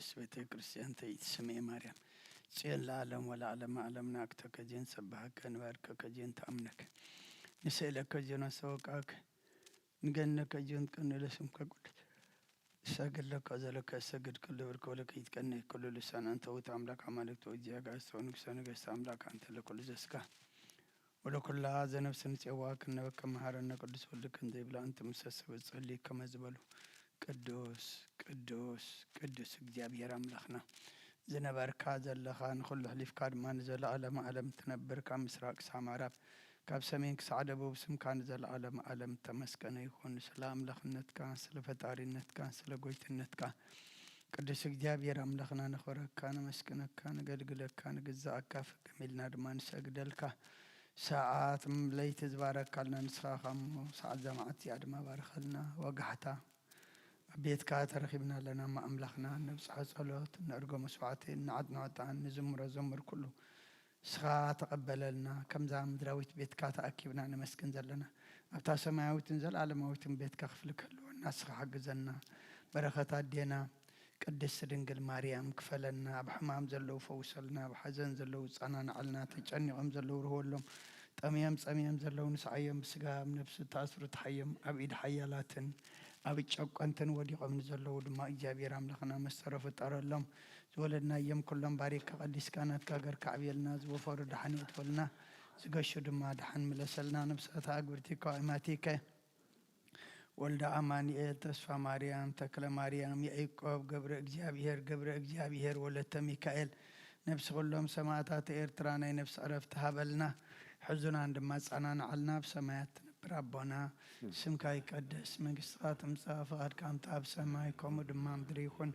ቅድስት ቤተ ክርስቲያን ተይትስምዒ ማርያም ጽዮን ለዓለም ወለዓለመ ዓለም። ንኣክተከ ዜን ሰብሃከ ንባርከከ ዜን ተኣምነከ ንስእለከ ዜን ኣሰወቃከ ንገነከ ዜን ቀንለ ስምከ ቅዱስ እሰግድ ለከ ዘለከ እሰግድ ኩሉ ብርክ ወለከ ይትቀነ ኩሉ ልሳን። አንተ ውእቱ አምላክ አማልክት ወእግዚአ አጋእዝት ወንጉሰ ነገስት አምላክ አንተ ለኩሉ ዘስጋ ወለኩላ ዘነፍስ ንጽዋ ክነበከ መሃረነ ቅዱስ ወልድከ እንዘ ይብላ እንተ ምሰ ሰብ ጸሊ ከመ ዝበሉ ቅዱስ ቅዱስ ቅዱስ እግዚኣብሔር ኣምላኽና ዝነበርካ ዘለኻ ንኹሉ ኣሕሊፍካ ድማ ንዘለኣለመ ዓለም ትነብር ካብ ምስራቅ ክሳብ ምዕራብ ካብ ሰሜን ክሳዕ ደቡብ ስምካ ንዘለኣለመ ዓለም ተመስገነ ይኹን። ስለ ኣምላኽነትካ ስለ ፈጣሪነትካ ስለ ጎይትነትካ ቅዱስ እግዚኣብሔር ኣምላኽና ነኽብረካ ነመስግነካ ንገልግለካ ንግዛኣካ ፍግም ኢልና ድማ ንሰግደልካ። ሰዓት ለይቲ ዝባረካልና ንስኻ ኻሞ ሰዓት እዛ መዓልቲ እዚኣ ድማ ባርኸልና። ወጋሕታ ኣብ ቤትካ ተረኺብና ኣለና እሞ ኣምላኽና ነብጽሖ ጸሎት ነእርጎ መስዋዕቲ ንዓጥኖ ዕጣን ንዝምሮ ዘምር ኩሉ ንስኻ ተቐበለልና። ከምዛ ምድራዊት ቤትካ ተኣኪብና ነመስግን ዘለና ኣብታ ሰማያዊትን ዘለኣለማዊትን ቤትካ ክፍሊ ክህልወና ንስኻ ሓግዘና። በረኸት ኣዴና ቅድስት ድንግል ማርያም ክፈለልና። ኣብ ሕማም ዘለዉ ፈውሰልና። ኣብ ሓዘን ዘለዉ ጸናንዐልና። ተጨኒቖም ዘለዉ ርህወሎም። ጠምዮም ጸምዮም ዘለዉ ንስዓዮም። ብስጋ ኣብ ነፍሲ ተኣስሩ ተሓዮም። ኣብ ኢድ ሓያላትን ኣብ ጨቆንትን ወዲቖም ንዘለዉ ድማ እግዚኣብሔር ኣምላኽና መስተሮ ፍጠረሎም። ዝወለድናዮም ኩሎም ባሪካ ቀዲስካ ናትካ ገርካ ዕብየልና። ዝወፈሩ ደሓን የእትወልና። ዝገሹ ድማ ደሓን ምለሰልና። ነብሳታ ኣግብርቲ ከዋእማቲከ ወልደ ኣማኑኤል፣ ተስፋ ማርያም፣ ተክለ ማርያም፣ ያዕቆብ፣ ገብረ እግዚኣብሔር፣ ገብረ እግዚኣብሔር፣ ወለተ ሚካኤል፣ ነብሲ ኩሎም ሰማእታት ኤርትራ ናይ ነብሲ ዕረፍቲ ሃበልና። ሕዙናን ድማ ጻናንዓልና። ኣብ ሰማያት ትነብር ኣቦና፣ ስምካ ይቀደስ፣ መንግስትኻ ትምጻእ፣ ፍቓድካ ከምቲ ኣብ ሰማይ ከምኡ ድማ ምድሪ ይኹን።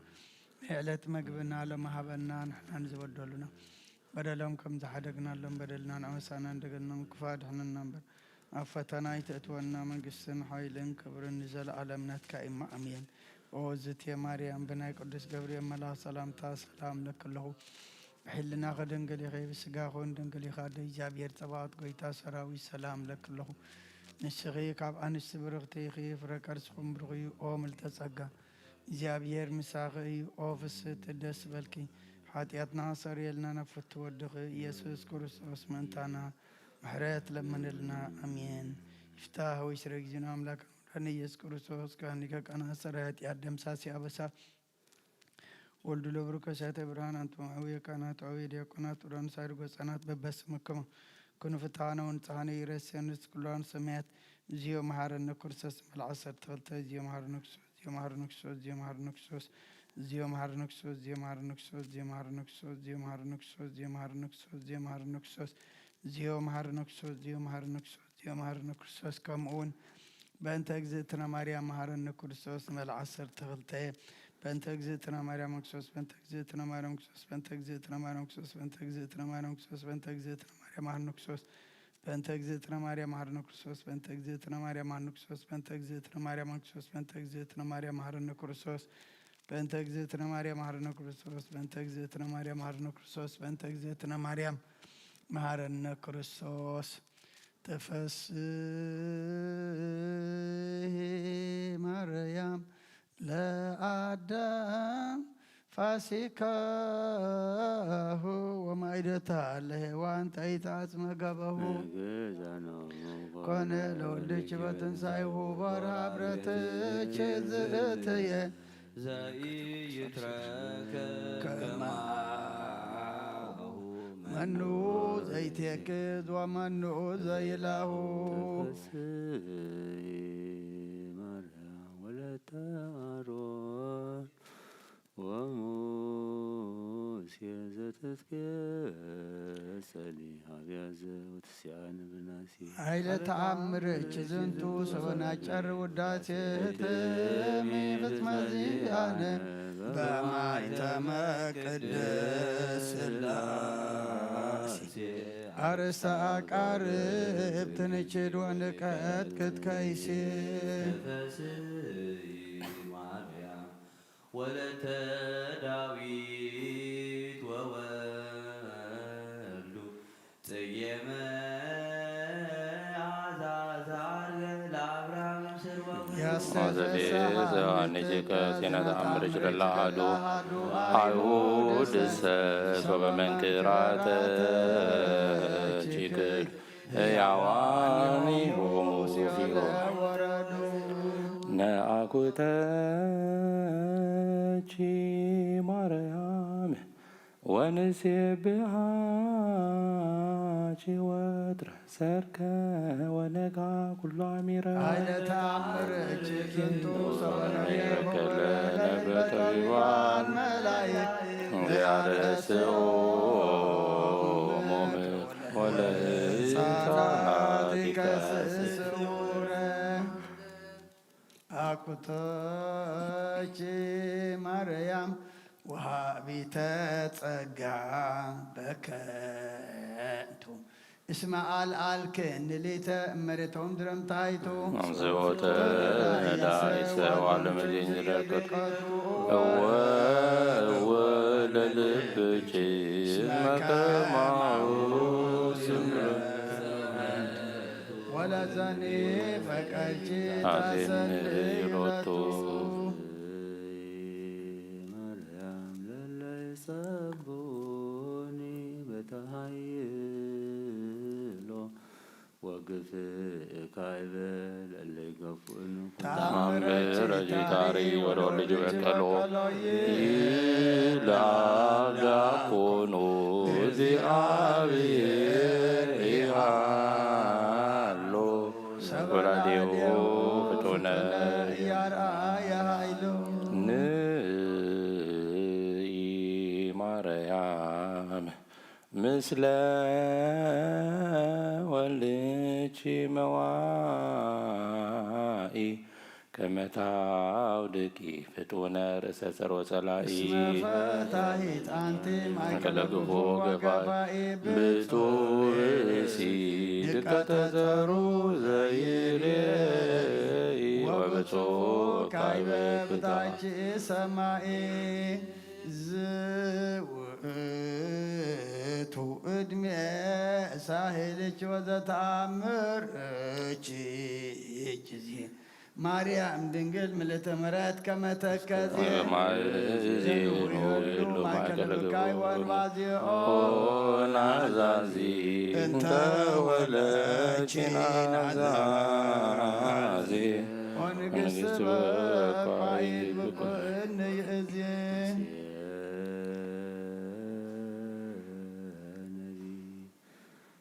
ናይ ዕለት መግብና ሎሚ ሃበና፣ ንሕና ንዝበደሉና በደሎም ከም ዝሓደግናሎም በደልናን ኣበሳናን ደገናን ክፉእ ኣድሕነና እምበር፣ ኣብ ፈተና ኣይተእትወና፣ መንግስትን ሓይልን ክብርን ንዘለኣለም ናትካ እዩ እሞ ኣሜን። ኦ ዝትየ ማርያም፣ ብናይ ቅዱስ ገብርኤል መልኣኽ ሰላምታ ሰላም እብለኪ ኣለኹ። ብሕልናኺ ድንግል ኢኺ፣ ብስጋኺ እውን ድንግል ኢኻ። ኣደ እግዚኣብሔር ጸባኦት፣ ጎይታ ሰራዊት፣ ሰላም እብለኪ ኣለኹ። ንስኺ ካብ ኣንስቲ ብርኽቲ ኢኺ፣ ፍረ ከርስኹም ብሩኽ እዩ። ኦ ምልዕተ ጸጋ፣ እግዚኣብሔር ምሳኺ እዩ። ኦ ፍስሕቲ ደስ በልኪ፣ ሓጢኣትና ኣሰርየልና ናብ ፍቱ ወድኺ ኢየሱስ ክርስቶስ ምእንታና ምሕረት ለምንልና። ኣሜን። ይፍታህ ወይስረ እግዚእነ ኣምላክና መድኃኒነ ኢየሱስ ክርስቶስ ካህን ሊቀ ካህናት ሠራየ ኃጢአት ደምሳሲ ኣበሳ ወልዱ ለብሩከ እሳተ ብርሃን። ኣንቱም አበው ካህናት ወአበው ዲያቆናት ብርሃን ሳይር ጎፃናት በበስምክሙ ኩኑ ፍትሐነ ወንጽሐነ ኢረስየንስ ኩሉ ሰማያት። እግዚኦ መሐረነ ክርስቶስ። መል ዓሰርተ ክልተ። እግዚኦ መሐረነ ክርስቶስ። እግዚኦ መሐረነ ክርስቶስ። ከምኡ እውን በእንተ እግዝእትነ ማርያም መሐረነ ክርስቶስ። መል ዓሰርተ ክልተ። በእንተ እግዝእትነ ማርያም ክርስቶስ። በእንተ እግዝእትነ ማርያም ክርስቶስ። በእንተ እግዝእትነ ማርያም ክርስቶስ። በእንተ እግዝእትነ ማርያም ክርስቶስ። በእንተ እግዝእትነ ማርያም መሐረነ ክርስቶስ። በእንተ እግዝእትነ ማርያም መሐረነ ክርስቶስ። በእንተ እግዝእትነ ማርያም መሐረነ ክርስቶስ። በእንተ እግዝእትነ ማርያም መሐረነ ክርስቶስ። በእንተ እግዝእትነ ማርያም መሐረነ ክርስቶስ። በእንተ እግዝእትነ ማርያም መሐረነ ክርስቶስ። በእንተ እግዝእትነ ማርያም መሐረነ ክርስቶስ። በእንተ እግዝእትነ ማርያም መሐረነ ክርስቶስ። ተፈስሒ ማርያም ለአዳም ፋሲካሁ ወማይደታ ለሔዋን ጠይታ አጽመ ገበሁ። ኮነ ለወልድኪ በትንሳኤሁ በወርሃ ብረትኪ ዝእትየ ዘይትረከብ ከማሁ መኑ ዘይትየክዝ ወመኑ ዘይላሁ። ተፈስሒ ማርያም ወለተ አሮን ወሙሴ ዘተትከጸሊ ሀብያ ዘወትስያን ብናሴ። ኃይለ ተአምርኪ ዝንቱ ሰበናጨር ውዳሴ ህትሚ ፍጽመ ዚአነ በማይተመ ቅድስ ሥላሴ። አርእስተ አቃርብ ትንችድ ወንቀጥቅጥ ከይሴ። ተፈስሒ ማርያም ወለተ ዳዊት ወወልዱ ጽጌ መዓዛ ዘዐርገ ለአብርሃም ስርወ። ዘቤ ዘዮሐንስ ከሴነ ተአምር ለለአሐዱ አይሁድ እሰ ሶበ መንክራተ ችክል ሕያዋን ሆሙ ፊሆ። ነአኩተኪ ማርያም ወንሴብሐኪ ወትረ ሰርቀ ወነጋ ኩሉ አሚረ። ኃይለ ተአምርኪ ዝንቱ ሰበነ ከለ ነብረ ጠቢባን መላእክት ዘያረስኦ ሞምር ወለጻድቀ ስውረ። አኩቶች ማርያም ወሃቢተ ጸጋ በከንቱ እስመ አልዓልክን ሊተ እመሬቶም ድረምታይቱ። ዘወተ ዳይሰ ዋለመ ጀንጅረከት እወ እወ ለልብኪ መከማሁ ስምረት ወለዘኒ ፈቀድኪ አዜን ይሎቱ። ማርያም ለለ ይጸብኡኒ በተሃይሎ ወግፍእ ካይበ ለለ ይገፉእኒ። ተአምረ ጅታሪ ወደ ወልጅ በቀሎ ይልአብ ዳኮኑ እግዚአብሔር ሃሎ ወላዴሁ ፍጡነ እያርአየ ኃይሉ። ንኢ ማርያም ምስለ ወልድኪ መዋኢ ከመ ታውድቂ ፍጡነ ርእሰ ጸሮ ጸላኢ። እስመ ፈታሂት አንቲ ማእከለ ግፉ ገፋኢ። ብፁዕ ብእሲ ድቀተ ጸሩ ዘይሬኢ ወብፁዕ ካይበ ፍታኪ ሰማኢ። ዝውእቱ እድሜ ሳህልኪ ወዘተአምርኪ ጊዜ ማርያም ድንግል ምልእተ ምሕረት ከመ ተከዜ። ማእዜ ዘንውሩ ይህሉ ማእከለ ግብር ወንባዜኦ ናዛዚ እንተ ወለኪ ናዛዚ ወንግስት በኳይ ብኩን ይእዜ።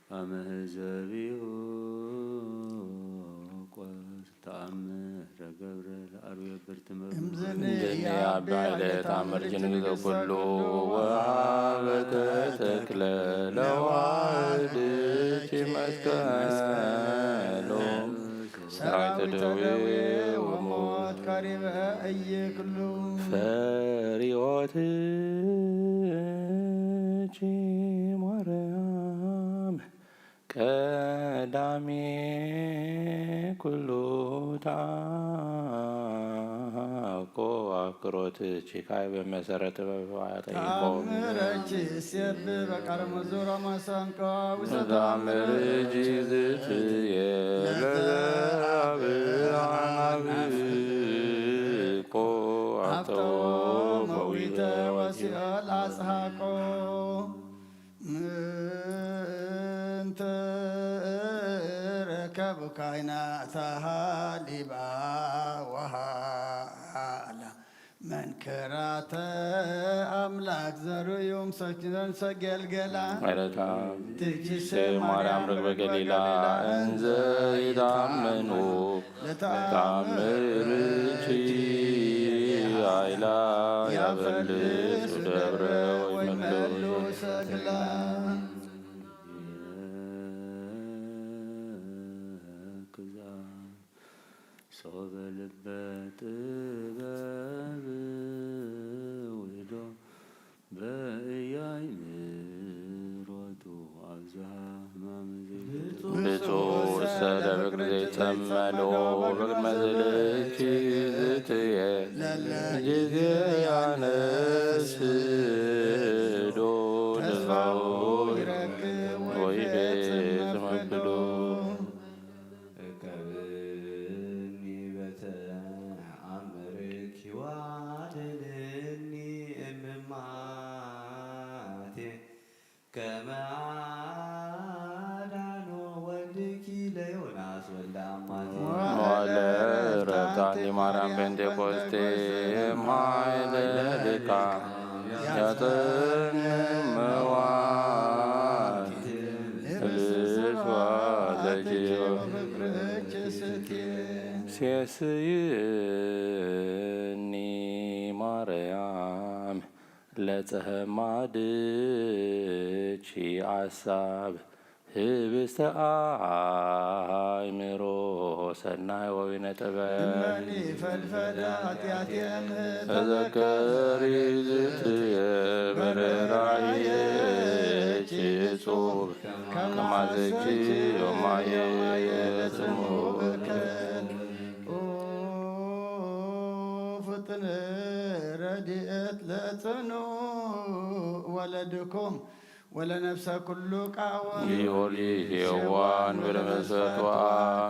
አመ ህዘቢሁ ቆስ ተአምረ ገብረ ለአርዌ ብርትመ እምዝኒ እምዝኒ አቢ ኃይለ ተአምር ጅንግዘ ኩሉ ወሀበ ተተክለ ለዋህድኪ መስቀሎ ሰራዊተ ደዌ ወሞት ካሪበ እይክሉ ፈሪዖትኪ ማርያም ቀዳሜ ኩሉ ተአኮ አክሮትኪ ካይበ መሰረተ በፈዋያ ጠይቆ ተአምረኪ ሲብ በቃለ መዝሙር መሰንቆ ውስተ ተአምር እጅ ዝትየ ለዘአብርሃ ናፍቆ አፍተዎ መዊተ ወሲኦል አጽሃቆ። ምንተ ረከቡ ካይናተ ሃሊባ ወሃላ መንክራተ አምላክ ዘርእዮም ሰኪነን ሰገልገላ። ማለታ ትግስተ ማርያም ርግበ ገሊላ እንዘ ይታመኑ ለተአምርኪ ኃይላ ያፈልሱ ደብረ ወይመልኡ ሰክላ። ክዛ ሶበ ልበ ጥበብ ውህዶ በእያይ ምሮቱ አብዝሃ ህማም ዘይትቱ። ብፁዕ ውስተ ለፍቅር ዘይጸመዶ በቅድመ ዝልኪ ዝትየ ጊዜ ያነስዶ ተስፋው ይረክብ ወይቤ ተመክዶ። እከብኒ በተ ከመ አዳኖ ወልድኪ ለዮናስ ወልደ አማኑኤል። መዋዕለ ዕረፍታ ማርያም ጴንጤቆስጤ ማይ ለልካ ያጠን መዋዕል ስብሐት ለኪ ወክብርኪ ስኬ። ሴስይኒ ማርያም ለጸማድኪ አሳብ ህብስተ አእምሮ ሰናይ ወዊነ ጥበብ እመኒ ፈልፈለ ኃጢአትየ እምህት ተዘከሪ ዝትየ በረራእየኪ እጹብ ከማዘኪ ዮማየ ጽሙእ ፍጥን ረድኤት ለጽኑ ወለድኩም ወለነፍሰ ኩሉ ቃወ ጊዮርጊስ የዋን ብለመሰቷ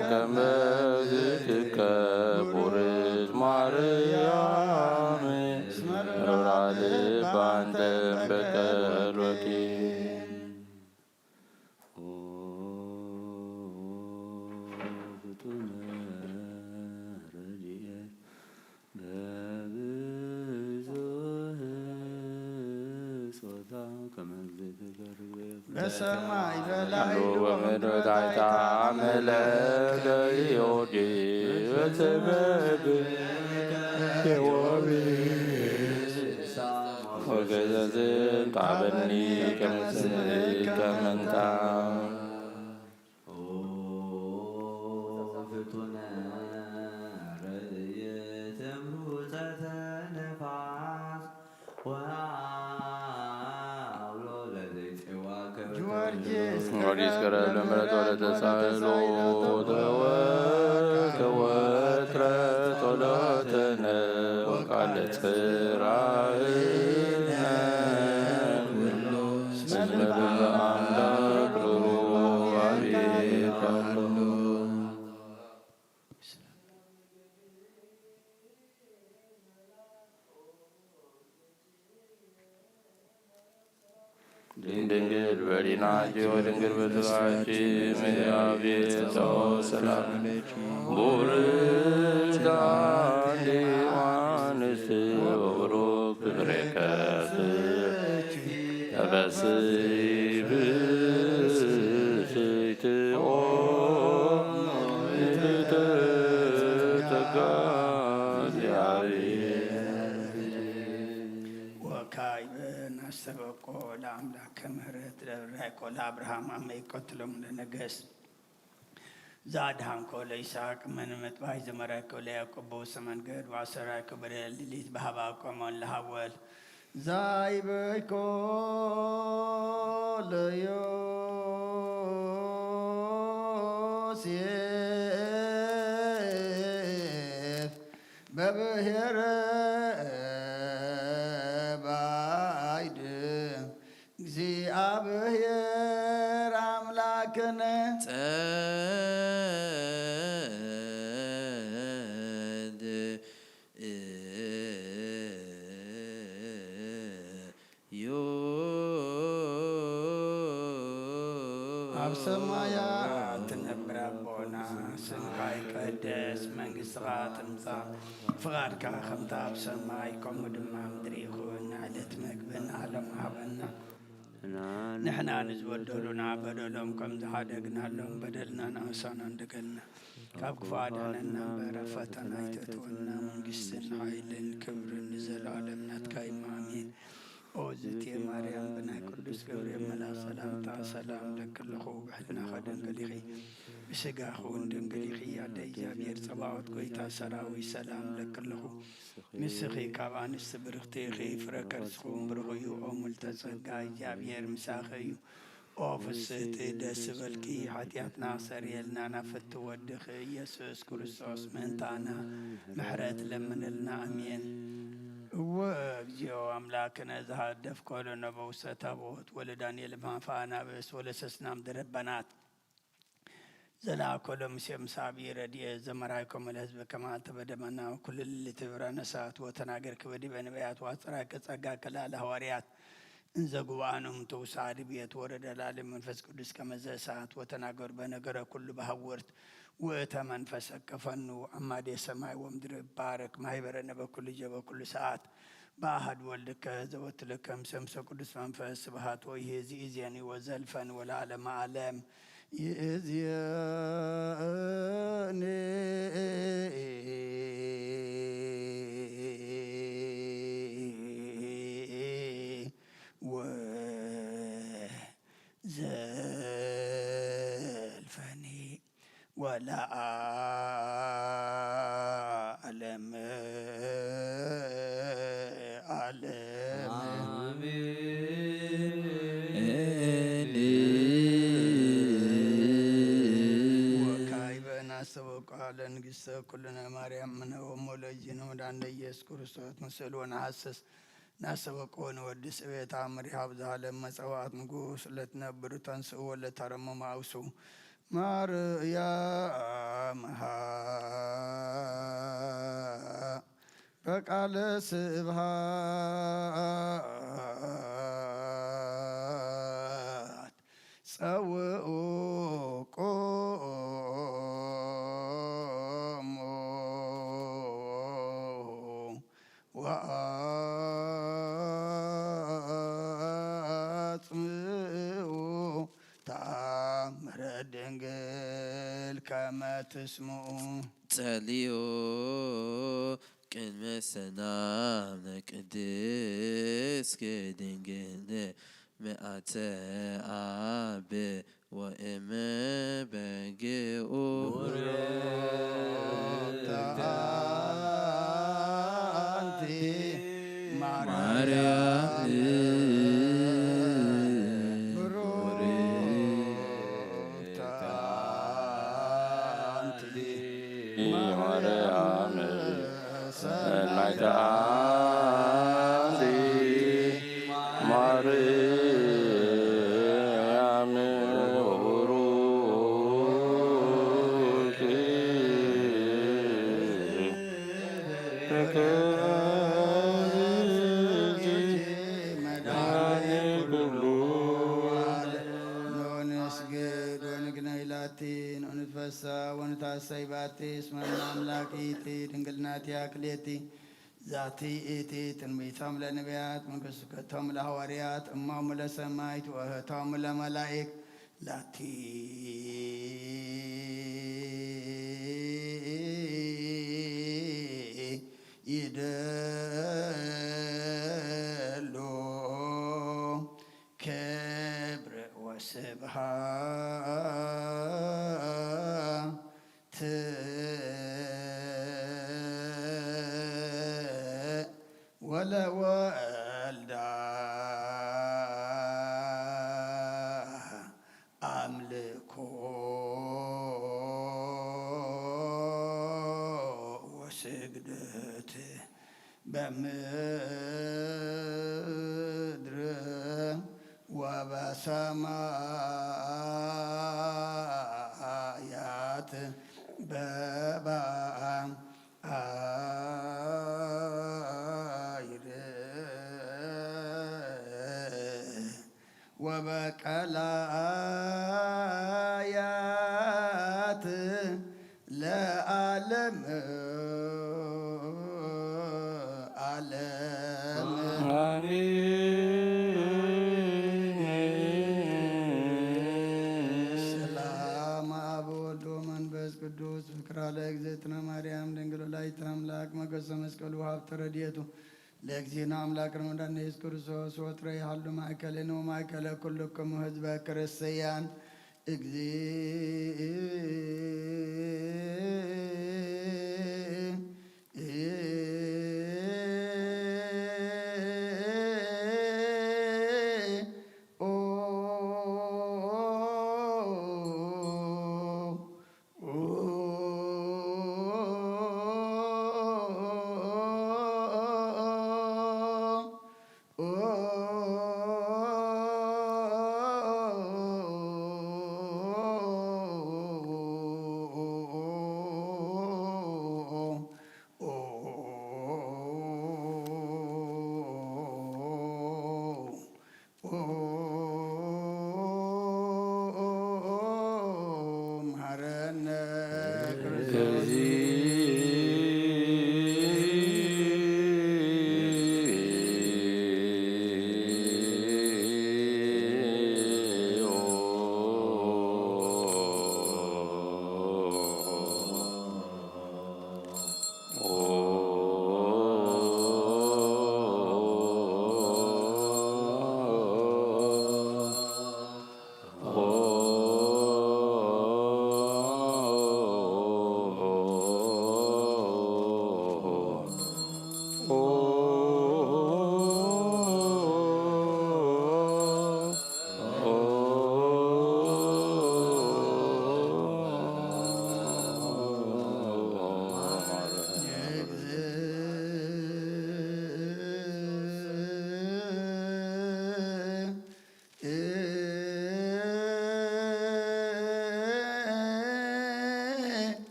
ከመዝትከ ቡርት ማርያም መብራ ልባን ተንበቀል ወኪ ፍጡነ ረድኤት በብዙህ ጾታ ከመ ዘይትገርብ በሰማይ በላዕሉ ወምድር ታሕታ አመለክ ለጊዮርጊስ በሰበብ ዮርጊስ ወገዘዝን ጣበኒ ከመስል ከመንታ ፍጡነ ረድኤት እምሩፀተ ነፋስ ወአውሎ ለዘይጼዋ ከብተ ጊዮርጊስ ጊዮርጊስ ቅረብ ለምሕረት ወለተሳህሎ ተወከወትረ ጸሎተነ ወቃለ ጽራህነ ኩሎ እስመ በአምላክ ሩሩ አቤት አሎ። ድንግል በሊናኪ ወድንግል በስጋኪ እምአብየ ጸባኦት ሰላም ለኪ። ቡርክት አንቲ እምአንስት ወቡሩክ ፍሬ ከርሥኪ። ተፈሥሒ ብፅዕት ኦ ምልዕተ ጸጋ እግዚአብሔር። ወካዕበ ናስተበቆ ለአምላከ ምህረት ለብራይቆ ለአብርሃም አመ ይቀትሎም ለነገስ ዘአድኃንኮ ለይስሐቅ እመ ምጥባይ ዘመራይኮ ለያዕቆብ በውስተ መንገድ ወአሰራይኮ በደለለ ሌሊት በሀባቆ እመ ለሐወል ዛይበይኮ ለዮሴፍ በብሔረ ባይድ እግዚአብሔር አምላክነ ጸድዩ። ኣብ ሰማያት ትነብር ኣቦና፣ ስምካ ይቀደስ፣ መንግስትኻ ትምጻእ፣ ፍቓድካ ከምቲ ኣብ ሰማይ ከምኡ ድማ ኣብ ምድሪ ይኹን። ዕለት መግብና ሎም ሃበና፣ ንሕና ንዝበደሉና በደሎም ከም ዝሓደግናሎም በደልና ንኣሳና እንደገልና፣ ካብ ክፉእ ኣድሕነና እምበር፣ ኣብ ፈተና ኣይተእትወና፣ መንግስትን ሓይልን ክብርን ንዘለኣለም ናትካ እዩ፣ ኣሜን። ኦ ዝእቲ ማርያም፣ ብናይ ቅዱስ ገብርኤል መልኣክ ሰላምታ ሰላም እለኪ ኣለኹ፣ ብሕልናኺ ድንግል ኢኺ፣ ብስጋኺ እውን ድንግል ኢኺ። ኣደ እግዚኣብሔር ጸባኦት፣ ጎይታ ሰራዊት፣ ሰላም እለኪ ኣለኹ። ንስኺ ካብ ኣንስቲ ብርኽቲ ኢኺ፣ ፍረ ከርስኺ እውን ብሩኽ እዩ። ኦ ምልዕተ ጸጋ፣ እግዚኣብሔር ምሳኺ እዩ። ኦ ፍስህቲ፣ ደስ ይበልኪ፣ ሓጢኣትና ኣስተሰርየልና፣ ናብ ፍትው ወድኺ ኢየሱስ ክርስቶስ ምእንታና ምሕረት ለምንልና። ኣሜን። እወ እግዚኦ ኣምላክነ፣ ዘሃደፍኮ ለነ በውስተ ታቦት፣ ወለዳንኤል እምአፈ አናብስት፣ ወለሰስናም ደረበናት፣ ዘለአኮ ለሙሴ ምስለ አብይ ረድኤት፣ ዘመርአይኮሙ ለሕዝብከ ከመ አንተ በደመና፣ ወኩሉ ሌሊት በብርሃነ ሰዓት፣ ወተናገርኪ በዲበ ነቢያት፣ ወአስተርአይኪ ጸጋኪ ለሀዋርያት፣ እንዘ ጉባኤኖም ትውሳድ ብየት ወረደ ላለ መንፈስ ቅዱስ ከመዘ እሳት ወተናገር በነገረ ኩሉ በሐውርት ውእተ መንፈሰከ ፈኑ። አማዴ ሰማይ ወምድር ባርክ ማህበረነ በኩሉ ጀ በኩሉ ሰዓት በአሐድ ወልድከ ዘወትልከ ምሰምሰ ቅዱስ መንፈስ ስብሐት ወይሄ ዝኢዜኒ ወዘልፈን ወለዓለመ ዓለም ይእዜኒ ወዘልፈኒ ወለዓለመ ዓለም። አሜን። ወካዕበ ናስተበቁ ለንግሥተ ኩልነ ማርያም እምነ ወእሞ ለእግዚእነ መድኃኒነ ኢየሱስ ክርስቶስ ንስእል ወነሐስስ ናስተበቁ ወንወድስ ቤታ መሪሃ ብዝሃለ መጸዋዕት ንጉስ ለትነብር ተንስኡ ወለተረመሙ አውሱ ማርያም በቃለ ስብሃት ጸውኡ ቁሙ ወአጽምኡ ተአምረ ድንግል ከመ ትስምኡ። ጸልዩ ቅድመ ሰላም ለቅድስት ድንግል ምልአተ አብ ወእም በግኡ። ቡርክት አንቲ ማርያም። ብሩክት አንቲ ማርያም። ሰናይት አንቲ ማርያም ቡሩክ መድኃኔ ኩሉ ዓለም። ንስግድ ወንግነይ ላቲ ንትፈሳ ወንታሰይ ባቲ እስመ አምላክ ይእቲ ድንግል ናቲሃ ክልኤቲ። ዛቲ ይእቲ ትንቢቶም ለነቢያት፣ መንግስከቶም ለሐዋርያት፣ እሞሙ ለሰማይት ወእህቶሙ ለመላእክት፣ ላቲ ይደሉ ክብር ወስብሐት ወለወልዳ አምልኮ ወስግደት በምድር ወበሰማያት በባ አይር ወበቀላያት ለዓለም ዓለም። አሜን። ሰላም አብ ወወልድ ወመንፈስ ቅዱስ ፍቅራ ለእግዝእትነ ማርያም ድንግል ወላዲተ አምላክ ሞገሰ መስቀሉ ሀብተ ረድኤቱ ለእግዚእነ አምላክ ረመዳን ኢየሱስ ክርስቶስ ወትረ ይሃሉ ማእከልን ወማእከለ ኩልክሙ ህዝበ ክርስቲያን እግዚእ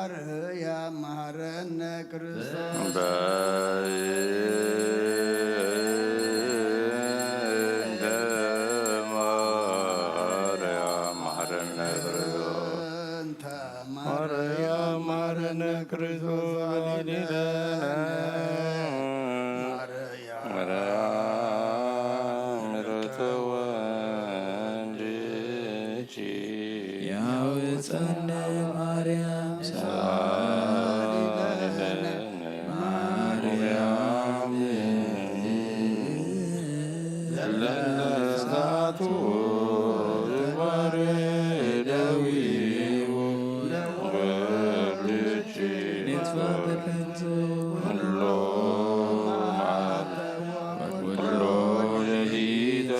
ማርያም መሐረነ ክርስቶስ። በእንተ ማርያም መሐረነ ክርስቶስ። እንተ ማርያም መሐረነ ክርስቶስ ወላዲተ ማርያም ማርያም ምሕረተ ወንጌልኪ ያውፀነ ማርያም ሰላም ማርያም ለነስታቱ ባሬ ደዊው ወልድኪ ኩሎ መዓልቲ ወኩሎ ሌሊት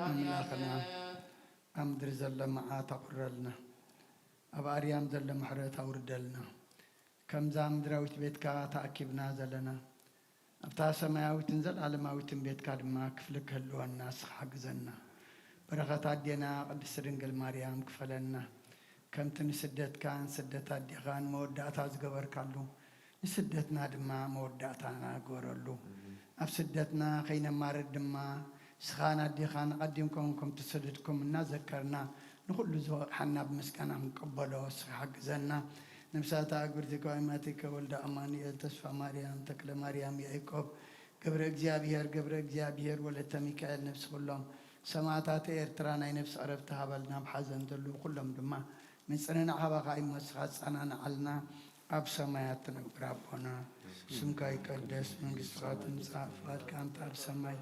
ኣምላኽና ኣብ ምድሪ ዘሎ መዓት ኣቑረልና፣ ኣብ ኣርያም ዘሎ ምሕረት ኣውርደልና። ከምዛ ምድራዊት ቤትካ ተኣኪብና ዘለና ኣብታ ሰማያዊትን ዘለኣለማዊትን ቤትካ ድማ ክፍሊ ክህልወና ንስኻ ሓግዘና። በረኸት ኣዴና ቅድስቲ ድንግል ማርያም ክፈለና። ከምቲ ንስደትካን ስደት ኣዴኻን መወዳእታ ዝገበርካሉ ንስደትና ድማ መወዳእታና ግበረሉ። ኣብ ስደትና ከይነማርር ድማ ንስኻን ኣዴኻን ኣቐዲምኩም ከም ትሰደድኩም እናዘከርና ንኹሉ ዝወቕሓና ብምስጋና ክንቀበሎ ንስኻ ሓግዘና። ነብሳታ ኣግብርቲ ከዋይማቲከ ወልደ ኣማኑኤል ተስፋ ማርያም ተክለ ማርያም ያዕቆብ ገብረ እግዚኣብሔር ገብረ እግዚኣብሔር ወለተ ሚካኤል ነብሲ ኩሎም ሰማእታት ኤርትራ ናይ ነብሲ ዕረፍቲ ሃበልና። ኣብ ሓዘን ዘለዉ ኩሎም ድማ ምጽንናዕ ሃባኻ እሞ ንስኻ ኣጸናንዓልና። ኣብ ሰማያት ትነብር ኣቦና ስምካ ይቀደስ መንግስትኻ ትምጻእ ፍቓድካ እንተ ኣብ ሰማይ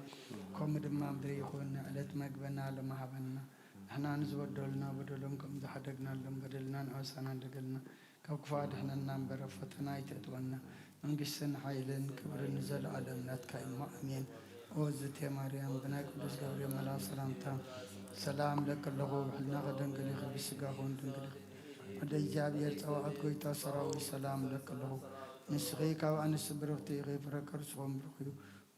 ከምኡ ድማ ምድሪ ይኹን። ዕለት መግበና ሎሚ ሃበና። ንሕና ንዝበደሉና በደሎም ከም ዝሓደግናሎም በደልና ንኣበሳና ኣድሕነና ካብ ክፉእ ኣድሕነና እምበር ኣብ ፈተና ኣይተእትወና። መንግስትን ሓይልን ክብርን ንዘለኣለም ናትካ እሞ ኣሜን። ኦ ዝቴ ማርያም ብናይ ቅዱስ ገብርኤል መልኣኽ ሰላምታ ሰላም እለኪ ኣለኹ። ብሕልናኺ ድንግል ኢኺ ብስጋኺ እውን ድንግል ኢኺ። ኣደ እግዚኣብሔር ጸባኦት ጎይታ ሰራዊት ሰላም እለኪ ኣለኹ። ንስኺ ካብ ኣንስቲ ብርኽቲ ኢኺ ፍረ ከርስኺ እውን ብሩኽ እዩ።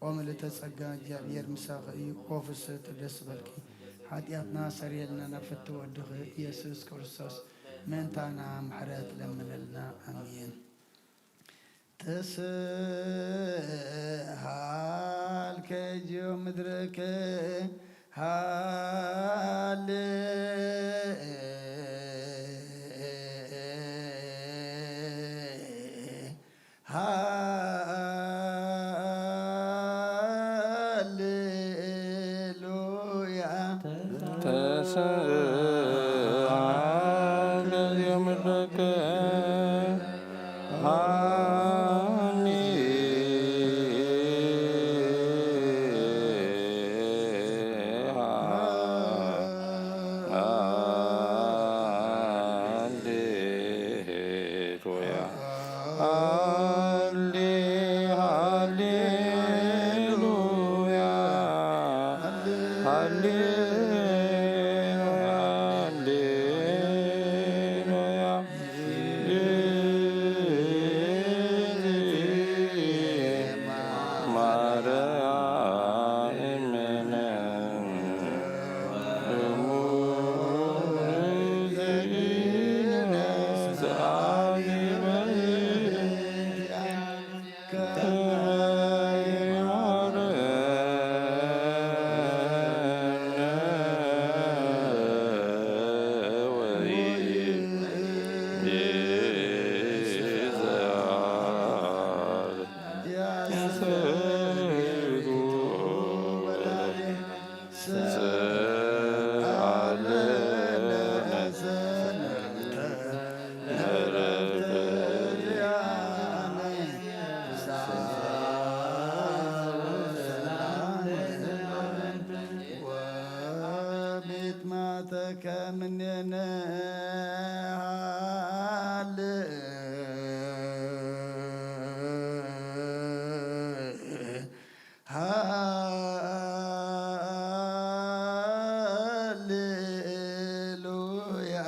ኦ ምልእተ ጸጋ እግዚኣብሔር ምሳኺ እዩ። ኦ ፍስሕቲ ደስ በልኪ ሓጢኣትና ሰርየልና ናብ ፍትው ወድኺ ኢየሱስ ክርስቶስ ምእንታና ምሕረት ለምነልና ኣሜን። ተስሃል ከእጅዮ ምድርክ ሃሌ ሃሌሉያ። ተስሃል ከእጅዮ ምድርክ ሃሌ ሃሌሉያ። ሃሌ ሃሌሉያ። ሃሌ ከምኔነ ሃሌ ሃሌሉያ።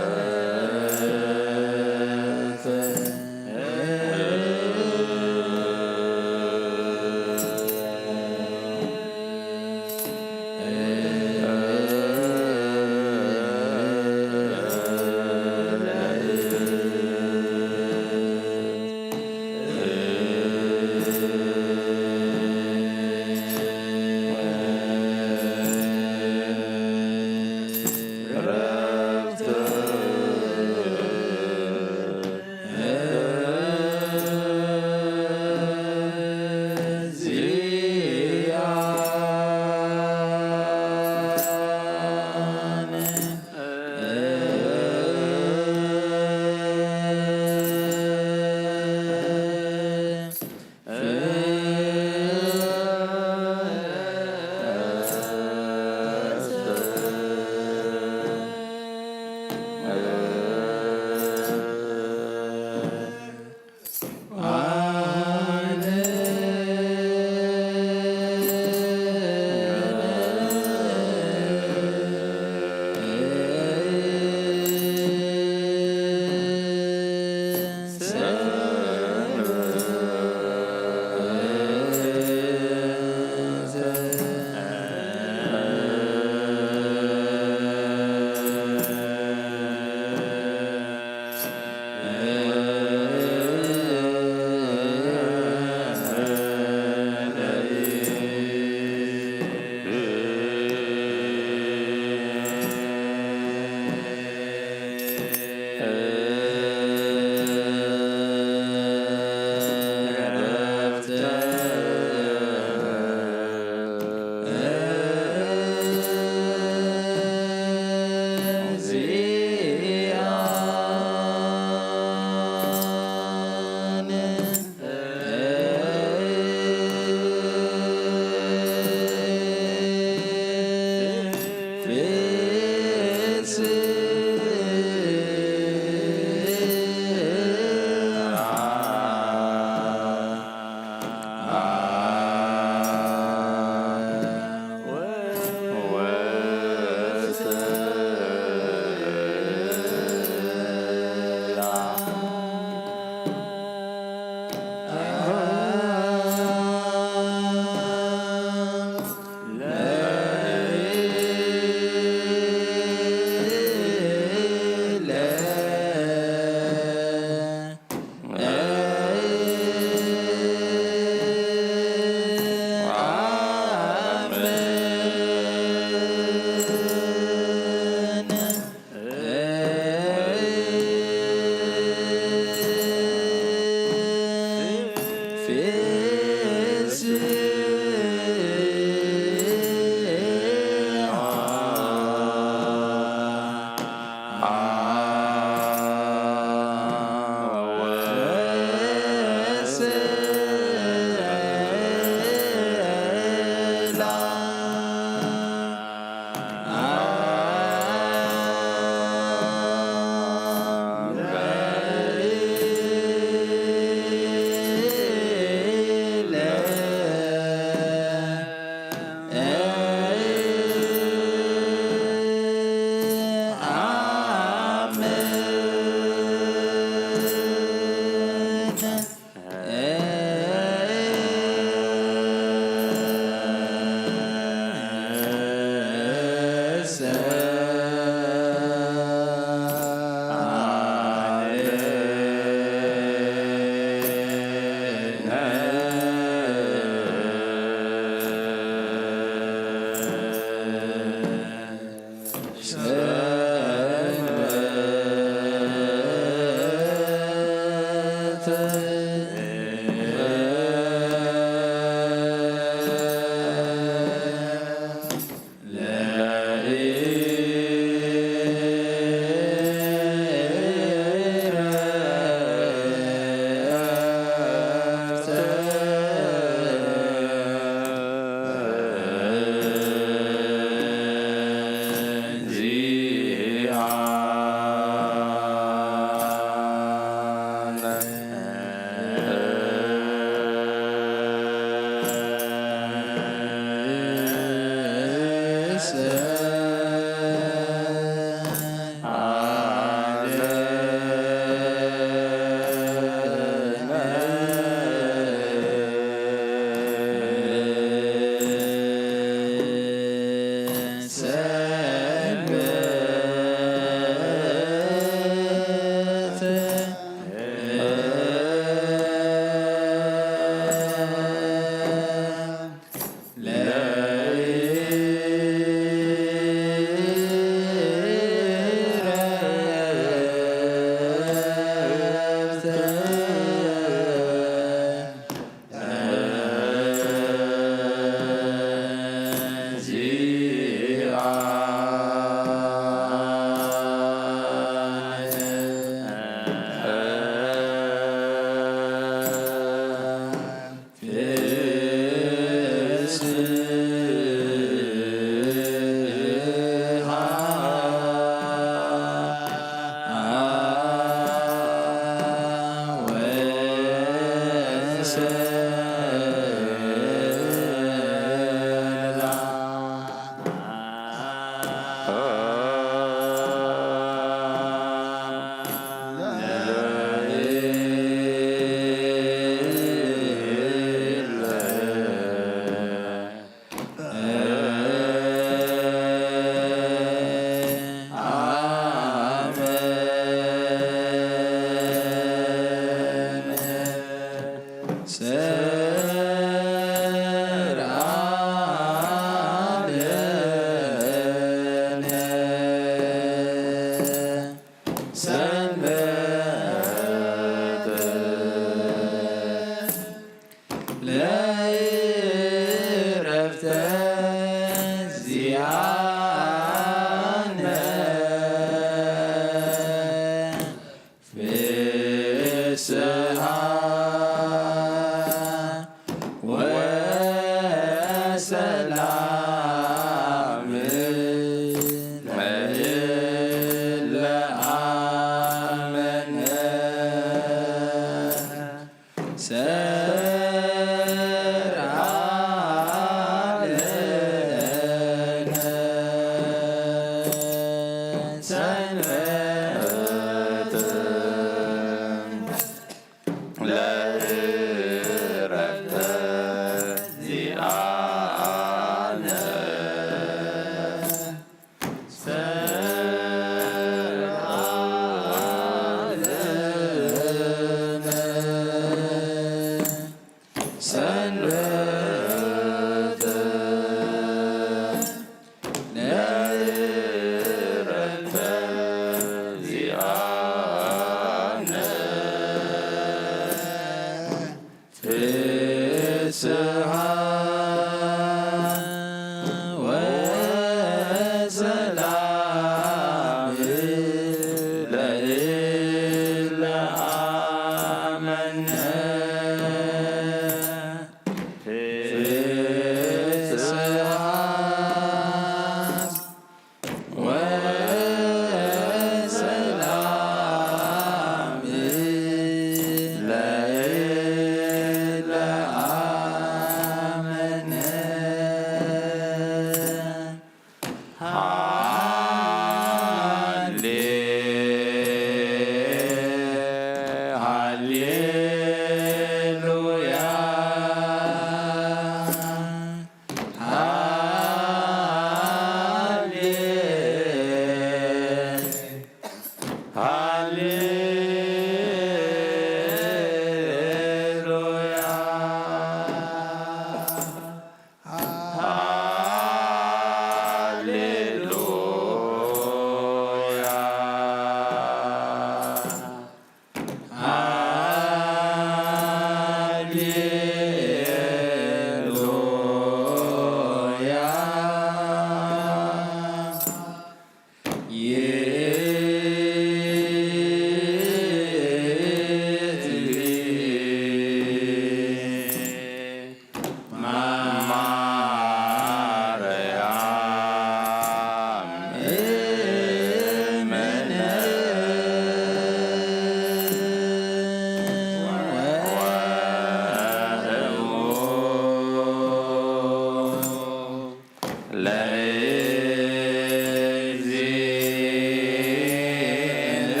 እግዚእነ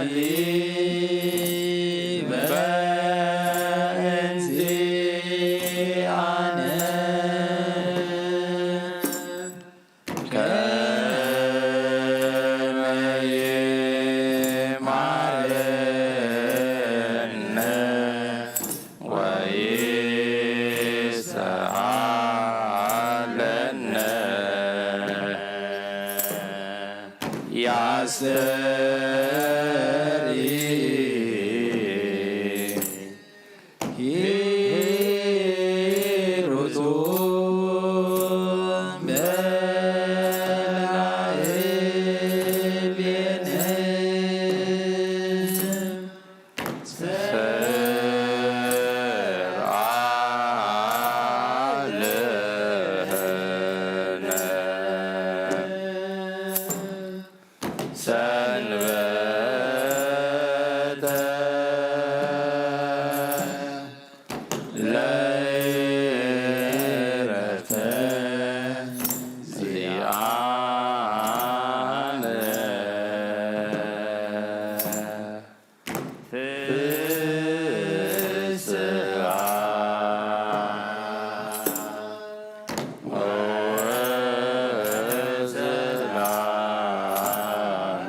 ሰአሊ በእንቲአነ። ከመ ይምሃረነ ወይስአለነ። ያስተርኢ ሂሩቱ በላዕሌነ። ሰርዓ ለነ ሰንበተ ለይረተ ዚአነ። ፍስሃ ወሰላም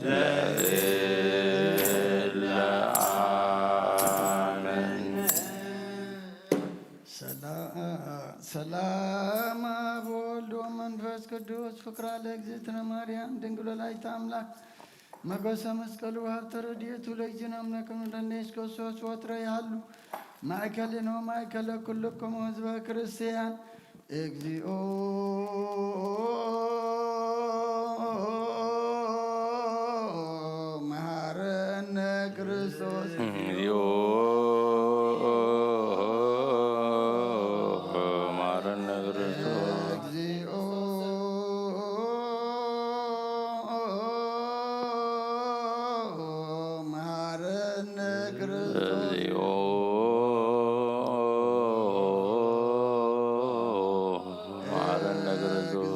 ለእለ አመን። ሰላ-፣ ሰላም አብ ወወልድ ወመንፈስ ቅዱስ ፍቅራ ለእግዝእትነ ማርያም ድንግል ወላዲተ አምላክ ሞገሰ መስቀሉ ሀብተ ረድኤቱ ለእግዚእነ አምላክነ መድኃኒነ ኢየሱስ ክርስቶስ ወትረ ይሃሉ ማእከሌነ ወማእከለ ኩልክሙ ህዝበ ክርስቲያን። እግዚኦ መሐረነ ክርስቶስ። እግዚኦ መሐረነ ክርስቶስ። እግዚኦ መሐረነ ክርስቶስ። እግዚኦ መሐረነ ክርስቶስ።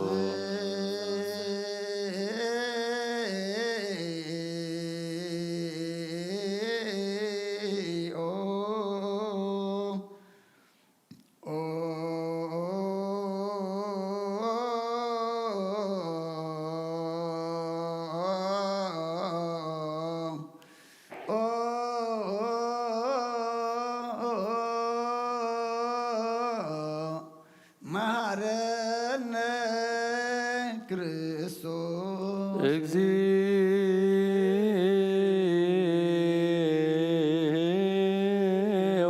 መሐረነ ክርስቶስ። እግዚኦ።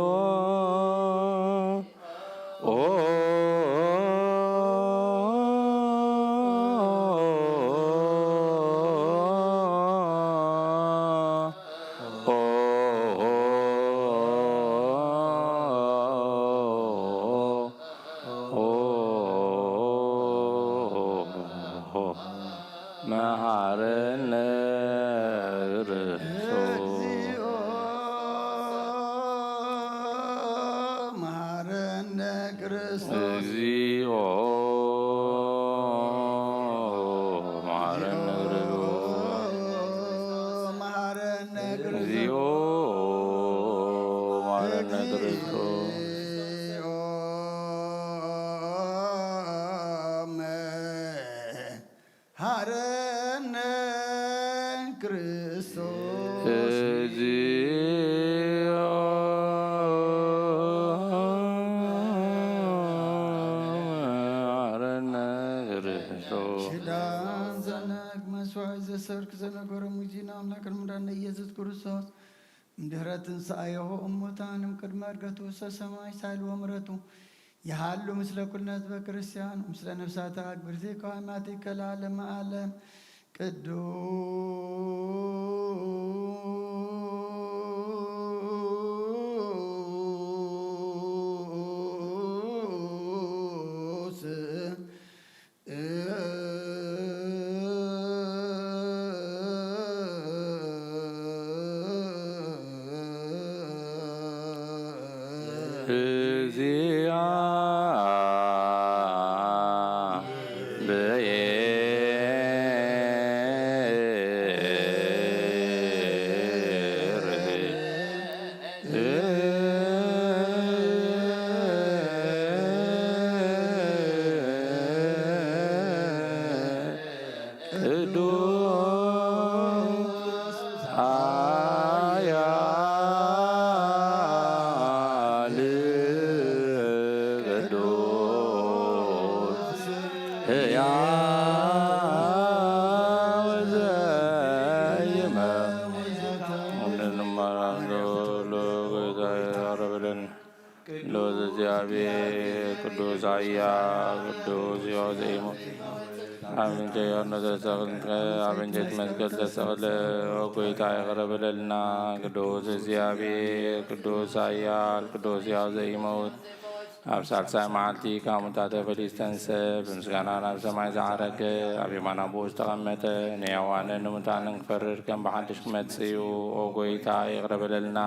መሐረነ ክርስቶስ። እግዚኦ መሐረነ ክርስቶስ። እግዚኦ መሐረነ ክርስቶስ። መሐረነ ክርስቶስ። እግዚኦ መሐረነ ክርስቶስ። እግዚኦ መሐረነ ክርስቶስ። እግዚኦ መሐረነ ክርስቶስ። ኪዳን ዘነክ መስዋዕት ዘሰርክ ዘነገሮም እግዚእነ አምላክነ መድኃኒነ ኢየሱስ ክርስቶስ እምድኅረ ትንሣኤሁ እሙታን እምቅድመ ዕርገቱ ውስተ ሰማይ ሳይል ወምሕረቱ ይሃሉ ምስለ ኩልነ ህዝበ ክርስቲያን ምስለ ነፍሳተ አግብር ዜከዋይ ማቲከ ለዓለመ ዓለም። ቅዱስ እግዚአ ቅዱስ ኃያል ቅዱስ ሕያው ዘይመውት። እንማራን ሎጎ ዛሬ አረብልን ቅዱስ እግዚአብሔር ቅዱስ ኃያል ቅዱስ ሕያው ዘይመውት። ኣብ እንጨት መስቀል ተሰቕለ፣ ኦ ጎይታ ይቕረ በለልና። ቅዱስ እግዚአብሔር ቅዱስ ኃያል ቅዱስ ሕያው ዘይመውት፣ ኣብ ሳልሳይ መዓልቲ ካብ ሙታተ ፈሊስ ተንሰ፣ ብምስጋና ናብ ሰማይ ዝዓረገ፣ ኣብ የማን ኣቦኡ ዝተቐመጠ፣ ንሕያዋንን ንሙታንን ክፈርድ ከም ብሓድሽ ክመጽእ እዩ። ኦ ጎይታ ይቕረ በለልና።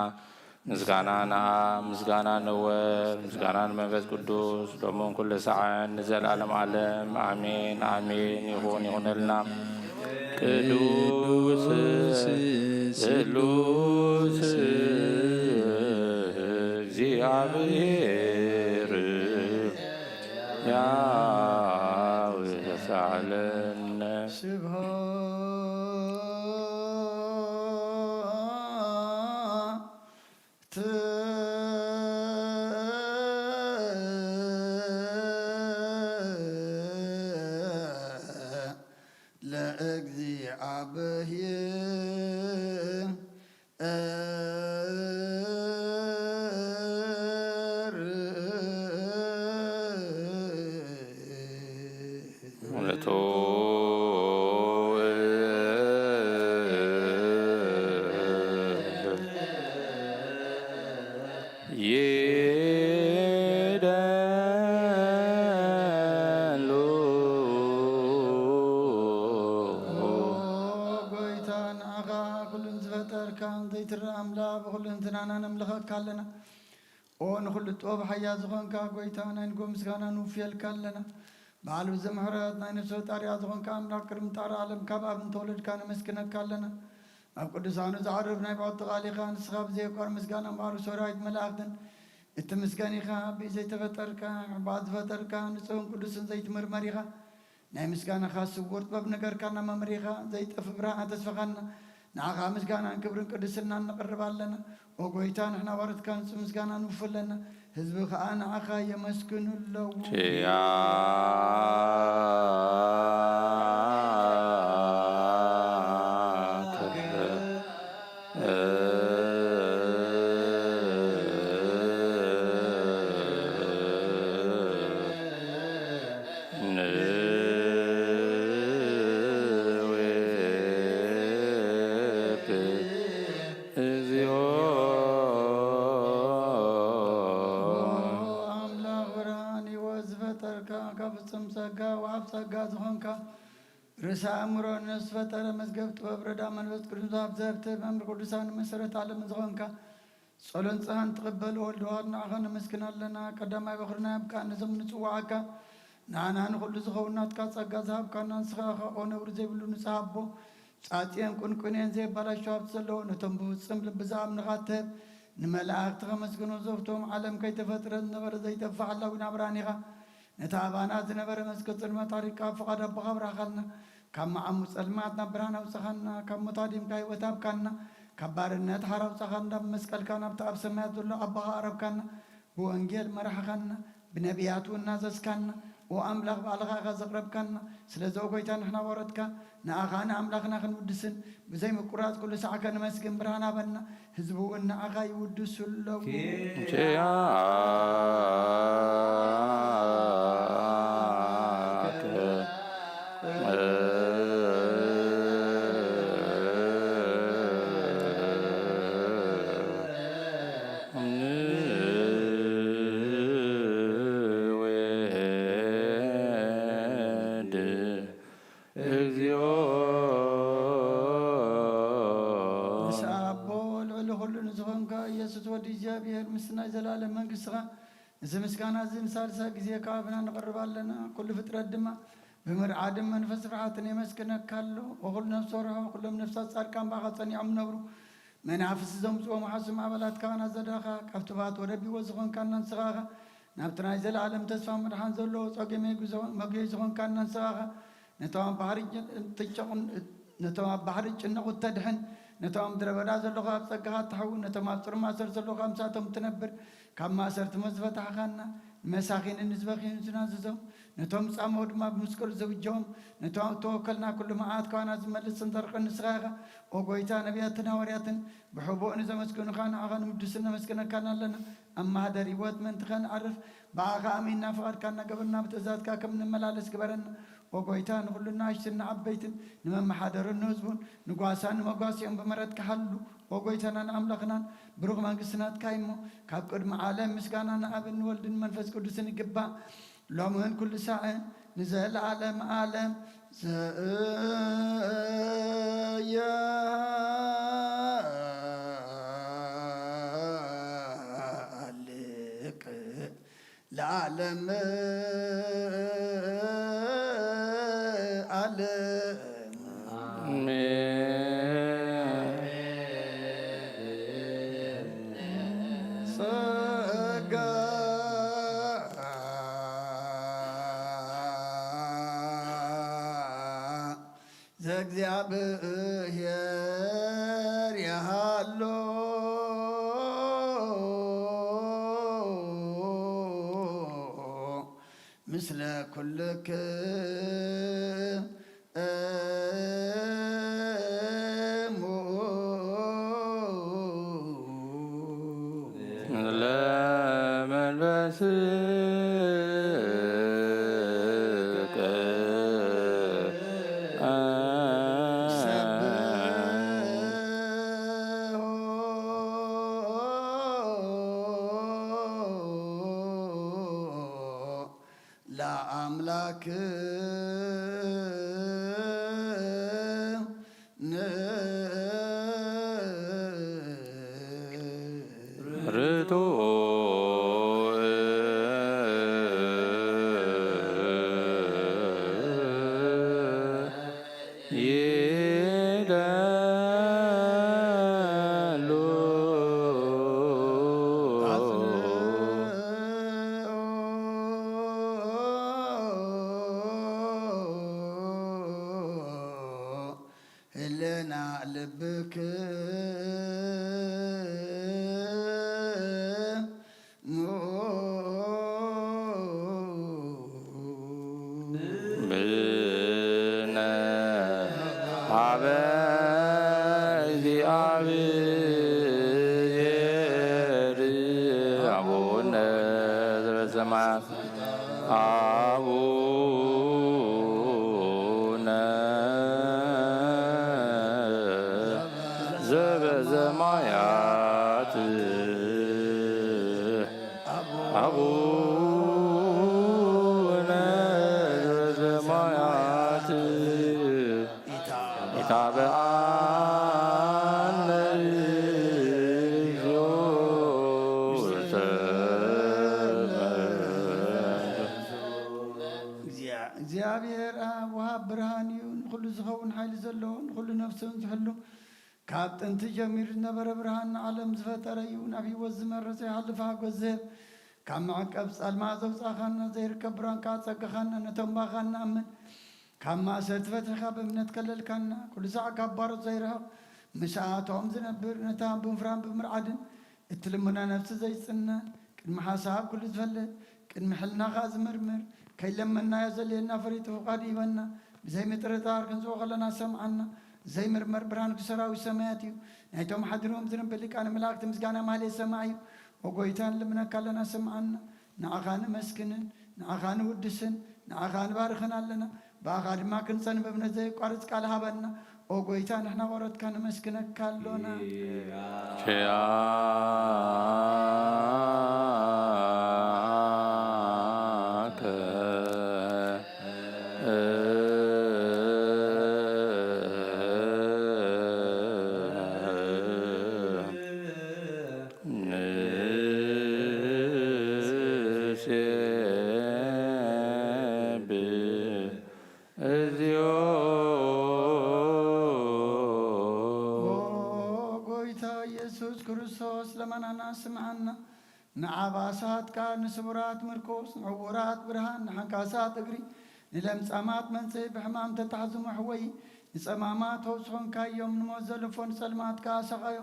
ምስጋና ንኣብ፣ ምስጋና ንወልድ፣ ምስጋና ንመንፈስ ቅዱስ፣ ሎምን ኩሉ ሰዓን ንዘለዓለም ዓለም ኣሜን፣ ኣሜን። ይኹን፣ ይኹነልና። ቅዱስ ስሉስ እግዚኣብሔር ያው ተሳለነ። ስብሐት ለእግዚአብሔር። እውነቱ ይደሉ። ጎይታ ንዓኻ ኩሉን ዝፈጠርካ ዘይትረኣ ኣምላኽ ብኹሉ እንትናና ነምልኸካ ኣለና። ኦ ንኹሉ ጥበብ ሓያ ዝኾንካ ጎይታ ናይ ንጎ ምስጋና ንውፍየልካ ኣለና። በዓል ብዘ ምሕረት ናይ ነፍሲ ፈጣሪያ ዝኾንካ ኣምላኽ ቅድሚ ጣራ ዓለም ካብ ኣብ እንተወለድካ ነመስግነካ ኣለና። ኣብ ቅዱሳኑ ዝዓርብ ናይ ብዕቲ ቃል ኢኻ። ንስኻ ብዘየቋር ምስጋና እምበኣር ሰራዊት መላእኽትን እትምስገን ኢኻ። ብኢድ ዘይተፈጠርካ፣ ሕቡኣት ዝፈጠርካ፣ ንጹህን ቅዱስን ዘይትምርመር ኢኻ። ናይ ምስጋናኻ ስውር ጥበብ ነገርካና መምሪኻ፣ ዘይጠፍእ ብርሃን ኣተስፈኻና። ንዓኻ ምስጋናን ክብርን ቅድስናን ነቕርብ ኣለና። ኦ ጎይታ፣ ንሕና ባሮትካ ንጹህ ምስጋና ንውፍ ኣለና። ህዝቢ ኸኣ ንዓኻ የመስግኑ ኣለዉ። ኪያከ ንዌብ እግዚኦ። ኣምላኽ ብርሃን ህይወት ዝፈጠርካ፣ ካብ ፍጹም ጸጋ ወሃብ ጸጋ ዝኾንካ፣ ርእሰ ኣእምሮ ነፍሲ ፈጠረ፣ መዝገብ ጥበብ ረዳ መንፈስ ቅዱስ ወሃብ ዘህብቲ መምህር ቅዱሳን መሰረት ዓለም ዝኾንካ፣ ጸሎን ጸሃን ትቕበል ወልድ ዋህድ ንዓኻ ነመስግን ኣለና። ቀዳማይ በኹርና ኣብ ቃል ነዞም ንጽዋዓካ፣ ንዓና ንኹሉ ዝኸውን ናትካ ጸጋ ዝሃብካና ንስኻ ኢኻ። ኦ ነውሪ ዘይብሉ ንጹህ ኣቦ፣ ጻጽየን ቁንቁንየን ዘየባላሹ ሃብቲ ዘለዎ፣ ነቶም ብፍጹም ልቢ ዝኣምንኻ ትህብ፣ ንመላእኽቲ ከመስግኑ ዘፍቶም ዓለም ከይተፈጥረ ዝነበረ ዘይጠፍእ ሓላዊና ብርሃን ኢኻ። ነቲ ኣባና ዝነበረ መስቀል ጽልመት ኣሪቕካ ኣብ ፍቓድ ኣቦኻ ኣብራኻልና። ካብ መዓሙ ጸልማት ናብ ብርሃን ኣውጻኻና፣ ካብ ሞት ኣዲምካ ህይወት ሃብካና፣ ካብ ባርነት ሓራ ኣውጻኻና፣ ብመስቀልካ ናብቲ ኣብ ሰማያት ዘሎ ኣቦኻ ኣቕረብካና፣ ብወንጌል መራሕኻና፣ ብነቢያት እውን ናዘዝካና። ኦ ኣምላኽ ባዕልኻ ኢኻ ዘቕረብካና። ስለዚ ኦ ጎይታ ንሕና ባሮትካ ንኣኻ ንኣምላኽና ክንውድስን ብዘይ ምቁራጽ ኩሉ ሳዕ ከነመስግን ብርሃን ሃበና። ህዝቢ እውን ንኣኻ ይውድሱ ኣለዉ። ኪያ ንወድ እግዚኦ። ምስ ኣቦ ልዕሊ ኩሉ ንዝኾንካ ኢየሱስ ወዲ እግዚኣብሔር፣ ምስ ናይ ዘላለም መንግስትኻ፣ እዚ ምስጋና እዚ ንሳልሳይ ግዜ ካብ ኣፍና ነቕርብ ኣለና። ኩሉ ፍጥረት ድማ ብምርዓድን መንፈስ ፍርሃትን የመስግነካ ኣሎ። ወኹሉ ነፍሲ ወርሖ፣ ኩሎም ነፍሳት ጻድቃን ብኣኻ ጸኒዖም ነብሩ። መናፍስቲ ዘምጽኦ መሓሱ ማዕበላት ካህናት ዘዳኻ፣ ካብ ትባት ወደቢዎ ዝኾንካና ንስኻ ኢኻ። ናብቲ ናይ ዘለኣለም ተስፋ መድሓን ዘለዎ ጸገ መግቢ ዝኾን-፣ መግቢ ዝኾንካና ንስኻ ኢኻ። ነቶም ኣብ ባሕሪ ጭ-፣ ትጭቕ-፣ ነቶም ኣብ ባሕሪ ጭነቑ እተድሕን፣ ነቶም ኣብ ምድረ በዳ ዘለኹ ኣብ ጸጋኻ እተሕው፣ ነቶም ኣብ ጽሩም ማእሰር ዘለኹ ኣብ ምሳቶም እትነብር፣ ካብ ማእሰርቲ ሞት ዝፈታሕኻና፣ ንመሳኺንን ንዝበኽዩን ዝናዝዞም፣ ነቶም ዝጻመዉ ድማ ብምስቅሉ ዝብጀዎም፣ ነቶም እተወከልና ኩሉ መዓት ካባና ዝመልስ ጽንተርቅን ንስኻ ኢኻ። ኦ ጎይታ፣ ነቢያትን ሃዋርያትን ብሕቡእ ንዘመስግኑኻ ንዓኻ ንምድስን ነመስግነካን ኣለና። ኣብ ማህደር ህይወት ምእንቲ ኸነዕርፍ ብኣኻ ኣሚንና ፍቓድካ እናገበርና ብትእዛዝካ ከም እንመላለስ ግበረና። ኦ ጎይታ፣ ንኹሉ ንኣሽቱን ንዓበይትን ንመመሓደሩን ንህዝቡን ንጓሳን ንመጓሲኦም ብመረትካ ሓሉ። ኦ ጎይታናን ኣምላኽናን፣ ብሩኽ መንግስቲ ናትካ እዩ እሞ፣ ካብ ቅድሚ ዓለም ምስጋና ንኣብን ንወልድን መንፈስ ቅዱስን ይግባእ፣ ሎምን ኩሉ ሳዕን ንዘለዓለም ዓለም። ዘያልቅ ለዓለም ዓለም። ጸጋ ዘእግዚኣብሔር ይሃሎ ምስለ ኩልክም። ለመንፈስከ ለአምላክ ርቱዕ ይደሉ። ህልና ልብክን ብነ ሀበ እግዚአብሔር አቡነ ዘበሰማያት። አቡነ ዘበሰማያት። አቡነ ዘበሰማያት። ኢታብአነ እግዚኦ ውስተ እግዚአ-፣ እግዚኣብሔር ኣብ ወሃብ ብርሃን እዩ። ንኹሉ ዝኸውን ሓይሊ ዘለዎ፣ ንኹሉ ነፍስን ዝሕሉ፣ ካብ ጥንቲ ጀሚሩ ዝነበረ ብርሃን፣ ንዓለም ዝፈጠረ እዩ። ናብ ህይወት ዝመርሕ ዘይሓልፍ ሓጎስ ዝህብ፣ ካብ መዕቀብ ጸልማ ዘውጻኻና፣ ዘይርከብ ብርሃን ከኣ ጸጋኻና፣ ነቶም ባኻ እንኣምን ካብ ማእሰርቲ ፈቲሕካ ብእምነት ከለልካና፣ ኩሉ ሳዕ ካብ ባሮት ዘይርሕቕ፣ ምስኣቶም ዝነብር፣ ነታ ብምፍራን ብምርዓድን እትልምና ነፍሲ ዘይጽነ፣ ቅድሚ ሓሳብ ኩሉ ዝፈልጥ፣ ቅድሚ ሕልና ከኣ ዝምርምር፣ ከይለመንናዮ ዘድልየና ፈሊጡ ፍቓዱ ይህበና። ብዘይ ምጥርጣር ክንጽዎ ከለና ሰምዓና። ዘይምርመር ብርሃን ሰራዊት ሰማያት እዩ። ናይቶም ሓዲሮም ዝነብር ሊቃነ መላእክት ምስጋና ማህሌት ሰማይ እዩ። ኦ ጎይታ፣ ንልምነካ ኣለና፣ ስምዓና። ንዓኻ ነመስግንን ንዓኻ ንውድስን ንዓኻ ንባርኽን ኣለና። ብኣኻ ድማ ክንጸን ብእምነት ዘየቋርጽ ቃል ሃበና። ኦ ጎይታ፣ ንሕና ቆረትካ ነመስግነካ ኣሎና። ኪያከ ንዓባሳት ቃል፣ ንስቡራት ምርኮስ፣ ንዕዉራት ብርሃን፣ ንሓንካሳት እግሪ፣ ንለምጻማት መንጽሂ፣ ብሕማም ተታሕዙ መሕወዪ፣ ንጸማማት ፈውሲ ኾንካዮም፣ ንሞት ዘልፎ ንጸልማት ከኣ ሰቓዮ።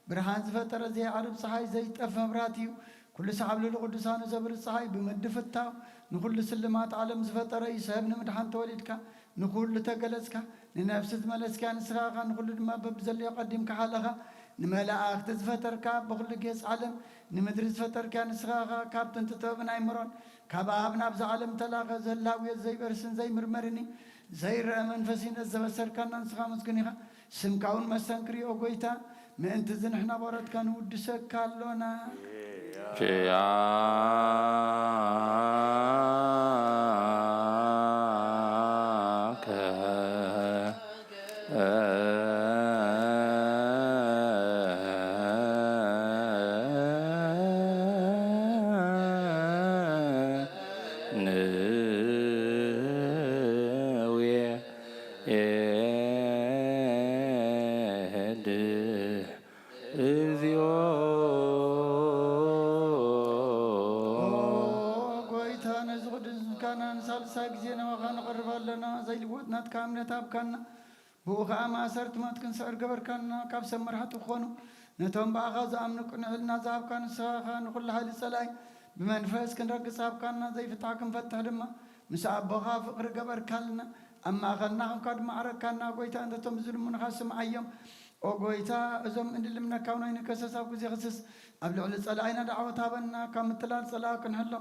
ብርሃን ዝፈጠረ ዘይዓርብ ጸሓይ፣ ዘይጠፍ መብራህቲ እዩ። ኩሉ ሰዓብ ልዕሊ ቅዱሳኑ ዘብርህ ጸሓይ ብምድፍታው፣ ንኹሉ ስልማት ዓለም ዝፈጠረ እዩ። ሰብ ንምድሓን ተወሊድካ፣ ንኹሉ ተገለጽካ፣ ንነፍሲ ዝመለስካ ንስኻ ኢኻ፣ ንኹሉ ድማ በብዘለዮ ቀዲምካ ሓለኻ። ንመላእኽቲ ዝፈጠርካ፣ ብኹሉ ጌጽ ዓለም ንምድሪ ዝፈጠርካ ንስኻ ኢኻ። ካብ ጥንቲ ጥበብ ናይ ምሮን ካብ ኣብ ናብዛ ዓለም ተላኸ፣ ዘላውዮ ዘይበርስን ዘይምርመርን እዩ። ዘይረአ መንፈስ እዩ ነዚ ዘበሰርካና ንስኻ ምስጉን ኢኻ። ስምካ እውን መስተንክር እዩ፣ ኦ ጎይታ። ምእንቲ እዚ ንሕና በረትካ ንውድሰካ ኣሎና። ኪያከ ንዌ ኤድ እግዚኦ። ኦ ጎይታ፣ ነዚ ቅዱስ ምስጋና ንሳልሳይ ግዜ ናባኻ ነቕርብ ኣለና። ዘይልወጥ ናትካ እምነት ሃብካና። ብኡ ኸኣ ማእሰርቲ ሞት ክንስዕር ገበርካና። ካብ ሰብ መራሕቲ ክኾኑ ነቶም ብኣኻ ዝኣምኑ ቅኑዕ ሕልና ዝሃብካ ንስኻ ኢኻ። ንኹሉ ሓይሊ ጸላኢ ብመንፈስ ክንረግጽ ሃብካና። ዘይፍታሕ ክንፈትሕ ድማ ምስ ኣቦኻ ፍቕሪ ገበርካልና። ኣብ ማእኸልና ኾንካ ድማ ዓረግካና። ጎይታ፣ እንተቶም ዝልምኑኻ ስምዓዮም። ኦ ጎይታ፣ እዞም እንልምነካ እውን ኣይንከሰስ። ኣብ ግዜ ክስስ ኣብ ልዕሊ ጸላኢና ዳዕወት ሃበና። ካብ ምትላል ጸላኢ ክንሕሎ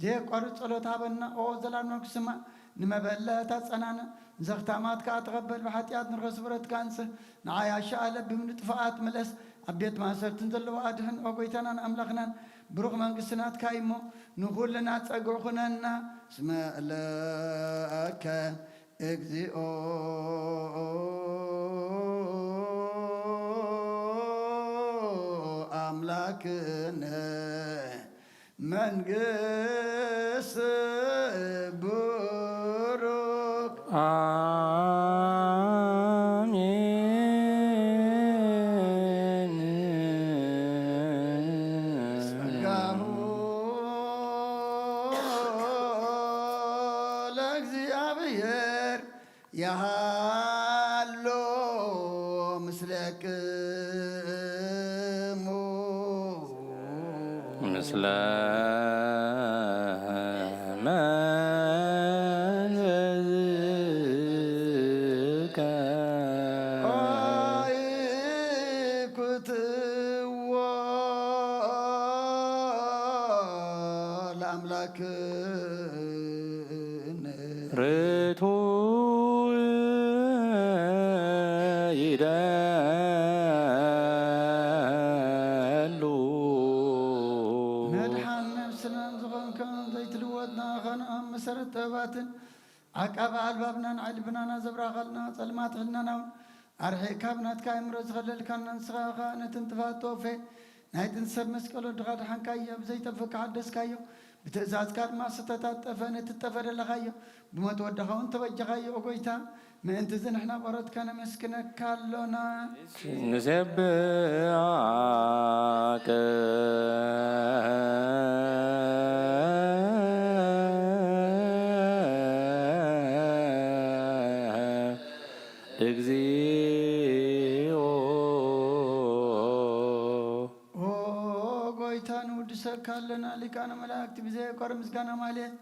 ዘየቋርጽ ጸሎት ሃበና። ኦ ዘላለም ክስማዕ ንመበለት ኣጸናንዕ። ዘኽታማት ከኣ ተቐበል። ብሓጢኣት ንርኸስ ብረትካ ኣንጽህ። ንዓይ ኣሻ ኣለብም ንጥፋኣት ምለስ። ኣብ ቤት ማእሰርትን ዘለዉ ኣድሕን። ኦ ጎይታናን ኣምላኽናን፣ ብሩኽ መንግስቲ ናትካ እዩ እሞ፣ ንኹልና ጸግዒ ኩነና። እስመ ለከ እግዚኦ ኣምላክነ መንግስት ብሩክ። አሜን። ጸጋሁ ለእግዚኣብሔር ያሃሎ ምስለክሙ። ምስለ መንፈስከ። ኣይኩትዎ ለኣምላክ ርቱዕ ይደሉ። መድሓን ነፍስናን ዝኾንካ ዘይትልወጥ ንኣኻን ኣብ መሰረት ጥበባትን ዓቃቢ ኣልባብናን ዓይኒ ልብናና ዘብራኻልና ጸልማት ሕልናና እውን ኣርሒቕካ ብናትካ ኣእምሮ ዝኸለልካና ንስኻ ኢኻ። ነቲ ንጥፋት ተወፌ ናይ ጥንቲ ሰብ መስቀል ወድኻ ድሓንካዮ፣ ብዘይጠፍእ ከሓደስካዮ፣ ብትእዛዝካ ድማ ዝተታጠፈ ነቲ ዝጠፍአ ደለኻዮ፣ ብሞት ወድኻ እውን ተበጀኻዮ። ኦ ጎይታ፣ ምእንቲ እዚ ንሕና በረትካ ነመስግነካ ኣሎና። ንሴብሐከ እግዚኦ። ኦ ጎይታ፣ ንውድሰካ ኣለና። ሊቃነ መላእክቲ ብዘየቋርጽ ምስጋና ማህሌት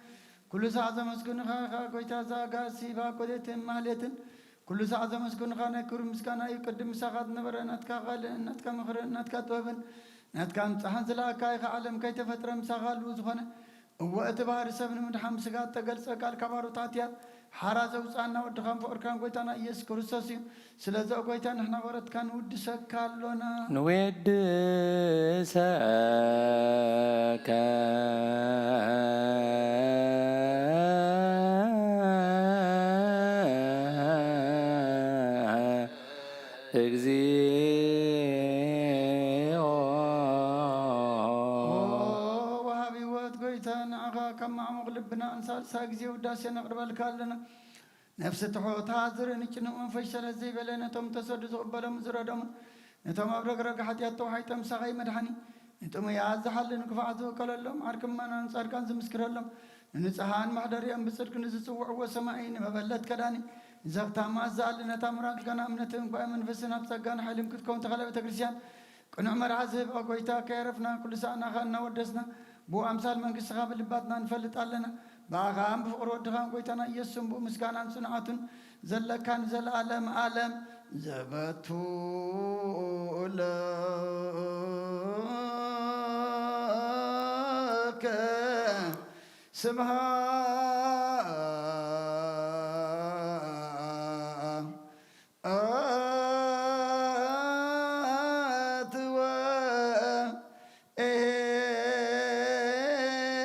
ኩሉ ሳዕ ዘመስግኑኻ ኢኻ። ጎይታ፣ እዛ ኣጋእዝቲ ባኮቴትን ማህሌትን ኩሉ ሳዕ ዘመስግኑኻ ናይ ክብሪ ምስጋና እዩ። ቅድም ምሳኻ ዝነበረ ናትካ ካልእን ናትካ ምኽርን ናትካ ጥበብን ናትካ ምጻሕን ዝለኣካ ኢኻ። ዓለም ከይተፈጥረ ምሳኻ ህልው ዝኾነ፣ እወ፣ እቲ ባህሪ ሰብ ንምድሓን ብስጋ እተገልጸ ቃል ካብ ኣርዑት ሓጢኣት ሓራ ዘውጽኣና ወድኻን ፍቕርካን ጎይታና ኢየሱስ ክርስቶስ እዩ። ስለዚ ኦ ጎይታ፣ ንሕና በረትካ ንውድሰካ ኣሎና። ንዌድሰከ እግዚኦ። ኦ ወሃቢ ህይወት ጎይታ፣ ንዓኻ ካብ ማዕሙቕ ልብና ንሳልሳይ ግዜ ውዳሴ ነቕርበልካ ኣለና። ነፍሲ ትሑት ዝርኢ ንጭኑቕ መንፈስ ሸለል ዘይበለ፣ ነቶም ተሰዱ ዝቕበሎም ዝረደሙ፣ ነቶም ኣብ ረግረግ ሓጢኣት ተዋሒጦም ሳቐይ መድሓኒ፣ ንጥሙያት ዝሓሊ ንክፉዓት ዝእከለሎም፣ ዓርኪ ምእመናን ጻድቃን ዝምስክረሎም፣ ንንጹሓን መሕደሪኦም ብጽድቂ ንዝጽውዕዎ ሰማዒ፣ ንመበለት ከዳኒ፣ ንዘኽታማት ዝኣሊ ነታ ምራቕ ዝገና እምነትን ጓይ መንፈስን ኣብ ጸጋን ሓይልን ክትከውን ተኸለ ቤተ ክርስቲያን ቅኑዕ መርዓ ዝህብ ጎይታ ከየረፍና ኩሉ ሰዓና ከኣ እናወደስና ብኡ ኣምሳል መንግስትኻ ብልባትና ንፈልጥ ኣለና። ብኣኻን ብፍቕሪ ወድኻን ጎይታና ኢየሱስን ብኡ ምስጋናን ጽንዓቱን ዘለካ ንዘለኣለም ኣለም ዘበቱ ለከ ስብሃ ኣትወ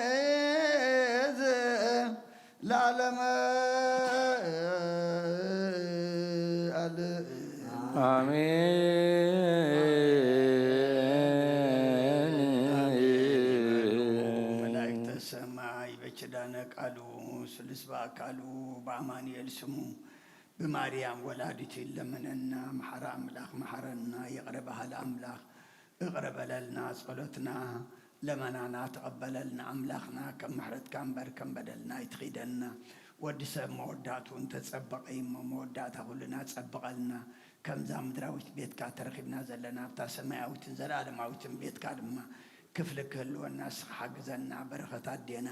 ኤዝ ለዓለመ ኣለ። ኣሜን። መላእክተ ሰማይ በኪዳነ ቃሉ ስሉስ በአካሉ በአማኑኤል ስሙ ብማርያም ወላዲቱ ይለመነና። መሓሪ ኣምላኽ መሓረና፣ ይቕረ በሃሊ ኣምላኽ እቕረ በለልና፣ ጸሎትና ለመናና ተቐበለልና። ኣምላኽና ከም ምሕረትካ እምበር ከም በደልና ኣይትኺደና። ወዲ ሰብ መወዳእትኡ እንተጸበቐ እዩ እሞ፣ መወዳእታ ኩልና ጸብቐልና። ከምዛ ምድራዊት ቤትካ ተረኺብና ዘለና፣ ኣብታ ሰማያዊትን ዘለኣለማዊትን ቤትካ ድማ ክፍሊ ክህልወና ንስኻ ሓግዘና። በረኸት ኣዴና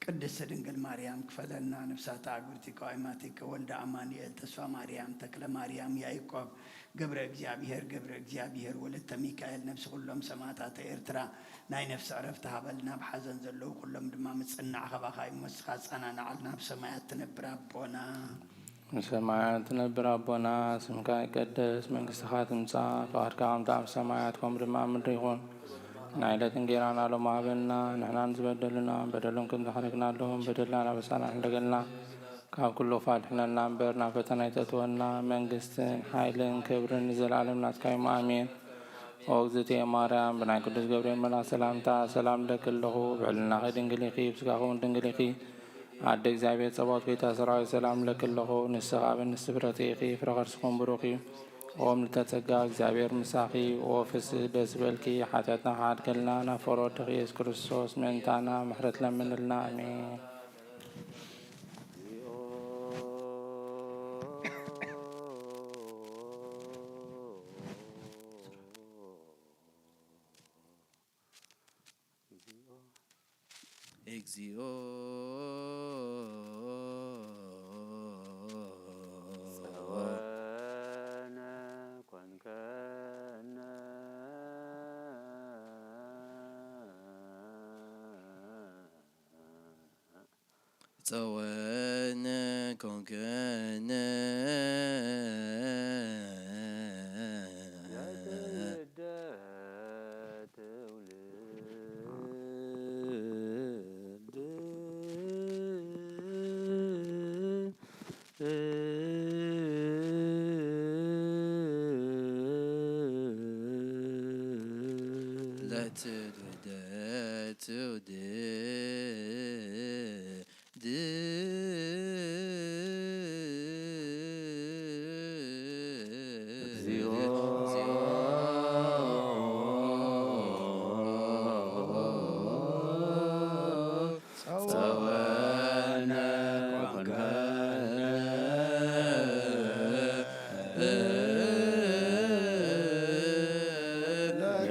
ቅድስቲ ድንግል ማርያም ክፈለና። ነፍሳት ኣግብርቲ ከዋይማቲከ ወልደ ኣማኑኤል፣ ተስፋ ማርያም፣ ተክለ ማርያም፣ ያዕቆብ፣ ገብረ እግዚኣብሔር፣ ገብረ እግዚኣብሔር፣ ወለተ ሚካኤል፣ ነፍሲ ኩሎም ሰማዕታተ ኤርትራ ናይ ነፍሲ ዕረፍቲ ሃበልና። ኣብ ሓዘን ዘለዉ ኩሎም ድማ ምጽናዕ ካባኻ እዩ እሞ ንስኻ ኣጸናንዓልና። ኣብ ሰማያት ትነብር ኣቦና። ብሰማያት ትነብር ኣቦና፣ ስምካ ይቀደስ፣ መንግስትኻ ትምጻእ፣ ፍቓድካ ከምቲ ኣብ ሰማያት ከምኡ ድማ ኣብ ምድሪ ይኹን። ናይ ዕለት እንጌራና ሎሚ ሃበና፣ ንሕና ንዝበደሉና በደሎም ከም ዝሓረግናሎም በደልና ናበሳና ሕደገልና፣ ካብ ኩሉ ክፉእ ኣድሕነና እምበር ናብ ፈተና ኣይተእትወና፣ መንግስትን ሓይልን ክብርን ንዘለኣለም ናትካ እዩ። ኣሜን። ኦ እግዝእትየ ማርያም፣ ብናይ ቅዱስ ገብርኤል መልኣክ ሰላምታ ሰላም እለኪ ኣለኹ። ብሕልናኺ ድንግል ኢኺ፣ ብስጋኺ እውን ድንግል ኢኺ። ኣደ እግዚኣብሔር ጸባኦት፣ ጎይታ ሰራዊት፣ ሰላም እለኪ ኣለኹ። ንስኺ ኣብ ኣንስቲ ፍርያት ኢኺ፣ ፍረ ከርስኺ እውን ብሩኽ እዩ። ኦ ምልዕተ ጸጋ፣ እግዚኣብሔር ምሳኺ። ኦ ፍስሕቲ ደስ ይበልኪ፣ ሓጢኣትና ክሓድገልና ናብ ፍቕሪ ወድኺ ኢየሱስ ክርስቶስ ምእንታና ምሕረት ለምንልና። ኣሜን። እግዚኦ። ጸወነ ኮንከነ። ጸወነ ኮንከነ። ለትውልደ ትውልድ።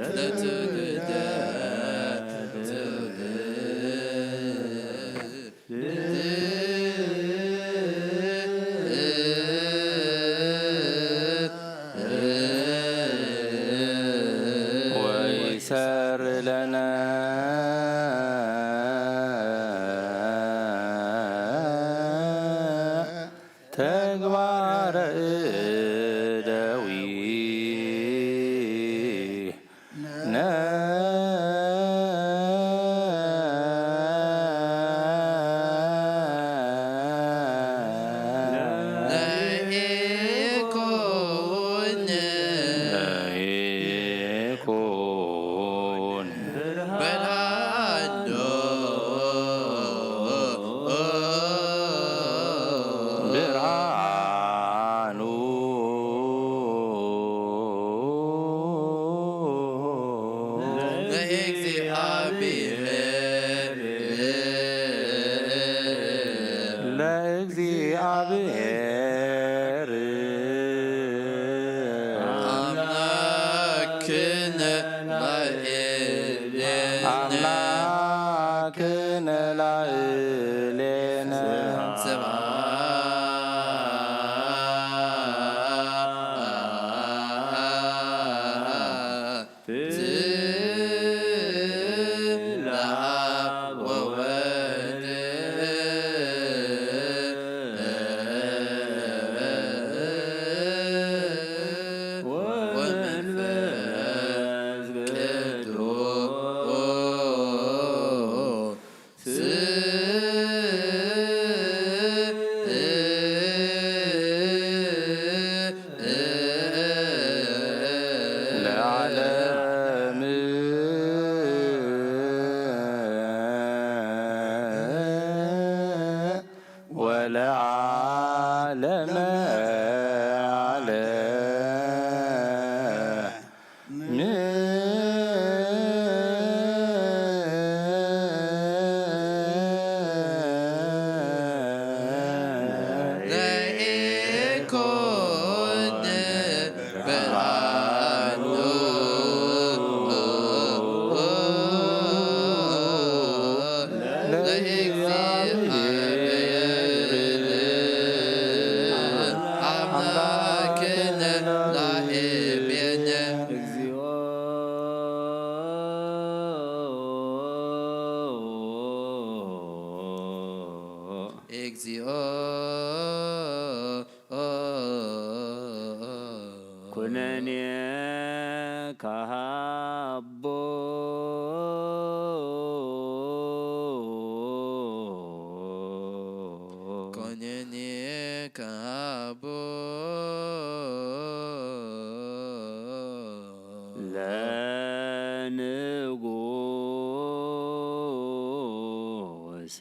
ለትውልደ ትውልድ። ወይሰር ለነ ተግባረ እደዊ። ብርሃኑ ብሔር ኣምላክነ ላዕሌነ ኣምላክነ ላዕሌነ ስብሐት ለአብ ወወልድ ወመንፈስ ቅዱስ ለዓለም ወለዓለመ ዓለም። ለኢኮነ በዓሉ ለእግዚአብሔር አምላክነ ላዕሌነ። እግዚኦ ኩነኔ ካሃቦ። ኩነኔ ካሃቦ። ለንጉስ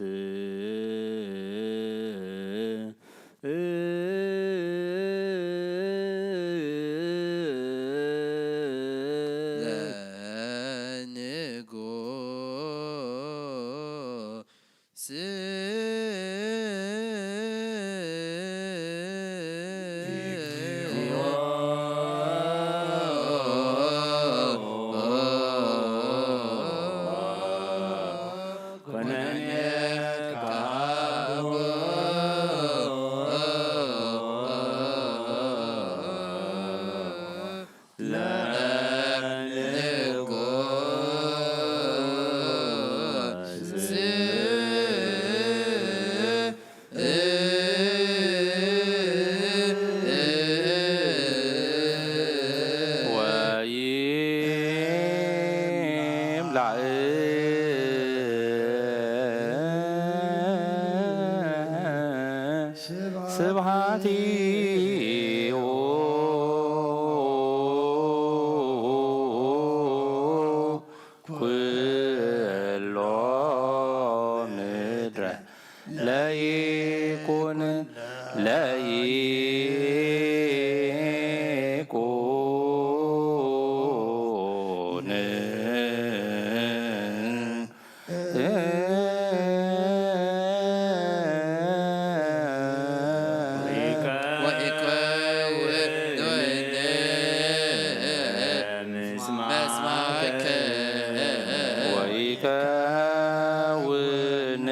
ለንጉስ ወይምላእ ስብሐቲሁ ኩሎ ምድረ ለይኩን ለይኩን። ወኢኮን ምስማከ ወኢኮን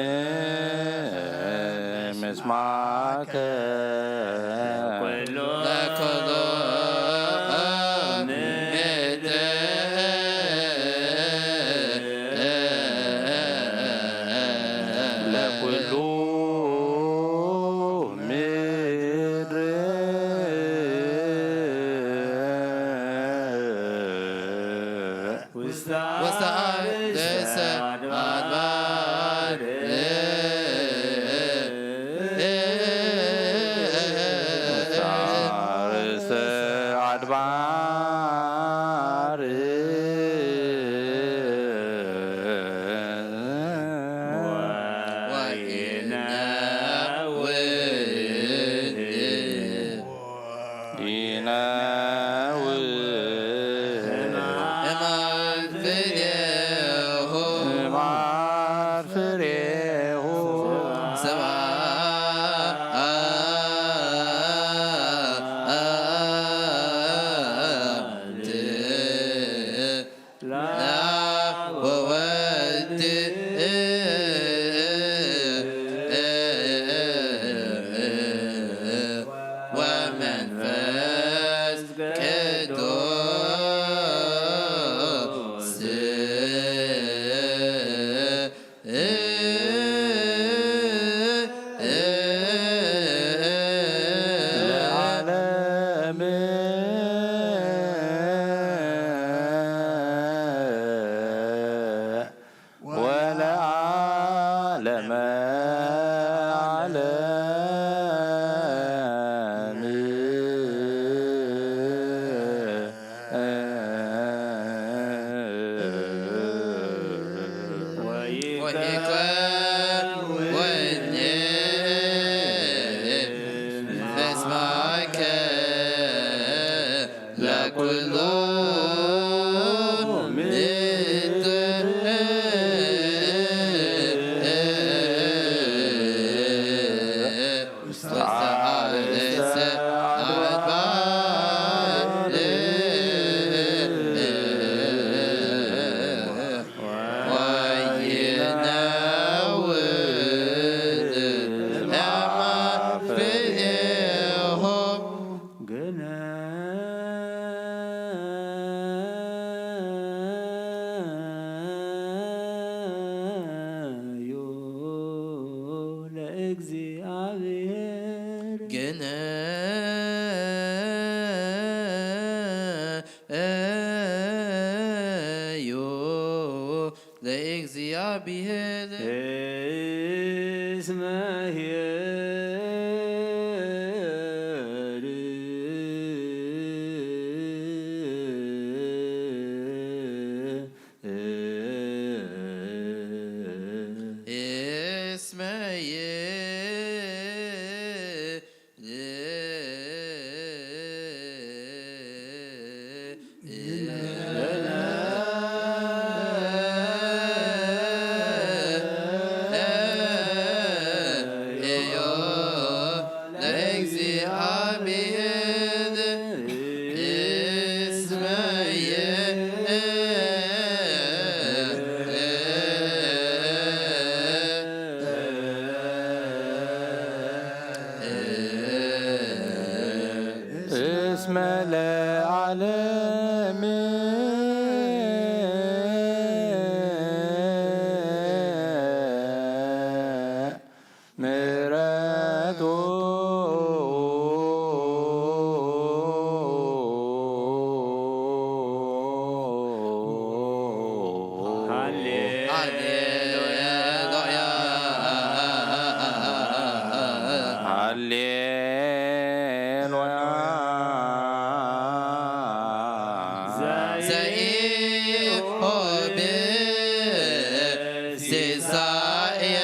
ምስማከ ለኩሉ ምድር ለኩሉ ምድር ውስተ ውስተ አርድእሰ አድባር ወመንፈስ ቅዱስ ለዓለም ወለዓለመ ዓለም። ወይከውን በስማከ ለኩሉ ምድር ውስተ አርእስተ አድባር ወይነውድ ለማፍሬሆ። ግነዩ ለእግዚኣብሔር። ግነዩ ለእግዚኣብሔር። እስመ ኄር። እስመ ኄር። ለእግዚኣብሔር እስመ እስመ ለዓለም ምሕረቱ። ሃሌሉያ። ሃሌሉያ። ዘይሆብ ሲሳየ።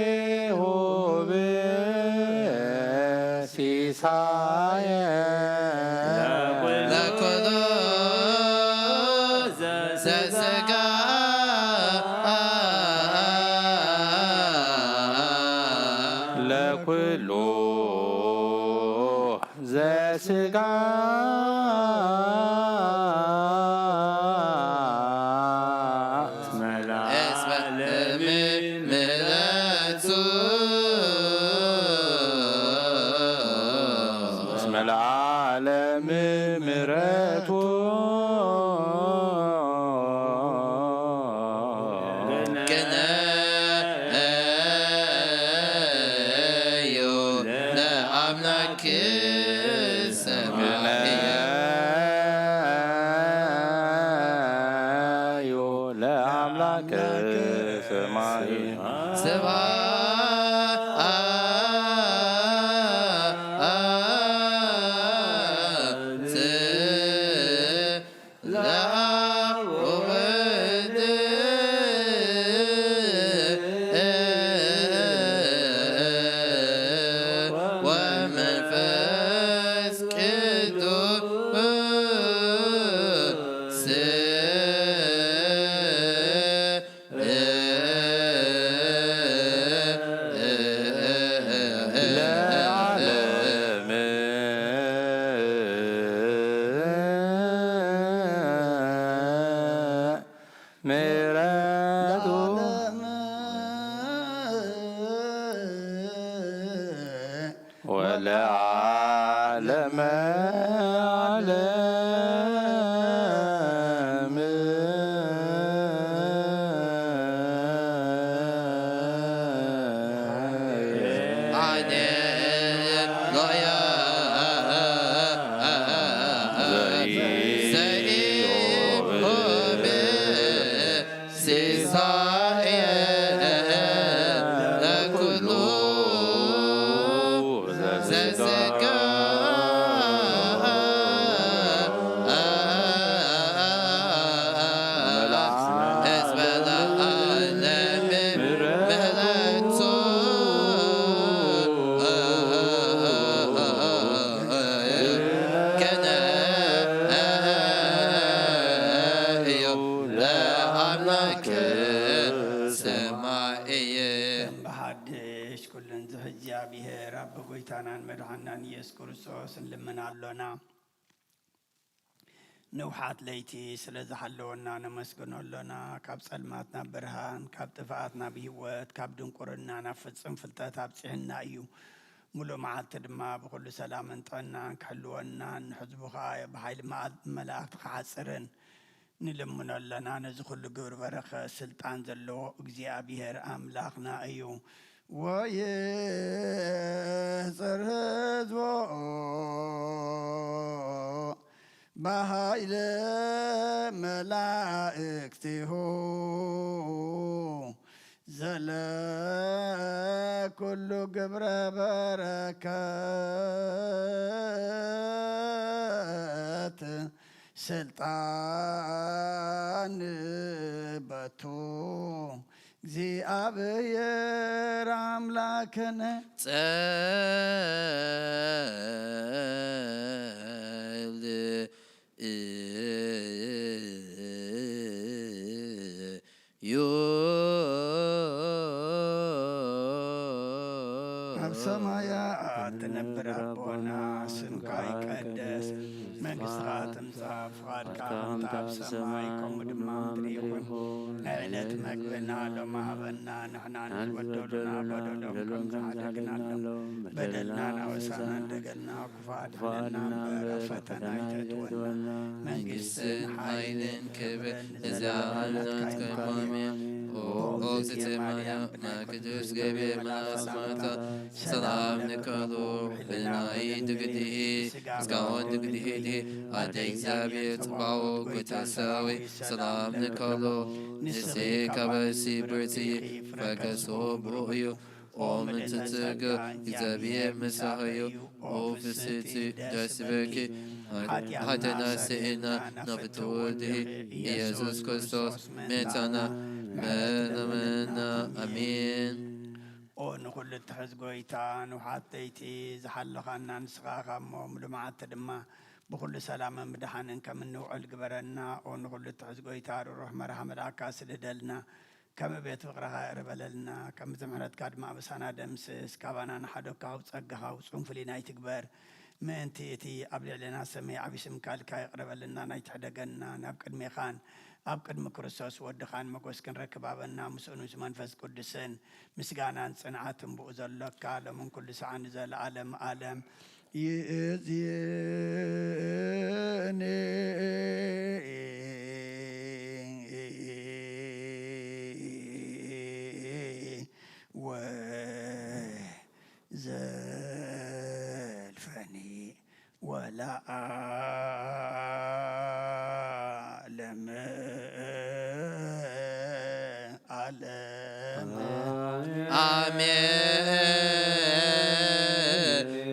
ዘይሆብ ሲሳየ። ለኩሉ ዘሥጋ። ለኩሉ ዘሥጋ። እስመ ለዓለም ምሕረቱ። እስመ ለዓለም ምሕረቱ። ግነዩ ለአምላክ ሰማይ። ግነዩ ለአምላክ ሰማይ። ስብሐት ለአብ ወወልድ ወመንፈስ ቅዱስ። ምሕረቱ ወለዓለመ ዓለም። ብሓድሽ ኩለን ዝሕዚ እግዚኣብሔር ኣብ ጎይታናን መድሓናን ኢየሱስ ክርስቶስ ንልምን ኣሎና። ንውሓት ለይቲ ስለ ዝሓለወና ነመስግኖ ኣሎና። ካብ ጸልማት ናብ ብርሃን፣ ካብ ጥፍኣት ናብ ህይወት፣ ካብ ድንቁርና ናብ ፍጹም ፍልጠት ኣብጺሕና እዩ። ሙሉእ መዓልቲ ድማ ብኹሉ ሰላምን ጥዕናን ክሕልወናን ንሕዝቡ ኸኣ ብሓይሊ መዓል-፣ መላእኽቲ ክሓጽርን ንልምኖ ኣለና። ነዚ ኩሉ ግብሪ በረኸት ስልጣን ዘለዎ እግዚኣብሔር ኣምላኽና እዩ። ወይጽር ህዝቦ ብሃይለ መላእክቲሁ ዘለ ኩሉ ግብረ በረከት ስልጣን በቱ እግዚኣብሔር ኣምላክነ። ጸል እዩ። ኣብ ሰማያት ትነብር ኣቦና፣ ስምካ ይቀደስ፣ መንግስትኻ ትምጻእ፣ ፍቓድካ ከምታ ኣብ ሰማይ ከምኡ ድማ ኣብ ምድሪ ይኹን። ናይ ዕለት መግብና ሎሚ ሃበና፣ ንሕና ንዝበደሉና በደሎም ከም ዝሓደግናሎም በደልና ናወሳና እንደገልና፣ ክፉእ ኣድሕነና እምበር ኣብ ፈተና ኣይተእትወና። መንግስትን ሓይልን ክብርን ንዘለኣለም ናትካ እዩ። ኣሜን። ኦ እግዝእትየ ማርያም፣ ብናይ ቅዱስ ገብርኤል መልኣክ ሰላምታ ሰላም ንከሎ። ህልናይ ድግድሂ፣ ስጋውን ድግድሂ፣ ኣደ እግዚኣብሔር ጽባኦት፣ ጎይታ ሰራዊት፣ ሰላም ንከሎ። ንስኺ ካብ ኣንስቲ ብርትዒ፣ ፍረ ከርስኺ ብሩኽ እዩ። ኦ ምልዕቲ ጸጋ፣ እግዚኣብሔር ምሳኺ እዩ። ኦ ፍስሕቲ፣ ደስ ይበልኪ፣ ሓጢኣትና ስኢና፣ ናብ ፍትው ወልድኺ ኢየሱስ ክርስቶስ መጻና፣ መረመና። ኣሜን። ኦ ንኹሉ እትሕዝ ጎይታ፣ ንውሓት ለይቲ ዝሓለኻና ንስኻ ኢኻ እሞ፣ ምሉእ መዓልቲ ድማ ብኹሉ ሰላምን ብድሓንን ከም እንውዕል ግበረና። ኦ ንኹሉ እትሕዝ ጎይታ፣ ርሩህ መርሓ መልኣካ ስደደልና። ከም ቤት ፍቕርኻ ይቕረ በለልና፣ ከም ምሕረትካ ድማ ኣበሳና ደምስስ። ካባና ንሓደግካ ካብ ጸጋኻ ውጹን ፍልይና ኣይትግበር። ምእንቲ እቲ ኣብ ልዕሌና ሰመይ ዓቢ ስምካ ኢልካ ይቕረ በለልና፣ ናይ ትሕደገና፣ ናብ ቅድሜኻን ኣብ ቅድሚ ክርስቶስ ወድኻን መጎስ ክንረክብ ሃበና። ምስኡ ምስ መንፈስ ቅዱስን ምስጋናን ጽንዓትን ብኡ ዘሎካ፣ ሎምን ኩሉ ሰዓን ንዘለኣለም ኣለም። ይእዜኒ ወዘልፈኒ ወለዓለመ ዓለም። ኣሜን።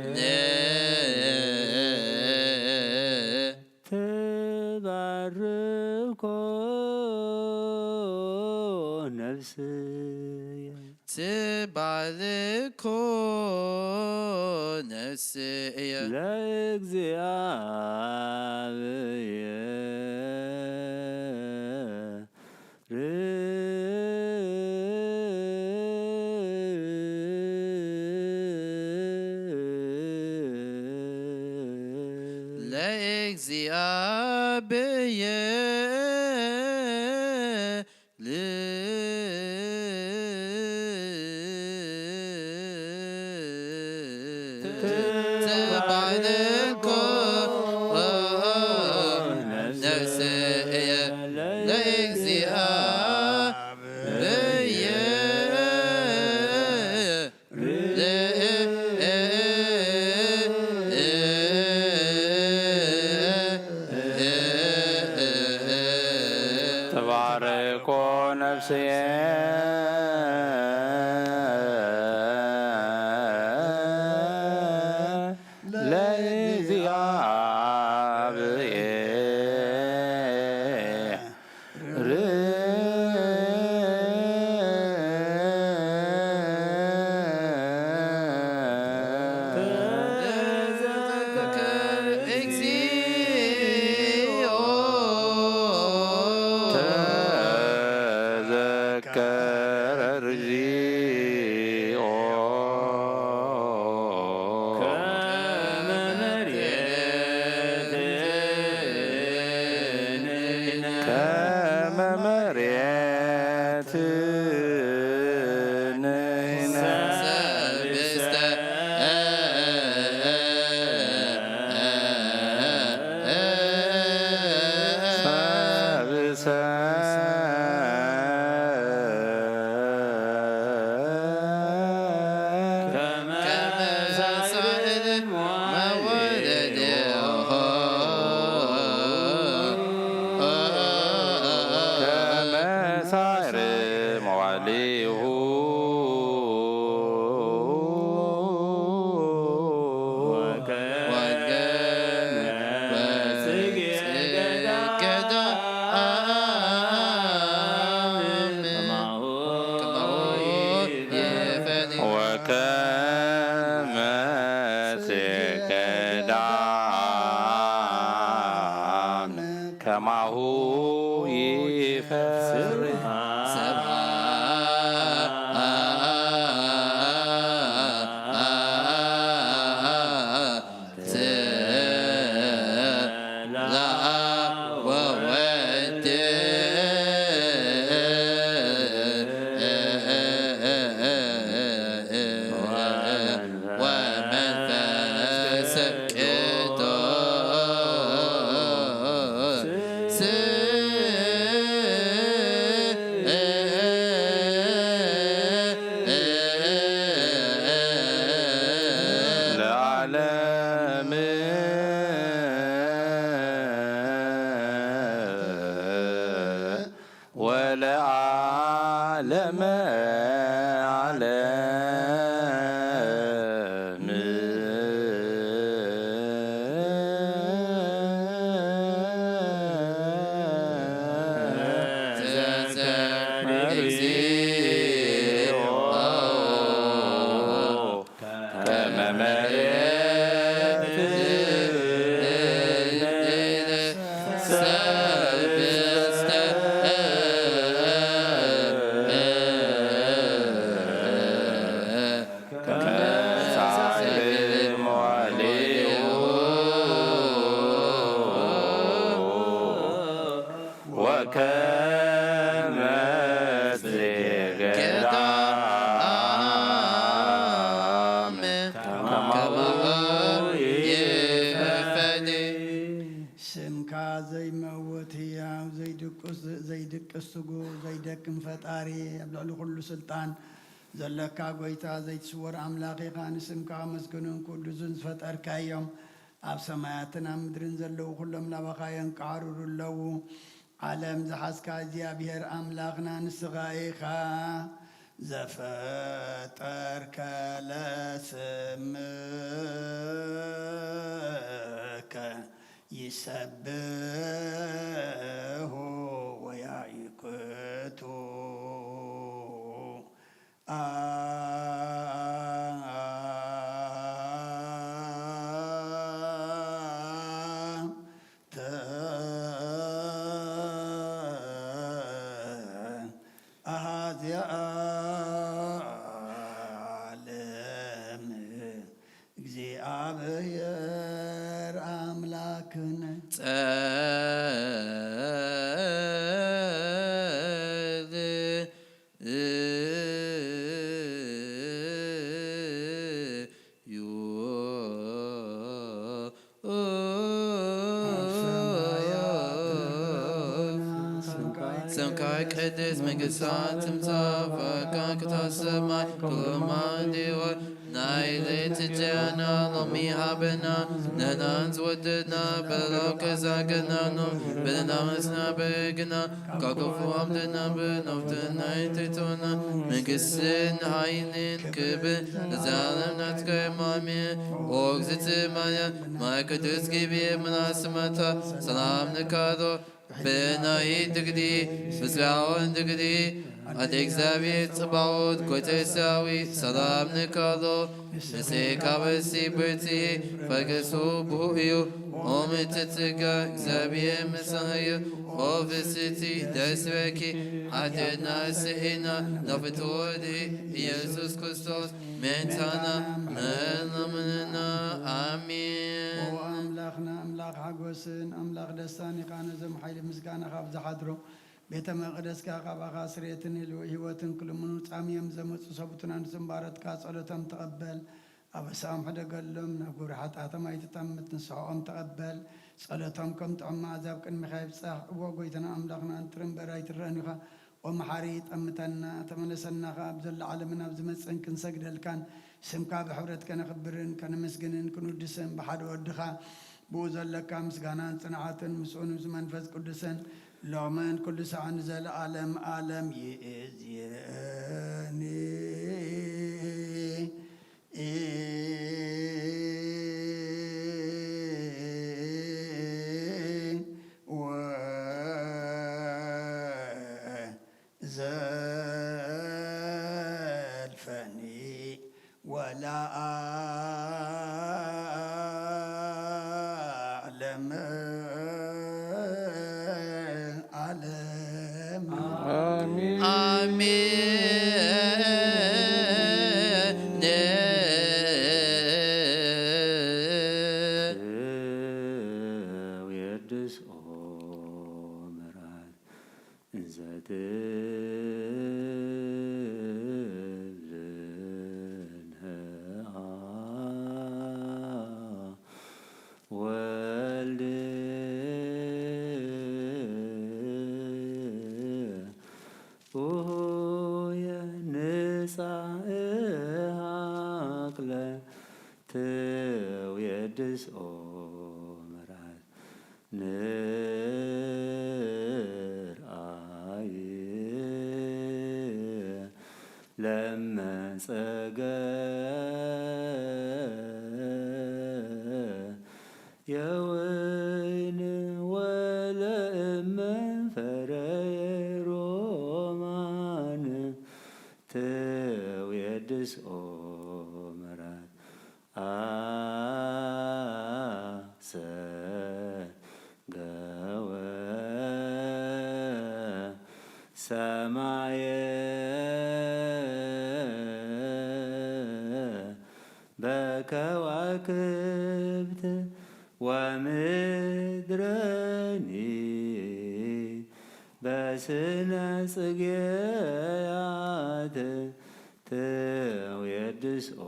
ትባርኮ ነፍስየ። ትባርኮ ነፍስየ። ለእግዚኣብሔር ለእግዚኣብሔር ትባረኮ ነፍስየ ለእግዚኣብሔር። ተባረኮ ነፍስየ ለእግዚኣብሔር። ተዘከር እግዚኦ። ተዘከር እግዚኦ። ከመ መሬት ከመ መሬት ንሕነ ሰብስተ ሰብሰ ከመ ሳዕር መወረድ ከመ ሳዕር መዋሊሁ ወገ ወጽጌ ገዳም ከማሁ ይፈኒ ወከመ ጽጌ ገዳም ከማሁ ይፈኒ ስብሐት ለአብ ወወልድ ወመንፈስ ቅዱስ ለዓለም ወለዓለመ ዓለም። ተዘከር እግዚኦ ከመ መሬት ሰብስተ ከመ ሳዕር መዋሊሁ ወከመ ጽጌ ገዳም ከማሁ ይፈኒ። ስምካ ዘይመውት ህያው፣ ዘይድቅስ፣ ዘይድቅስ ስጉእ፣ ዘይደክም ፈጣሪ፣ ኣብ ልዕሊ ኩሉ ስልጣን ዘለካ ጎይታ፣ ዘይትስወር ኣምላኽ ኢኻ። ንስምካ ከመስግኑን ክውድዙን ዝፈጠርካዮም፣ ኣብ ሰማያትን ኣብ ምድርን ዘለዉ ኩሎም ናባኻ የንቃዕርሩ ኣለዉ። ዓለም ዝሓዝካ እግዚኣብሔር ኣምላኽና ንስኻ ኢኻ። ዘፈጠርከ ለስምከ ይሰብሑ ወያይክቱ። ኣንተ ኣሃዚ ዓለም እግዚኣብሔር ኣምላክነ። ጸ ቅድስት መንግሥትካ ትምጻእ፣ ፈቃድካ ከማይ ኣብ ሰማይ ከሎ እንዲሁ። ናይ ለይቲ እንጀራና ሎሚ ሃበና፣ ንሕናን ዝወደና በደላትና ከማይ ንሕና ንበድል፣ ንሕና ንበድል፣ ካብ ክፉ ኣድሕነና፣ ብመንፈስና ናይ ትሕትና መንግሥትን ሓይልን ክብርን ለዘለዓለም ናትካ እዩ፣ ኣሜን። ኦ እግዝእትየ ማርያም፣ ማይ ቅዱስ ገብርኤል መልኣክ ሰላምታ እልካ፣ ሰላም ንልኪ፣ ብናይ ድግዲ ብስጋውን ድግዲ ኣደ እግዚኣብሔር ጽባኦት ጐይታ ሰራዊት ሰላም ንልኪ፣ ምስሌኪ ብርትዒ ፈገሱ ብኡ እዩ። ኦ ምልዕቲ ጸጋ፣ እግዚኣብሔር ምሳኺ እዩ። ኦ ፍስሕቲ ደስ ይበልኪ፣ ኣዴና ስኢና ናፍቶ ወዲ ኢየሱስ ክርስቶስ ሜንታና መለምንና። ኣሜን። ኦ ኣምላኽና፣ ኣምላኽ ሓጎስን ኣምላኽ ደስታን ኢኻ። ነዞም ሓይሊ ምስጋናኻ ኣብ ዝሓድሮ ቤተ መቕደስካ፣ ካባኻ ስርየትን ህልው ህይወትን ክልምኑ ጻምዮም ዘመጹ ሰቡትና ንስምባረትካ ጸሎቶም ተቐበል። ኣበሳኦም ሕደገሎም፣ ናብ ግብሪ ሓጢኣቶም ኣይትጠምት፣ ንስሐኦም ተቐበል። ጸሎቶም ከም ጥዑም መኣዛ ኣብ ቅድሚኻ ይብጻሕ። እወ ጎይታና ኣምላኽና፣ ንጥሪ እምበር ኣይትረእን ኢኻ። ኦ መሓሪ፣ ጠምተና፣ ተመለሰና ኸኣ፣ ኣብ ዘሎ ዓለምን ኣብ ዝመጽእን ክንሰግደልካን ስምካ ብሕብረት ከነኽብርን ከነመስግንን ክንውድስን ብሓደ ወድኻ ብኡ ዘለካ ምስጋናን ጽንዓትን ምስኡ ምስ መንፈስ ቅዱስን ሎምን ኩሉ ሰዓን ንዘለዓለም ዓለም ይእዝየኒ። ወዘልፈኒ ወለዓለመ ዓለም። ኣሜን። ኣሜን። ተውየድስኦ መርዓት እንዘ ትብል ንሃ ወልድ ኡየ ንጻእ ሃቅለ ተውየድስኦ መርዓት ንርኣይ ለመጸገ የወይን ወለእመን ፈረየ ሮማን ተውየድስኦ መርዓት አሰገወ ሰማየ በከዋክብት ወምድረኒ በስነ ጽጌያት ተውየድስኦ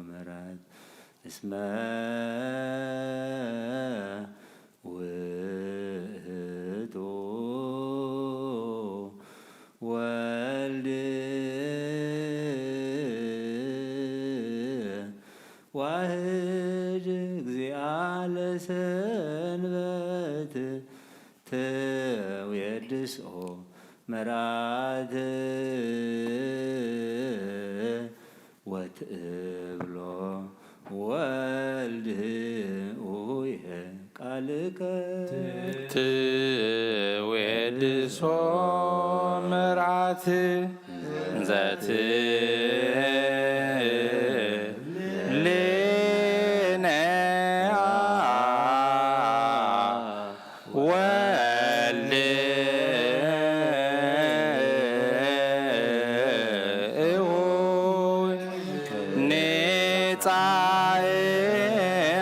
መርዓት እስመ ውእቱ ወልድ ዋህድ እግዚአ ለሰንበት ተውየድስኦ መርዓት ወትብሎ ወልድ ኡየ ቃልከ ትዌድሶ መርዓት ዘትብልንያ ወልድ እውይ ንጻኤ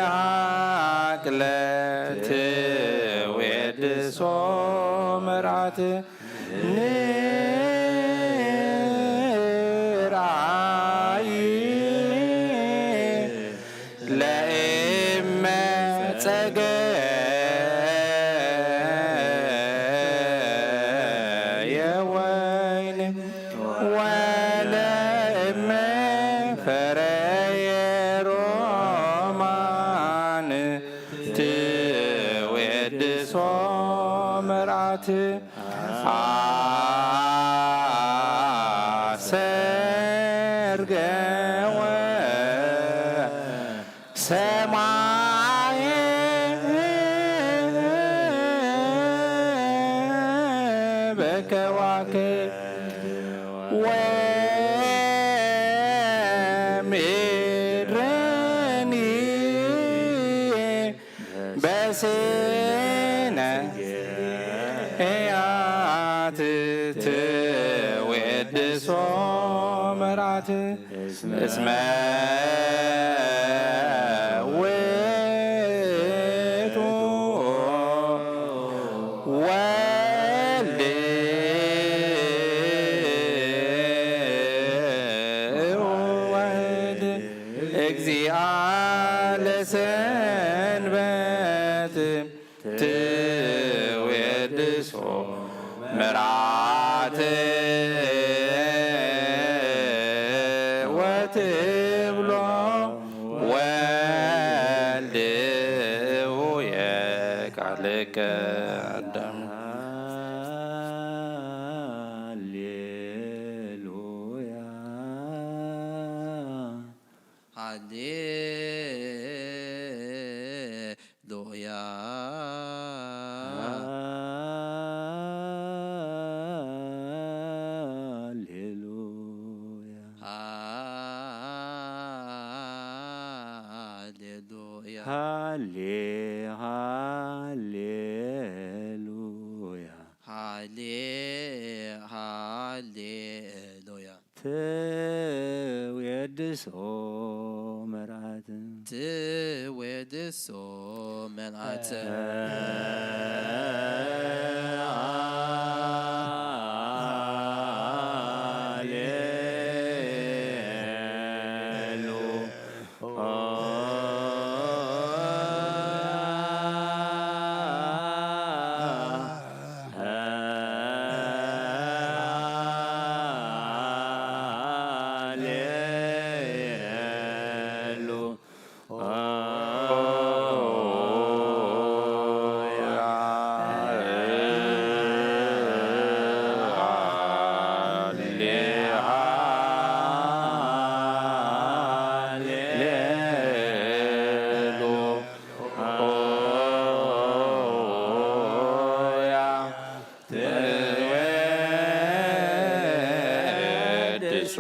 ሃቅለ ትዌድሶ መርዓት ንርኣይ ለእመ ጸገየ አሰርገወ ሰማየ በከዋክብት ወምድርኒ በስነ ያት ትወድሶ መራት እስመ ውእቱ ወልድ ወልድ እግዚአ ለሰንበት ትወድሶ ምራት ወትብሎ ወልድ ውየ ቃልከ አዳም። ሃሌሉያ። ሃሌሉያ። ሃሌሉያ። ሃሌ፣ ሃሌሉያ። ሃሌ፣ ሃሌሉያ። ትዌድሶ መርዓት። ትዌድሶ መርዓት። ትዌድሶ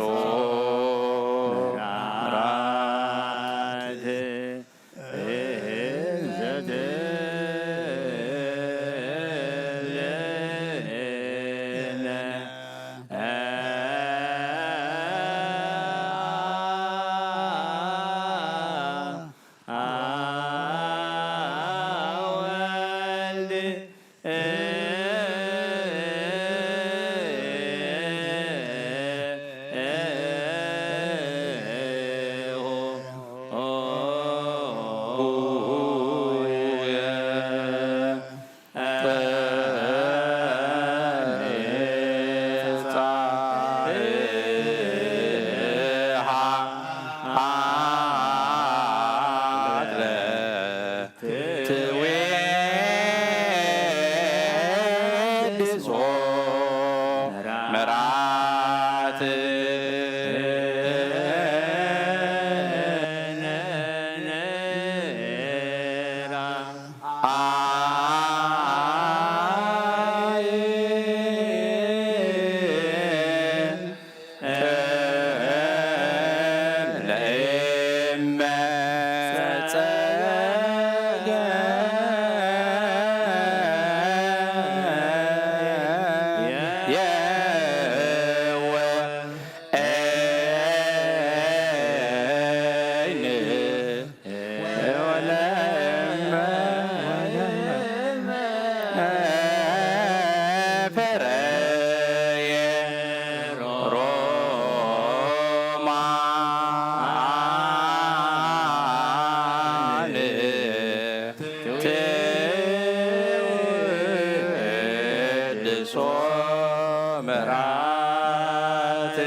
መርዓት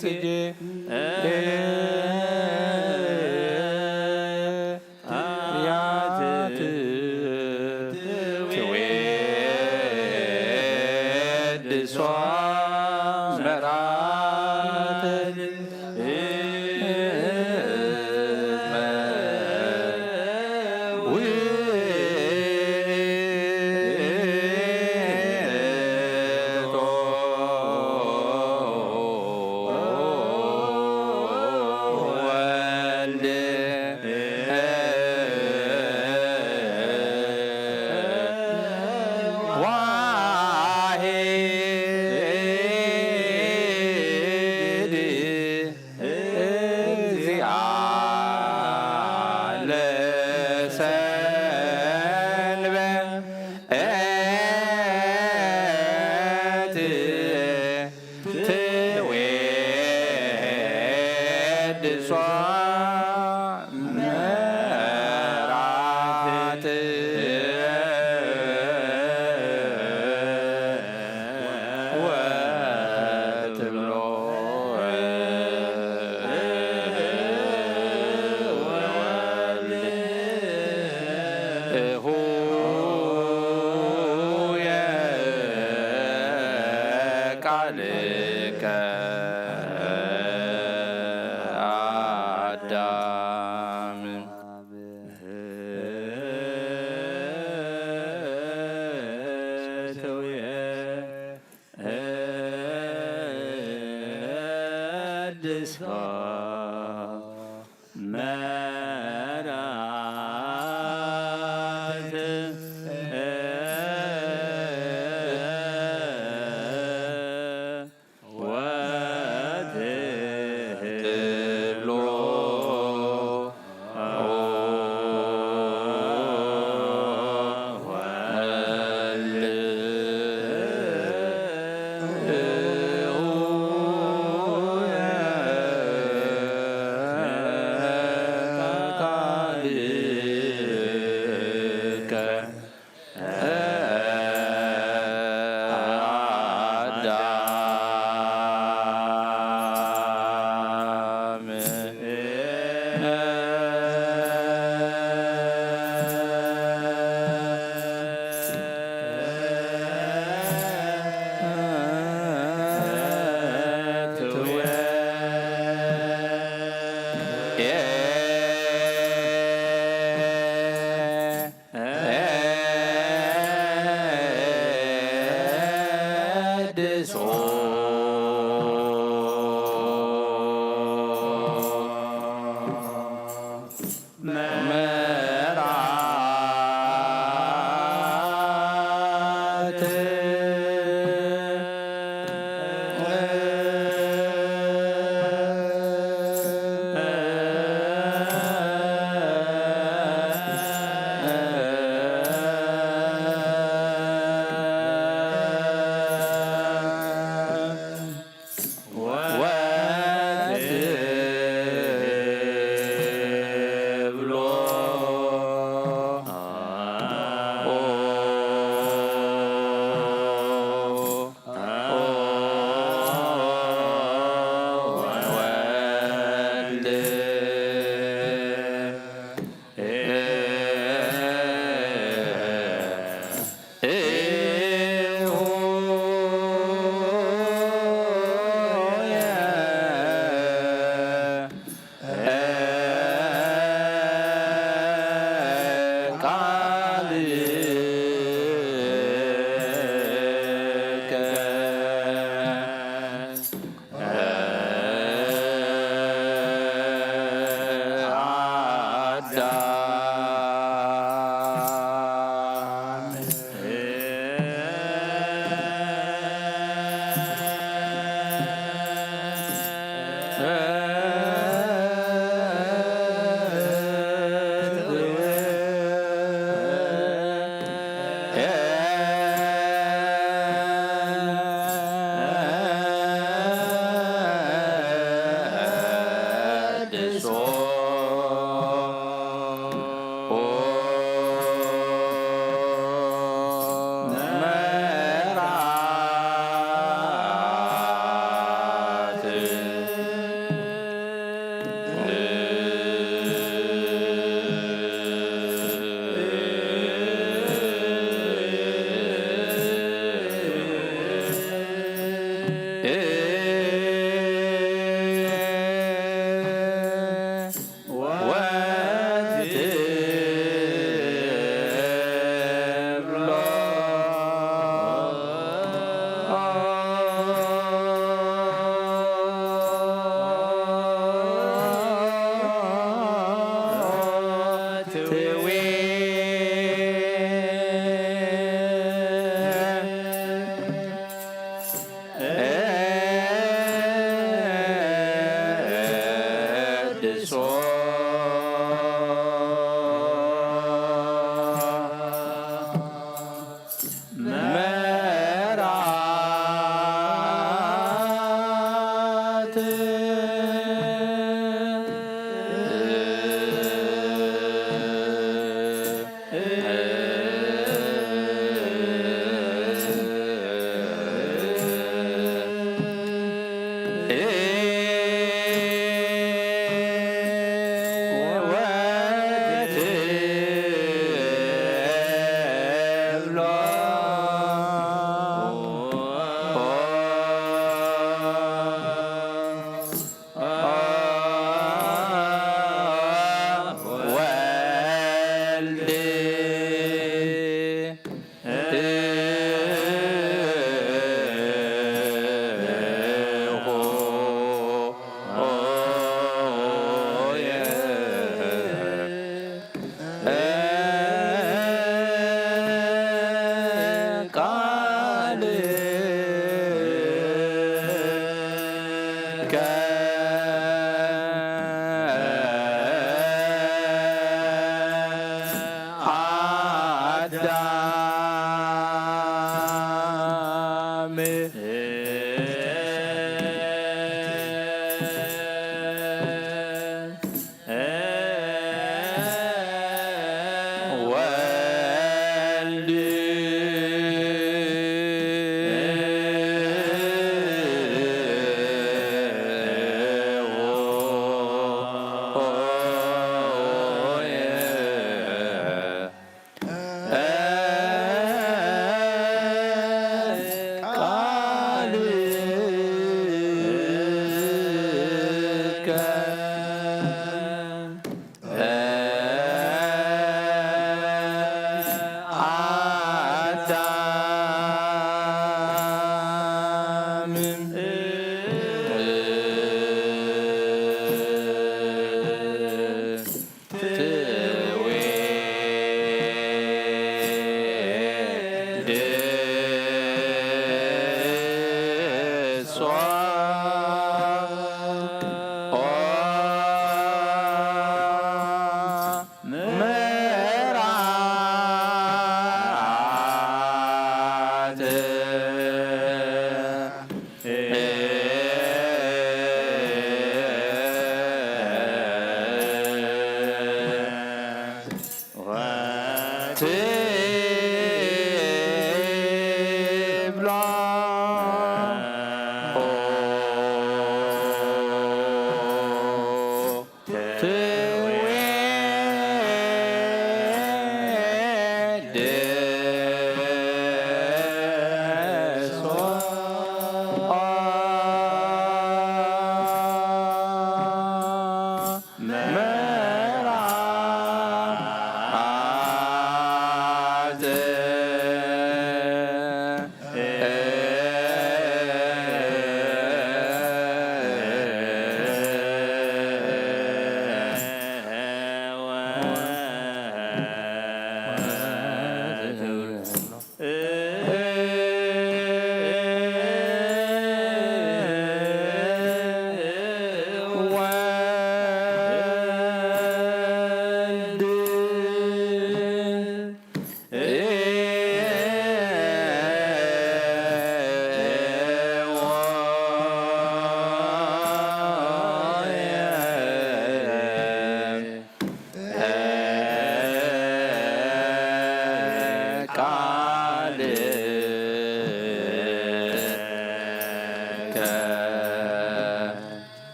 ጽጌ ያት ትዌድሷ መርዓተ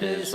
የሐድሶ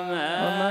መራት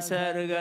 ሰርገ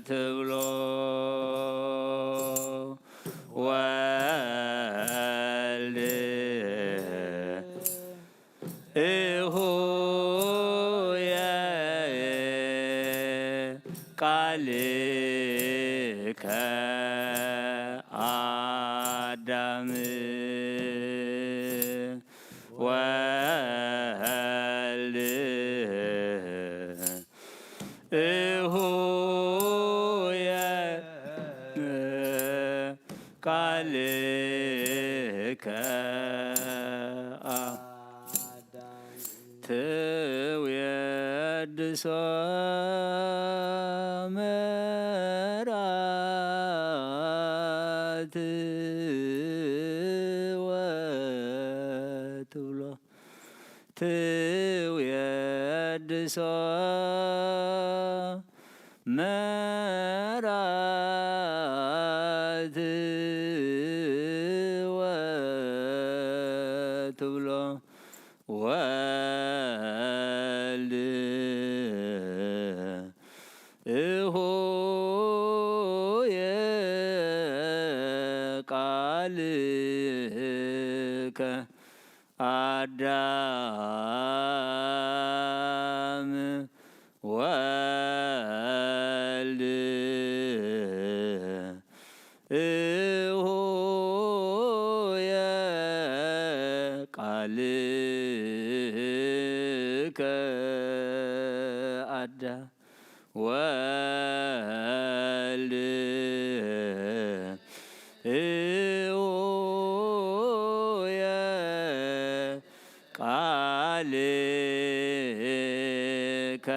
ትብሎ ወልድ እሁየ ቃልከ አዳም ወልድ እሁየ ቃልከ አ- ትውየድሶ መራት ወትብሎ ትውየድሶ መራት ወትብሎ ወልድ እሁየ ቃልከ አዳም ወልድ እሁየ ቃልከ አዳ ወልድ እሁየ ቃልከ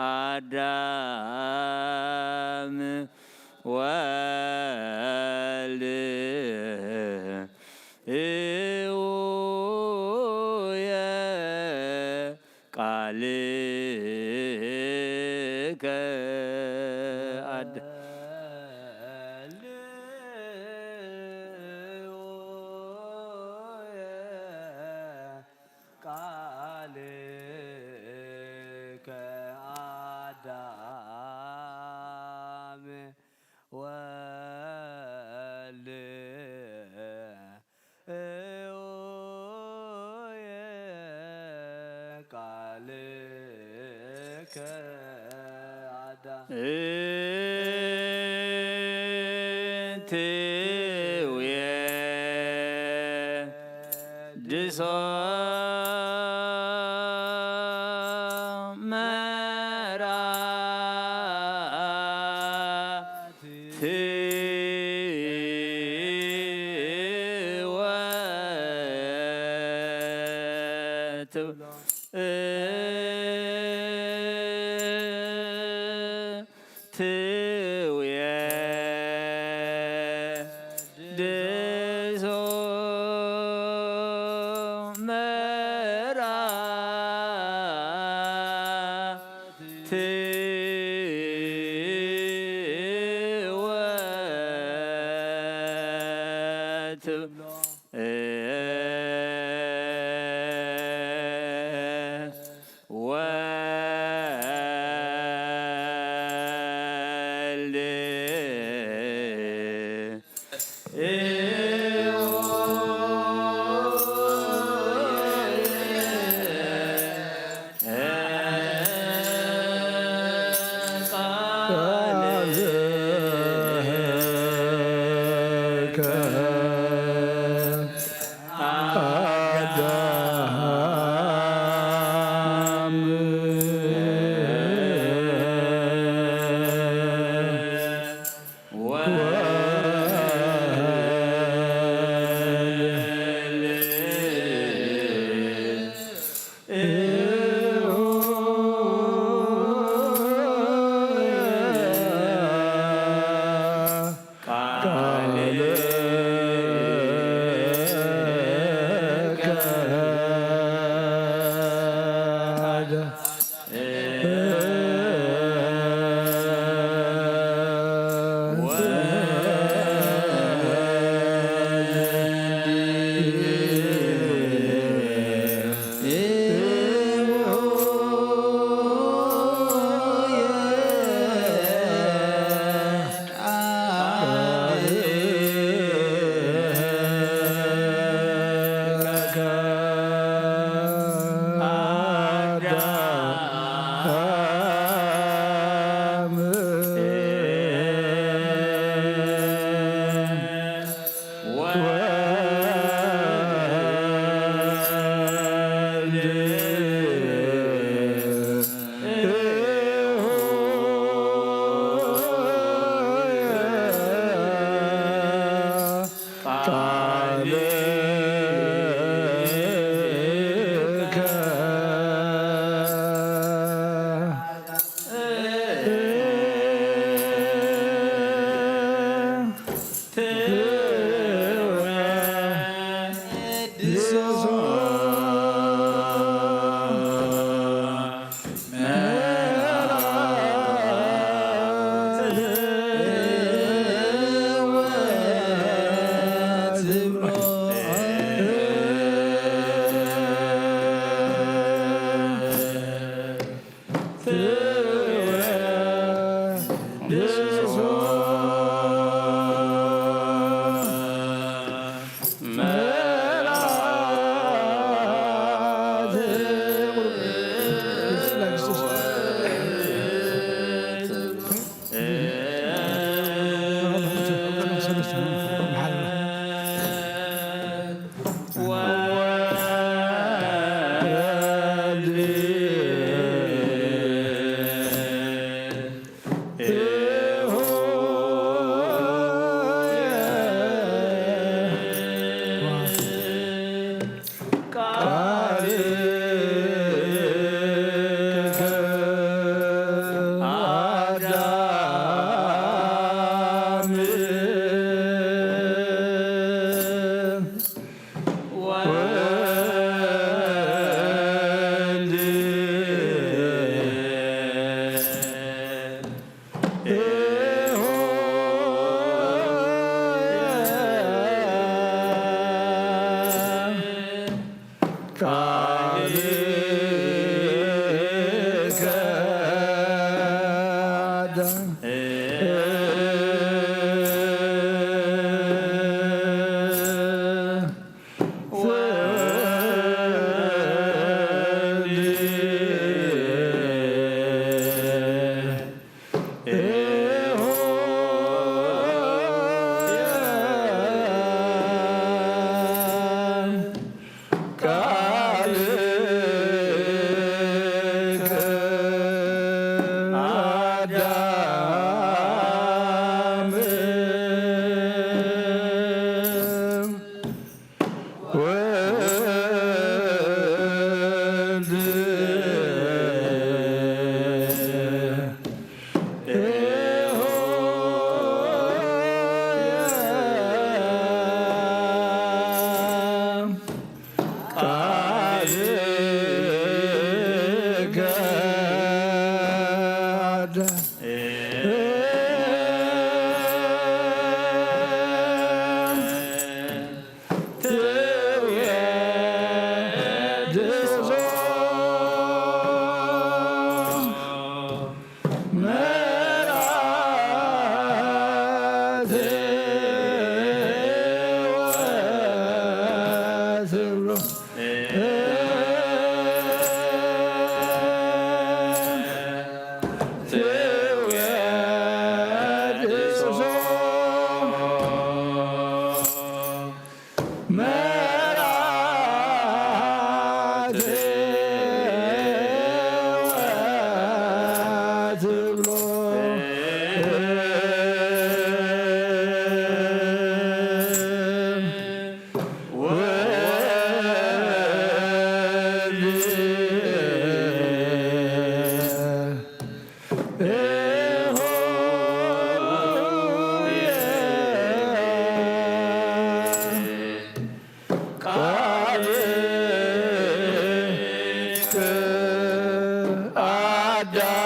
አዳም ወልድ እሁየ ቃልከ አዳ ቃልከ አዳም ወልድ እየ ቃልከ አዳ ትውየ ድሶ መራ ትውየ ድሶ መራ ትወ ትብሎ ወልድ አዳም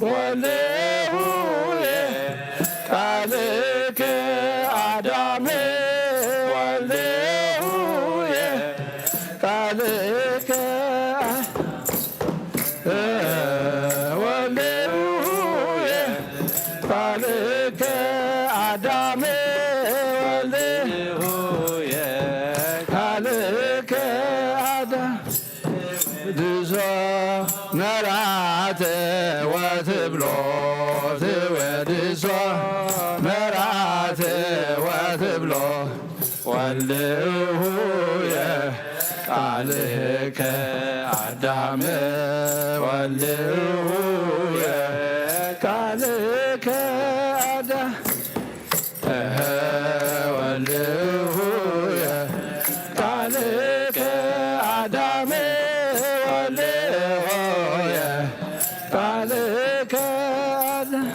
ወልድ ቃልከ ትብሎ ትወድሶ መራትዎ ትብሎ ወልድ እሁየ ቃልከ አዳም ወልድ እሁየ ቃልከ አዳም እህ ወልድ እሁየ ቃልከ አዳም ወልድ እሁየ ቃልከ አዳም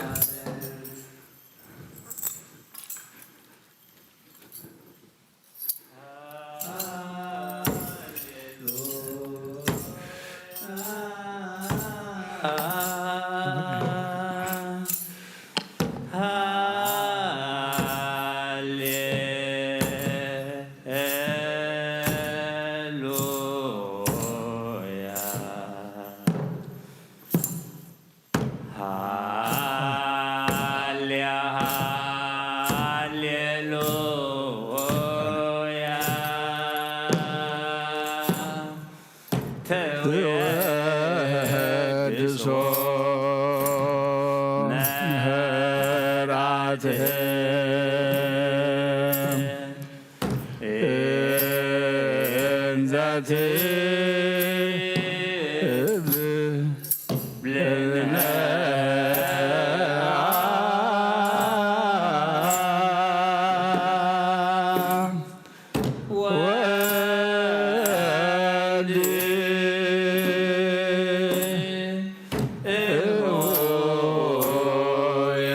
ሃሌ ሃሌሉያ ተወድሶ መራትህ እንዘ ትብል ወልድ እሆየ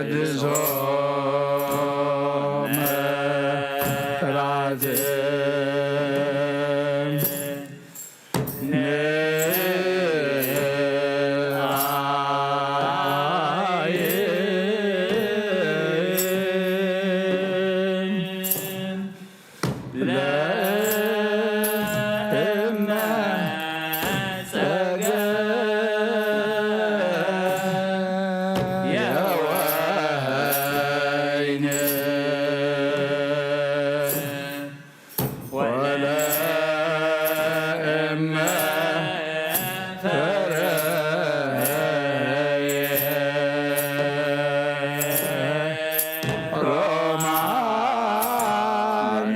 ተወድሶ መራትም ንአይን ለእመ ጸገየ ወይን ወለእመ ፈረየ ሮማን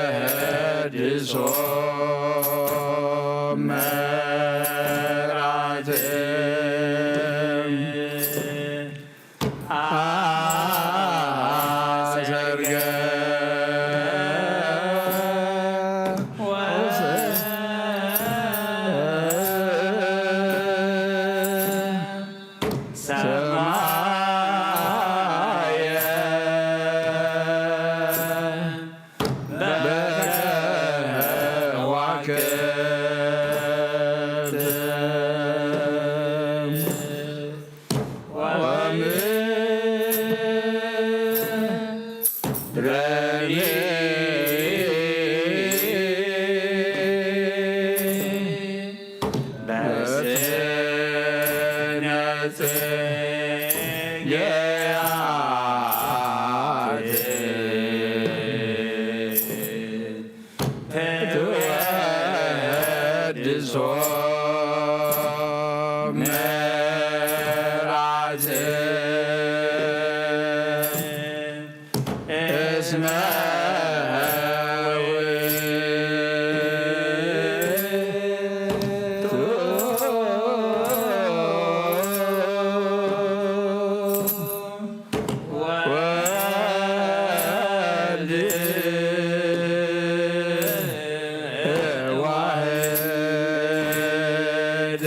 ተወድሶ መራትም አሰርገ ሰማየ በከዋክብት ወምድረኒ በስነ ጽጌያት ተወድሶ መራትም እስመ ውእቱ ወልድ ዋህድ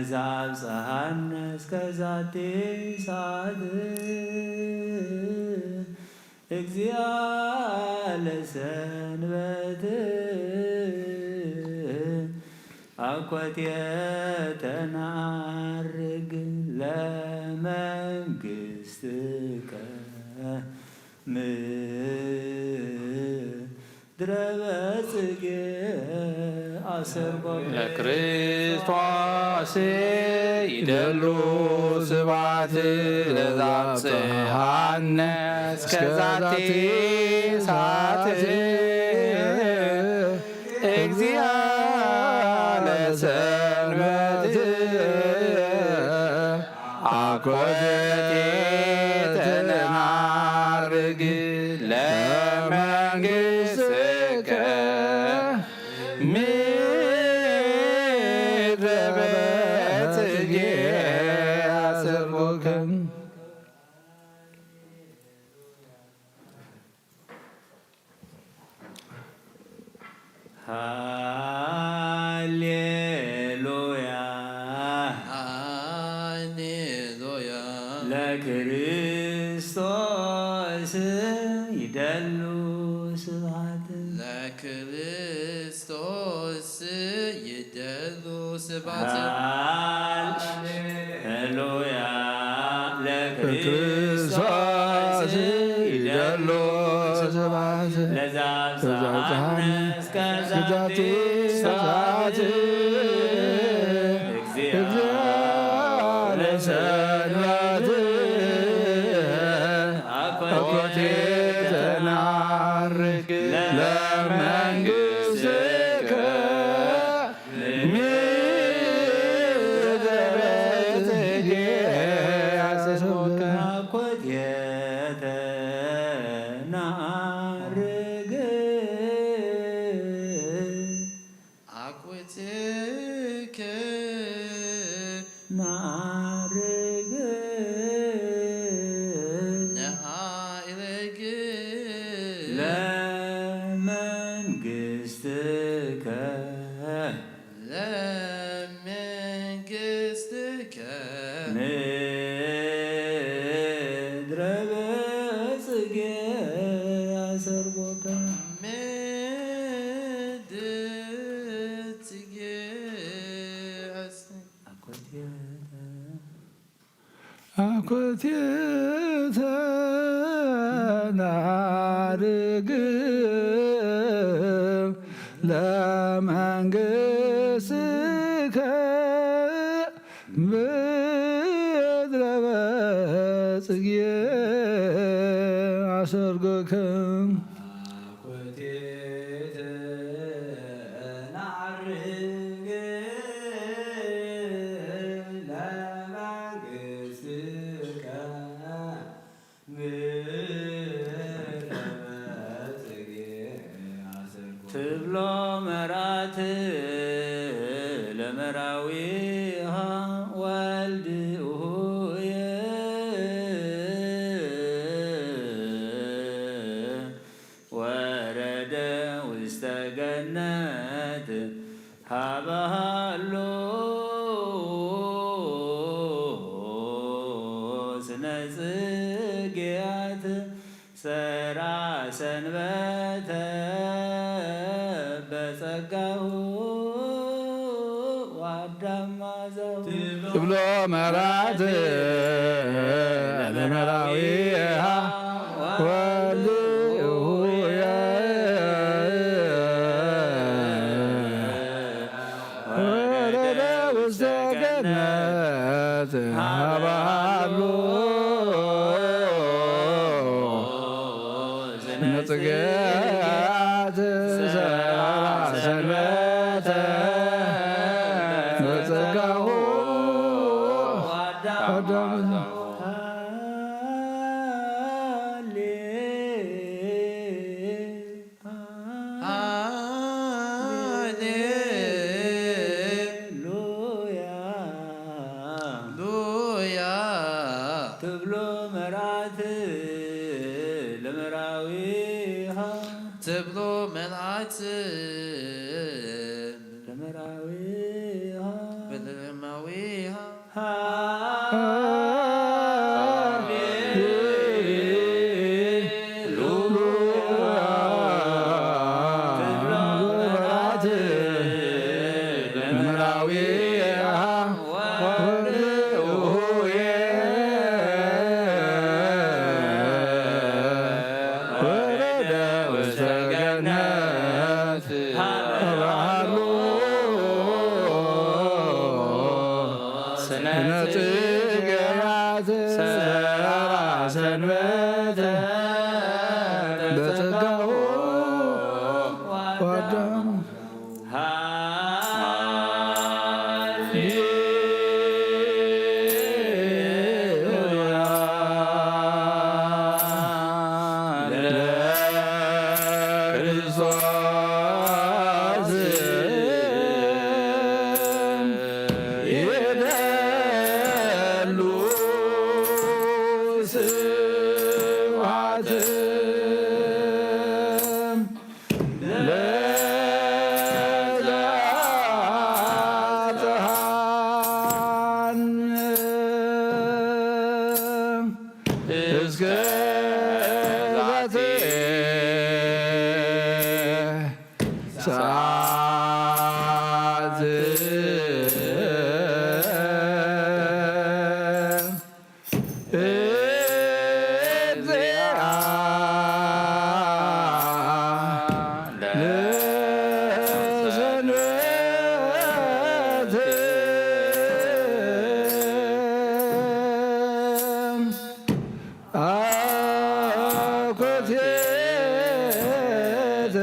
ዛብጽሓነ እስከ ዛቲ ሰዓት እግዚኣ ለሰንበት ኣኮቴተ ነዐርግ ለመንግስትከ ምድረ በጽጌ ኣሰርጎ ለክርስቶስ ይደሉ ስብሐት ለዛብጽሐነ እስከ ዛቲ ሰዓት እግዚኣ ለሰንበት አኮቴተ ነዐርግ ለመንግስትከ ምድረ በጽጌ አሰርጎከ። ሃሌሉያ ሃሌሉያ ለክርስቶስ ይደሉ ስብሐት ለክርስቶስ ይደሉ ስብሐት ሃሌሉያ ለክርስቶስ ይደሉ ስብሐት ለዛ ብጽሐነ እስከ ዛቲ ሰዓት እግዚኦ ለሰንበት አኮቴተ ነዐርግ ለመንግስትከ ምድረ በጽጌ አሰርጎከ አኮቴተ ነዐርግ አኮቴተ ነዐርግ ነዐርግ ለመንግስትከ ለመንግስትከ ምድረ በጽጌ አሰርጎከ ምድረ በጽጌ አሰርጎከ አኮቴተ አኮቴተ ነዐርግ ለመንግስትከ ምድረ በጽጌ አሰርጎከ አኮቴተ ነዐርግ ለመንግስትከ ምድረ በጽጌ አሰርጎ ትብሎ መርዓት ለመራዊሃ ወልድ እሁየ ወረደ ውስተ ገነት ሀበሃሎ ስነ ጽጌያት ሰራ ሰንበተ በጸጋሁ ወአዳም ማዛሁ ትብሎ መራት ለመራዊሃ ወልድ እሁየ ወረደ ውስተ ገነት ሀበሃሎ ንጽጌያት ሰራ ሰንበተ በጸጋሁ አዳም ሃሌሉያ ሉያ ትብሎ መርዓት ለመራዊሃ ትብሎ መርዓት ለመራዊሃ በለማዊ ስነ ጽጌያት ሰራ ሰንበተ በጸጋሁ ወደም። ሃሌሉያ ለክርስቶስ ይደሉ ስብሐት ለዘአጽሐነ እስከ ዛቲ ሰዓት። እግዚአ ለሰንበት አኮቴተ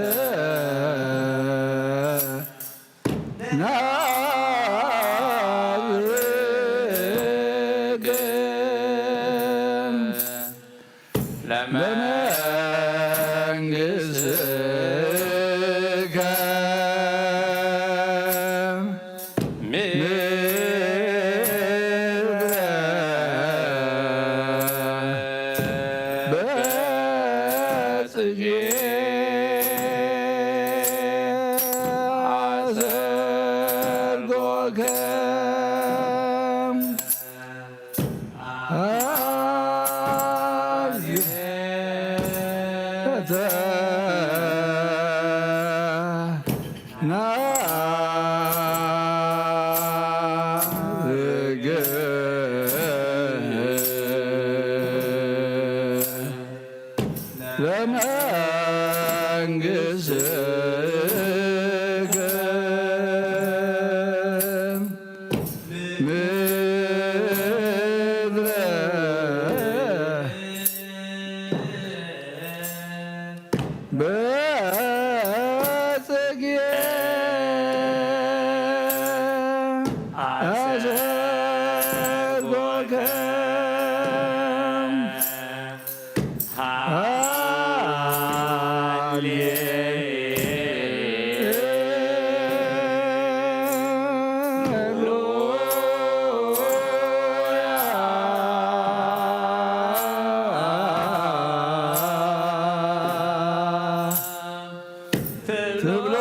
ናዝርግን ለመንግሥትከ ምድረ በጽጌ አሰርጎከ አብዝተ ናዝግ ለመንግሥትከ ምድረ በጽጌ አሰርጎከ ሃሌሉያ ትብሎ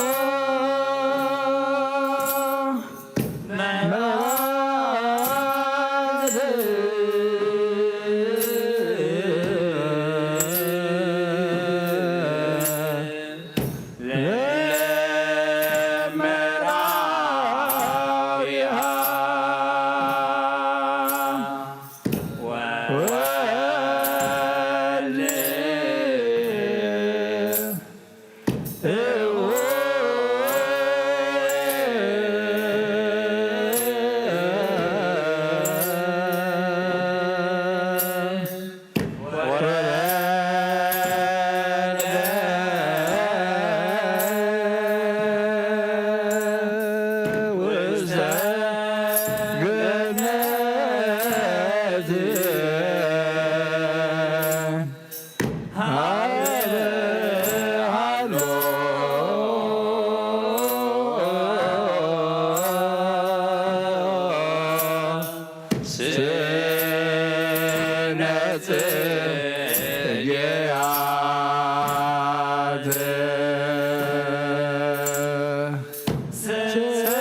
መላእክት ለመራዊሃ ወወልድ ስነ ጽጌያት ስራ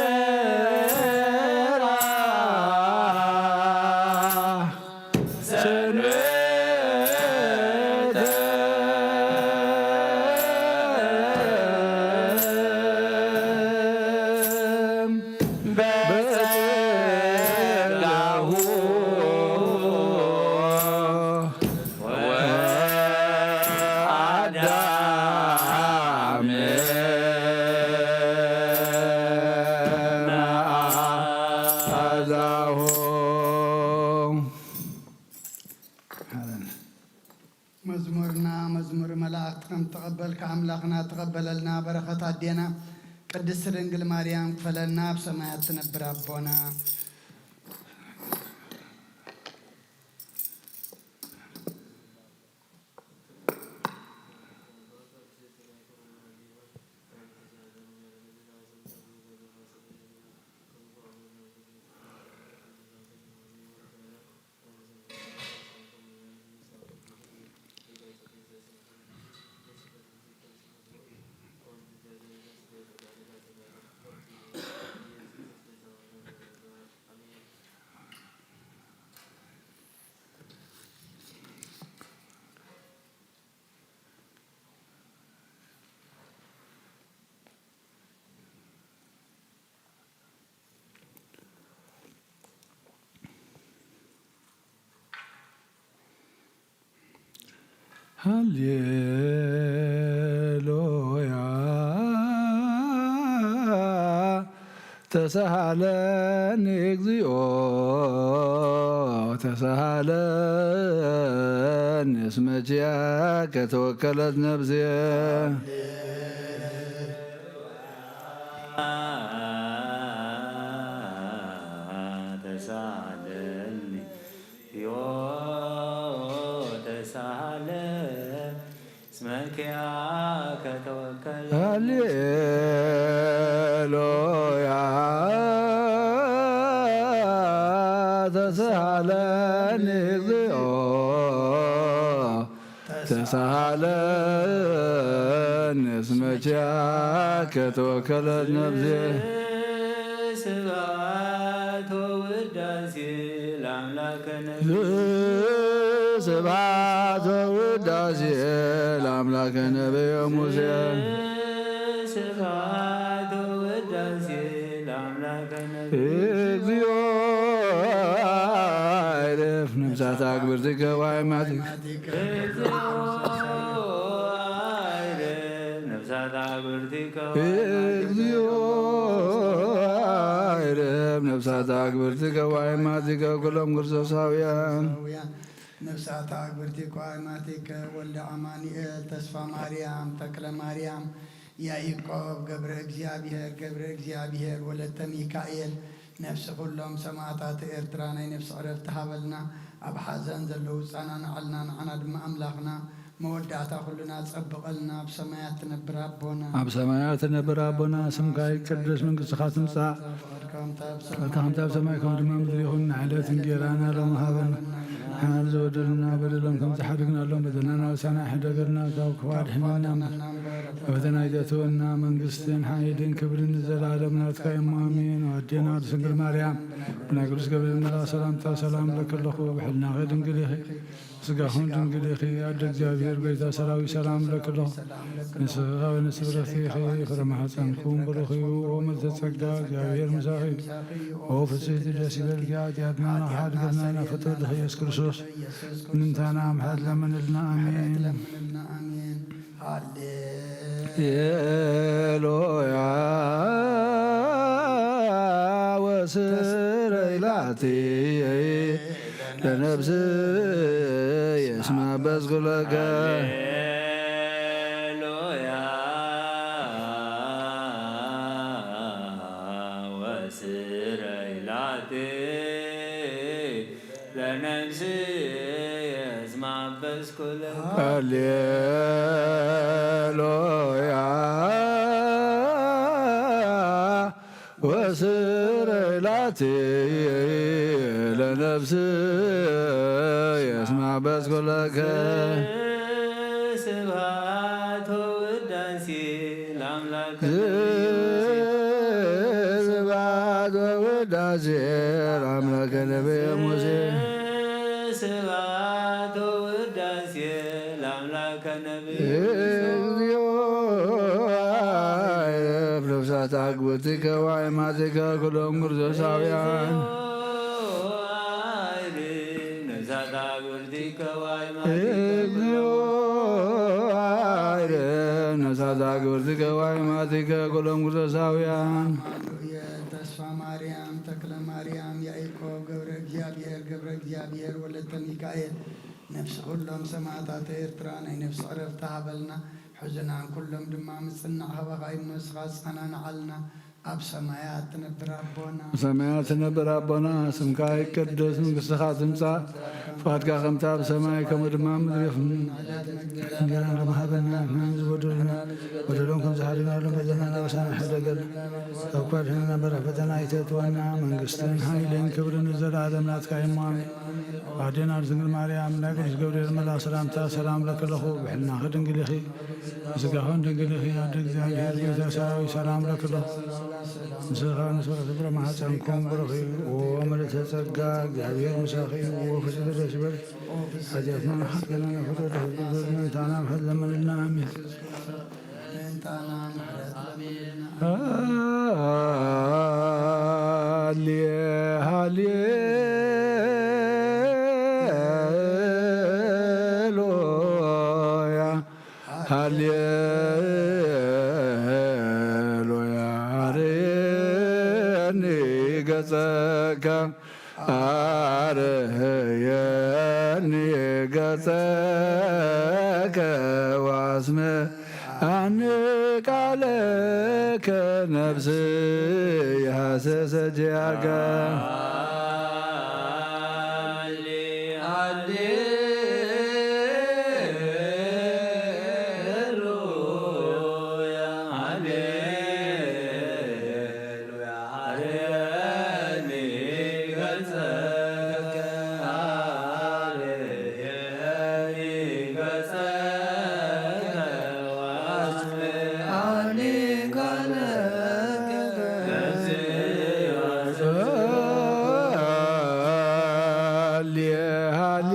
መዝሙርና መዝሙር መላእክት ከም ተቐበልካ ኣምላኽና ተቐበለልና። በረኸት ኣዴና ቅድስት ድንግል ማርያም ክፈለና፣ ኣብ ሰማያት ትነብር ኣቦና። ሃሌሉያ። ተሳሃለኒ እግዚኦ ተሳሃለኒ፣ እስመ ኪያከ ተወከለት ነፍስየ። ተሳሃለኒ ዮ ተሳሃለ እስመ ኪያከ ተወከለ። ሃሌሉያ። ተሳሃለኒ እግዚኦ ተሳሃለኒ እስመ ኪያከ ተወከለት ነፍስየ። ስብሐት ወውዳሴ ለአምላከነ። ስብሐት ወውዳሴ ለአምላከ ነቢየ ሙሴ። ስብሐት ወውዳሴ ለአምላከነ። እግዚኦ አይርፍ ነፍሳት አግብርቲከ ዋይማቲከ። እግዚኦ አይርፍ ነፍሳት አግብርቲከ። እግዚኦ አይርፍ ነፍሳት አግብርቲከ ዋይማቲከ ኩሎም ክርስቶሳውያን። ነፍሳት አግብርቲከ ዋይማቲከ ወልደ አማኑኤል፣ ተስፋ ማርያም፣ ተክለ ማርያም፣ ያዕቆብ፣ ገብረ እግዚኣብሔር፣ ገብረ እግዚኣብሔር፣ ወለተ ሚካኤል፣ ነፍሲ ኩሎም ሰማእታት ኤርትራ ናይ ነፍሲ ዕረፍቲ ሃበልና። ኣብ ሓዘን ዘለዉ ጻናንዓልና፣ ንዓና ድማ ኣምላኽና መወዳእታ ኩልና ጸብቐልና፣ ኣብ ሰማያት ትነብር ኣቦና። ኣብ ሰማያት ትነብር ኣቦና፣ ስምካ ይቀደስ፣ መንግስትኻ ትምጻእ፣ ፍቓድካ ከምቲ ኣብ ሰማይ ከምኡ ድማ ኣብ ምድሪ ይኹን። ንዕለት እንጌራና ሎሚ ሃበና፣ ንሕና ዝበደሉና በደሎም ከም ዝሓደግናሎም በደልና ናብሳና ኣይሕደገልና፣ ካብ ክፉ ኣድሕነና እምበር። ፈተና ኣይተእትወና፣ መንግስትን ሓይልን ክብርን ንዘለኣለም ናትካ እዮም። ኣሜን። ኣዴና ቅድስት ድንግል ማርያም ብናይ ቅዱስ ገብርኤል መልኣኽ ሰላምታ ሰላም እብለኪ ኣለኹ፣ ብሕልናኺ ድንግል ኢኺ፣ ስጋኹን ድንግል ኢኺ። ኣደ እግዚኣብሔር፣ ጎይታ ሰራዊት፣ ሰላም እብለኪ ኣለኹ። ንስኺ ካብ ኣንስቲ ብርኽቲ ኢኺ፣ ፍረ ማሕፀንኩም ብሩኽ እዩ። ኦ ምልዕተ ጸጋ፣ እግዚኣብሔር ምሳኺ እዩ። ኦ ፍስሕቲ ደስ ይበልኪ፣ ኃጢአትና ንኽሓድገልና ናብ ፍጥረት ኢየሱስ ክርስቶስ ምንታና ምሕረት ለምንልና። ኣሜን። ሃሌሉያ። ወስረይ ላቲ ለነፍስየ እስመ አበስኩ ለከ። ሃሌሉያ። ወስረይ ላቲ ለነፍስየ እስመ አበስኩ ለከ። ሃሌሉያ። ወስረይ ላቲ ለነፍስየ እስመ አበስኩ ለከ። ስብሐት ወውዳሴ ለአምላከ። ስብሐት ወውዳሴ ለአምላከ ነቢየ ሙሴ። ስብሐት ውዳሴ ለአምላከ ነቢይ። እግዚኦ፣ አይረፍ ነፍሳት አግብርቲከ ወአይማቲከ ኩሎም ግርዞሳውያን። እግዚኦ፣ አይረፍ ነፍሳት አግብርቲከ ወአይማቲከ እግዚኦ፣ ኩሎም አይረፍ ነፍሳት አግብርቲከ ወአይማቲከ ኩሎም ግርዞሳውያን። ተስፋ ማርያም፣ ተክለ ማርያም፣ ያዕቆብ፣ ገብረ እግዚኣብሔር፣ ገብረ እግዚኣብሔር፣ ወለተ ሚካኤል፣ ነፍሲ ኩሎም ሰማዕታት ኤርትራ ናይ ነፍሲ ዕረፍቲ ሃበልና። ሕዙናን ኩሎም ድማ ምጽናዕ ሃበኻ እሞ ንስኻ ኣጸናንዓልና። ኣብ ሰማያት ትነብር ኣቦና። ሰማያት ትነብር ኣቦና፣ ስምካ ይቀደስ፣ መንግስትኻ ትምጻእ፣ ፍቓድካ ከምታ ኣብ ሰማይ ከምኡ ድማ ኣብ ምድሪ ይኹን። እንጀራና ሃበና ንሕና ዝበደሉና፣ በደሎም ከም ዝሓደግናሎም በደልና ናበሳና ሕደገል፣ ካብ ክፉ ኣድሕነና እምበር ኣብ ፈተና ኣይተእትወና። መንግስትን ሓይልን ክብርን ንዘለኣለም ናትካ እዩ እሞ ኣሜን። ኣዴና ድንግል ማርያም፣ ናይ ቅዱስ ገብርኤል መልኣኽ ሰላምታ ሰላም ለክለኹ፣ ብሕልናኺ ድንግል ኢኺ፣ ብስጋኽን ድንግል ኢኺ፣ ኣደ እግዚኣብሔር፣ ጎይታ ሰራዊት፣ ሰላም ለክለኹ። ምስኻ ንስብሐት ፍረ ማሕፀንኩም ብሩኽ እዩ። ኦ ምልዕተ ጸጋ፣ እግዚኣብሔር ምሳኺ እዩ። ኦ ፍስሕቲ ደስ ይበልኪ፣ ሓጢኣትና ንሓጥያና ነፍርዶ፣ ደስ ይበል፣ ምእንታና ምሕረት ለምንልና። ኣሜን። ምእንታና ምሕረት ለምንልና። ሃሌ፣ ሃሌ ሉያ፣ ሃሌ ሉያ፣ አርየኒ ገጸከ፣ አርየኒ ገጸከ ወአስምዓኒ ቃለከ፣ ነፍስየ ሐሰሰት ኪያከ። ሃሌ፣ ሃሌ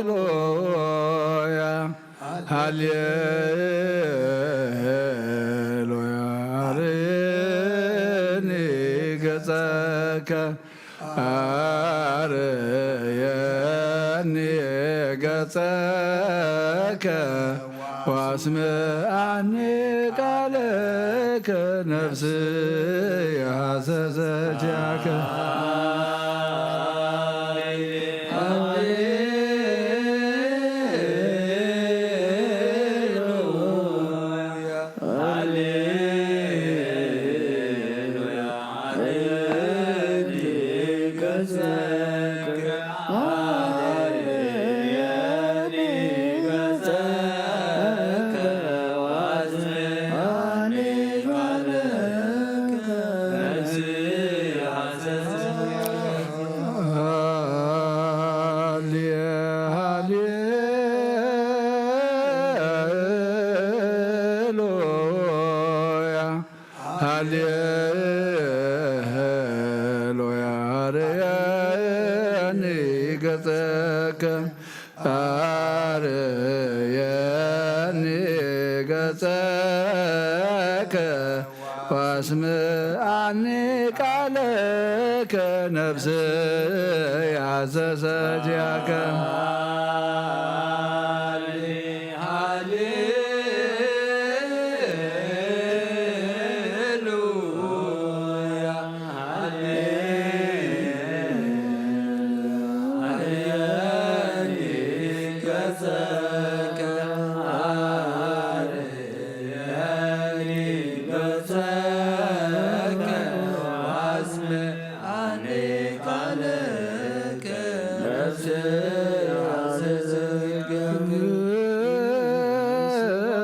ሉያ፣ ሃሌ ሉያ፣ አርየኒ ገጸከ፣ አርየኒ ገጸከ ወአስምዓኒ ቃለከ፣ ነፍስየ ሐሰሰት ኪያከ። ሃሌሉያ፣ አርየኒ ገጸከ፣ አርየኒ ገጸከ፣ ወአስምዓኒ ቃለከ፣ ነፍስየ ሐሰሰት ኪያከ።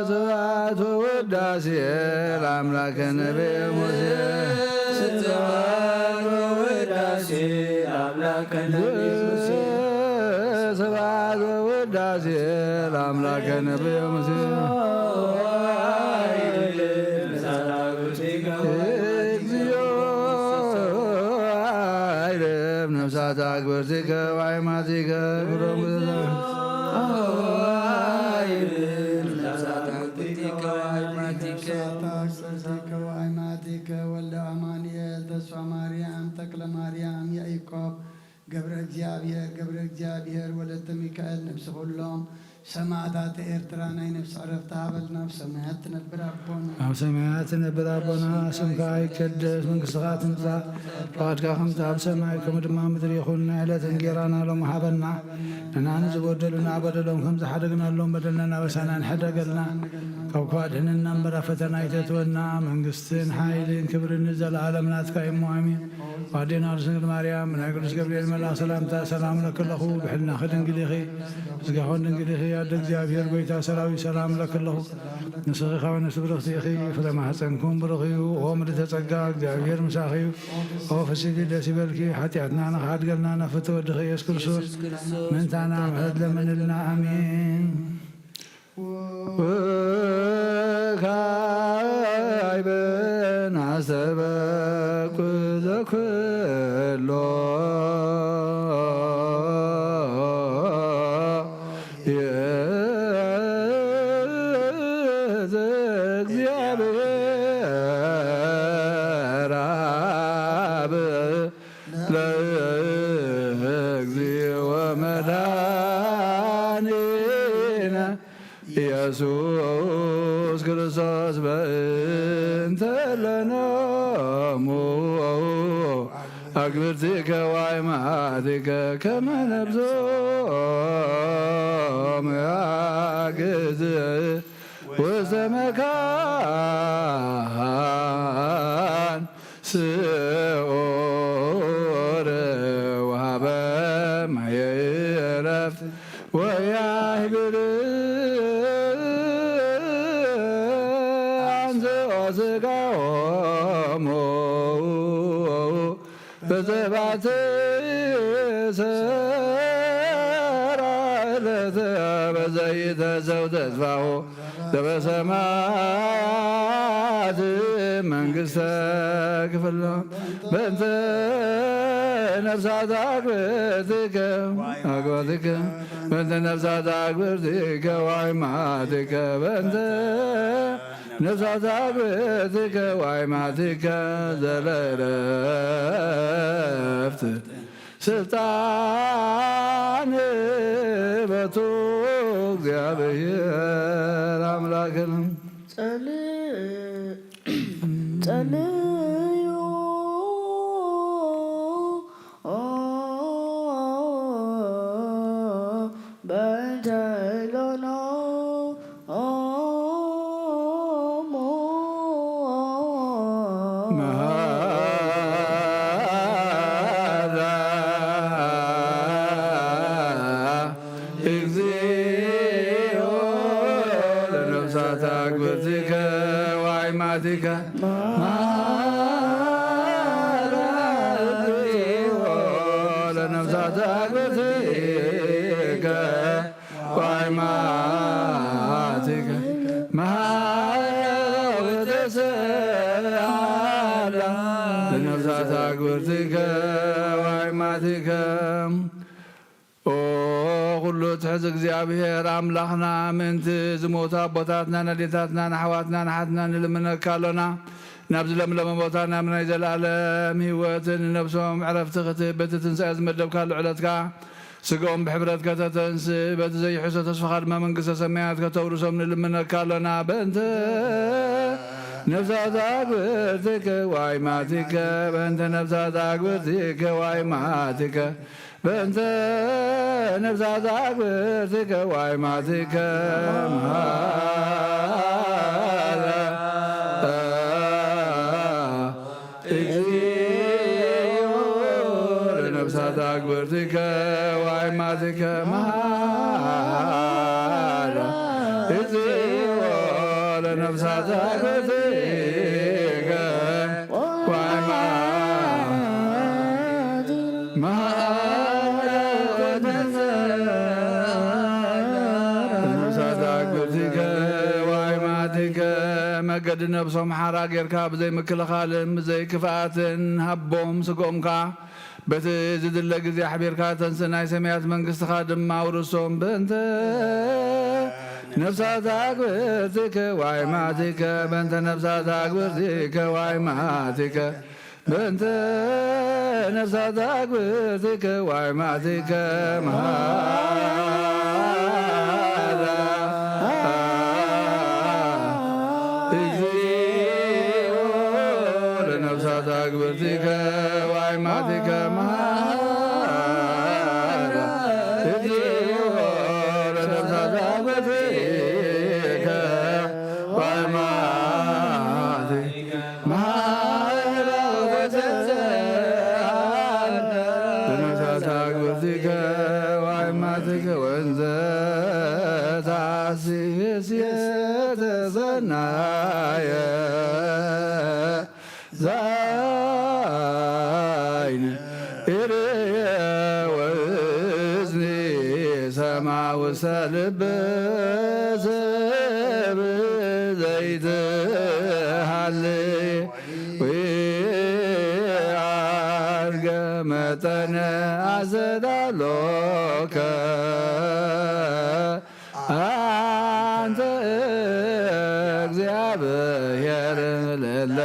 ስብሐት ወውዳሴ ለአምላከ ነቢየ ሙሴ። ስብሐት ወውዳሴ ለአምላከ ነቢየ ሙሴ። ስብሐት ወውዳሴ ለአምላከ ነቢየ ሙሴ። እግዚኦ ነፍሳት ኣክብርቲከ ዋይማቲከ ክብሮም ወልደ ኣማኑኤል ተስፋ ማርያም ተክለ ማርያም ያዕቆብ ገብረ እግዚኣብሔር ገብረ እግዚኣብሔር ወለተ ሚካኤል ነፍሲ ኩሎም ሰማዕታት ኤርትራ ናይ ነፍሲ ዕረፍቲ ሃበልና። ኣብ ሰማያት ትነብር ኣቦና። ኣብ ሰማያት ትነብር ኣቦና፣ ስምካ ይቀደስ፣ መንግስትኻ ትምጻእ፣ ፍቓድካ ከምቲ ኣብ ሰማይ ከምኡ ድማ ምድሪ ይኹን። ናይ ዕለት እንጌራና ሎሚ ሃበና። ንሕና ንዝበደሉና በደሎም ከም ዝሓደግናሎም በደልና እናበሳና ንሕደገልና። ካብ ክፉእ ኣድሕነና እምበር ኣብ ፈተና ኣይተእትወና። መንግስትን ሓይልን ክብርን ንዘለኣለም ናትካ እዩ እሞ ኣሜን። ኣዴና ቅድስት ድንግል ማርያም፣ ብናይ ቅዱስ ገብርኤል መልኣኽ ሰላምታ ሰላም እለኪ ኣለኹ። ብሕልናኺ ድንግል ኢኺ፣ ብስጋኺ እውን ድንግል ኢኺ። ኣደ እግዚኣብሔር፣ ጎይታ ሰራዊት፣ ሰላም እለኪ ኣለኹ። ንስኺ ካብ ኣንስቲ ብርኽቲ ኢኺ፣ ፍረ ማህፀንኪ እውን ብሩኽ እዩ። ኦ ምልዕተ ጸጋ፣ እግዚኣብሔር ምሳኺ እዩ። ኦ ፍስሕቲ፣ ደስ ይበልኪ። ሓጢኣትና ንኽሓድገልና ናብ ፍትወ ወድኺ ኢየሱስ ክርስቶስ ምእንታና ምሕረት ለምንልና። ኣሜን። ወካዕበ ናስተበኩ ዘኩሎ ይእዝ እግዚኣብሔር ኣብ ለእግዚኦ መድኃኒነ ኢየሱስ ክርስቶስ በእንተ ለኖሙ አግብርቲከ ዋይማቲከ ከመ ነብሶም ያግዝ ውስተ መካን ስዑር ወሃበ ማየ ዕረፍት ወያህብር አንስኦ ስጋሆሙ በዘባቲ ሰራ ዕለተ በዘይተሰው ተስፋሁ ዘበሰማያት መንግስተ ክፍሎ በእንተ ነፍሳት አግብርቲከ አግብርቲከ በእንተ ነፍሳት አግብርቲከ ዋይማቲከ በእንተ ነፍሳት አግብርቲከ ዋይማቲከ ዘለእረፍት ስልጣን በቱ እግዚኣብሔር አምላክን ጸልዩ በእንተ ሎኖ ኦሞ መሃራ እግዚኦ ለነፍሳት አግብርቲከ ዋይማቲከ መሃራ እግዚኦ ለነፍሳት አግብርቲከ ዋይማቲከ መሃራ ወተሰሃላ ለነፍሳት አግብርቲከ ዋይማቲከ። ኦ ኩሉ ትሕዝ እግዚኣብሔር ኣምላኽና፣ ምእንቲ ዝሞቱ ኣቦታትናን ኣዴታትናን ኣሕዋትናን ኣሓትናን ንልምነካ ኣሎና። ናብዚ ለምለመ ቦታ ናብ ናይ ዘለኣለም ህይወት ንነብሶም ዕረፍቲ ክትህብ በቲ ትንሳኤ ዝመደብካሉ ዕለት ከኣ ስግኦም ብሕብረት ከተተንስእ፣ በቲ ዘይሕሶ ተስፋኻ ድማ መንግስተ ሰማያት ከተውርሶም ንልምነካ ኣሎና። በእንተ ነፍሳት ኣግብርቲከ ዋይማቲከ፣ በእንተ ነፍሳት ኣግብርቲከ ዋይማቲከ፣ በእንተ ነፍሳት ኣግብርቲከ ዋይማቲከ መሃላ። እግዚኦ ለነፍሳት አግብርቲከ ዋይማቲከ መሃላ። እግዚኦ ለነፍሳት አግብርቲከ ዋይማቲከ መሃላ። ለነፍሳት አግብርቲከ ዋይማቲከ መገዲ ነብሶም ሓራ ጌርካ ብዘይ ምክልኻልን ብዘይ ክፍኣትን ሃቦም። ስግኦም ከኣ በቲ ዝድለ ግዜ ኣሕቢርካ ተንስእ፣ ናይ ሰማያት መንግስትኻ ድማ ውርሶም። በእንተ ነፍሳት ኣግብርቲከ ዋይማቲከ፣ በእንተ ነፍሳት ኣግብርቲከ ዋይማቲከ፣ በእንተ ነፍሳት ኣግብርቲከ ዋይማቲከ መሃራ። እግዚኦ ለነፍሳት ኣግብርቲከ ዋይማቲከ መሃራ። እግዚኦ ለነፍሳት ኣግብርቲከ ዋይማቲከ መሃራ ወተንስእ ለነፍሳት ኣግብርቲከ ዋይማቲከ ወንዘ ታሲስ የተሰናየ ዛይን እርየ ወእዝኒ ሰማ ውስተ ልብ ሰብ ዘይትሃሊ ወአርገ መጠነ አዘዳሎከ አንተ እግዚአብሔር ለለ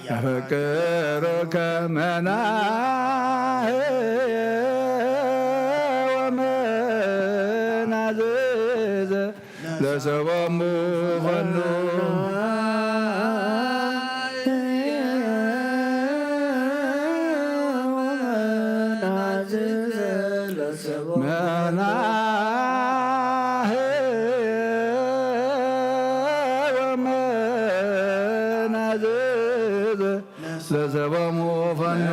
ያፈቅሩከ መናህየ ወመናዝዘ ለሰቦሙ ፈኑ። መናህየ ወመናዝዘ ለሰቦሙ ፈኑ።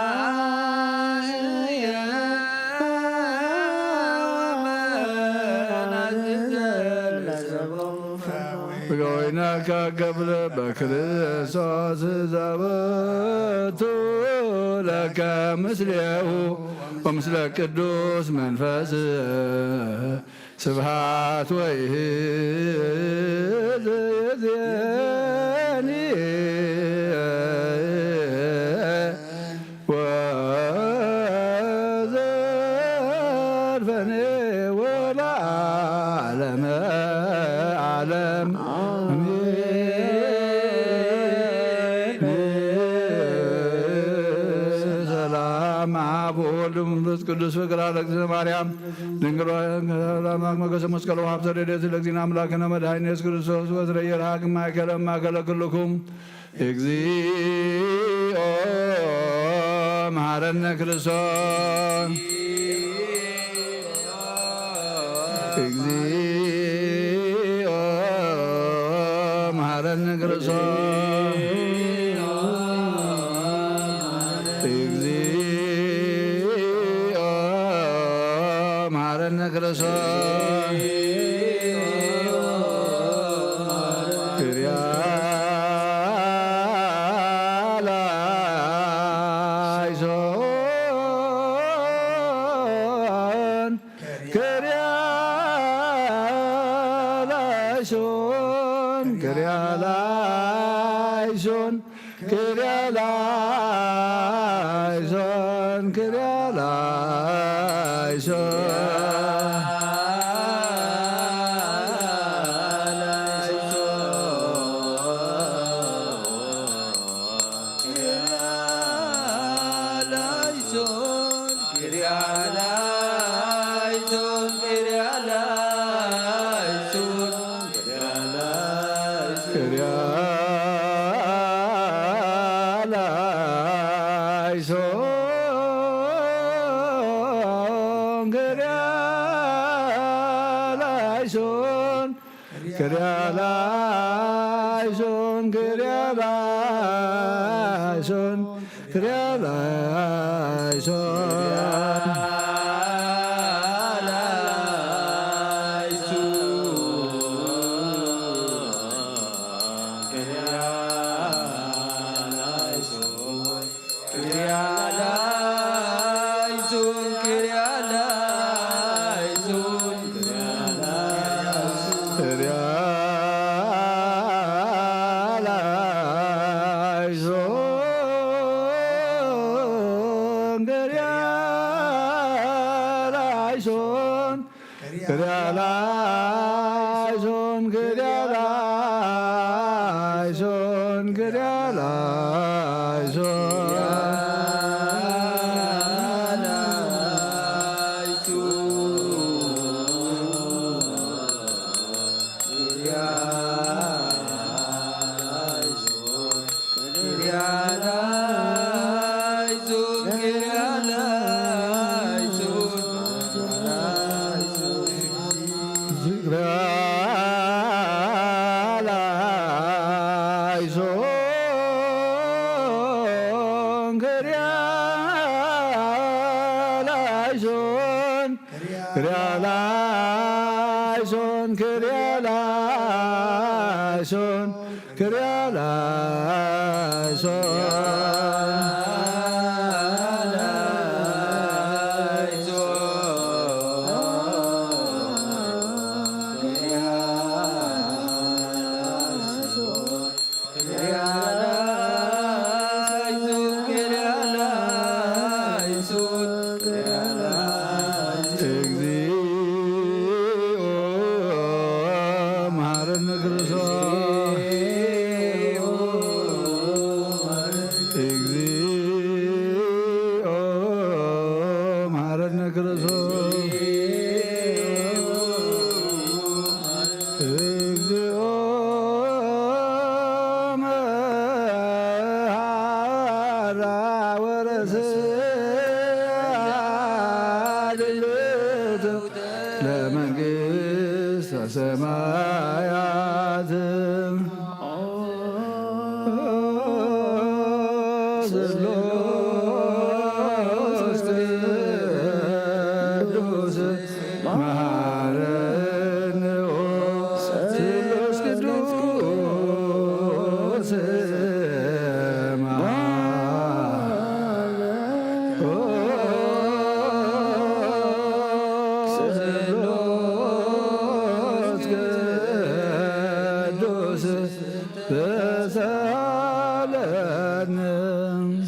መናህየ ወመናዝዘ ለሰቦሙ ፈኑ። በገዊነከ ክብር በክርስቶስ ዘበቱ ለከ ምስሌሁ ወምስለ ቅዱስ መንፈስ ስብሐት ወይህዝ የዜኒ ወዘልፈኔ ወለዓለመ ዓለም አሜን። ሰላም አብ ወወልድ ወመንፈስ ቅዱስ ፍቅር ለእግዝእትነ ማርያም ድንግል ሰላም ሞገሰ መስቀል ወሀብተ ረድኤት ለእግዚእነ አምላክነ መድኃኒነ ኢየሱስ ክርስቶስ ወትረ ይርሃቅ ማእከለ ማእከለ ኩልኩም እግዚኦ መሐረነ ክርስቶስ። እግዚኦ መሐረነ ክርስቶስ። እግዚኦ መሐረነ ክርስቶስ። ክሪያ ላይሶን። ክሪያ ላይሶን፣ ክሪያ ላይሶን፣ ክሪያ ላይሶን፣ ክሪያ ላይሶን። ክሪያ ላይሶን፣ ክሪያ ላይሶን፣ ክሪያ ላይሶን፣ ክሪያ ላይሶን። ክሪያላይሶን፣ ክሪያላይሶን፣ ክሪያላይሶን፣ ክሪያላይሶን። ክሪያላይሶን፣ ክሪያላይሶን፣ ክሪያላይሶን፣ ክሪያላይሶን፣ ክሪያላይሶን። እግዚኦ መሐረነ ክርስቶስ። እግዚኦ መሐረነ ክርስቶስ። እግዚኦ መሐራ ወረስዓ ለመንግሥተ ሰማያት። ስሉስ ቅዱስ መሐረነ ስሉስ ቅዱስ ስሉስ ቅዱስ ተሳለነ።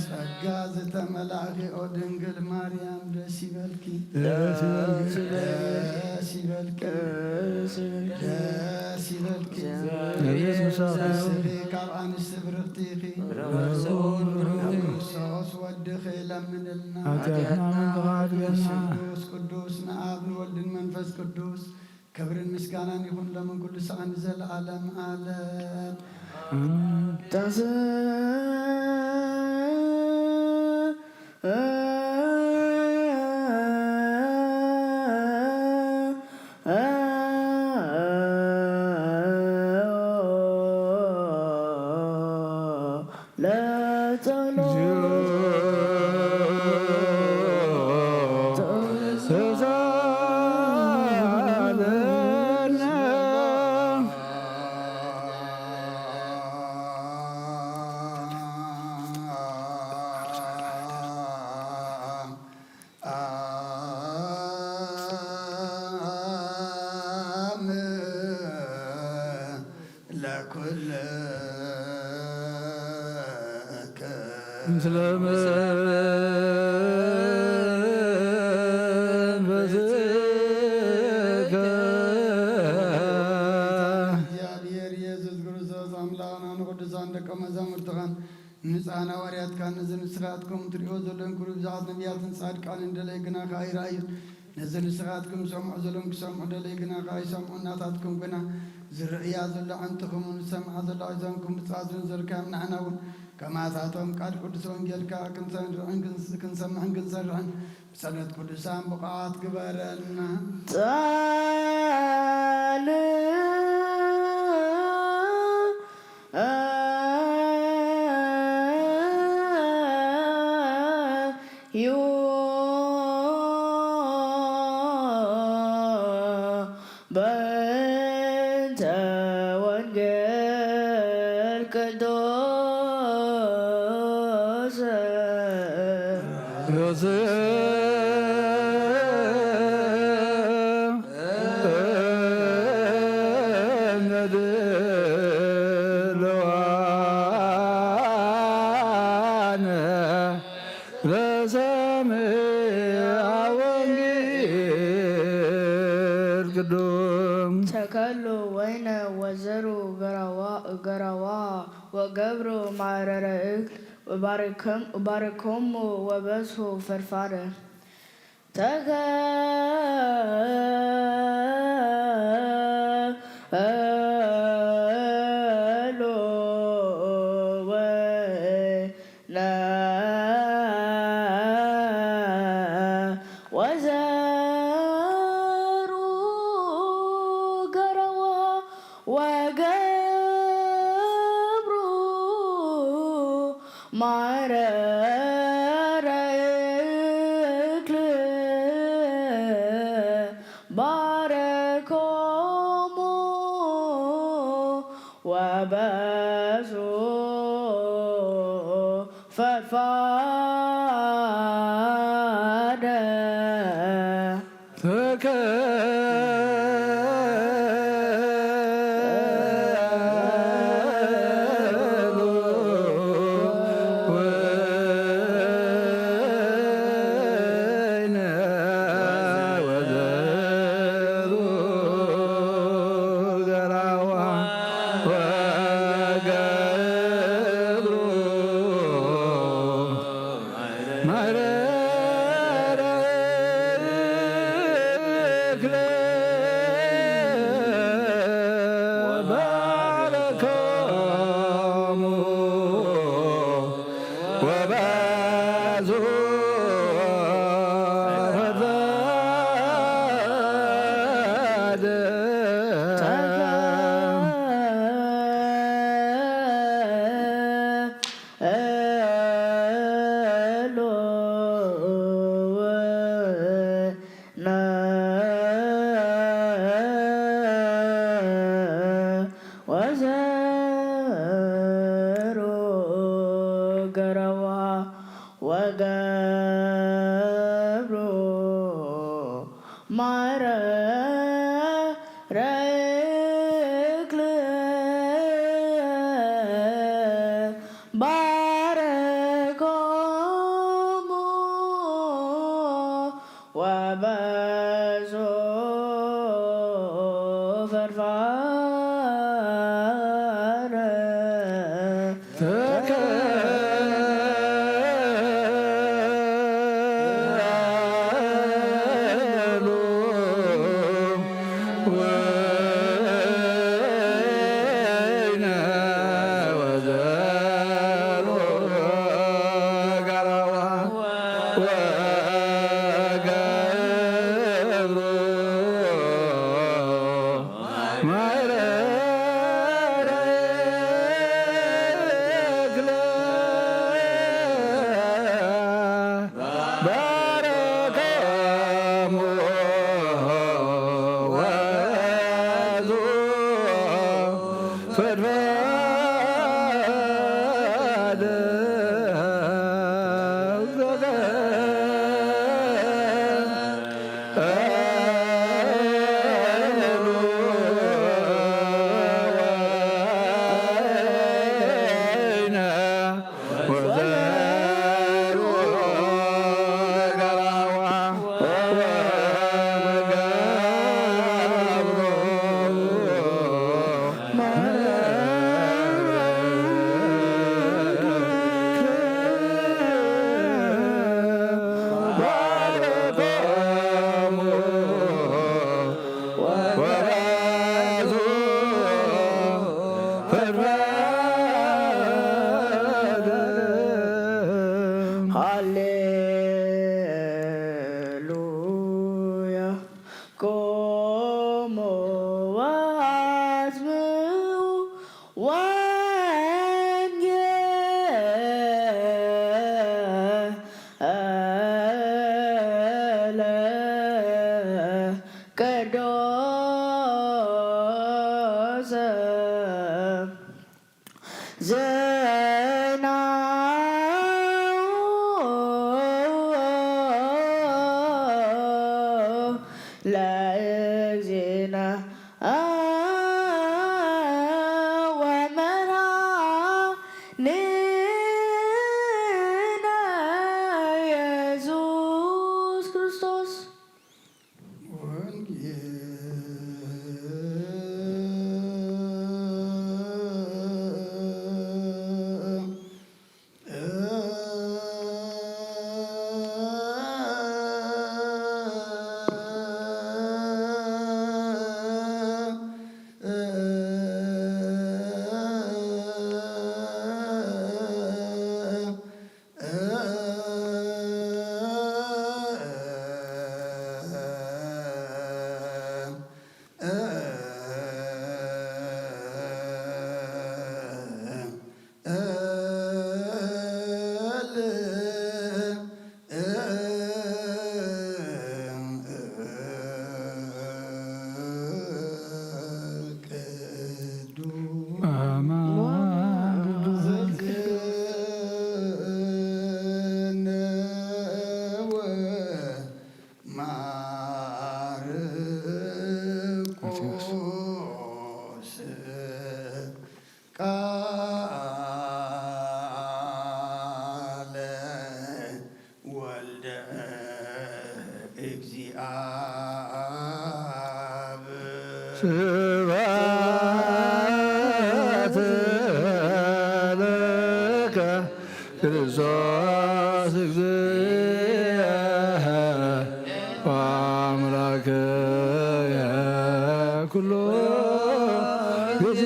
ጸጋ ዝተመላእኪ ኦ ድንግል ማርያም ደስ ይበልኪ። ደስ ይበልኪ። ደስ ይበልኪ። ደስ ይበልኪ። ደስ ይበልኪ። እግዚአብሔር ምሳኺ ይኹን። ንስኺ ካብ ኣንስቲ ብርኽቲ ኢኺ። ብሩኽ ፍሬ ከርሥኪ ክርስቶስ ወድኺ ለምንልና። ኃጢአትና መስተፋቅር ያድገና። ቅዱስ ቅዱስ ንኣብ ንወልድን መንፈስ ቅዱስ ክብርን ምስጋናን ይኹን ሎምን ኩሉ ሰዓን ንዘለዓለም ዓለም። ኣሜን። ለጸሎት ተሳለነ። አም ለኩልከ ምስለ መንፈስከ። እግዚኣብሔር ኢየሱስ ክርስቶስ ኣምላኽና ንቅዱሳን ደቀ መዛሙርትኻን ንጻን ሃዋርያትካን ነዚ ንስኻትኩም ትርእዮ ዘለኹም ክብሪ ብዙሓት ነቢያትን ጻድቃንን ደለይ ግና ከኣ ኣይረኣዩን። ነዚ ንስኻትኩም ሰምዑ ዘለኹም ክሰምዑ ደለይ ግና ከኣ ኣይሰምዑን። ናታትኩም ግና ዝርእያ ዘሎ ኣዕንትኹምን ዝሰምዓ ዘሎ ኣእዛንኩም ብጻት ዝንዘርካዮም ንሕና እውን ከማታቶም ቃል ቅዱስ ወንጌልካ ክንሰምዕን ክንስ-፣ ክንሰምዕን ክንሰርሕን ብጸሎት ቅዱሳን ብቑዓት ግበረና። ጻል ዩ በእንተ ወንጌል ቅዱስ ለሰምዐ ወንጌል ቅዱም። ተከሉ ወይነ ወዘሩ ገራዋ ገራዋ ወገብሩ ማረረ እክል ባርኮሙ ወበሱ ፈርፋረ። ተከሉ ወይነ ወዘሩ ገረዋ ወገብሩ ማረረ እክል ባረኮሙ ወበሱ ፈድፋደ ወዘሩ ገረዋ ወገብሩ ማረረ እክል ባረኮሙ ወበሱ ፈድፋደ ዜና ለእግዚእነ ወመድኃኒነ ኢየሱስ ክርስቶስ። ቃለ ወልደ እግዚአብ። ስብሐት ለከ ክርስቶስ እግዚእ ወአምላክየ ኩሉ ጊዜ።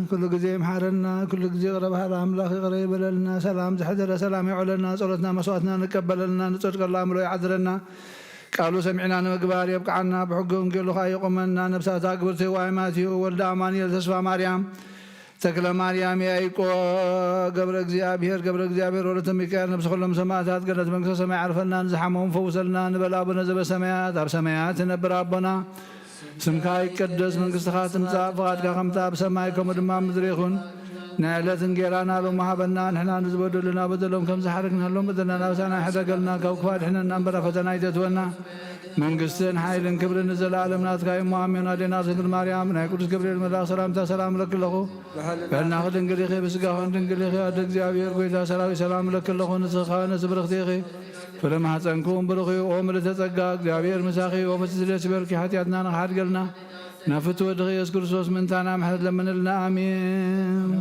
ኩሉ ጊዜ ይምሓረና፣ ኩሉ ጊዜ ይቕረ በሃሊ ኣምላኽ ይቕረ ይበለልና። ሰላም ዝሐደረ ሰላም የውዕለና፣ ጸሎትና መስዋዕትና ንቀበለልና፣ ንጸድቀሉ ኣእምሮ ይዓድረና። ቃሉ ሰሚዕና ንምግባር የብቅዓና፣ ብሕጊ ወንጌሉ ኸዓ የቑመና። ነብሳታ ግብርቲ ዋይ ማቴዎ ወልደ ኣማኑኤል ተስፋ ማርያም ተክለ ማርያም ያይቆ ገብረ እግዚኣብሔር ገብረ እግዚኣብሔር ወለተ ሚካኤል ነብሲ ኩሎም ሰማዕታት ገነት መንግስተ ሰማይ ዓርፈልና፣ ንዝሓመዎም ፈውሰልና። ንበል ኣቡነ ዘበሰማያት ኣብ ሰማያት ትነብር ኣቦና ስምካ ይቀደስ መንግስትኻ ትምጻእ ፍቓድካ ከምታ ኣብ ሰማይ ከምኡ ድማ ኣብ ምድሪ ይኹን። ናይ ዕለት እንጌራና ሎሚ ሃበና ንሕና ንዝበደሉና በደሎም ከም ዝሓረግናሎም በደልና ናብሳና ሕደገልና ካብ ክፋ ድሕነና እምበር ኣብ ፈተና ኣይተትወና። መንግስትን ሓይልን ክብርን ንዘለኣለም ናትካ እሞ ኣሜን። ኣዴና ድንግል ማርያም ናይ ቅዱስ ገብርኤል መልኣኽ ሰላምታ ሰላም እለኪ ኣለኹ። ብሕልናኺ ድንግል ኢኺ፣ ብስጋኽን ድንግል ኢኺ። ኣደ እግዚኣብሔር ጐይታ ሰራዊት ሰላም እለኪ ኣለኹ። ንስኺ ከኣ ንእስቲ ብርኽቲ ኢኺ፣ ፍረ ማሕፀንኪ እውን ብሩኽ እዩ። ኦ ምልዕተ ጸጋ እግዚኣብሔር ምሳኺ፣ ኦ ፍስሕቲ ደስ ይበልኪ፣ ሓጢኣትና ንኽሓድገልና ናብ ፍትወ ወድኺ ኢየሱስ ክርስቶስ ምእንታና ምሕረት ለምንልና። ኣሜን።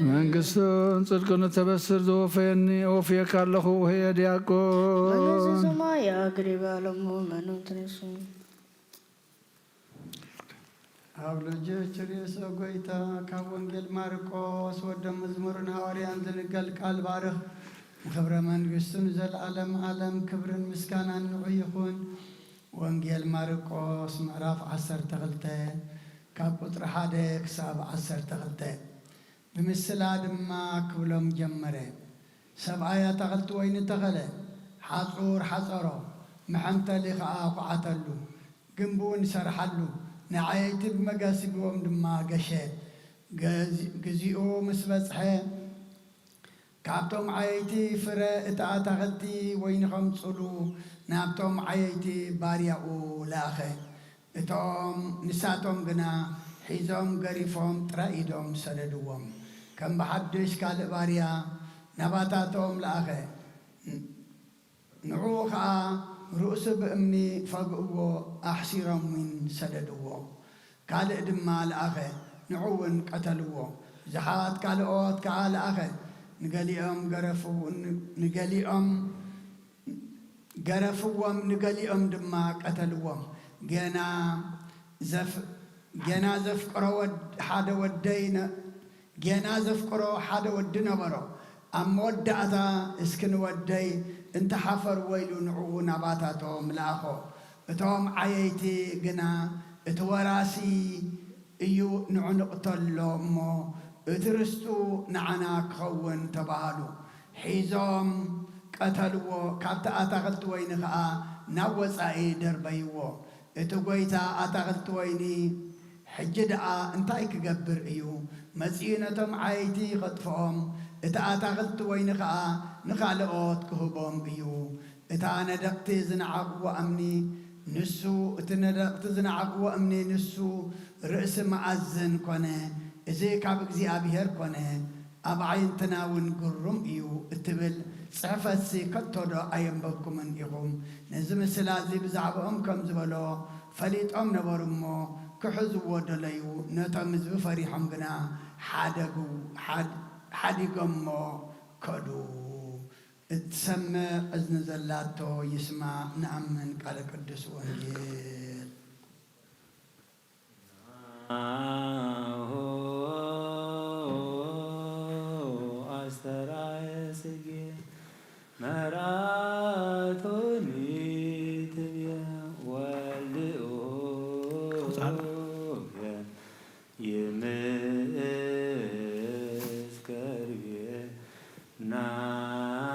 መንግስትን ጽድቅን እተበስር ዘወፈየኒ እወፍየካ ኣለኹ። ውህየ ዲያቆን። መንግስተ ሰማይ ኣቅሪባ ለሙ መኑን ትንሱ። ኣብ ልጆች ርእሰ ጎይታ ካብ ወንጌል ማርቆስ ወደ መዝሙርን ሃዋርያን ዝንገል ቃል ባርኽ። ንኽብረ መንግስቱ ንዘለዓለም ዓለም ክብርን ምስጋናን ንዑ ይኹን። ወንጌል ማርቆስ ምዕራፍ ዓሰርተ ክልተ ካብ ቁጽሪ ሓደ ክሳብ ዓሰርተ ክልተ። ብምስላ ድማ ክብሎም ጀመረ። ሰብኣይ ኣታኽልቲ ወይኒ ተኸለ፣ ሓጹር ሓጸሮ፣ መሐንተሊ ኸኣ ኹዓተሉ፣ ግምቢ እውን ሰርሓሉ፣ ንዓየይቲ ብመጋሲብዎም ድማ ገሸ። ገዚ-፣ ግዚኡ ምስ በጽሐ፣ ካብቶም ዓየይቲ ፍረ እቲ ኣታኽልቲ ወይኒ ኸምጽሉ ናብቶም ዓየይቲ ባርያኡ ለኣኸ። እቶም፣ ንሳቶም ግና ሒዞም ገሪፎም ጥራይ ኢዶም ሰደድዎም። ከም ብሓድሽ ካልእ ባርያ ናባታቶም ለኣኸ። ንዕኡ ኸኣ ርእሱ ብእምኒ ፈግእዎ፣ ኣሕሲሮም እውን ሰደድዎ። ካልእ ድማ ለኣኸ፣ ንዕኡ እውን ቀተልዎ። ብዙሓት ካልኦት ከኣ ለኣኸ፣ ንገሊኦም ገረፍው-፣ ን-፣ ንገሊኦም ገረፍዎም፣ ንገሊኦም ድማ ቀተልዎም። ገና ዘፍ-፣ ገና ዘፍቅሮ ወድ-፣ ሓደ ወደይ ነ-፣ ገና ዘፍቅሮ ሓደ ወዲ ነበሮ። ኣብ መወዳእታ፣ "እስኪ ንወደይ እንተሓፈርዎ" ኢሉ ንዕኡ ናባታቶም ለኣኾ። እቶም ዓየይቲ ግና፣ "እቲ ወራሲ እዩ፣ ንዑ ንቕተሎ እሞ እቲ ርስቱ ንዓና ክኸውን" ተባሃሉ። ሒዞም ቀተልዎ፣ ካብቲ ኣታኽልቲ ወይኒ ኸኣ ናብ ወጻኢ ደርበይዎ። እቲ ጐይታ ኣታኽልቲ ወይኒ ሕጂ ደኣ እንታይ ክገብር እዩ? መጺኡ ነቶም ዓየይቲ ኸጥፍኦም፣ እቲ ኣታኽልቲ ወይኒ ኸኣ ንኻልኦት ክህቦም እዩ። እታ ነደቕቲ ዝነዓቕዎ እምኒ ንሱ፣ እቲ ነደቕቲ ዝነዓቕዎ እምኒ ንሱ ርእሲ መኣዝን ኰነ። እዚ ካብ እግዚኣብሄር ኰነ። ኣብ ኣዒንትና እውን ግሩም እዩ እትብል ጽሕፈትሲ ከቶ ዶ ኣየንበብኩምን ኢኹም? ነዚ ምስላ እዚ ብዛዕባኦም ከም ዝበሎ ፈሊጦም ነበሩ እሞ፣ ክሕዝዎ ደለዩ። ነቶም ህዝቢ ፈሪሖም ግና ሓደጉ፣ ሓድ-፣ ሓዲጎሞ ከዱ። እትሰምዕ እዝኒ ዘላቶ ይስማዕ። ንኣምን ቃለ ቅዱስ ወንጌል። ናሁ ኣስተርኣየ ጽጌ መርዓቶኒ ትቤ ወልድኡ ይምእዝ ከርቤ ናሁ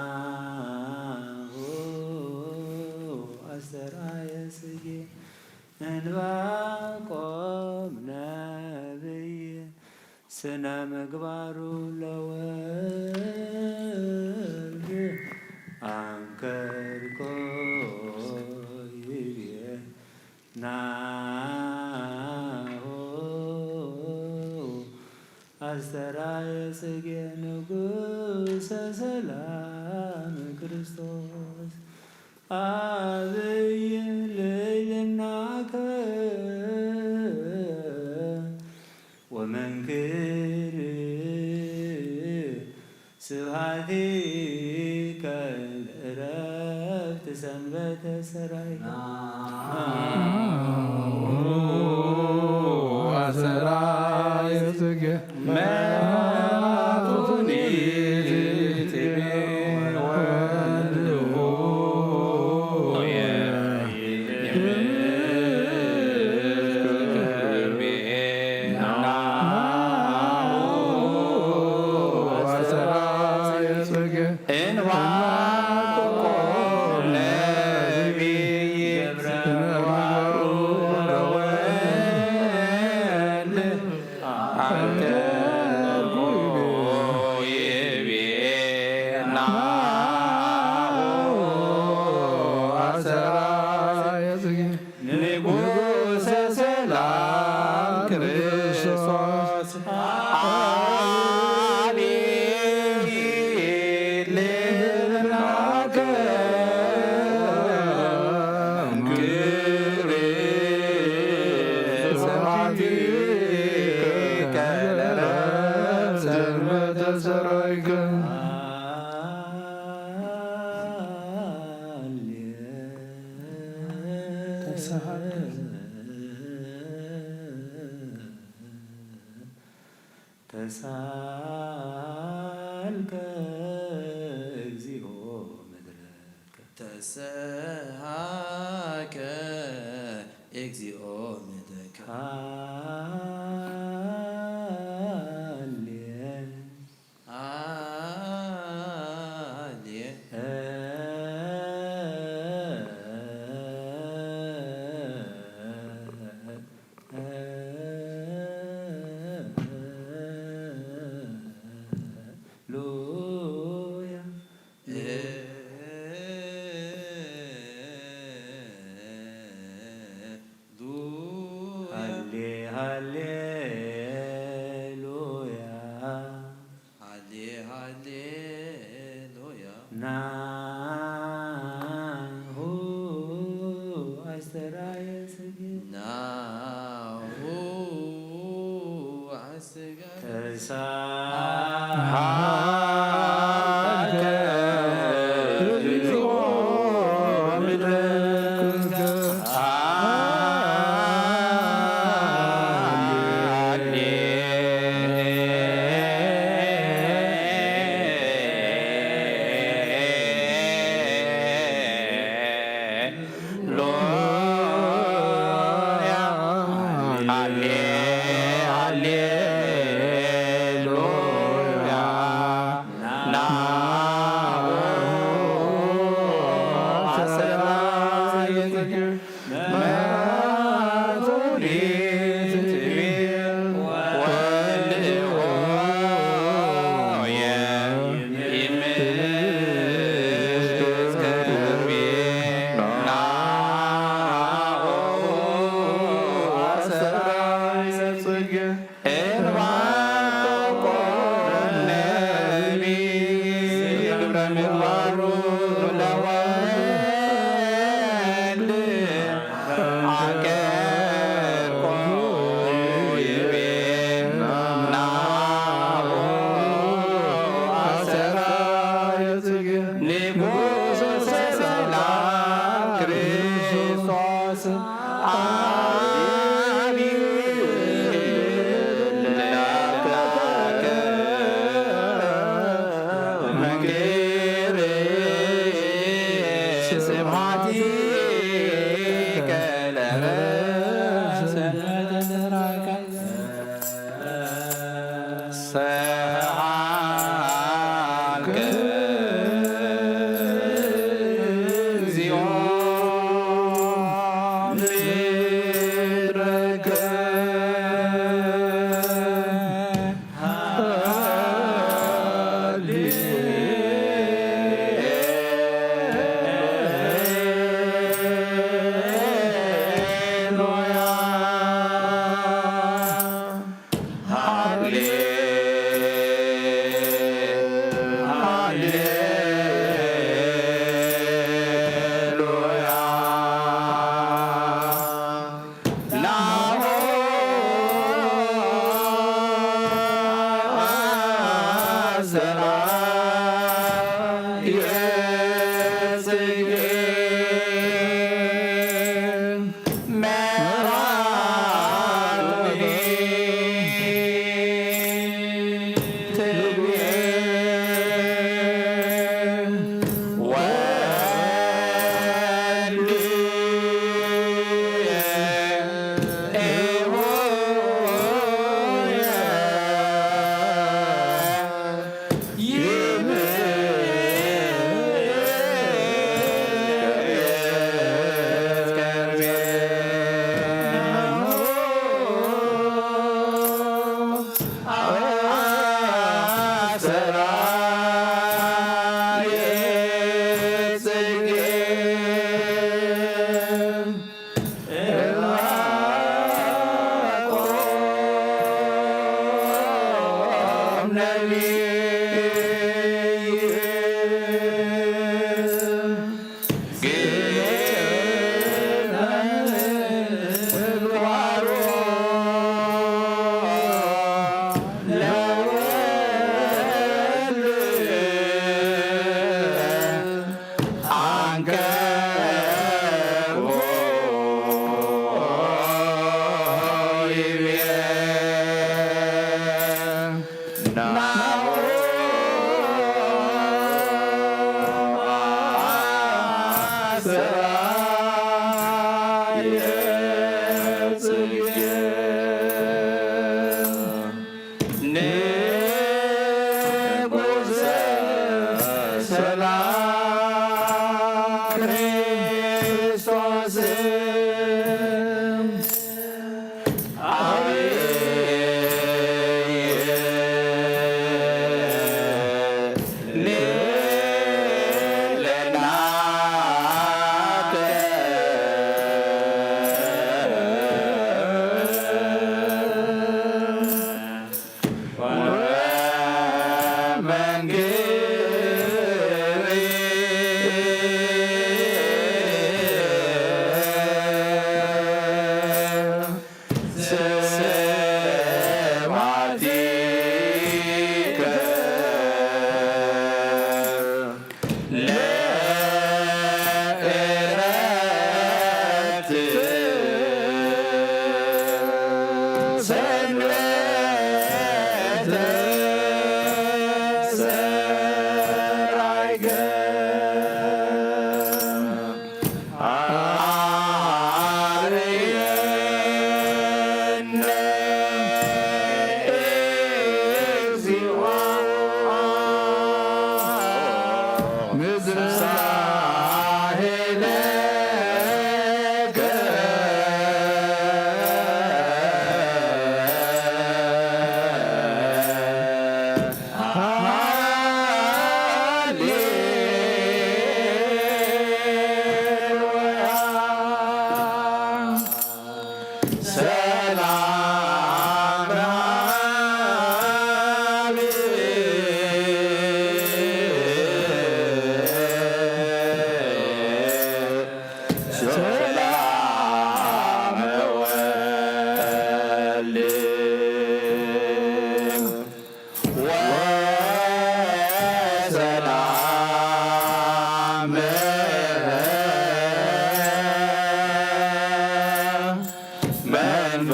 ኣስተርኣየ ጽጌ እንባቆም ነብይ ስነ ምግባሩ ለወልድ ኣንከርኮ ይቤ ናሁ ኣስተርኣየ ጽጌ ንጉሰ ሰላም ክርስቶስ ኣብይ ልዕልናከ ወመንክር ስብሐቲከ ለዕረፍት ሰንበተ ሰራይከ። አሰራየ ጽጌ መቱኒ እንባቆም ነቢይ ይብረር ወወልድ ኣንከርኩ ይቤ ናሁ ኣሰራየ ጽጌ ንጉሰ ሰላም ክርስቶስ አቤት ልብናከ ክብር ስብሐቲከ ለረብ ሰንበተ ሰራይከ። ተሳሃልከ ተሳሃልከ እግዚኦ ምድረከ። ተሰሃከ እግዚኦ ምድረከ። ሃሌ ሃሌ ሉያ ሃሌ ሃሌ ሉያ። ሃሌ ሃሌ ሉያ። ናሁ አስተርአየ ጽጌ። ናሁ አስተርአየ ተሳሃልከ እግዚኦ ምድረከ። ሃሌ ሉያ። ሃሌ ሃሌ ሉያ። ናሁ አስተርአየ ጽጌ እንባቆም ነቢይ ግብረ ምግባሩ ለወልድ አቀርቆ ይቤ ናሁ አሰራየ ጽጌ ንጉሥ ሰላም ክርስቶስ አብይ ለአምላክ መንክር ስብሐቲከ ለረሰ ሰብሐከ እግዚኦ ምድረከ ሃሌሉያ። ሃሌሉያ። ናሁ አስተርአየ ጽጌ መራዊ ትቤ ወልድየ ንጉሰ ሰላም ክርስቶስ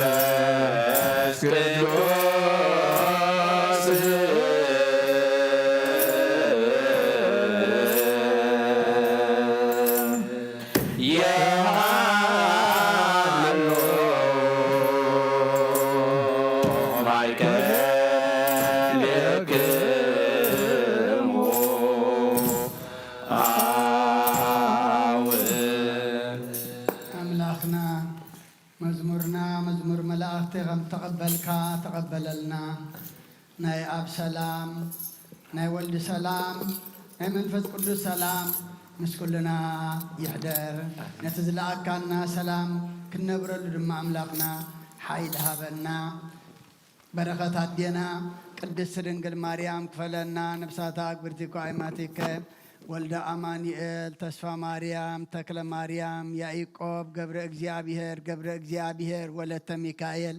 ቅዱስ የሃሎ ማእከልክሙ አብ። ኣምላኽና መዝሙርና መዝሙር መላእኽቲ ከም ተቐበልካ ተቐበለልና። ናይ ኣብ ሰላም፣ ናይ ወልድ ሰላም፣ ናይ መንፈስ ቅዱስ ሰላም ምስ ኩልና ይሕደር። ነቲ ዝለኣካና ሰላም ክንነብረሉ ድማ ኣምላኽና ሓይሊ ሃበና። በረኸት ኣዴና ቅድስት ድንግል ማርያም ክፈለና። ነብሳታ ኣግብርቲ እኮ ኣይማቲከ ወልደ ኣማኑኤል፣ ተስፋ ማርያም፣ ተክለ ማርያም፣ ያዕቆብ፣ ገብረ እግዚኣብሔር፣ ገብረ እግዚኣብሔር፣ ወለተ ሚካኤል፣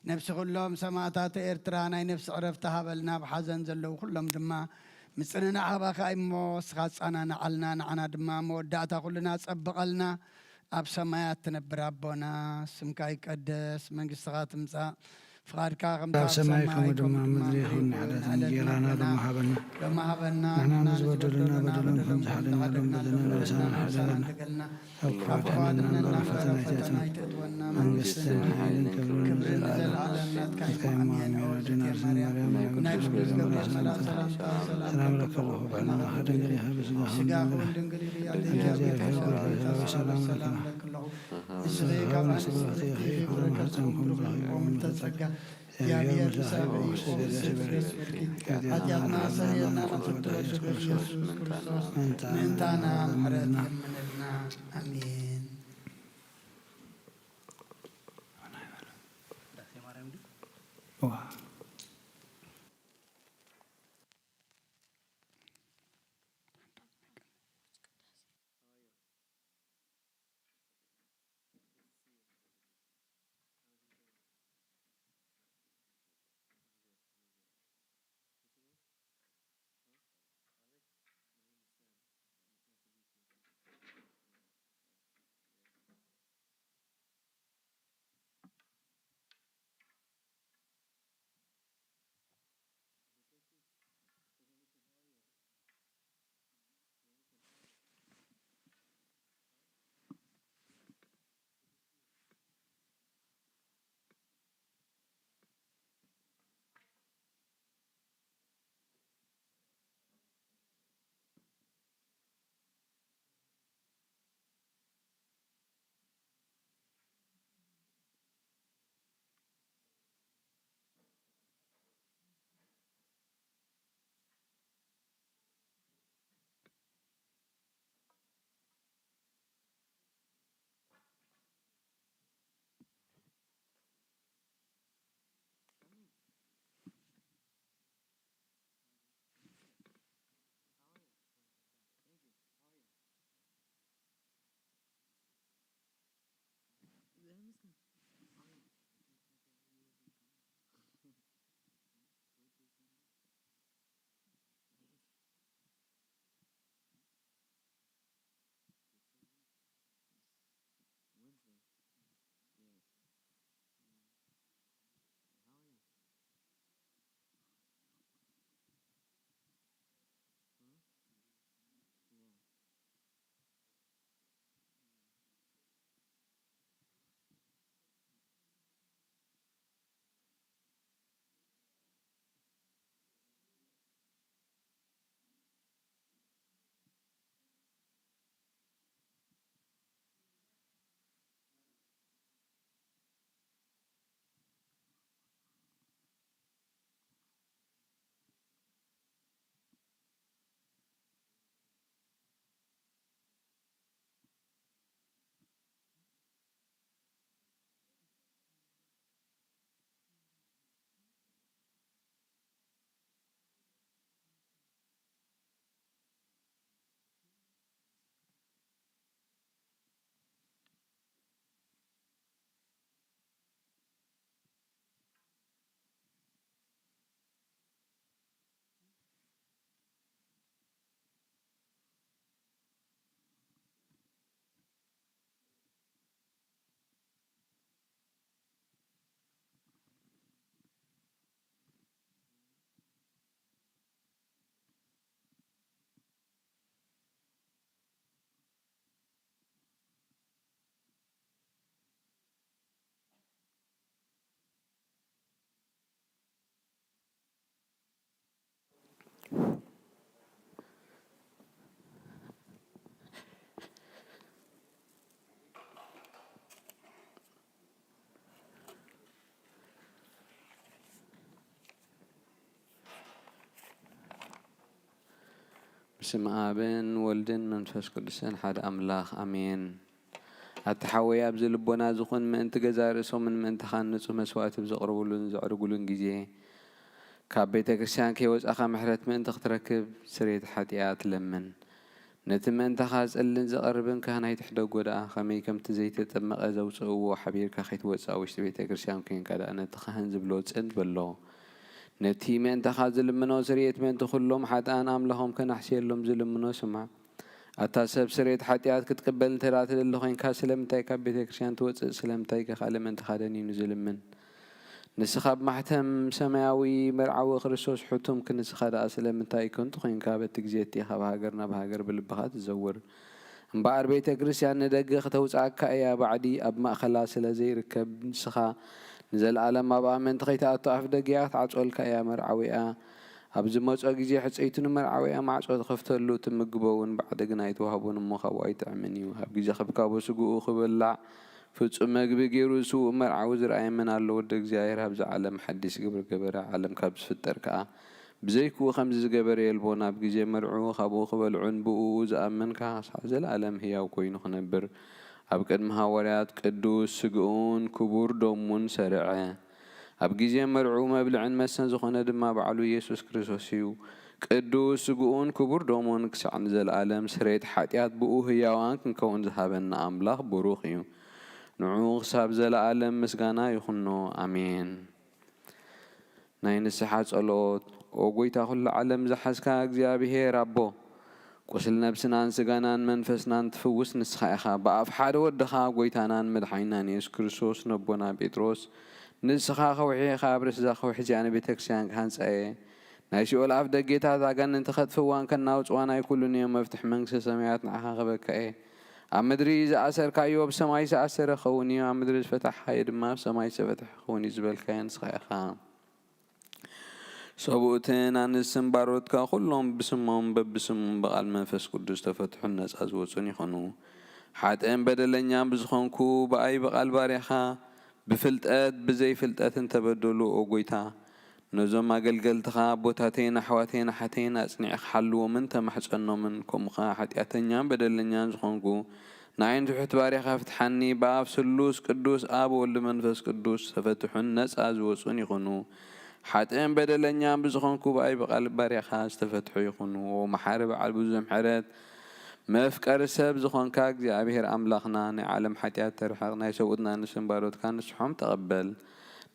ነብሲ ኩሎም ሰማእታት ኤርትራ ናይ ነብሲ ዕረፍቲ ሃበልና። ኣብ ሓዘን ዘለዉ ኩሎም ድማ ምጽንናዕ ሃባኻ እሞ እስኻ ጻናናዓልና፣ ንዓና ድማ መወዳእታ ኩልና ጸብቐልና። ኣብ ሰማያት ትነብር ኣቦና፣ ስምካ ይቀደስ፣ መንግስትኻ ትምጻእ፣ ፍቓድካ ከምታ ኣብ ኣብ ሰማይ ሰማይ ከምኡ ከምኡ ድማ ድማ ምድሪ ምድሪ ይኹን። ይኹን። ንዕለት ንዕለት እንጀራና እንጀራና ሎሚ ሃበና። ሎሚ ሃበና። ንሕና ንዝበደሉና በደሎም ከም ዝሓደግናሎም በደልና ንበደልና ንበደልና ንበደልና ንበደልና። ኣብ ክፉኣት ኣሕድገልና እምበር ኣብ ፈተና ኣይትእትወና። መንግስትን ሓይልን ክብርን ንዘለኣለም ናትካ እዩ። ኣሜን። ኣሜን። ወለተ ማርያም ናይ ቅዱስ ገብርኤል መልኣክ ሰላምታ ሰላም ለኪ። ሰላም ለኪ። ርሑብ ሕልናኺ ድንግል ኢኺ፣ ብስጋኺ ድንግል ኢኺ። ኣዴ እግዚኣብሔር ብሩክ፣ ሰላም ለኪ። ንስኺ ካብ ኣንስቲ ብርኽቲ ኢኺ፣ ፍረ ከርሲ እውን ብሩክ እዩ። ኦ ምልዕተ ጸጋ፣ እግዚኣብሔር ምሳኺ እዩ። ስብሐት ይብለኪ። ኃጢአትና ሰርየልና፣ ቅድስት ተወልደ ኢየሱስ ክርስቶስ ምእንታና ምሕረት ለምንልና። ኣሜን። በስመ ኣብን ወልድን መንፈስ ቅዱስን ሓደ ኣምላኽ ኣሜን። ኣታ ሓወይ፣ ኣብዚ ልቦና ዝኹን ምእንቲ ገዛእ ርእሶምን ምእንትኻን ንጹህ መስዋእቲ ብዘቕርቡሉን ዘዕርጉሉን ግዜ፣ ካብ ቤተ ክርስቲያን ከይወጻኻ ምሕረት ምእንቲ ክትረክብ ስርየት ሓጢኣት ለምን። ነቲ ምእንታኻ ዝጸልን ዘቐርብን ካህን ኣይትሕደጎ ደኣ፣ ከመይ ከምቲ ዘይተጠመቐ ዘውጽእዎ ሓቢርካ ከይትወጽእ ኣብ ውሽጢ ቤተ ክርስቲያን ኮይንካ ደኣ ነቲ ካህን ዝብሎ ጽን በሎ። ነቲ ምእንታኻ ዝልምኖ ስርየት ምእንቲ ኩሎም ሓጥኣን ኣምላኾም ከናሕስየሎም ዝልምኖ ስማዕ። ኣታ ሰብ፣ ስርየት ሓጢኣት ክትቅበል እንተ ደኣ ትደሊ ኮይንካ፣ ስለምንታይ ካብ ቤተ ክርስቲያን ትወጽእ? ስለምንታይ ከ ካልእ ምእንታኻ ደኒኑ ዝልምን? ንስኻ ኣብ ማሕተም ሰማያዊ መርዓዊ ክርስቶስ ሕቱም ክንስኻ ደኣ ስለምንታይ ከንቱ ኮይንካ በቲ ግዜ እቲ ካብ ሃገር ናብ ሃገር ብልብኻ ትዘውር? እምበኣር ቤተ ክርስቲያን ንደገ ክተውጽኣካ እያ፣ ባዕዲ ኣብ ማእከላ ስለ ዘይርከብ ንስኻ ንዘለኣለም ኣብኣ ምእንቲ ከይትኣቱ ኣፍ ደገያ ክትዓጽወልካ እያ። መርዓዊኣ ኣብ ዝመጾ ግዜ ሕጽይቱ ንመርዓዊኣ ማዕጾ ትኸፍተሉ፣ ትምግቦ እውን ባዕዲ ግና ኣይትወሃቦን እሞ ካብኡ ኣይጥዕምን እዩ። ኣብ ግዜ ክብካቦ ስግኡ ክብላዕ ፍጹም መግቢ ገይሩ ስዉእ መርዓዊ ዝረኣየ መን ኣሎ? ወዲ እግዚኣብሔር ኣብዚ ዓለም ሓዲስ ግብሪ ገበረ፣ ዓለም ካብ ዝፍጠር ከኣ ብዘይክኡ ከምዚ ዝገበረ የልቦን። ኣብ ግዜ መርዕኡ ካብኡ ክበልዑን ብእኡ ዝኣመንካ ክሳዕ ዘለኣለም ህያው ኮይኑ ክነብር ኣብ ቅድሚ ሃዋርያት ቅዱስ ስግኡን ክቡር ደሙን ሰርዐ። ኣብ ግዜ መርዕኡ መብልዕን መስተን ዝኾነ ድማ ባዕሉ ኢየሱስ ክርስቶስ እዩ። ቅዱስ ስግኡን ክቡር ደሙን ክሳዕ ንዘለኣለም ስርየት ሓጢኣት ብኡ ህያዋን ክንከውን ዝሃበና ኣምላኽ ብሩኽ እዩ። ንዑ ክሳብ ዘለኣለም ምስጋና ይኹኖ። ኣሜን። ናይ ንስሓ ጸሎት። ኦ ጐይታ ኹሉ ዓለም ዝሓዝካ እግዚኣብሄር ኣቦ፣ ቁስል ነብስናን ስጋናን መንፈስናን ትፍውስ ንስኻ ኢኻ። ብኣፍ ሓደ ወድኻ ጐይታናን መድሓኒናን የሱስ ክርስቶስ ነቦና ጴጥሮስ፣ ንስኻ ከውሒ ኢኻ፣ ኣብ ርእሲ እዛ ከውሒ እዚኣ ንቤተ ክርስቲያን ክሃንጻ እየ። ናይ ሲኦል ኣፍ ደጌታት ኣጋንንቲ ከጥፍእዋን ከናውጽዋን ኣይክእሉን እዮም። መፍትሒ መንግስተ ሰማያት ንዓኻ ክህበካ እየ። ኣብ ምድሪ ዝኣሰርካዮ ብሰማይ ዝተኣሰረ ክኸውን እዩ፣ ኣብ ምድሪ ዝፈታሕካዮ ድማ ኣብ ሰማይ ዝተፈትሐ ክኸውን እዩ ዝበልካዮ ንስኻ ኢኻ። ሰብኡትን ኣንስትን ባሮትካ ኩሎም ብስሞም በብስሞም ብቓል መንፈስ ቅዱስ ተፈትሑን ነጻ ዝወጹን ይኹኑ። ሓጥእን በደለኛን ብዝኾንኩ ብኣይ ብቓል ባርያኻ ብፍልጠት ብዘይፍልጠት እንተበደሉ፣ ኦ ጐይታ፣ ነዞም ኣገልገልትኻ ኣቦታተይን ኣሕዋተይን ኣሓተይን ኣጽኒዕካ ሓልዎምን ተማሕጸኖምን፣ ከምኡ ኸኣ ሓጢኣተኛን በደለኛን ዝኾንኩ ንዓይ ንትሑት ባርያኻ ፍትሓኒ። ብኣብ ስሉስ ቅዱስ ኣብ ወልድ መንፈስ ቅዱስ ተፈትሑን ነጻ ዝወጹን ይኹኑ። ሓጥእን በደለኛን ብዝኾንኩ ብኣይ ብቓል ባርያኻ ዝተፈትሑ ይኹኑ። ኦ መሓሪ በዓል ብዙሕ ምሕረት፣ መፍቀሪ ሰብ ዝኾንካ እግዚኣብሔር ኣምላኽና፣ ናይ ዓለም ሓጢኣት ተርሕቕ፣ ናይ ሰብኡትና ንስን ባሮትካ ንስሖም ተቐበል።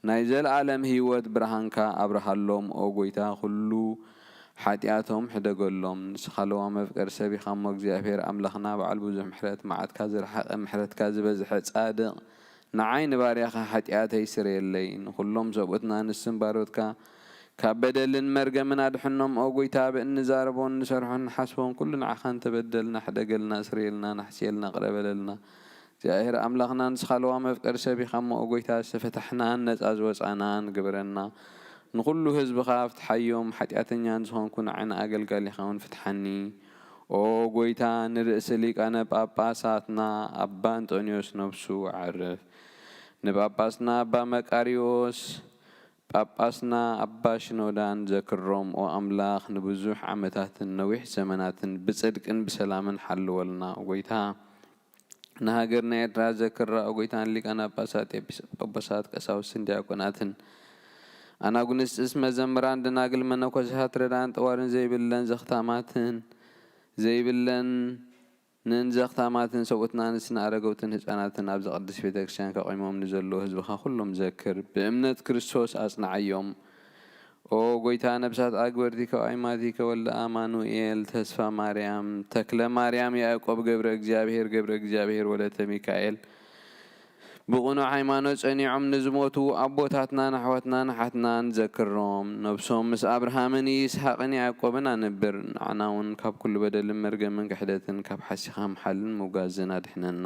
ናይ ዘለኣለም ህይወት ብርሃንካ ኣብርሃሎም። ኦ ጐይታ፣ ኩሉ ሓጢኣቶም ሕደገሎም። ንስኻ ለዋም መፍቀሪ ሰብ ኢኻ እሞ፣ እግዚኣብሔር ኣምላኽና፣ በዓል ብዙሕ ምሕረት፣ መዓትካ ዝረሓቐ፣ ምሕረትካ ዝበዝሐ፣ ጻድቕ፣ ንዓይ ንባርያኻ ሓጢኣተይ ስረየለይ። ንኹሎም ሰብኡትና ንስን ባሮትካ ካብ በደልን መርገምን ኣድሕኖም። ኦ ጐይታ፣ ብእንዛረቦን እንሰርሖን ንሓስቦን ኩሉ ንዓኻ እንተበደልና፣ ሕደገልና፣ ስረየልና፣ ናሕስየልና፣ ቅረ በለልና። እግዚኣብሔር ኣምላኽና፣ ንስኻ ለዋም መፍቀሪ ሰብ ኢኻ እሞ፣ ኦ ጐይታ፣ ዝተፈታሕናን ነጻ ዝወጻናን ግበረና። ንኹሉ ህዝብኻ ፍትሓዮም። ሓጢኣተኛ ንዝኾንኩ ንዓይ ንኣገልጋሊኻ እውን ፍትሓኒ። ኦ ጐይታ፣ ንርእሲ ሊቃነ ጳጳሳትና ኣባ እንጦንዮስ ነፍሱ ዓርፍ፣ ንጳጳስና ኣባ መቃርዮስ ጳጳስና ኣባ ሽኖዳን ዘክሮም። ኦ ኣምላኽ፣ ንብዙሕ ዓመታትን ነዊሕ ዘመናትን ብጽድቅን ብሰላምን ሓልወልና። ኦ ጐይታ፣ ንሃገርና ኤርትራ ዘክራ። ኦ ጐይታ፣ ንሊቃነ ጳጳሳት፣ ኤጲስቆጶሳት፣ ቀሳውስትን ዲያቆናትን፣ ኣናጉንስጢስ፣ መዘምራን፣ ደናግል፣ መነኮሳት፣ ረዳን ጠዋርን ዘይብለን ዘኽታማትን ዘይብለን ንን ዘኽታማትን ሰብኡትና ኣንስትን ኣረገውትን ህጻናትን ኣብዛ ቅድስት ቤተ ክርስቲያን ከቒሞም ንዘለዉ ህዝብኻ ኩሎም ዘክር። ብእምነት ክርስቶስ ኣጽንዓዮም። ኦ ጐይታ፣ ነብሳት ኣግበርቲ ካብ ኣይማቲከ ወልደ ኣማኑኤል፣ ተስፋ ማርያም፣ ተክለ ማርያም፣ ያዕቆብ ገብረ እግዚኣብሔር፣ ገብረ እግዚኣብሔር ወለተ ሚካኤል፣ ብቕኑዕ ሃይማኖት ጸኒዖም ንዝሞቱ ኣቦታትናን ኣሕዋትናን ኣሓትናን ዘክሮም። ነብሶም ምስ ኣብርሃምን ይስሐቅን ያዕቆብን ኣንብር። ንዓና እውን ካብ ኩሉ በደልን መርገምን ክሕደትን ካብ ሓሲኻ ምሓልን ምውጋዝን ኣድሕነና።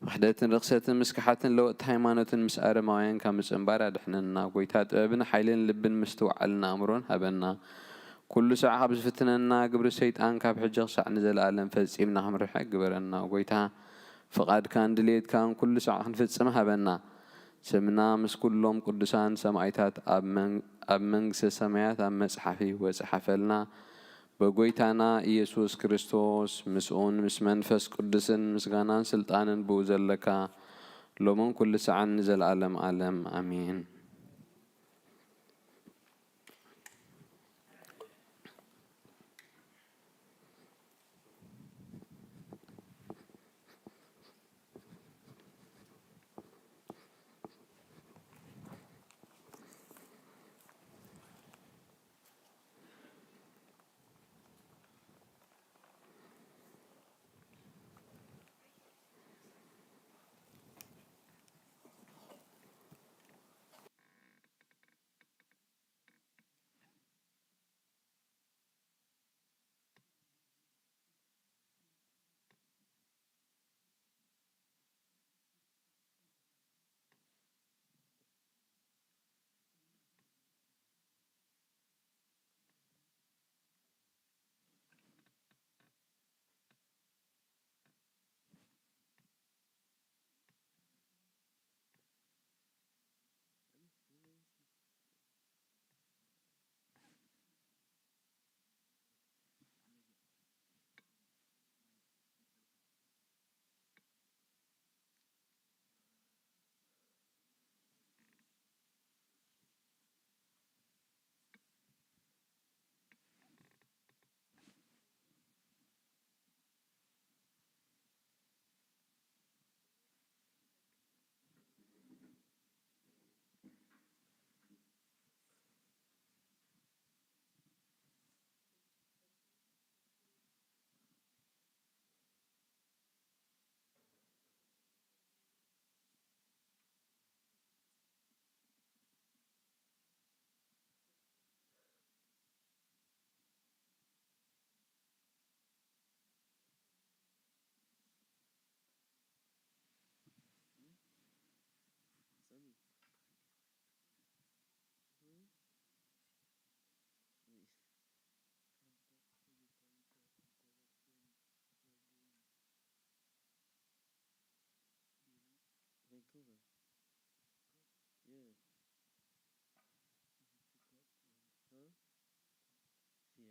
ብክሕደትን ርኽሰትን ምስክሓትን ለወጥቲ ሃይማኖትን ምስ ኣረማውያን ካብ ምጽንባር ኣድሕነና። ጐይታ፣ ጥበብን ሓይልን ልብን ምስትውዓልን ኣእምሮን ሃበና። ኩሉ ሳዕ ካብ ዝፍትነና ግብሪ ሰይጣን ካብ ሕጂ ክሳዕ ንዘለኣለም ፈጺምና ክንርሕቕ ግበረና። ጐይታ፣ ፍቓድካን ድሌትካን ኩሉ ሳዕ ክንፍጽም ሃበና። ስምና ምስ ኩሎም ቅዱሳን ሰማእታት ኣብ መን-፣ ኣብ መንግስተ ሰማያት ኣብ መጽሓፍ ህይወት ጸሓፈልና። በጎይታና ኢየሱስ ክርስቶስ ምስኡን ምስ መንፈስ ቅዱስን ምስጋናን ስልጣንን ብኡ ዘለካ ሎምን ኩሉ ሰዓን ንዘለዓለም ዓለም ኣሜን። Vancouver. Yeah. Huh? Yeah.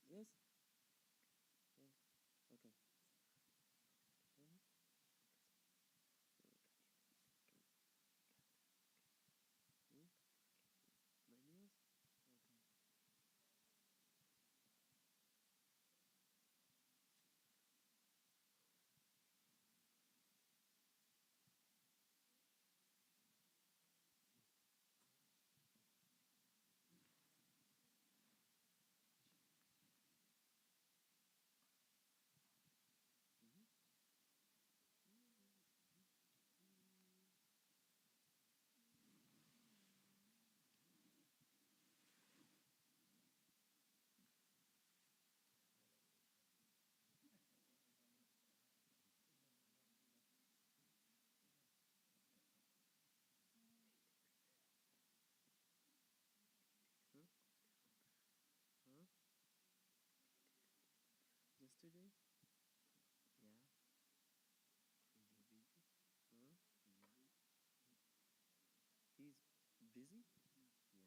Yes. Yeah. Okay. Hmm? My nails? Okay. Huh? Huh? Yesterday? Yeah. Huh? He's busy? Yeah.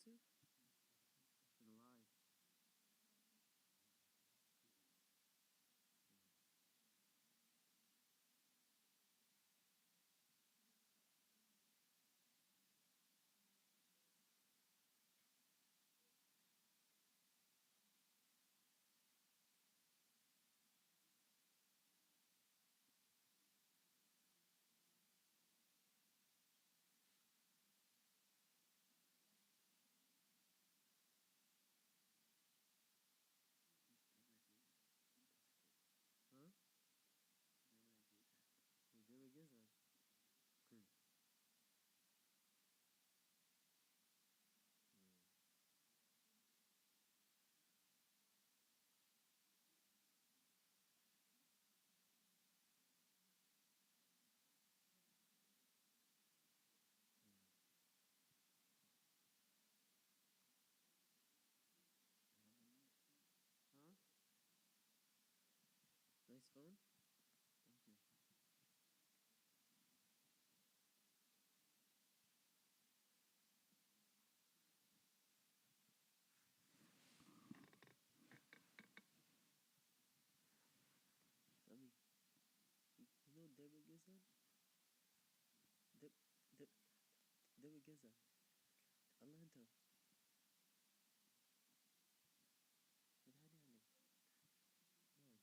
Too? Why? Huh? Debe gezar. Hmm. Huh? Nice phone. Thank you. Sami, you, you know Debbie Gibson? Deb Deb Debbie Gibson. Allah into. What had you? No.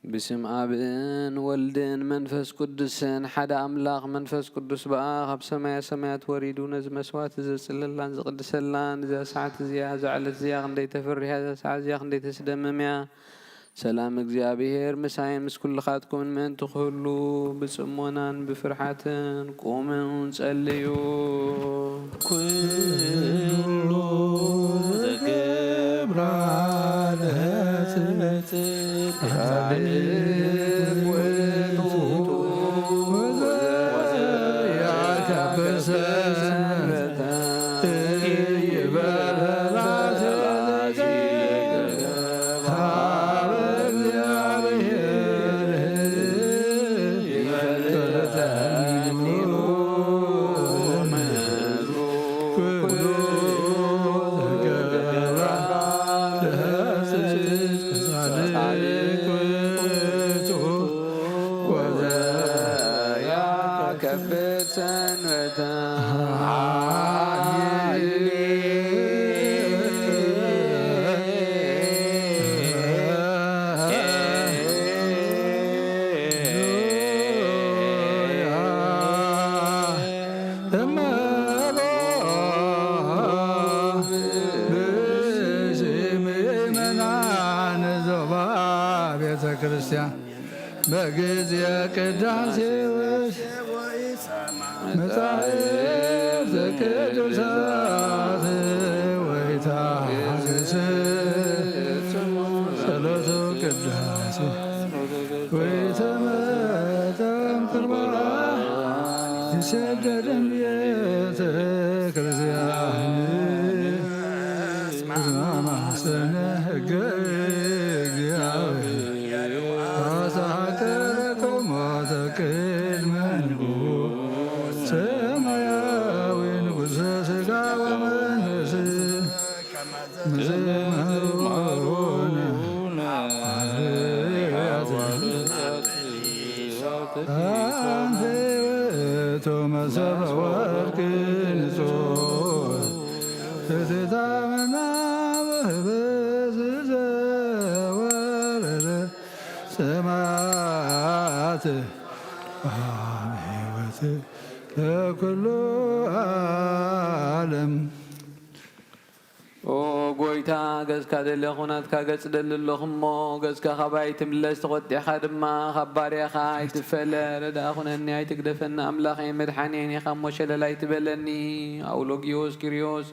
ብስም ኣብን ወልድን መንፈስ ቅዱስን ሓደ ኣምላኽ መንፈስ ቅዱስ በኣ ካብ ሰማያ ሰማያት ወሪዱ ነዚ መስዋዕቲ ዘጽለላን ዝቕድሰላን እዛ ሰዓት እዚኣ እዛ ዕለት እዚኣ ክንደይ ተፈሪሃ እዛ ሰዓት እዚኣ ክንደይ ተስደምም እያ። ሰላም እግዚኣብሔር ምሳይ ምስ ኩልኻትኩምን ምእንቲ ክህሉ ብጽሞናን ብፍርሓትን ቁምን ጸልዩ። ኩሉ ዘገብራ ለጽድቅ ጻድቅ ውእቱ ወዘያከብር ሰንበተ ይበላ ሀበ እግዚአብሔር ይፈልጠኒኑ ምድሩ ኩሉ ዘገብራ ለጽድቅ ጻድቅ ውእቱ ወዘያከብር ሰንበተ። እመቦ ብስም ምእመናን ዞባ ቤተ ክርስቲያን በጊዜ ቅዳሴ መጻሕፍት ቅዱሳት ወይታ ጸሎቱ ቅዳሴ ወይተመጠን ቁርባን ይሰደድን ቤተ ክርስቲያን ማማሰነ ሕገ እግዚአብሔር አሳቀረ ቆሞተ ቅድመ ንጉሥ ሰማያዊ ንጉሥ ሥጋ ወመንፈስ መዘመሩነ ሐዋርያት። አንተ ውእቱ መሰበ ወርቅ ንጹሕ ትሕተ መና በህብስ ዘወረደ ሰማያት ወሃብ ሕይወት ለኩሉ ዓለም። ኦ ጎይታ፣ ገጽካ ደለኹ፣ ናትካ ገጽ ደሊ ኣለኹ እሞ፣ ገጽካ ካባይ ኣይትምለስ፣ ተቖጢዕካ ድማ ካብ ባርያኻ ኣይትፈለ። ረዳእ ኩነኒ፣ ኣይትግደፈኒ፣ ኣምላኸይ መድሓኒየይ፣ ኔኻ እሞ ሸለል ኣይትበለኒ። ኣውሎጊዮስ ኪርዮስ።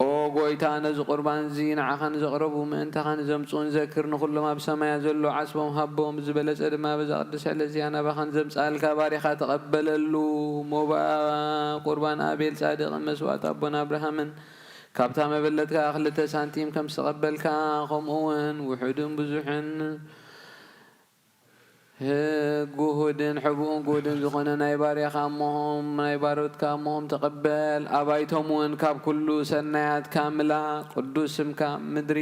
ኦ ጎይታ፣ ነዚ ቁርባን እዚ ንዓኻ ንዘቕረቡ ምእንታኻ ንዘምጽኡን ዘክር። ንኹሎም ኣብ ሰማያ ዘሎ ዓስቦም ሃቦም። ዝበለጸ ድማ በዛ ቅድስቲ ዕለት እዚኣ ናባኻ ንዘምጽኣልካ ባሪኻ ተቐበለሉ። ሞባእ ቁርባን ኣቤል ጻድቕን መስዋእቲ ኣቦና ኣብርሃምን ካብታ መበለትካ ክልተ ሳንቲም ከም ዝተቐበልካ፣ ከምኡ እውን ውሑድን ብዙሕን ግሁድን ሕቡእን ግሁድን ዝኾነ ናይ ባርያኻ እሞሆም፣ ናይ ባሮትካ እሞሆም ተቐበል። ኣባይቶም እውን ካብ ኩሉ ሰናያትካ ምላ፣ ቅዱስ ስምካ ምድሪ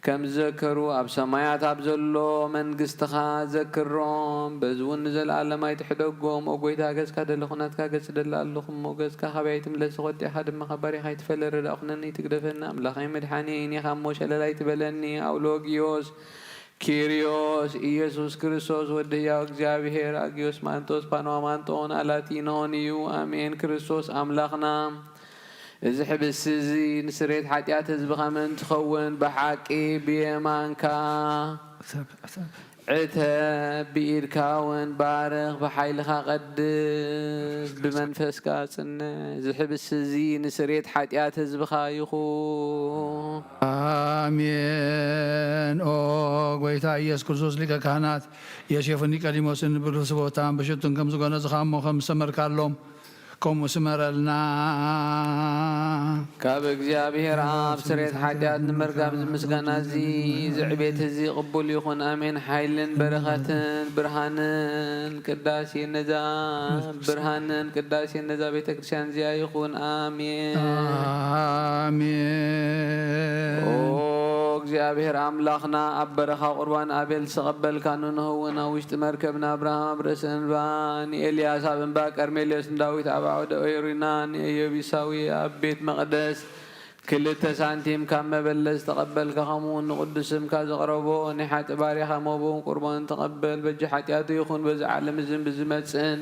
ከም ዝዘከሩ፣ ኣብ ሰማያት ኣብ ዘሎ መንግስትኻ ዘክሮም። በዚ እውን ንዘለኣለም ኣይትሕደጎም። ኦ ጎይታ፣ ገጽካ ደለኹ፣ ናትካ ገጽ ደሊ ኣለኹ እሞ፣ ገጽካ ካባይ ኣይትምለስ፣ ተቖጢዕካ ድማ ካብ ባርያኻ ኣይትፈለ። ረዳእ ኩነኒ፣ ኣይትግደፈኒ፣ ኣምላኸይ መድሓኒየይ፣ ኔኻ እሞ ሸለል ኣይትበለኒ። ኣውሎጊዮስ ኪርዮስ ኢየሱስ ክርስቶስ ወዲ ህያው እግዚኣብሔር ኣግዮስ ማንጦስ ፓንዋ ማንጦን ኣላቲኖን እዩ። ኣሜን። ክርስቶስ ኣምላኽና፣ እዚ ሕብስቲ እዚ ንስሬት ሓጢኣት ህዝብኻ ምእንቲ ኸውን ብሓቂ ብየማንካ ዕተ፣ ብኢድካ እውን ባርኽ፣ ብሓይልኻ ቀድስ፣ ብመንፈስካ ጽንዕ። እዚ ሕብስቲ እዚ ንስሬት ሓጢኣት ህዝብኻ ይኹን። ኣሜን። ኦ ጎይታ ኢየሱስ ክርስቶስ ሊቀ ካህናት፣ ዮሴፍን ኒቆዲሞስን ብልብሲ ቦታን ብሽቱን ከም ዝጎነጽኻ እሞ ከም ዝሰመርካሎም፣ ከምኡ ስመረልና። ካብ እግዚኣብሔር ኣብ ስሬት ሓጢኣት ንምርካብ እዚ ምስጋና እዚ፣ እዚ ዕቤት እዚ ቅቡል ይኹን። ኣሜን። ሓይልን በረኸትን ብርሃንን ቅዳሴን ነዛ፣ ብርሃንን ቅዳሴን ነዛ ቤተ ክርስቲያን እዚኣ ይኹን። ኣሜን። ኣሜን። ኦ እግዚኣብሔር ኣምላኽና፣ ኣብ በረኻ ቁርባን ኣቤል ዝተቐበልካኑ፣ ንህውን ኣብ ውሽጢ መርከብ ንኣብርሃም ኣብ ርእሲ እንባ፣ ንኤልያስ ኣብ እምባ ቀርሜሌዎስ፣ ንዳዊት ኣብ ዓውደ ኦሪና፣ ንኢዮቢሳዊ ኣብ ቤት መቕደስ ክልተ ሳንቲም ካብ መበለት ዝተቐበልካ፣ ከምኡ እውን ንቕዱስ ስምካ ዘቕረቦ ናይ ሓጢ ባሪኻ መቡን ቁርባን ተቐበል። በጃ ሓጢኣቱ ይኹን በዚ ዓለም እዝን ብዝመጽእን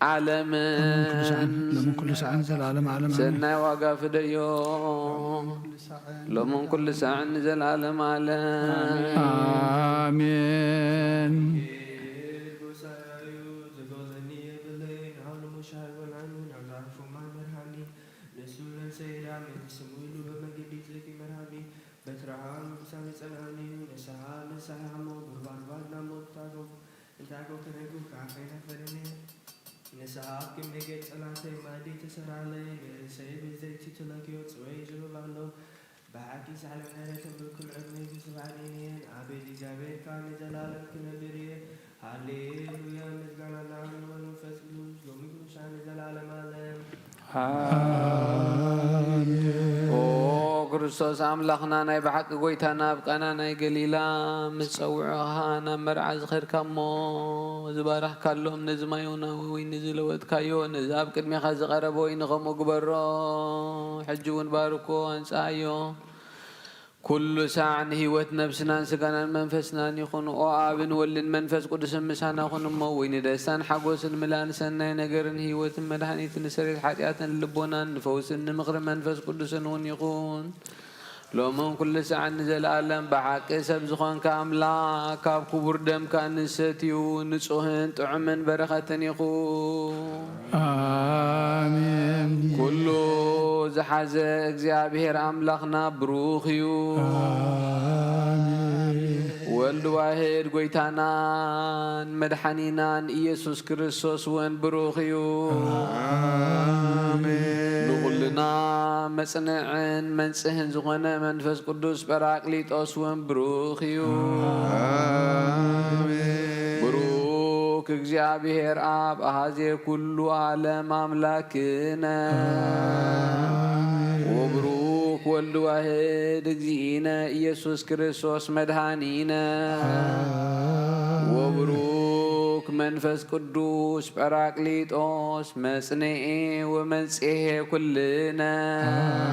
ዓለምን ሎምን ኩሉ ሳዕን ዘለዓለም ዓለም ኣሜን። ሰናይ ዋጋ ፍደዮ። ሎምን ኩሉ ሳዕን ዘለዓለም ዓለም ኣሜን። ኣሜን። ንሱ ነፍሰይ ዳን ስሙ ኢሉ ብመገዲ ጽድቂ መርሃኒ። በትሪ ሓው ምሳሌ ጸንዓኒ እዩ። ንስሓ ንስሓ እሞ ብርባርባት ናብ ሞት ታጎ እንታይ ኮ ከነግብካ ከይነፈለኒ። ንስሓ ኣብ ክንዲ ገጽ ጸላእተይ ማእዲ ተሰራለይ። ንርእሰይ ብዘይቲ ትለክዮ ጽወይ ዝብብ ኣሎ። ብሓቂ ሳዕለ ምሕረትን ብኩል ዕድመይ ክስብዓኒ እየን። ኣቤት እግዚኣብሔር ከኣ ንዘላለም ክነብር እየ። ሃሌሉያ። ምስጋና ንዓብ ንወልድ መንፈስ ቅዱስ ሎሚ ቅዱሳን ንዘላለም ዓለም። ኣሜን። ኦ ክርስቶስ ኣምላኽና ናይ ብሓቂ ጎይታና ኣብ ቃና ናይ ገሊላ ምስ ጸውዑኻ ናብ መርዓ ዝኸድካ እሞ ዝባረኽካሎም ነዚ ማይ ናዊ ወይኒ ዝለወጥካዮ ነዚ ኣብ ቅድሜኻ ዝቐረበ ወይኒ ከምኡ ግበሮ። ሕጂ እውን ባርኮ ኣንጽኣዮ። ኩሉ ሳዕ ንህይወት ነብስናን ስጋናን መንፈስናን ይኹን። ኦ ኣብን ወልድን መንፈስ ቅዱስን ምሳና ኩን እሞ፣ ወይ ንደስታን ሓጎስን ምላእን ሰናይ ነገርን ህይወትን መድኃኒትን ንሰሬት ሓጢኣትን ልቦናን ንፈውስን ንምኽሪ መንፈስ ቅዱስን እውን ይኹን። ሎምን ኩሉ ሳዕን ንዘለዓለም ብሓቂ ሰብ ዝኾንካ ኣምላኽ፣ ካብ ክቡር ደምካ ንሰትዩ ንጹህን ጥዑምን በረኸትን ይኹን። ኣሜን። ኩሉ ዝሓዘ እግዚኣብሔር ኣምላኽና ብሩኽ እዩ። ኣሜን። ወልድ ዋሕድ ጎይታናን መድሓኒናን ኢየሱስ ክርስቶስ እውን ብሩኽ እዩ። ኣሜን። ንኹልና መጽንዕን መንጽህን ዝኾነ መንፈስ ቅዱስ ጳራቅሊጦስ እውን ብሩኽ እዩ። ኣሜን። ብሩክ እግዚኣብሔር ኣብ ኣሃዜ ኩሉ ዓለም ኣምላክነ። ኣሜን። ወብሩክ ወልድ ዋሕድ እግዚእነ ኢየሱስ ክርስቶስ መድኃኒነ። ኣሜን። ወብሩክ መንፈስ ቅዱስ ጳራቅሊጦስ መጽንኤ ወመንጽሔ ኩልነ።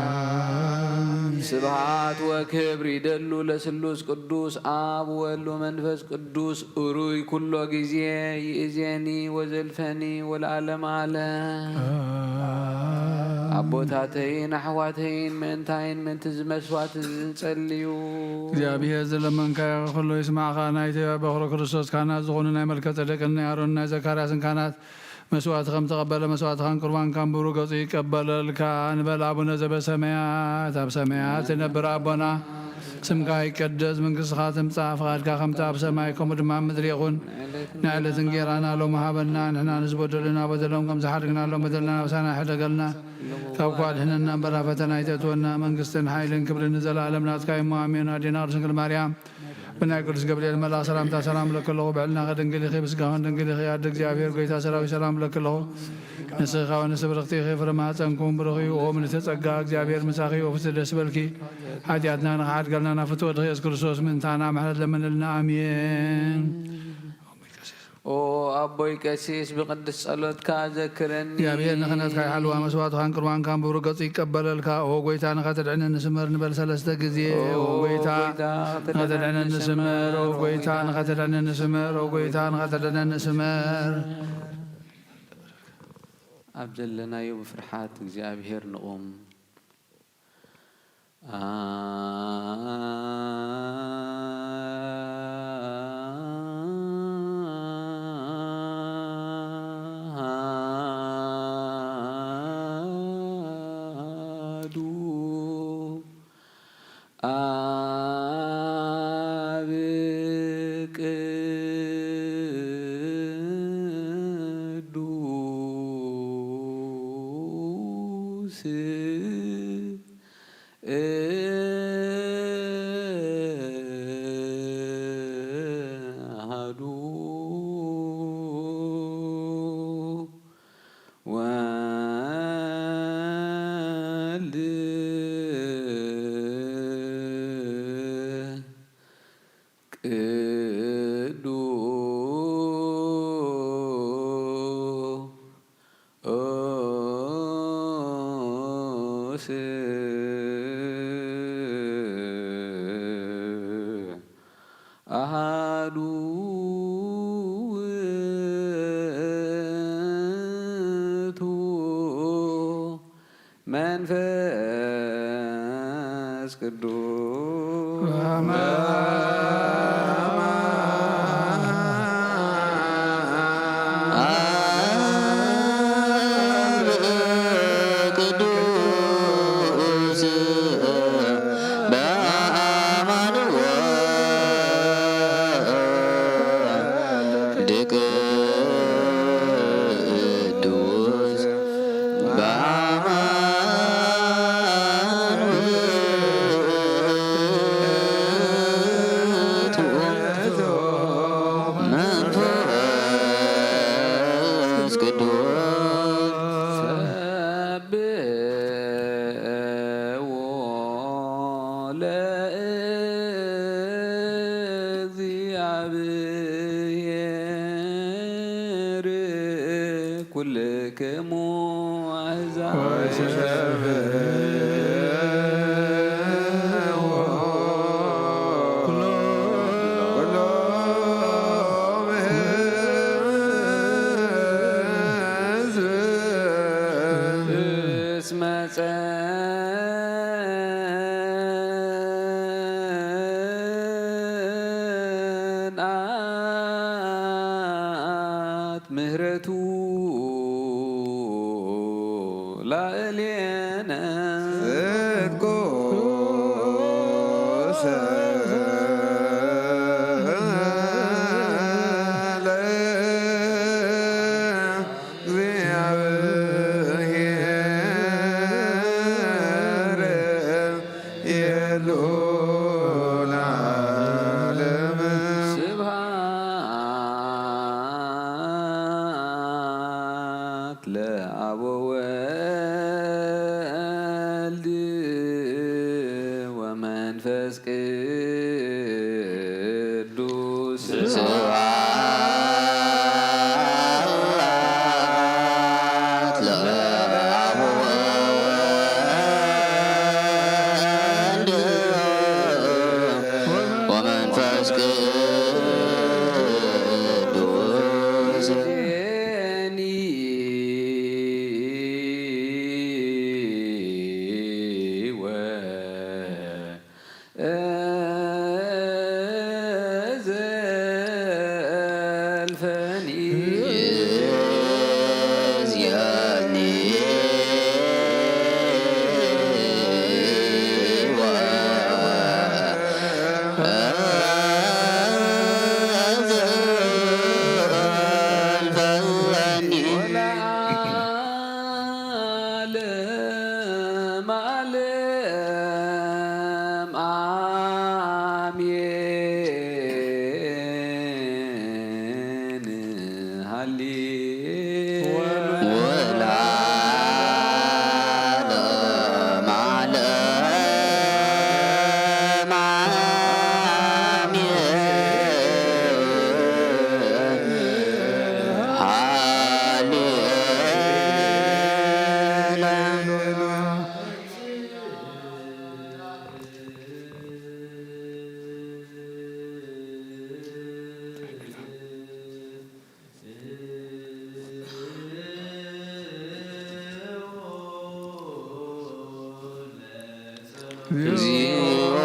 ኣሜን። ስብሃት ወክብር ይደሉ ለስሉስ ቅዱስ ኣብ ወልድ ወመንፈስ ቅዱስ እሩይ ኩሎ ጊዜ ይእዜኒ ወዘልፈኒ ወለዓለም ዓለም። ኣሜን። ኣቦታተይን ኣሕዋተይን ምእንታይን ምእንቲ ዝመስዋት ዝንጸልዩ። እግዚኣብሔር ዝለመንካዮ ኩሉ ይስማዕካ። ናይ ኢትዮጵያ በኹረ ክርስቶስ ካህናት ዝኾኑ ናይ መልከ ጸደቅን ናይ ኣሮንን ናይ ዘካርያስን ካህናት መስዋዕቲ ከም ተቐበለ መስዋዕትኻን ቁርባንካን ብሩህ ገጹ ይቀበለልካ። ንበል ኣቡነ ዘበሰማያት፣ ኣብ ሰማያት ትነብር ኣቦና፣ ስምካ ይቀደስ፣ መንግስትኻ ትምጻእ፣ ፍቓድካ ከምቲ ኣብ ሰማይ ከምኡ ድማ ኣብ ምድሪ ይኹን። ናይ ዕለት እንጌራና ሎሚ ሃበና፣ ንሕና ንዝበደሉና በደሎም ከም ዝሓደግናሎም በደልና ናብሳና ኣይሕደገልና፣ ካብ ክፉእ ኣድሕነና እምበር ኣብ ፈተና ኣይተእትወና፣ መንግስትን ሓይልን ክብርን ንዘለኣለም ናትካ እሞ ኣሜን። ኣዴና ቅድስት ድንግል ማርያም ብናይ ቅዱስ ገብርኤል መልኣኽ ሰላምታ ሰላም እብለኪ ኣለኹ። ብዕልናኺ ድንግል ኢኺ፣ ብስጋኽን ድንግል ኢኺ። ኣደ እግዚኣብሔር ጎይታ ሰራዊት ሰላም እብለኪ ኣለኹ። ንስኺ ከኣ ንስብርኽቲ ኢኺ፣ ፍረ ማህፀንኩም ብሩኽ እዩ። ኦ ምልዕተ ጸጋ እግዚኣብሔር ምሳኺ እዩ። ኦ ፍስሕቲ ደስ ይበልኪ። ሓጢኣትና ንኽሓድገልና ናብ ፍትወ ወድኺ ኢየሱስ ክርስቶስ ምእንታና ምሕረት ለምንልና። ኣሜን። ኦ ኣቦይ ቀሲስ፣ ብቅድስት ጸሎትካ ዘክረኒ። እግዚኣብሔር ንኽህነትካ ይሓልዋ፣ መስዋዕትኻን ቁርባንካን ብብሩህ ገጹ ይቀበለልካ። ኦ ጎይታ፣ ንኸተድሕነኒ ስመር ንበል ሰለስተ ግዜ። ኦ ኦ ጎይታ፣ ጎይታ፣ ንኸተድሕነኒ ስመር። ኦ ጎይታ፣ ንኸተድሕነኒ ስመር። ኦ ጎይታ፣ ንኸተድሕነኒ ስመር። ኣብ ዘለናዮ ብፍርሓት እግዚኣብሔር ንቑም። ኣሃዱ ኣብ ቅዱስ አሐዱ ወልድ ቅዱስ አሃዱ ውእቱ መንፈስ ቅዱስ። ቅዱስ በአማን ወልድ ቅዱስ በአማን ውእቱ መንፈስ ቅዱስ። ሰብሕዎ ለእግዚአብሔር ኩልክሙ አሕዛብ። ወሰብሕዎ ኩሎም ሕዝብ እስመ ጸንዓት ምህረቱ ላዕሌነ። ጽድቁ ለእግዚአብሔር የሉ ለዓለም። ስብሐት ለአብ ወወልድ ወመንፈስ ቅዱስ። ስብሐት ለአብ ወወልድ ወመንፈስ ቅዱስ። ለዓለመ ዓለም አሜን። ሃሌ ወለዓለመ ዓለም አሜን። ሃሌ እግዚኦ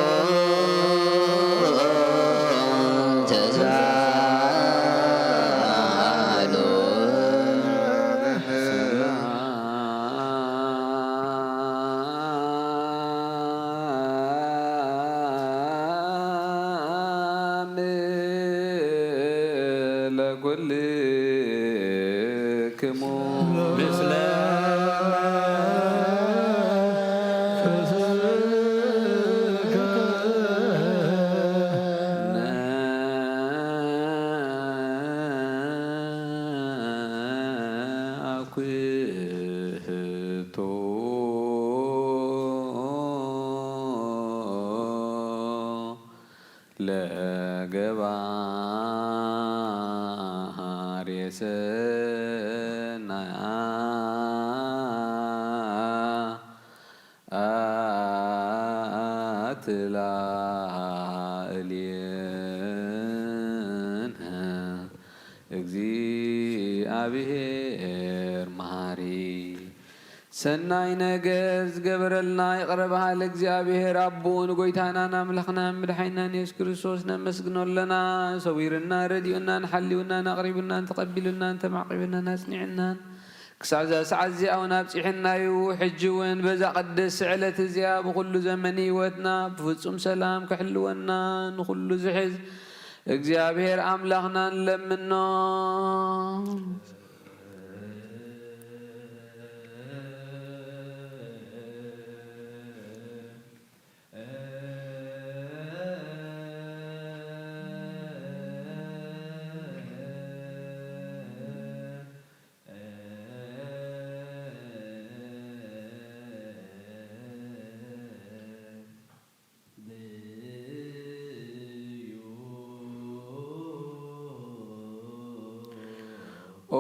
ተሳሃሎ። ለኩልክሙ ምስለ አኩቶ ለገባሬ ሰናያ እግዚኣብሔር መሃሪ ሰናይ ነገር ዝገበረልና ይቕረ በሃል እግዚኣብሔር ኣቦኡ ንጎይታናን ኣምላኽናን መድሓኒናን የሱስ ክርስቶስ ነመስግኖ ኣለና። ሰዊርና ረዲኡናን ሓልዩናን ኣቕሪቡናን ተቐቢሉናን ተማዕቂቡናን ኣጽኒዕናን ክሳብ እዛ ሰዓት እዚኣ እውን ኣብጺሕናዩ። ሕጂ እውን በዛ ቅድስቲ ዕለት እዚኣ ብኹሉ ዘመን ህይወትና ብፍጹም ሰላም ክሕልወና ንኹሉ ዝሕዝ እግዚኣብሔር ኣምላኽና ንለምኖ። ኦ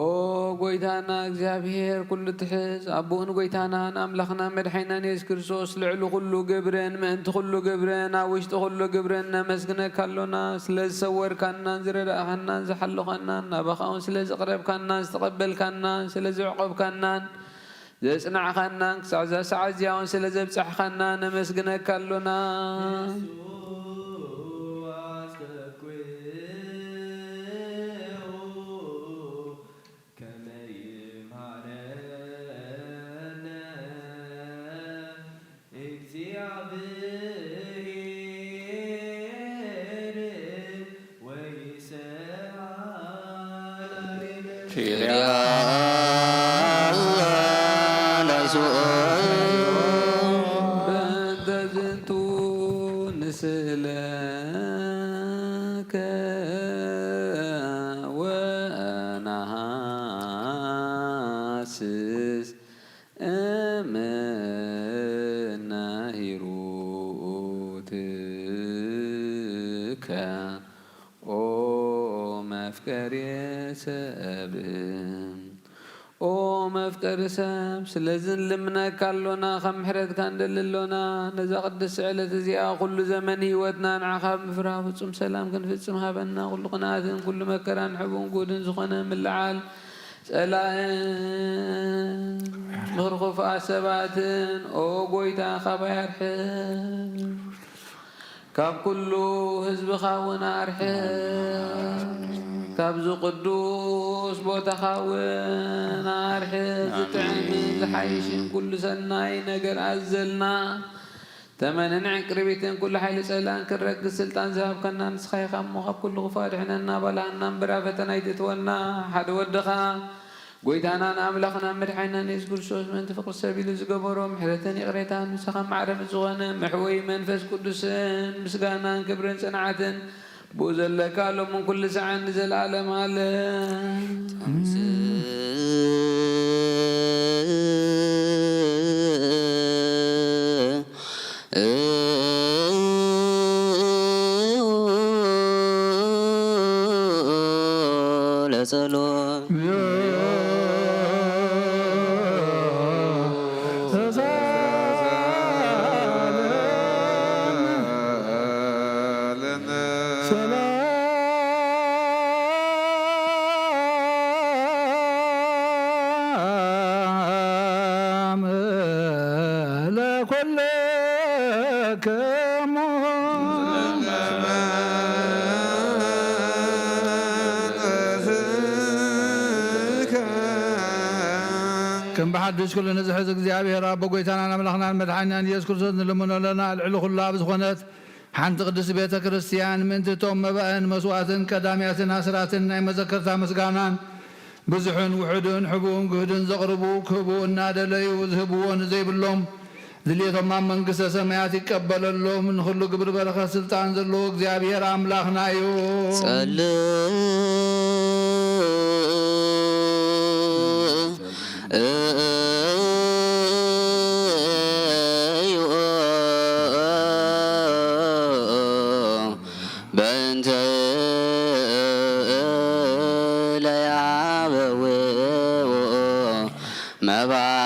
ጎይታና እግዚኣብሔር ኩሉ ትሕዝ ኣቦኡን ጎይታናን ኣምላኽና መድሓኒናን የሱስ ክርስቶስ ልዕሊ ኩሉ ግብርን ምእንቲ ኩሉ ግብርን ኣብ ውሽጢ ኩሉ ግብርን ነመስግነካ ኣሎና። ስለ ዝሰወርካናን ዝረዳእኻናን ዝሓለኻናን ናባኻ እውን ስለ ዝቕረብካናን ዝተቐበልካናን ስለ ዘዕቆብካናን ዘጽናዕኻናን ክሳብ እዛ ሰዓት እዚኣ እውን ስለ ዘብጻሕኻና ነመስግነካ ኣሎና። በእንተ ዝንቱ ንስእለከ ወነሃስስ እምነ ሂሩትከ ኦ መፍቀሬ ሰብ ኦ መፍቀሪ ሰብ፣ ስለዚ ንልምነካ ኣሎና፣ ካብ ምሕረትካ ንደሊ ኣሎና። ነዛ ቅድስቲ ዕለት እዚኣ፣ ኩሉ ዘመን ህይወትና ንዓኻ ብምፍራህ ፍጹም ሰላም ክንፍጽም ሃበና። ኩሉ ቅንኣትን ኩሉ መከራን ሕቡን ጉድን ዝኾነ ምልዓል ጸላእን ምኽሪ ክፉኣት ሰባትን፣ ኦ ጎይታ፣ ካባይ ኣርሕቕ። ካብ ኩሉ ህዝብኻ እውን ኣርሕቕ፣ ካብዚ ቅዱስ ቦታኻ እውን ኣርሕቕ። ዝጥዕምን ዝሓይሽን ኩሉ ሰናይ ነገር ኣዘልና። ተመንን ዕንቅርቢትን ኩሉ ሓይሊ ጸላእን ክንረግጽ ስልጣን ዝሃብከና ንስኻ ኢኻ እሞ፣ ካብ ኩሉ ክፉእ ኣድሕነና፣ ባልሃና እምበር ኣብ ፈተና ኣይተእትወና። ሓደ ወድኻ ጎይታናን ኣምላኽናን መድሓኒናን የሱስ ክርስቶስ ምእንቲ ፍቕሪ ሰብ ኢሉ ዝገበሮ ምሕረትን ይቕሬታን፣ ምሳኻ ማዕረ ምስ ዝኾነ መሕወዪ መንፈስ ቅዱስን ምስጋናን ክብርን ጽንዓትን ብኡ ዘለካ ሎምን ኩሉ ሰዓን ንዘለኣለም ኣለ። ለጸሎት ሰላም ለኩልክሙ። ከም ብሓድሽ ኩሉ ንዝሕዝ እግዚኣብሔር ኣቦ ጎይታናን ኣምላኽናን መድሓኒናን ኢየሱስ ክርስቶስ ንልምኖ ኣለና። ልዕሊ ኩሉ ኣብ ዝኾነት ሓንቲ ቅድስቲ ቤተ ክርስቲያን ምእንቲ እቶም መባእን መስዋእትን ቀዳምያትን ኣስራትን ናይ መዘከርታ ምስጋናን ብዙሕን ውሑድን ሕቡእን ግህድን ዘቕርቡ ክህቡ እናደለዩ ዝህብዎ ንዘይብሎም ድሌቶም ኣብ መንግስተ ሰማያት ይቀበለሎም። ንኹሉ ግብሪ በረኸት ስልጣን ዘለዎ እግዚኣብሔር ኣምላኽና እዩ። ጸልእ እዩ በእንተ ለያበው መባእ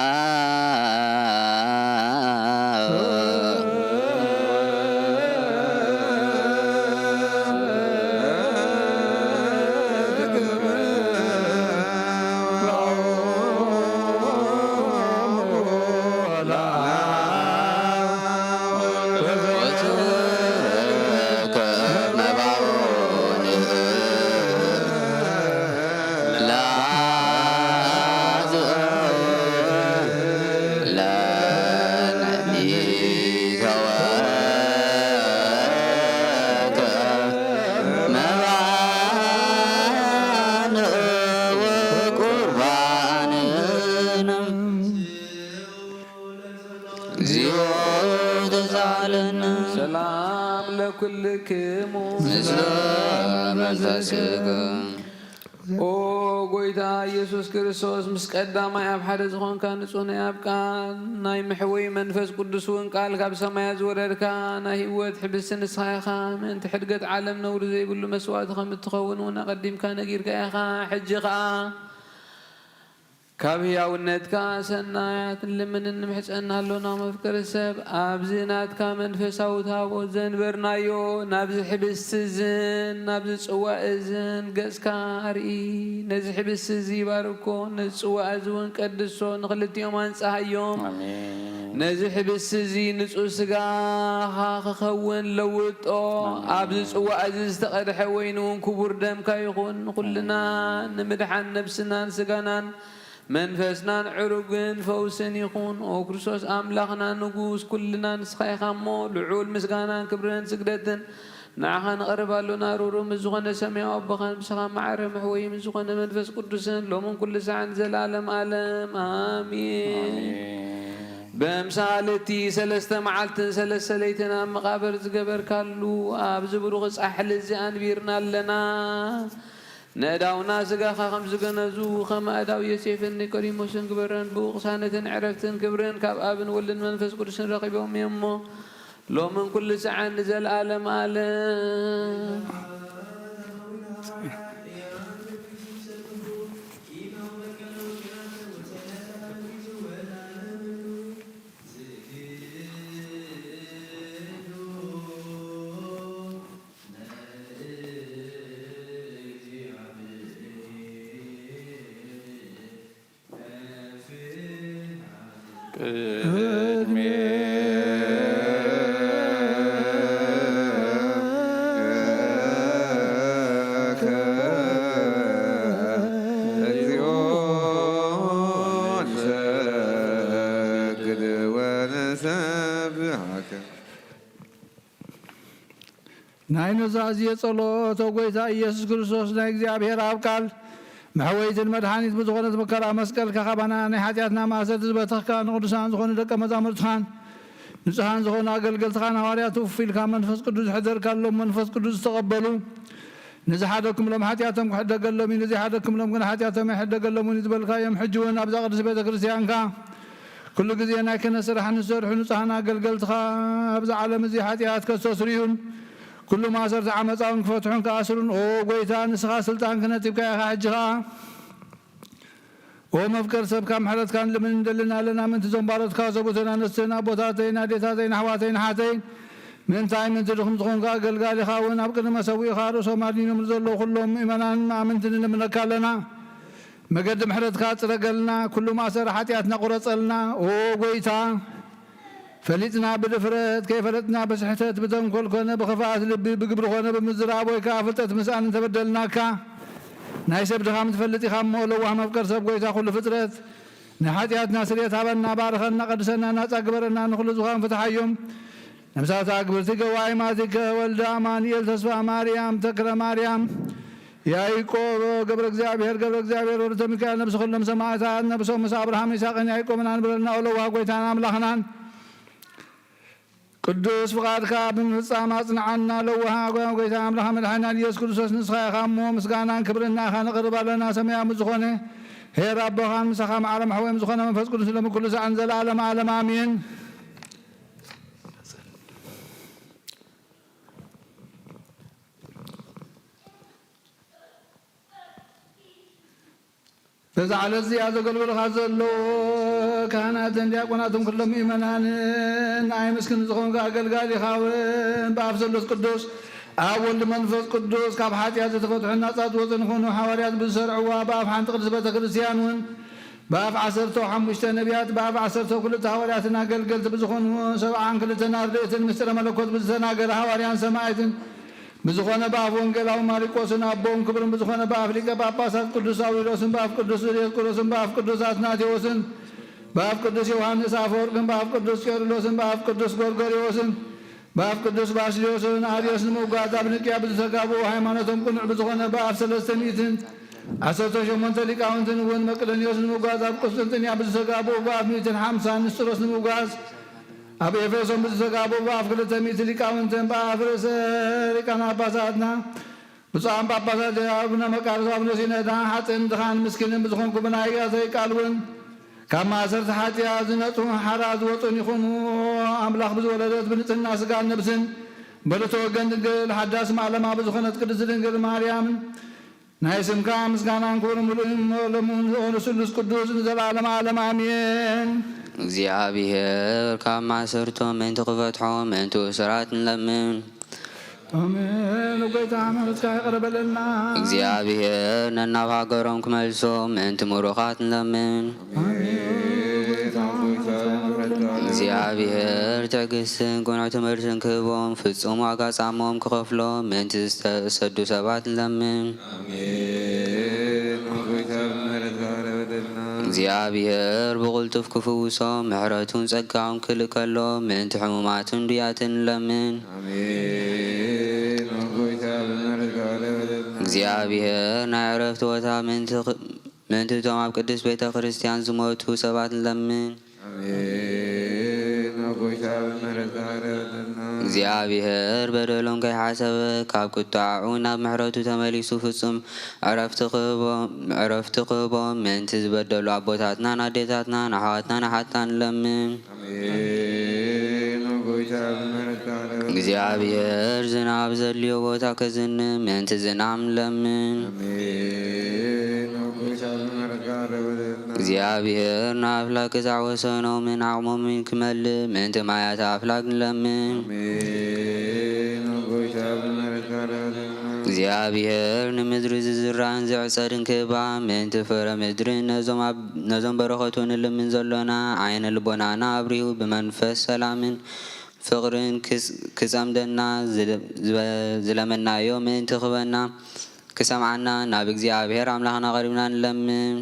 ኩልክሙ ምስለ መንፈስኩም። ኦ ጎይታ ኢየሱስ ክርስቶስ፣ ምስ ቀዳማይ ኣብ ሓደ ዝኾንካ ንጹህ ናይ ኣብ ቃል ናይ መሕወይ መንፈስ ቅዱስ እውን ቃል ካብ ሰማያት ዝወረድካ ናይ ህይወት ሕብስቲ ንስኻ ኢኻ። ምእንቲ ሕድገት ዓለም ነውሪ ዘይብሉ መስዋእቲ ከም እትኸውን እውን ኣቐዲምካ ነጊርካ ኢኻ። ሕጂ ኸኣ ካብ ህያውነትካ ሰናያት ንልምንን ንምሕጸን ኣሎና። መፍቀሪ ሰብ፣ ኣብዚ ናትካ መንፈሳዊ ታቦት ዘንበርናዮ፣ ናብዚ ሕብስቲ እዝን ናብዚ ጽዋእ እዝን ገጽካ ኣርኢ። ነዚ ሕብስቲ እዚ ባርኮ፣ ነዚ ጽዋእ እዚ እውን ቀድሶ፣ ንኽልቲኦም ኣንጽሃዮም። ኣሜን። ነዚ ሕብስቲ እዚ ንጹህ ስጋኻ ክኸውን ለውጦ። ኣሜን። ኣብዚ ጽዋእ እዚ ዝተቐድሐ ወይኒ እውን ክቡር ደምካ ይኹን። ንኹልና ንምድሓን ነብስናን ስጋናን መንፈስናን ዕሩግን ፈውስን ይኹን። ኦ ክርስቶስ ኣምላኽና ንጉስ ኩልና ንስኻ ኢኻ እሞ፣ ልዑል ምስጋናን ክብርን ስግደትን ንዓኻ ነቕርብ ኣሎና። ርሩእ ምስ ዝኾነ ሰማያዊ ኣቦኻን ምሳኻ ማዕረ መሕወዪ ምስ ዝኾነ መንፈስ ቅዱስን ሎምን ኩሉ ሰዓን ንዘለኣለም ኣለም ኣሜን። ኣሜን። በምሳል እቲ ሰለስተ መዓልትን ሰለስተ ለይትን ኣብ መቓብር ዝገበርካሉ ኣብዚ ብሩኽ ጻሕሊ እዚ ኣንቢርና ኣለና። ነእዳውና ስጋኻ ከም ዝገነዙ፣ ከም ኣእዳው ዮሴፍን ኒቆዲሞስን ግበረን። ብኡ ቅሳነትን ዕረፍትን ክብርን ካብ ኣብን ወልድን መንፈስ ቅዱስን ረኺቦም እዮም እሞ፣ ሎምን ኩሉ ሰዓን ንዘለኣለም ኣለም። ናይ ኑዛዜ ጸሎት። ኦ ጐይታ ኢየሱስ ክርስቶስ፣ ናይ እግዚኣብሔር ኣብ ቃል መሕወይትን መድሓኒት ብዝኾነት መከራ መስቀልካ፣ ካባና ናይ ሓጢኣትና ማእሰርቲ ዝበተኽካ፣ ንቕዱሳን ዝኾኑ ደቀ መዛሙርትኻን ንጹሃን ዝኾኑ ኣገልገልትኻን ሃዋርያት እፍ ኢልካ መንፈስ ቅዱስ ዝሐደርካሎም፣ መንፈስ ቅዱስ ዝተቐበሉ፣ ንዝሓደግኩምሎም ሓጢኣቶም ክሕደገሎም እዩ፣ ንዘይሓደግኩምሎም ግን ሓጢኣቶም ኣይሕደገሎምን እዩ ዝበልካዮም፣ ሕጂ እውን ኣብዛ ቅድስት ቤተ ክርስቲያንካ ኩሉ ግዜ ናይ ክህነት ስራሕ ንዝሰርሑ ንጹሃን ኣገልገልትኻ፣ ኣብዚ ዓለም እዚ ሓጢኣት ከስተስርዩን ኩሉ ማእሰርቲ ዓመጻ እውን ክፈትሑን ክኣስሩን፣ ኦ ጐይታ፣ ንስኻ ስልጣን ክህነት ሂብካ ኢኻ። ሕጂ ኸኣ ኦ መፍቀር ሰብ፣ ካብ ምሕረትካ ንልምን እንደልን ኣለና። ምእንቲ እዞም ባሮትካ፣ ሰብኡትን ኣንስትን፣ ኣቦታተይን ኣዴታተይን ኣሕዋተይን ኣሓተይን፣ ምእንታይ ምእንቲ ድኹም ዝኾንካ ኣገልጋሊኻ እውን ኣብ ቅድሚ መሰዊእኻ ርእሶም ኣድኒኖም ንዘለዉ ኩሎም ምእመናን ኣመንቲ ንልምነካ ኣለና። መገዲ ምሕረትካ ጽረገልና፣ ኩሉ ማእሰሪ ሓጢኣትና ቁረጸልና። ኦ ጐይታ፣ ፈሊጥና ብድፍረት፣ ከይፈለጥና ብስሕተት፣ ብተንኮል ኮነ ብኽፍኣት ልቢ፣ ብግብሪ ኮነ ብምዝራብ ወይ ከኣ ፍልጠት ምስኣን እንተበደልናካ፣ ናይ ሰብ ድኻም ትፈልጥ ኢኻ እሞ፣ ለዋህ መፍቀር ሰብ ጐይታ ኩሉ ፍጥረት፣ ናይ ሓጢኣትና ስርየት ሃበና፣ ባርኸና፣ ቀድሰና፣ ናጻ ግበረና፣ ንኹሉ ዝኻን ፍትሓዮም። ነፍሳት ኣግብርቲ ገዋይ ማቲከ፣ ወልደ ኣማኑኤል፣ ተስፋ ማርያም፣ ተክለ ማርያም፣ ያዕቆብ፣ ገብረ እግዚኣብሔር፣ ገብረ እግዚኣብሔር፣ ወልደ ሚካኤል፣ ነብሲ ኩሎም ሰማዕታት፣ ነብሶም ምስ ኣብርሃም፣ ይስሐቅን ያዕቆብን ኣንብረልና፣ ለዋህ ጐይታን ኣምላኽናን። ቅዱስ ፍቓድካ ብምፍጻም ኣጽንዓና፣ ለዋህ ጐይታ ኣምላኽ መድሓኒና ኢየሱስ ክርስቶስ፣ ንስኻ ኢኻ እሞ፣ ምስጋናን ክብርን ንኣኻ ነቕርብ ኣለና። ሰማያዊ ምስ ዝኾነ ኄር ኣቦኻን ምሳኻ ማዕረ መሕወዮም ዝኾነ መንፈስ ቅዱስ፣ ሎሚ ኩሉ ሰዓን ዘለኣለም ዓለም ኣሜን። በዛ ዕለት እዚኣ ዘገልግሉኻ ዘለዉ ካህናትን ዲያቆናትን ኩሎም ምእመናንን ንኣይ ምስክን ዝኾንካ ኣገልጋሊኻ እውን ብኣፍ ሰሉስ ቅዱስ ኣብ ወልድ መንፈስ ቅዱስ ካብ ሓጢኣት ዝተፈትሑ ናጻ ዝወጹ ንኾኑ ሓዋርያት ብዝሰርዕዋ ብኣፍ ሓንቲ ቅድስት ቤተ ክርስቲያን እውን ብኣፍ ዓሰርተ ሓሙሽተ ነቢያት ብኣፍ ዓሰርተ ክልተ ሃዋርያትን ኣገልገልቲ ብዝኾኑ ሰብዓን ክልተን ኣርድእትን ምስጢረ መለኮት ብዝተናገረ ሃዋርያን ሰማዕትን ብዝኾነ ብኣፍ ወንጌላዊ ማሪቆስን ኣቦን ክብርን ብዝኾነ ብኣፍ ሊቀ ጳጳሳት ቅዱስ ሳዊሮስን ብኣፍ ቅዱስ ዲዮስቆሮስን ብኣፍ ቅዱስ ኣትናቴዎስን ብኣፍ ቅዱስ ዮሃንስ ኣፈወርቅን ብኣፍ ቅዱስ ቄርሎስን ብኣፍ ቅዱስ ጎርጎርዮስን ብኣፍ ቅዱስ ባስልዮስን ኣርዮስ ንምውጋዝ ኣብ ንቅያ ብዝተጋብኡ ሃይማኖቶም ቅኑዕ ብዝኾነ ብኣፍ ሰለስተ ሚእትን ዓሰርተ ሸሞንተ ሊቃውንትን እውን መቅደንዮስ ንምውጋዝ ኣብ ቁስጥንጥንያ ብዝተጋብኡ ብኣፍ ሚእትን ሓምሳን ንስጥሮስ ንምውጋዝ ኣብ ኤፌሶን ብዝተጋቡ ብኣፍ ክልተ ሚእቲ ሊቃውንትን ብኣፍ ርእሰ ሊቃነ ጳጳሳትና ብፁዓን ጳጳሳት ኣቡነ መቃርዮስ ኣቡነ ሲኖዳ ሓጥእን ድኻን ምስኪንን ብዝኾንኩ ብናይ ኣዘይ ቃል እውን ካብ ማእሰርቲ ሓጢኣት ዝነጹ ሓራ ዝወጹን ይኹኑ። ኣምላኽ ብዝወለደት ብንጽህና ስጋን ነብስን በልቶ ወገን ድንግል ሓዳስ ማለማ ብዝኾነት ቅድስት ድንግል ማርያም ናይ ስምካ ምስጋናን ክብሪ ምሉእ እሞ ሎምን ንስሉስ ቅዱስ ንዘለዓለም ዓለም ኣሜን። እግዚኣብሔር ካብ ማእሰርቶም ምእንቲ ክፈትሖም ምእንቲ እሱራት ንለምን። ኣሜን። ጎይታ ምሕረትካ ይቕረ በለልና። እግዚኣብሔር ነናብ ሃገሮም ክመልሶም ምእንቲ ምሩኻት ንለምን። ኣሜን። ጎይታ ምሕረትካ ይቕረ በለልና። እግዚኣብሔር ትዕግስትን ቅኑዕ ትምህርትን ክህቦም ፍጹም ዋጋ ጻሞም ክኸፍሎም ምእንቲ ዝተሰዱ ሰባት ንለምን። ኣሜን። ጎይታ ምሕረትካ ይቕረ በለልና። እግዚኣብሔር ብቕልጡፍ ክፍውሶም ምሕረቱን ጸጋውን ክልእ ከሎ ምእንቲ ሕሙማትን ድያትን ንለምን። ኣሜን። ጎይታ ምሕረትካ ይቕረ በለልና። እግዚኣብሔር ናይ ዕረፍቲ ቦታ ምእንቲ ኽ-፣ ምእንቲ እቶም ኣብ ቅድስት ቤተ ክርስቲያን ዝሞቱ ሰባት ንለምን። ኣሜን። ኣብ ጎይታ ብምሕረትካ ይቕረ በለልና። እግዚኣብሔር በደሎም ከይሓሰበ ካብ ቁጥዓኡ ናብ ምሕረቱ ተመሊሱ ፍጹም ዕረፍቲ ክህቦም፣ ዕረፍቲ ክህቦም ምእንቲ ዝበደሉ ኣቦታትናን ኣዴታትናን ኣሕዋትናን ኣሓትናን ንለምን። ኣሜን። ኣብ ጎይታ ብምሕረትካ ይቕረ በለልና። እግዚኣብሔር ዝናብ ዘድልዮ ቦታ ከዝንም ምእንቲ ዝናም ንለምን። ኣሜን። ኣብ ጎይታ ብምሕረትካ ይቕረ በለልና። እግዚኣብሔር ንኣፍላግ ክሳዕ ወሰኖምን ዓቕሞምን ክመልእ ምእንቲ ማያት ኣፍላግ ንለምን። ኣሜን። ኣብ ጎይታ ብምሕረትካ ይቕረ በለልና። እግዚኣብሔር ንምድሪ ዝዝራእን ዝዕጸድን ክህባ ምእንቲ ፍረ ምድርን ነዞም ኣብ-፣ ነዞም በረኸቱ ንልምን ዘሎና ዓይነ ልቦናና ኣብሪሁ ብመንፈስ ሰላምን ፍቕርን ክስ-፣ ክጸምደና ዝለ-፣ ዝበ-፣ ዝለመናዮ ምእንቲ ክህበና ክሰምዓና ናብ እግዚኣብሔር ኣምላኽና ቀሪብና ንለምን።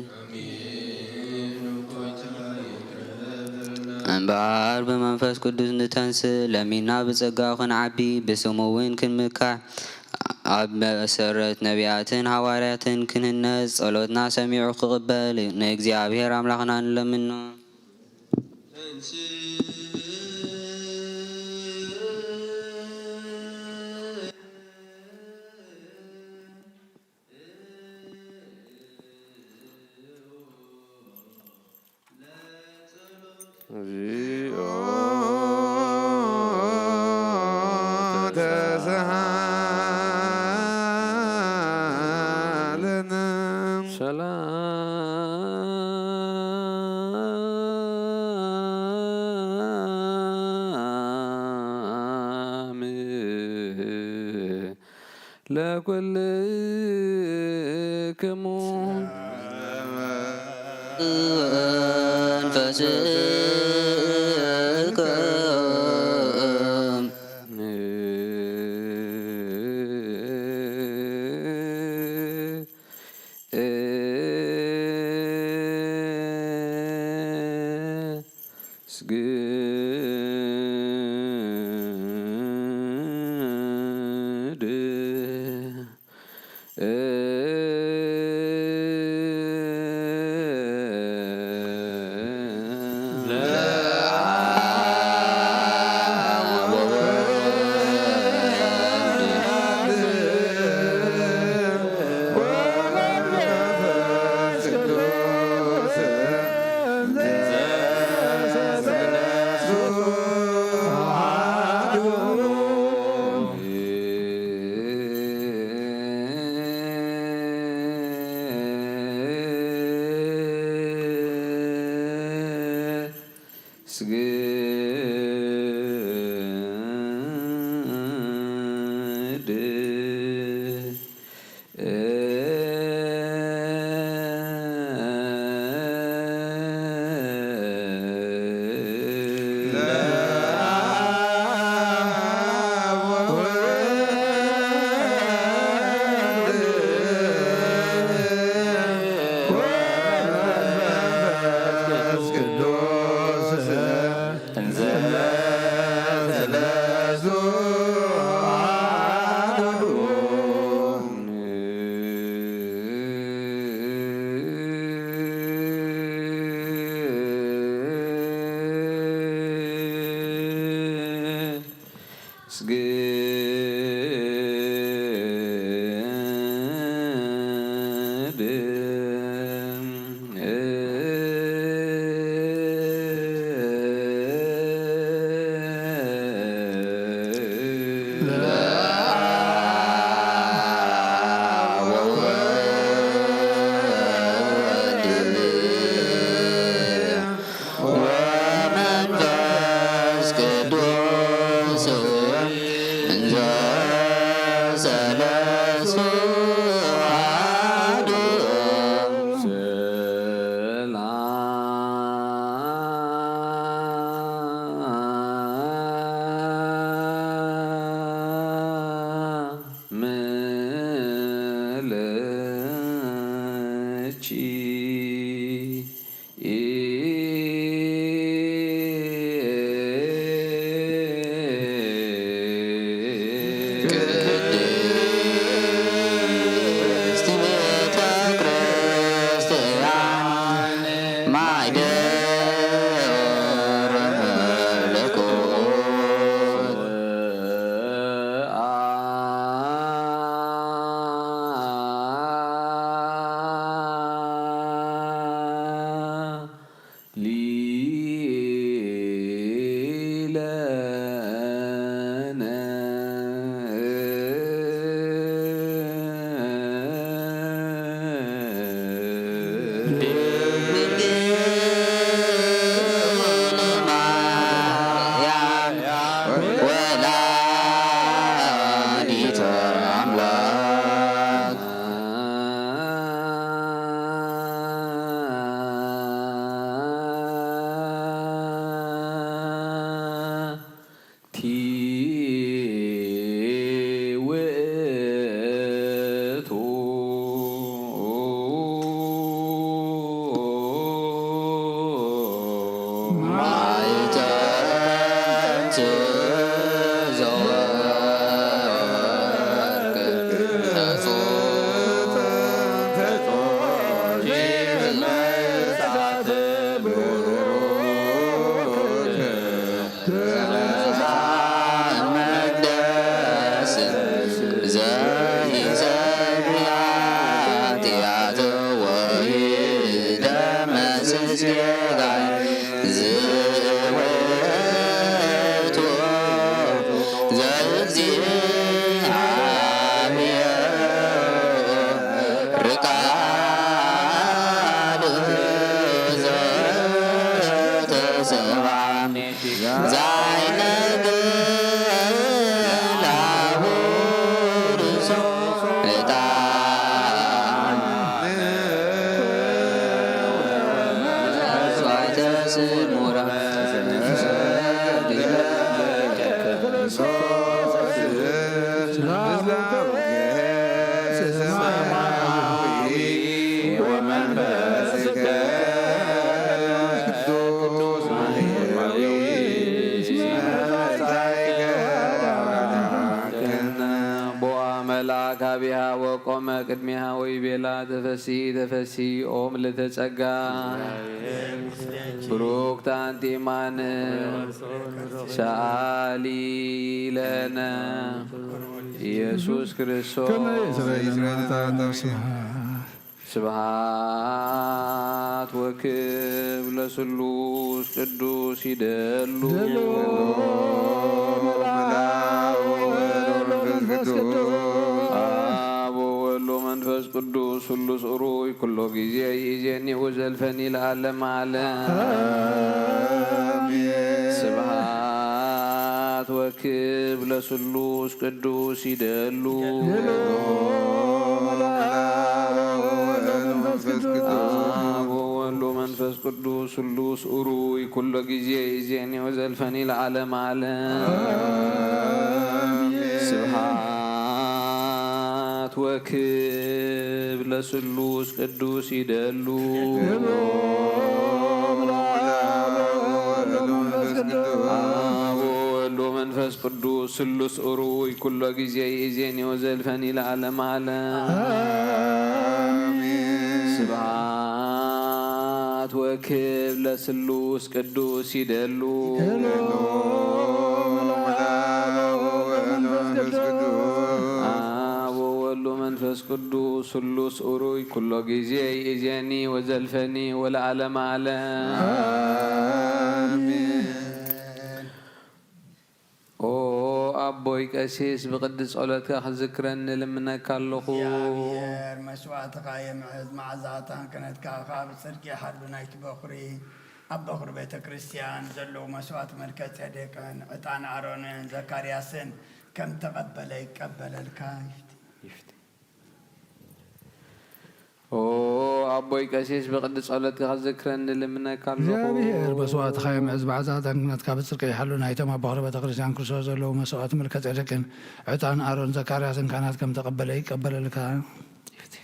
እምበኣር ብመንፈስ ቅዱስ ንተንስእ፣ ለሚንና ብጸጋኡ ክንዓቢ፣ ብስሙ እውን ክንምካሕ፣ ኣብ መሰረት ነቢያትን ሃዋርያትን ክንህነጽ፣ ጸሎትና ሰሚዑ ክቕበል ንእግዚኣብሔር ኣምላኽና ንለምኖ። እግዚኦ ተሳሃለነ። ሰላም ለኩልክሙ ወመንፈስከ። ስግድ ኪ ቅድስት ቤተ ክርስቲያን ማይደር መለኮት ሊለነ ድንግል ማርያም ወላዲተ ኣምላክ ቲ ውእቱ ማይጠንት ዘወርቅ ተጾ መቅደስ ዘይሰሪ ኃጢአት ወይደመስስ ጌጋይ ዝውእቱ ዘእግዚኣብሔር ርቃብ ዘተሰብአ ዛይነግር ላሁ ርእሶ ዕጣን መስዋዕተ ስሙራ ቦአ መልአክ አቢሃ ወቆመ ቅድሚሃ ወይቤላ ተፈሲ ተፈሲ ኦም ለተጸጋ ብሩክ ታንቲ ማን ሰአሊ ለነ ኢየሱስ ክርስቶስ። ከመ ይስረይ ለነ ኃጣውኢነ። ስብሐት ወክብር ለስሉስ ቅዱስ ይደሉ። አብ ወወልድ ወመንፈስ ቅዱስ ስሉስ ኡሩይ ኩሎ ጊዜ ይእዜኒ ወዘልፈኒ ለዓለም ዓለም። ስብሐት ወክብር ለስሉስ ቅዱስ ይደሉ። አብ ወወልድ ወመንፈስ ቅዱስ ስሉስ ኡሩይ ኩሎ ጊዜ ይእዜኒ ወዘልፈኒ ለዓለም ዓለም። ስብሐት ወክብር ለስሉስ ቅዱስ ይደሉ። አብ ወወልድ ወመንፈስ ቅዱስ ስሉስ ኡሩይ ኩሎ ጊዜ ይእዜኒ ወዘልፈኒ ለዓለም ዓለም። ስብሐት ወክብር ለስሉስ ቅዱስ ይደሉ። አብ ወወልድ ወመንፈስ ቅዱስ ስሉስ ኡሩይ ኩሎ ጊዜ ይእዜኒ ወዘልፈኒ ወለዓለም ዓለም። ኦ ኣቦይ ቀሲስ፣ ብቕዲ ጸሎትካ ክትዝክረኒ እልምነካ ኣለኹ። እግዚኣብሔር መስዋእትኻ የምዕዝ፣ መዓዛታን ክህነትካ ከኣ ብጽድቂ ይሓሉ። ናይቲ በኹሪ ኣብ በኹሪ ቤተ ክርስቲያን ዘለዉ መስዋእቲ መልከ ጼዴቅን ዕጣን ኣሮንን ዘካርያስን ከም ተቐበለ ይቀበለልካ። ይፍቲ። ኦ ኣቦይ ቀሲስ፣ ብቕዲ ጸሎትካ ክትዝክረኒ እልምነካ ኣለኹ። እግዚኣብሔር መስዋእትኻ የምዕዝ፣ መዓዛታን ክህነትካ ብጽድቂ ይሓሉ። ናይቶም ኣብ በኹሪ ቤተ ክርስቲያን ክርስቶስ ዘለዉ መስዋእቲ መልከ ጼዴቅን ዕጣን ኣሮን ዘካርያስን ካህናት ከም ተቐበለ ይቀበለልካ። ይፍቲ።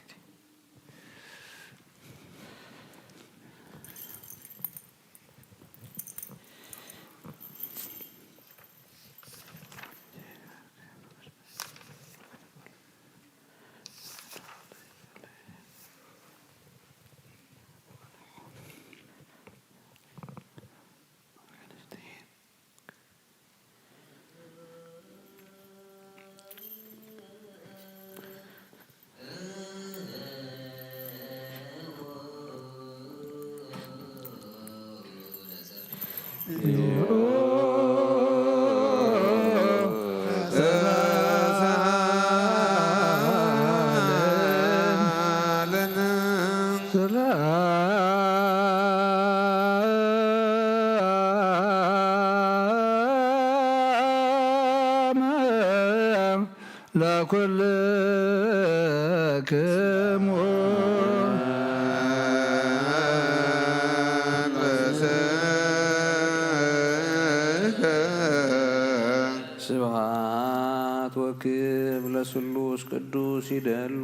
ለኩልክሙ። ስብሐት ወክብር ለስሉስ ቅዱስ ይደሉ።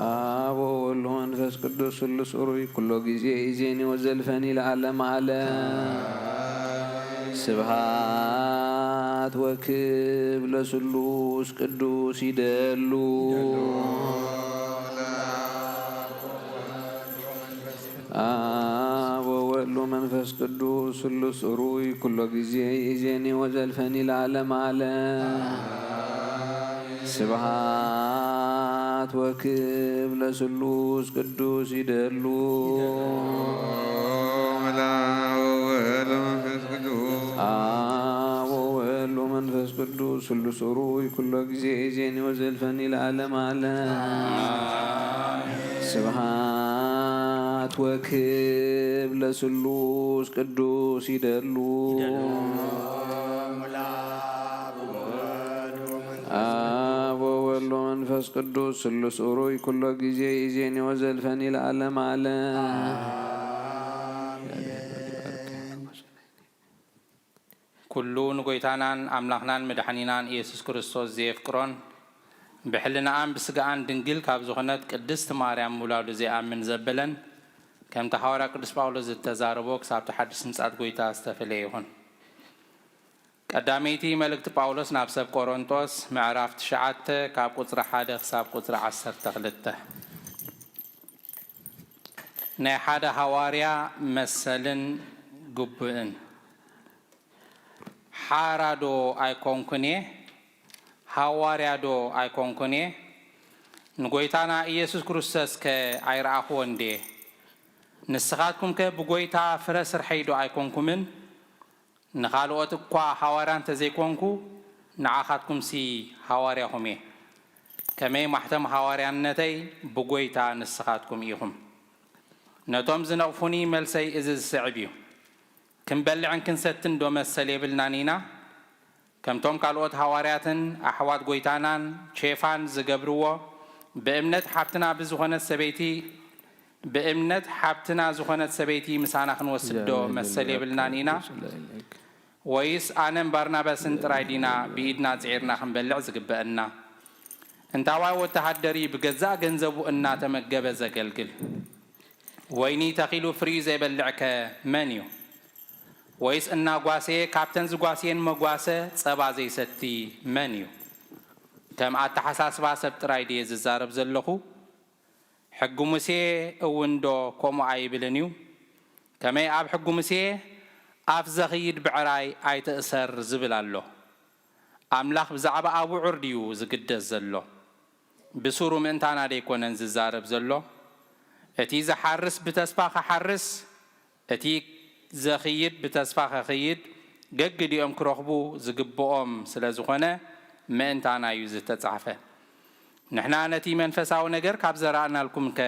አብ ወወልድ ወመንፈስ ቅዱስ ስሉስ ኡሩይ ኩሎ ጊዜ ኢዜኒ ወዘልፈኒ ለዓለመ ዓለም። ስብሐት ወክብር ለስሉስ ቅዱስ ይደሉ። አብ ወወልድ ወመንፈስ ቅዱስ ስሉስ ኡሩይ ኩሎ ጊዜ ኢዜኒ ወዘልፈኒ ለዓለመ ዓለም። ስብሐት ወክብር ለስሉስ ቅዱስ ይደሉ። አብ ወወልድ ወመንፈስ ቅዱስ ስሉስ ኡሩይ ኩሎ ጊዜ ኢዜኒ ወዘልፈኒ ለዓለመ ዓለም። ስብሐት ወክብር ለስሉስ ቅዱስ ይደሉ። አብ ወወልድ ወመንፈስ ቅዱስ ስሉስ ኡሩይ ኩሎ ጊዜ ኢዜኒ ወዘልፈኒ ለዓለመ ዓለም። ኩሉ ንጎይታናን ኣምላኽናን መድሓኒናን ኢየሱስ ክርስቶስ ዘየፍቅሮን ብሕልናኣን ብስጋኣን ድንግል ካብ ዝኾነት ቅድስቲ ማርያም ምውላዱ ዘይኣምን ዘበለን፣ ከምቲ ሃዋርያ ቅዱስ ጳውሎስ ዝተዛረቦ ክሳብቲ ሓድሽ ምጽኣት ጎይታ ዝተፈለየ ይኹን። ቀዳመይቲ መልእክቲ ጳውሎስ ናብ ሰብ ቆሮንጦስ ምዕራፍ ትሽዓተ ካብ ቁጽሪ ሓደ ክሳብ ቁጽሪ ዓሰርተ ክልተ። ናይ ሓደ ሃዋርያ መሰልን ግቡእን። ሓራ ዶ ኣይኮንኩን እየ? ሃዋርያ ዶ ኣይኮንኩን እየ? ንጎይታና ኢየሱስ ክርስቶስከ ኣይረኣኹዎን ድየ? ንስኻትኩምከ ብጎይታ ፍረ ስርሐይ ዶ ኣይኮንኩምን? ንኻልኦት እኳ ሃዋርያ እንተ ዘይኮንኩ፣ ንዓኻትኩምሲ ሃዋርያኹም እየ። ከመይ ማሕተም ሃዋርያነተይ ብጎይታ ንስኻትኩም ኢኹም። ነቶም ዝነቕፉኒ መልሰይ እዚ ዝስዕብ እዩ። ክንበልዕን ክንሰትን ዶ መሰል የብልናን ኢና? ከምቶም ካልኦት ሃዋርያትን ኣሕዋት ጎይታናን ኬፋን ዝገብርዎ፣ ብእምነት ሓብትና ብዝኾነት ሰበይቲ፣ ብእምነት ሓብትና ዝኾነት ሰበይቲ ምሳና ክንወስድ ዶ መሰል የብልናን ኢና? ወይስ ኣነን ባርናባስን ጥራይ ዲና ብኢድና ጽዒርና ክንበልዕ ዝግበአና? እንታዋይ ወተሃደር እዩ ብገዛእ ገንዘቡ እናተመገበ ዘገልግል? ወይኒ ተኺሉ ፍሪኡ ዘይበልዕከ መን እዩ? ወይስ እናጓሰየ ካብተን ዝጓስየን መጓሰ ጸባ ዘይሰቲ መን እዩ? ከም ኣተሓሳስባ ሰብ ጥራይ ድየ ዝዛረብ ዘለኹ? ሕጊ ሙሴ እውን ዶ ከምኡ ኣይብልን እዩ? ከመይ ኣብ ሕጊ ሙሴ ኣፍ ዘኽይድ ብዕራይ ኣይትእሰር ዝብል ኣሎ? ኣምላኽ ብዛዕባ ኣብዑር ድዩ ዝግደስ ዘሎ? ብሱሩ ምእንታና ደይኮነን ዝዛረብ ዘሎ? እቲ ዝሓርስ ብተስፋ ክሓርስ፣ እቲ ዘኽይድ ብተስፋ ከኽይድ፣ ገግዲኦም ክረኽቡ ዝግብኦም ስለ ዝኾነ ምእንታና እዩ ዝተጻሕፈ። ንሕና ነቲ መንፈሳዊ ነገር ካብ ዘራእናልኩምከ፣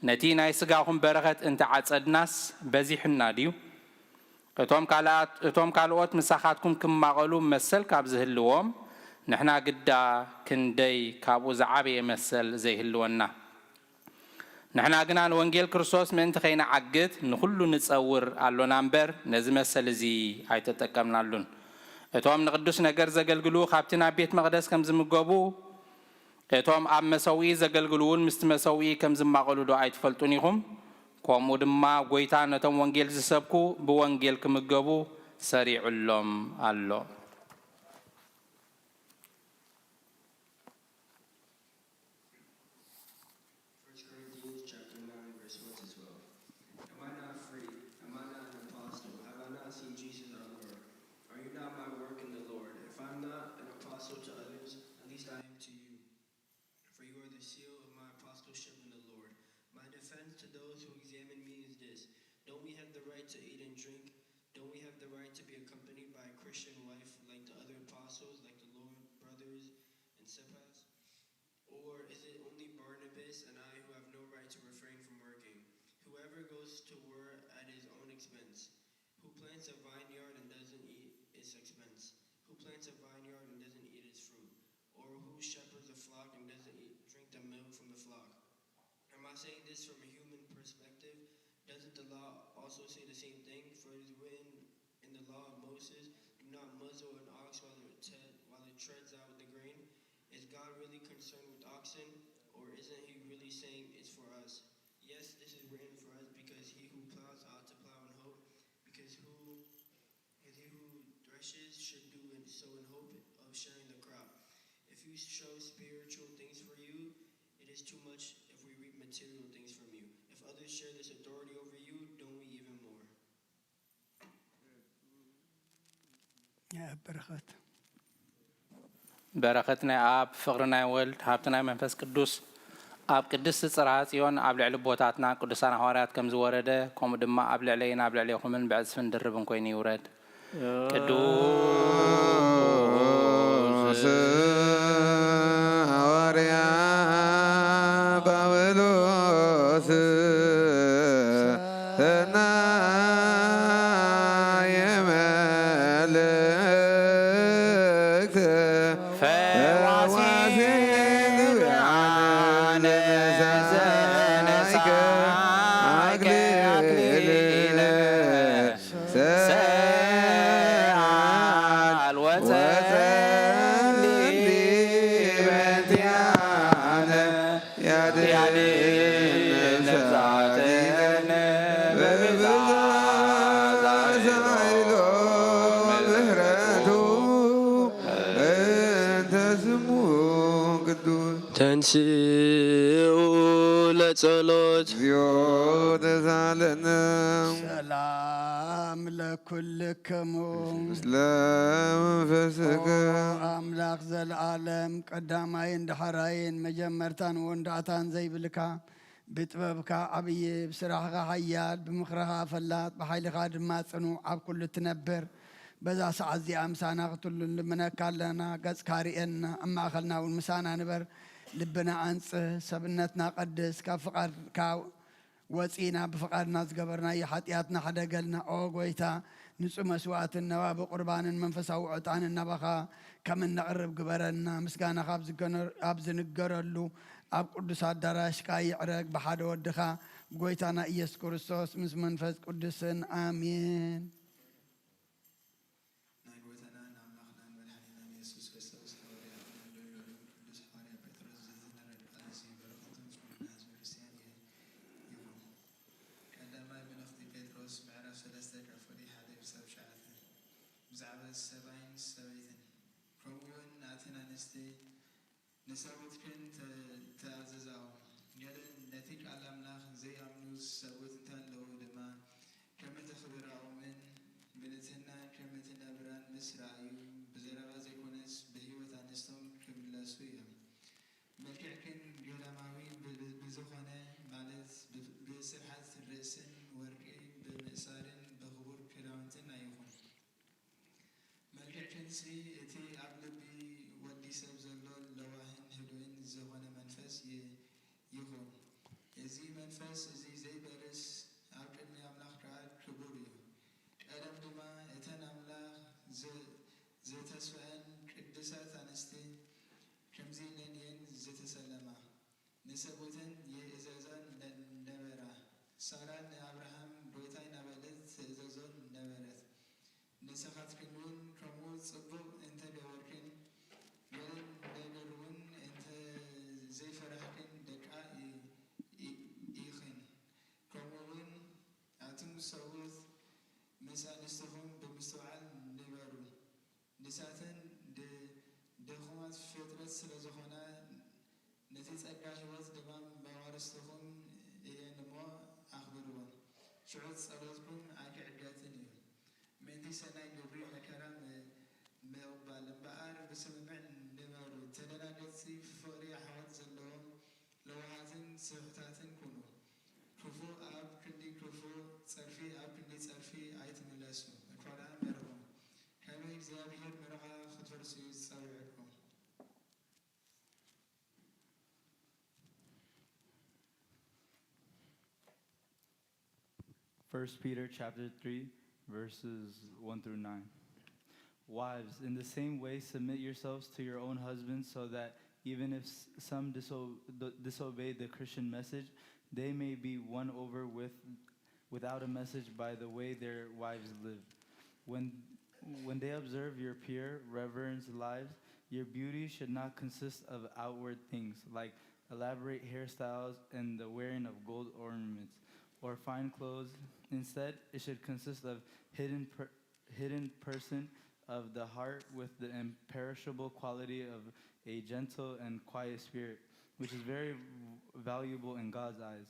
ነቲ ናይ ስጋኹም በረኸት እንተዓጸድናስ በዚሑና ድዩ? እቶም ካልኣት-፣ እቶም ካልኦት ምሳኻትኩም ክማቐሉ መሰል ካብ ዝህልዎም፣ ንሕና ግዳ ክንደይ ካብኡ ዝዓበየ መሰል ዘይህልወና? ንሕና ግና ንወንጌል ክርስቶስ ምእንቲ ከይንዓግት ንኹሉ ንጸውር ኣሎና እምበር፣ ነዚ መሰል እዚ ኣይተጠቀምናሉን። እቶም ንቕዱስ ነገር ዘገልግሉ ካብቲ ናብ ቤት መቕደስ ከም ዝምገቡ፣ እቶም ኣብ መሰውኢ ዘገልግሉ እውን ምስቲ መሰውኢ ከም ዝማቐሉ ዶ ኣይትፈልጡን ኢኹም? ከምኡ ድማ ጐይታ ነቶም ወንጌል ዝሰብኩ ብወንጌል ክምገቡ ሰሪዑሎም ኣሎ። First Corinthians chapter nine, verse one to twelve. Am I not free? Am I not an apostle? Have I not seen Jesus our Lord? Are you not my work in the Lord? If I'm not an apostle to others, at least I am to you. For you are the seal of my apostleship in the Lord. My defense to those who examine me is this: don't we have the right to eat and drink? Don't we have the right to be accompanied by a Christian wife like the other apostles, like the Lord, brothers, and Cephas? Or is it only Barnabas and I who have no right to refrain from working? Whoever goes to war at his own expense, who plants a vineyard and doesn't eat its expense, who plants a vineyard and doesn't eat its fruit, or who shepherds a flock and doesn't eat, drink the milk from the flock? Am I saying this from a human perspective? Doesn't the law also say the same thing? For it is written in the law of Moses, "Do not muzzle an ox while it, te- while it treads out the grain." Is God really concerned with oxen, or isn't he really saying it's for us? Yes, this is written for us, because he who plows ought to plow in hope, because who and he who threshes should do it so in hope of sharing the crop. If you show spiritual things for you, it is too much if we reap material things from you. If others share this authority over you, don't we even more? يا بركات በረኸት ናይ ኣብ ፍቕሪ ናይ ወልድ ሃብቲ ናይ መንፈስ ቅዱስ ኣብ ቅድስቲ ጽርሃ ጽዮን ኣብ ልዕሊ ቦታትና ቅዱሳን ሃዋርያት ከም ዝወረደ ከምኡ ድማ ኣብ ልዕለይን ኣብ ልዕሌኹምን ብዕጽፍን ድርብን ኮይኑ ይውረድ። ቅዱስ ሃዋርያ ጳውሎስ ሰናየ መልእክት ፈዋሲ ፈዋሲ ንብዓነ ንብዓነ ዘነሳይከ ዘነሳይከ ኣክሊለ ኣክሊለ ሰዓል ወጸሊ በእንቲኣነ ያድን ነፍሳቲነ በብዛት ኃይሎ ምሕረቱ በእንተ ስሙ ቅዱስ ተንስኡ ለጸሎት እግዚኦ ተሳለነ። ሰላም ለኩልክሙ ምስለ መንፈስከ ኦ ኣምላኽ ዘለኣለም ቀዳማይን ዳሕራይን መጀመርታን ወንዳእታን ዘይብልካ ብጥበብካ ዓብዪ ብስራሕኻ ሓያል ብምኽርኻ ፈላጥ ብሓይልኻ ድማ ጽኑዕ ኣብ ኩሉ እትነብር በዛ ሰዓት እዚኣ ምሳና ክትሉ ንልምነካ ኣለና። ገጽካ ርእየና ኣብ ማእኸልና እውን ምሳና ንበር። ልብና ኣንጽህ፣ ሰብነትና ቀድስ፣ ካብ ፍቓድካ ወፂና ብፍቓድና ዝገበርናዮ ሓጢኣትና ሕደገልና። ኦ ጎይታ፣ ንጹህ መስዋእትን ነባቢ ቁርባንን መንፈሳዊ ዕጣንን ናባኻ ከም እነቕርብ ግበረና። ምስጋናኻ ኣብ ዝገነ- ኣብ ዝንገረሉ ኣብ ቅዱስ ኣዳራሽካ ይዕረግ ብሓደ ወድኻ ብጎይታና ኢየሱስ ክርስቶስ ምስ መንፈስ ቅዱስን ኣሜን። ናይ ጎይታናን ኣምላኽናን መድሓኒናን የሱስ ክርስቶስ ሃዋርያ ንልዑል ቅዱስ ሃዋርያ ጴጥሮስ ዝዝነረል ቃል እዚ በረኸቱን ጽምና ህዝበ ክርስትያን ይኹን። ቀዳማይ መልእኽቲ ጴጥሮስ ምዕራፍ ሰለስተ ካብ ፍቕዲ ሓደ ክሳብ ትሽዓተ። ብዛዕባ ሰብኣይን ሰበይትን ከምኡውን ኣትን ኣንስቲ ንሰብኡትክን ተ- ተኣዘዛኦም። ገለን ነቲ ቃል ኣምላኽ ዘይኣምኑ ሰብኡት እንተ ኣለዉ ድማ ከም እተኽብራኦምን ብንጽህና ከም እትነብራን ምስ ረኣዩ ብዘረባ ዘይኮነስ ብህይወት ኣንስቶም ክምለሱ እዮም። መልክዕክን ገዳማዊ ብ- ብዝኾነ ማለት ብ- ብስርሓት ርእስን ወርቂ ብምእሳርን ብኽቡር ክዳውንትን ኣይኹን። መልክዕክንሲ እቲ ኣብ ልቢ ወዲ ሰብ ዘሎ ለዋህን ህዱእን ዝኾነ መንፈስ ይ- ይኹን። እዚ መንፈስ እዚ ዘይበርስ ኣብ ቅድሚ ኣምላኽ ከኣ ክቡር እዩ። ቀደም ድማ እተን ኣምላኽ ዘ- ዘተስፈአን ቅዱሳት ኣንስቲ ከምዚ ኢለን እየን ዝተሰለማ። ንሰብኡተን ይእዘዛን ነ- ነበራ። ሳራ ንኣብርሃም ጎይታይ እናበለት ትእዘዞ ነበረት። ንስኻትክን እውን ከምኡ ጽቡቕ እንተ ገበርክን፣ ገለ ነገር እውን እንተ ዘይፈራህክን ደቃ ኢ- ኢ- ኢኽን። ከምኡ እውን ኣቱም ሰብኡት ምስ ኣንስትኹም ብምስትውዓል ንበሩ። ንሳተን ድ- ድኹማት ፍጥረት ስለ ዝኾና፣ ነቲ ጸጋ ህይወት ድማ መዋርስትኹም እየን እሞ ኣኽብርወን። ሽዑ ጸሎትኩም ኣይክዕገትን እዩ። ምእንቲ ሰናይ ግብሪ መከራ ም- ምቕባል እምበኣር ብስምምዕ ንበሩ። ተደናገጽቲ ፍቕሪ ኣሕዋት ዘለዎም ለዋሃትን ስሑታትን ኩኑ። ክፉእ ኣብ ክንዲ ክፉእ፣ ጸርፊ ኣብ ክንዲ ጸርፊ ኣይትምለሱ። እንኳዕ ደሓን መረቑ። ከመይ እግዚኣብሔር መረቓ ክትፈርሱ እዩ ዝጸውዕኩም። First Peter chapter three, verses one through nine. Wives, in the same way, submit yourselves to your own husbands, so that even if s- some diso- d- disobey the Christian message, they may be won over with without a message by the way their wives live. When when they observe your pure, reverent lives, your beauty should not consist of outward things like elaborate hairstyles and the wearing of gold ornaments or fine clothes. Instead, it should consist of hidden, per- hidden person of the heart with the imperishable quality of a gentle and quiet spirit, which is very valuable in God's eyes.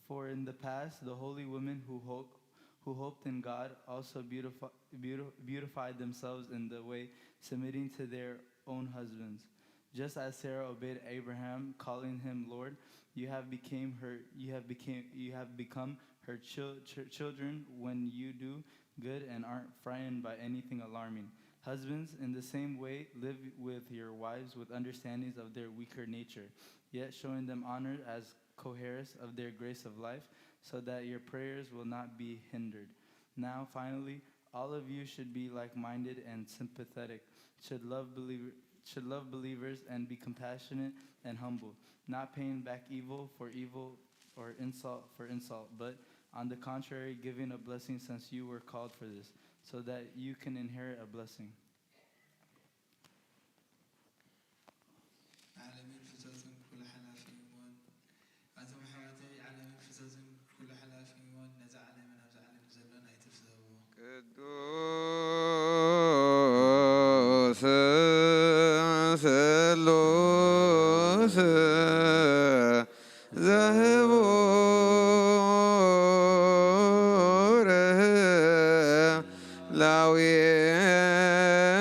For in the past, the holy women who hope, who hoped in God also beautify, beauti- beautified themselves in the way submitting to their own husbands. Just as Sarah obeyed Abraham, calling him Lord, you have became her, you have became, you have become her chil- ch- children when you do good and aren't frightened by anything alarming. Husbands, in the same way, live with your wives with understandings of their weaker nature, yet showing them honor as co-heirs of their grace of life, so that your prayers will not be hindered. Now, finally, all of you should be like-minded and sympathetic, should love believer, should love believers and be compassionate and humble, not paying back evil for evil or insult for insult, but on the contrary, giving a blessing, since you were called for this, so that you can inherit a blessing. ዓለምን ፍጥረትን ኩሉ ሓላፊ እዩ'ሞ፣ ኣቶም ኣሕዋተይ፣ ዓለምን ፍጥረትን ኩሉ ሓላፊ እዩ'ሞ፣ ነዛ ዓለምን ኣብዛ ዓለምን ዘሎን ኣይትፍተውዎ። ቅዱስ ስሉስ ዘህቡር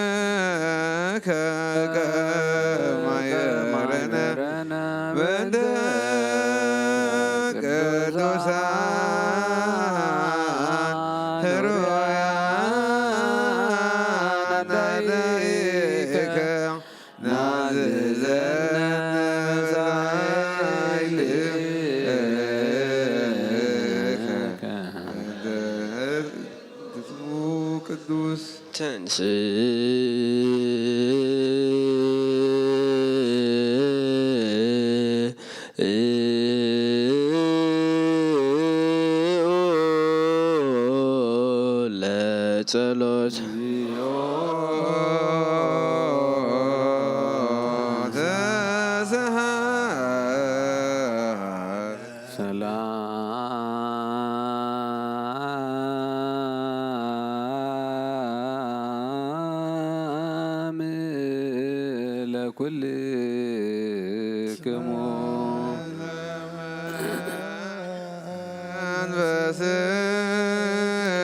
ላዊከ ከማይረነ በእንተ ቅዱሳን ህሩያን ናደይከ ናዝዘነ ዛይልከ ቅዱስ ተንስ ለጸሎት ሰላም ለኩልክሙ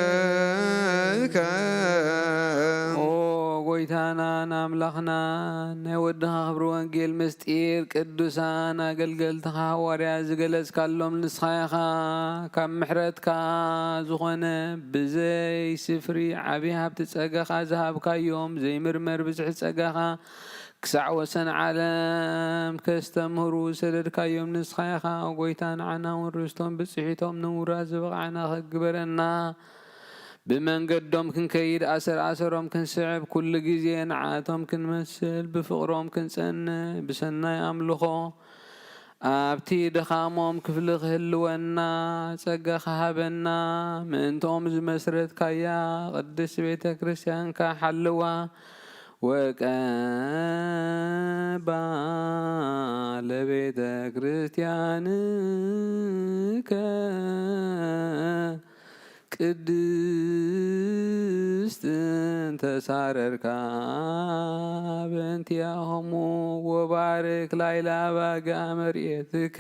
መንፈስከ። ኦ ጎይታናን ኣምላኽናን፣ ናይ ወድኻ ክብሪ ወንጌል ምስጢር ቅዱሳን ኣገልገልትኻ ሃዋርያት ዝገለጽካሎም ንስኻ ኢኻ። ካብ ምሕረትካ ዝኾነ ብዘይ ስፍሪ ዓቢ ሃብቲ ጸጋኻ ዝሃብካዮም ዘይምርመር ብዝሒ ጸጋኻ ክሳዕ ወሰን ዓለም ከስተምህሩ ዝሰደድካዮም ንስኻ ኢኻ። ኦ ጎይታ፣ ንዓና እውን ርስቶም ብጽሒቶም ንምውራስ ዝበቕዓና ክግበረና። ብመንገዶም ክንከይድ ኣሰር ኣሰሮም ክንስዕብ ኩሉ ግዜ ንዓቶም ክንመስል ብፍቕሮም ክንጸንዕ ብሰናይ ኣምልኾ ኣብቲ ድኻሞም ክፍሊ ክህልወና ጸጋ ክሃበና ምእንትኦም ዝመስረትካያ ቅድስት ቤተ ክርስቲያንካ ሓልዋ ወቀባ ለቤተ ክርስቲያንከ ቅድስት እንተ ሳረርካ በእንቲኣሆሙ ወባርክ ላይላ ባጋ መርኤትከ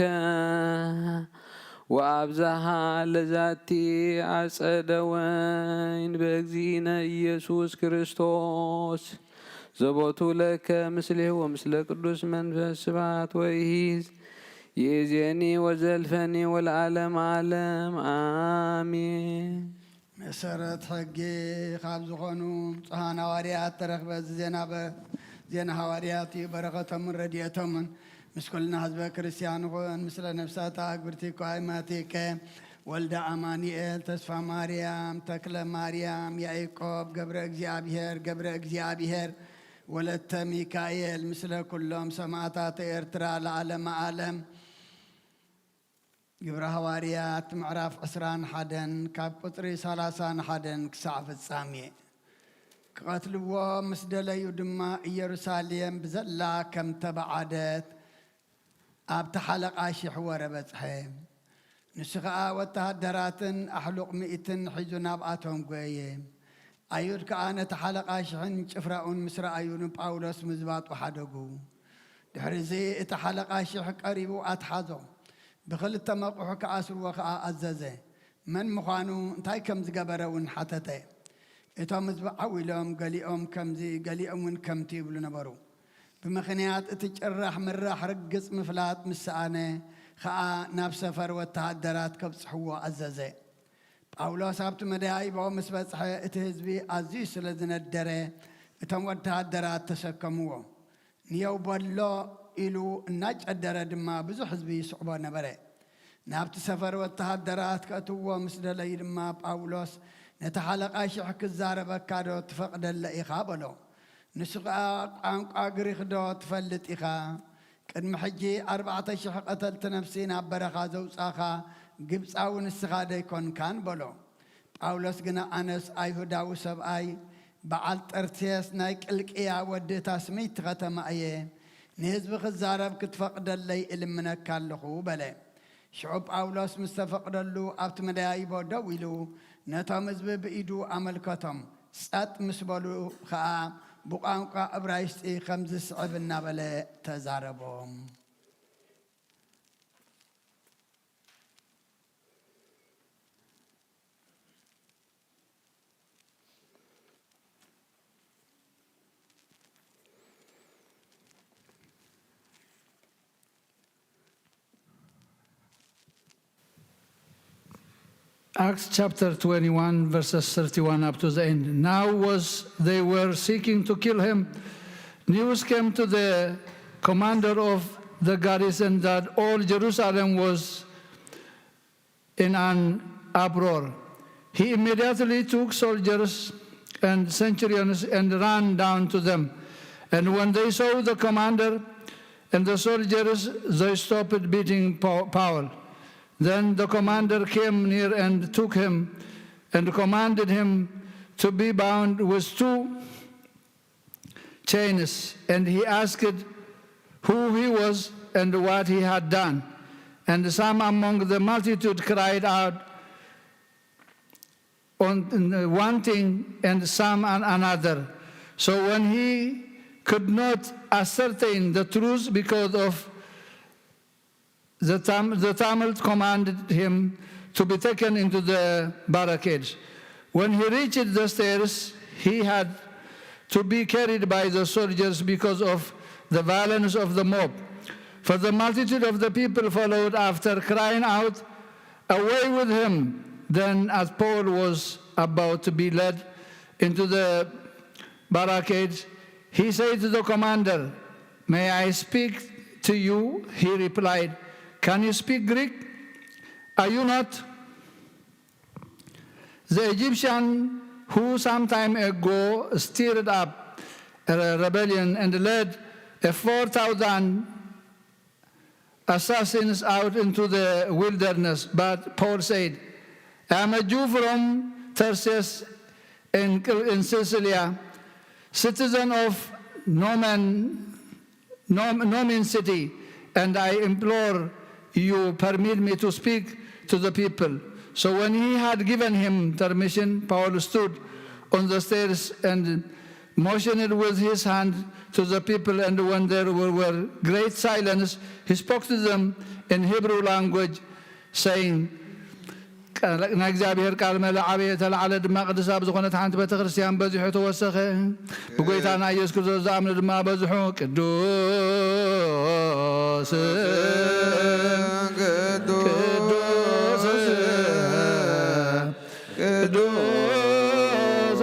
ወኣብዛሃ ለዛቲ ኣጸደ ወይን በእግዚእነ ኢየሱስ ክርስቶስ ዘቦቱ ለከ ምስሌሁ ወምስለ ቅዱስ መንፈስ ስብሐት ወይሂዝ ይእዜኒ ወዘልፈኒ ወለዓለመ ዓለም፣ ኣሜን። መሰረት ሕጊ ካብ ዝኾኑ ብፁዓን ሃዋርያት ተረኽበ። እዚ ዜና በ-፣ ዜና ሃዋርያት እዩ። በረኸቶምን ረድኤቶምን ምስ ኩልና ህዝበ ክርስቲያን ይኹን። ምስለ ነፍሳታ ኣግብርቲ እኳ ይማቲከ፣ ወልደ ኣማኑኤል፣ ተስፋ ማርያም፣ ተክለ ማርያም፣ ያዕቆብ፣ ገብረ እግዚኣብሔር፣ ገብረ እግዚኣብሔር፣ ወለተ ሚካኤል፣ ምስለ ኩሎም ሰማዕታት ኤርትራ ለዓለመ ዓለም። ግብረ ሃዋርያት ምዕራፍ ዕስራን ሓደን ካብ ቁጽሪ ሰላሳን ሓደን ክሳዕ ፍጻሜ። ክቐትልዎ ምስ ደለዩ ድማ፣ ኢየሩሳሌም ብዘላ ከም ተባዓደት ኣብቲ ሓለቓ ሽሕ ወረ በጽሐ። ንሱ ኸኣ ወተሃደራትን ኣሕሉቕ ሚእትን ሒዙ ናብኣቶም ጐየ። ኣይሁድ ከኣ ነቲ ሓለቓ ሽሕን ጭፍራኡን ምስ ረኣዩ፣ ንጳውሎስ ምዝባጡ ሓደጉ። ድሕሪ እዚ እቲ ሓለቓ ሽሕ ቀሪቡ ኣትሓዞ። ብኽልተ መቑሑ ክኣስርዎ ኸኣ ኣዘዘ። መን ምዃኑ፣ እንታይ ከም ዝገበረ እውን ሓተተ። እቶም ህዝቢ ዓው ኢሎም፣ ገሊኦም ከምዚ፣ ገሊኦም እውን ከምቲ ይብሉ ነበሩ። ብምኽንያት እቲ ጭራሕ ምራሕ ርግጽ ምፍላጥ ምስ ሰኣነ ኸኣ፣ ናብ ሰፈር ወተሃደራት ከብጽሕዎ ኣዘዘ። ጳውሎስ ኣብቲ መደያይቦ ምስ በጽሐ፣ እቲ ህዝቢ ኣዝዩ ስለ ዝነደረ፣ እቶም ወተሃደራት ተሰከምዎ። ንየው በሎ ኢሉ እናጨደረ ድማ፣ ብዙሕ ህዝቢ ይስዕቦ ነበረ። ናብቲ ሰፈር ወተሃደራት ከእትውዎ ምስ ደለዩ ድማ፣ ጳውሎስ፣ ነቲ ሓለቓ ሽሕ ክዛረበካ ዶ ትፈቕደለ ኢኻ? በሎ። ንሱ ኸኣ፣ ቋንቋ ግሪኽ ዶ ትፈልጥ ኢኻ? ቅድሚ ሕጂ ኣርባዕተ ሽሕ ቀተልቲ ነፍሲ ናብ በረኻ ዘውጻኻ ግብጻዊ ንስኻ ደይኮንካን? በሎ። ጳውሎስ ግና፣ ኣነስ ኣይሁዳዊ ሰብኣይ፣ በዓል ጠርሴስ ናይ ቅልቅያ ወዲ እታ ስምይቲ ኸተማ እየ። ንህዝቢ ክዛረብ ክትፈቕደለይ እልምነካ ኣለኹ፣ በለ። ሽዑ ጳውሎስ ምስ ተፈቕደሉ፣ ኣብቲ መደያይቦ ደው ኢሉ ነቶም ህዝቢ ብኢዱ ኣመልከቶም። ጸጥ ምስ በሉ ኸኣ፣ ብቋንቋ እብራይስጢ ኸምዚ ዝስዕብ እናበለ ተዛረቦም። Acts chapter twenty-one, verses thirty-one up to the end. Now, was they were seeking to kill him, news came to the commander of the garrison that all Jerusalem was in an uproar. He immediately took soldiers and centurions and ran down to them. And when they saw the commander and the soldiers, they stopped beating Paul. Then the commander came near and took him and commanded him to be bound with two chains, and he asked who he was and what he had done. And some among the multitude cried out on one thing and some on another. So when he could not ascertain the truth because of the, tum- the tumult, commanded him to be taken into the barricade. When he reached the stairs, he had to be carried by the soldiers because of the violence of the mob. For the multitude of the people followed after, crying out, "Away with him!" Then, as Paul was about to be led into the barricade, he said to the commander, "May I speak to you?" He replied, "Can you speak Greek? Are you not the Egyptian who some time ago stirred up a rebellion and led a four thousand assassins out into the wilderness?" But Paul said, "I am a Jew from Tarsus in, in Cilicia, citizen of Nomen, Nom, Nomen city, and I implore you permit me to speak to the people." So when he had given him permission, Paul stood on the stairs and motioned with his hand to the people, and when there were, were great silence, he spoke to them in Hebrew language, saying, ቃል-፣ ናይ እግዚኣብሔር ቃል መለ ዓበየ፣ ተላዕለ ድማ፣ ቅድስቲ ኣብ ዝኾነት ሓንቲ ቤተ ክርስቲያን በዚሑ ተወሰኸ። ብጎይታና ኢየሱስ ክርስቶስ ዝኣምኑ ድማ በዝሑ። ቅዱስ፣ ቅዱስ፣ ቅዱስ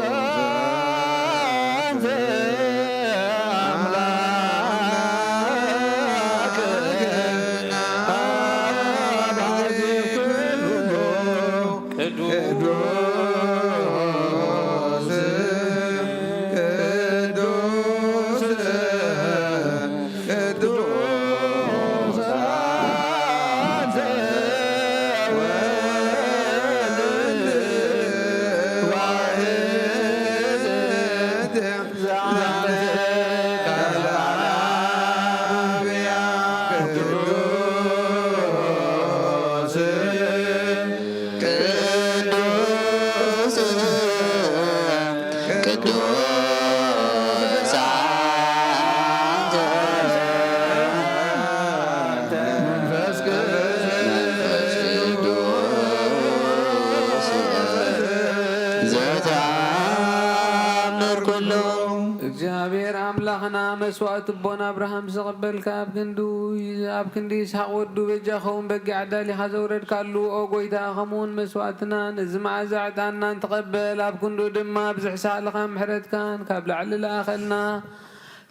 አንተ አምላክ አባዜ ኩሉ ቅዱስ፣ ቅዱስ፣ ቅዱስ አንተ ወልድ ዋሕድ ዛንተ ቅዱስ፣ ቅዱስ፣ ቅዱስ አንተ መንፈስ ቅዱስ ዘተኣምር ኩሉ። እግዚኣብሔር ኣምላኽና መስዋእቲ ኣቦና ኣብርሃም ዝተቐበልካ፣ ኣብ ክንዱ፣ ኣብ ክንዲ ይስሐቅ ወዱ በጃ ኸውን በጊዕ ኣዳሊኻ ዘውረድካሉ፣ ኦ ጎይታ፣ ከምኡውን መስዋእትና ነዚ መዓዛ ዕጣንና ንትቐበል፣ ኣብ ክንዱ ድማ ብዝሕ ሳልኻ ምሕረትካን ካብ ላዕሊ ለኣኸልና፣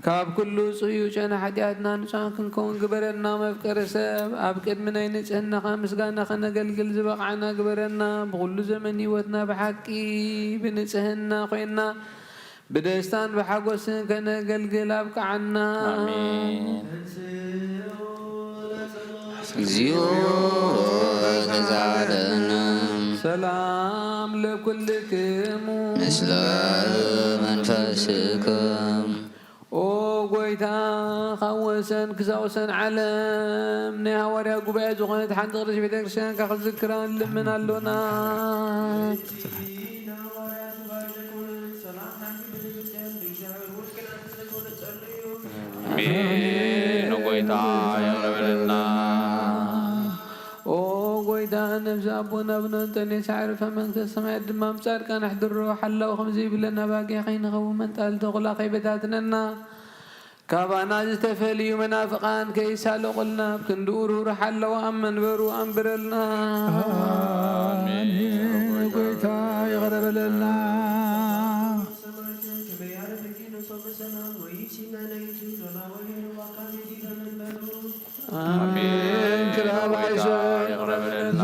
ካብ ኩሉ ጽዩ ጨና ሓጢኣትና ንጹሃን ክንከውን ግበረና። መፍቀሪ ሰብ፣ ኣብ ቅድሚ ናይ ንጽህናኻ ምስጋና ከነገልግል ዝበቕዓና ግበረና። ብኹሉ ዘመን ህይወትና ብሓቂ ብንጽህና ኮይና ብደስታን ብሓጎስን ከነገልግል ኣብቅዓና። ኣሜን። እግዚኦ ተሳለነ። ሰላም ለኩልክሙ። ምስለ መንፈስክም። ኦ ጎይታ፣ ካብ ወሰን ክሳብ ወሰን ዓለም ናይ ሃዋርያ ጉባኤ ዝኾነት ሓንቲ ቅድስት ቤተ ክርስቲያንካ ክትዝክራ ንልምን ኣሎና። ኣሜን። ንጎይታ ይቕረ በለልና። ኦ ጎይታ፣ ነፍሲ ኣቦና ብኖንጠኔስ ኣዕርፋ፣ መንግስተ ሰማያት ድማ ምስ ጻድቃን ኣሕድሮ። ሓላው ከምዚ ይብለና፣ ባጊዕ ከይንኸውን፣ መንጣል ተኹላ ከይበታትነና፣ ካባና ዝተፈልዩ መናፍቃን ከይሳለቑልና፣ ኣብ ክንድኡ ርህሩህ ሓለዋ ኣብ መንበሩ ኣንብረልና። ኣሜን። ጎይታ ይቕረ በለልና። ኣሜን። ክብራ ጎይታ ላይሶ ይቕረ በለልና።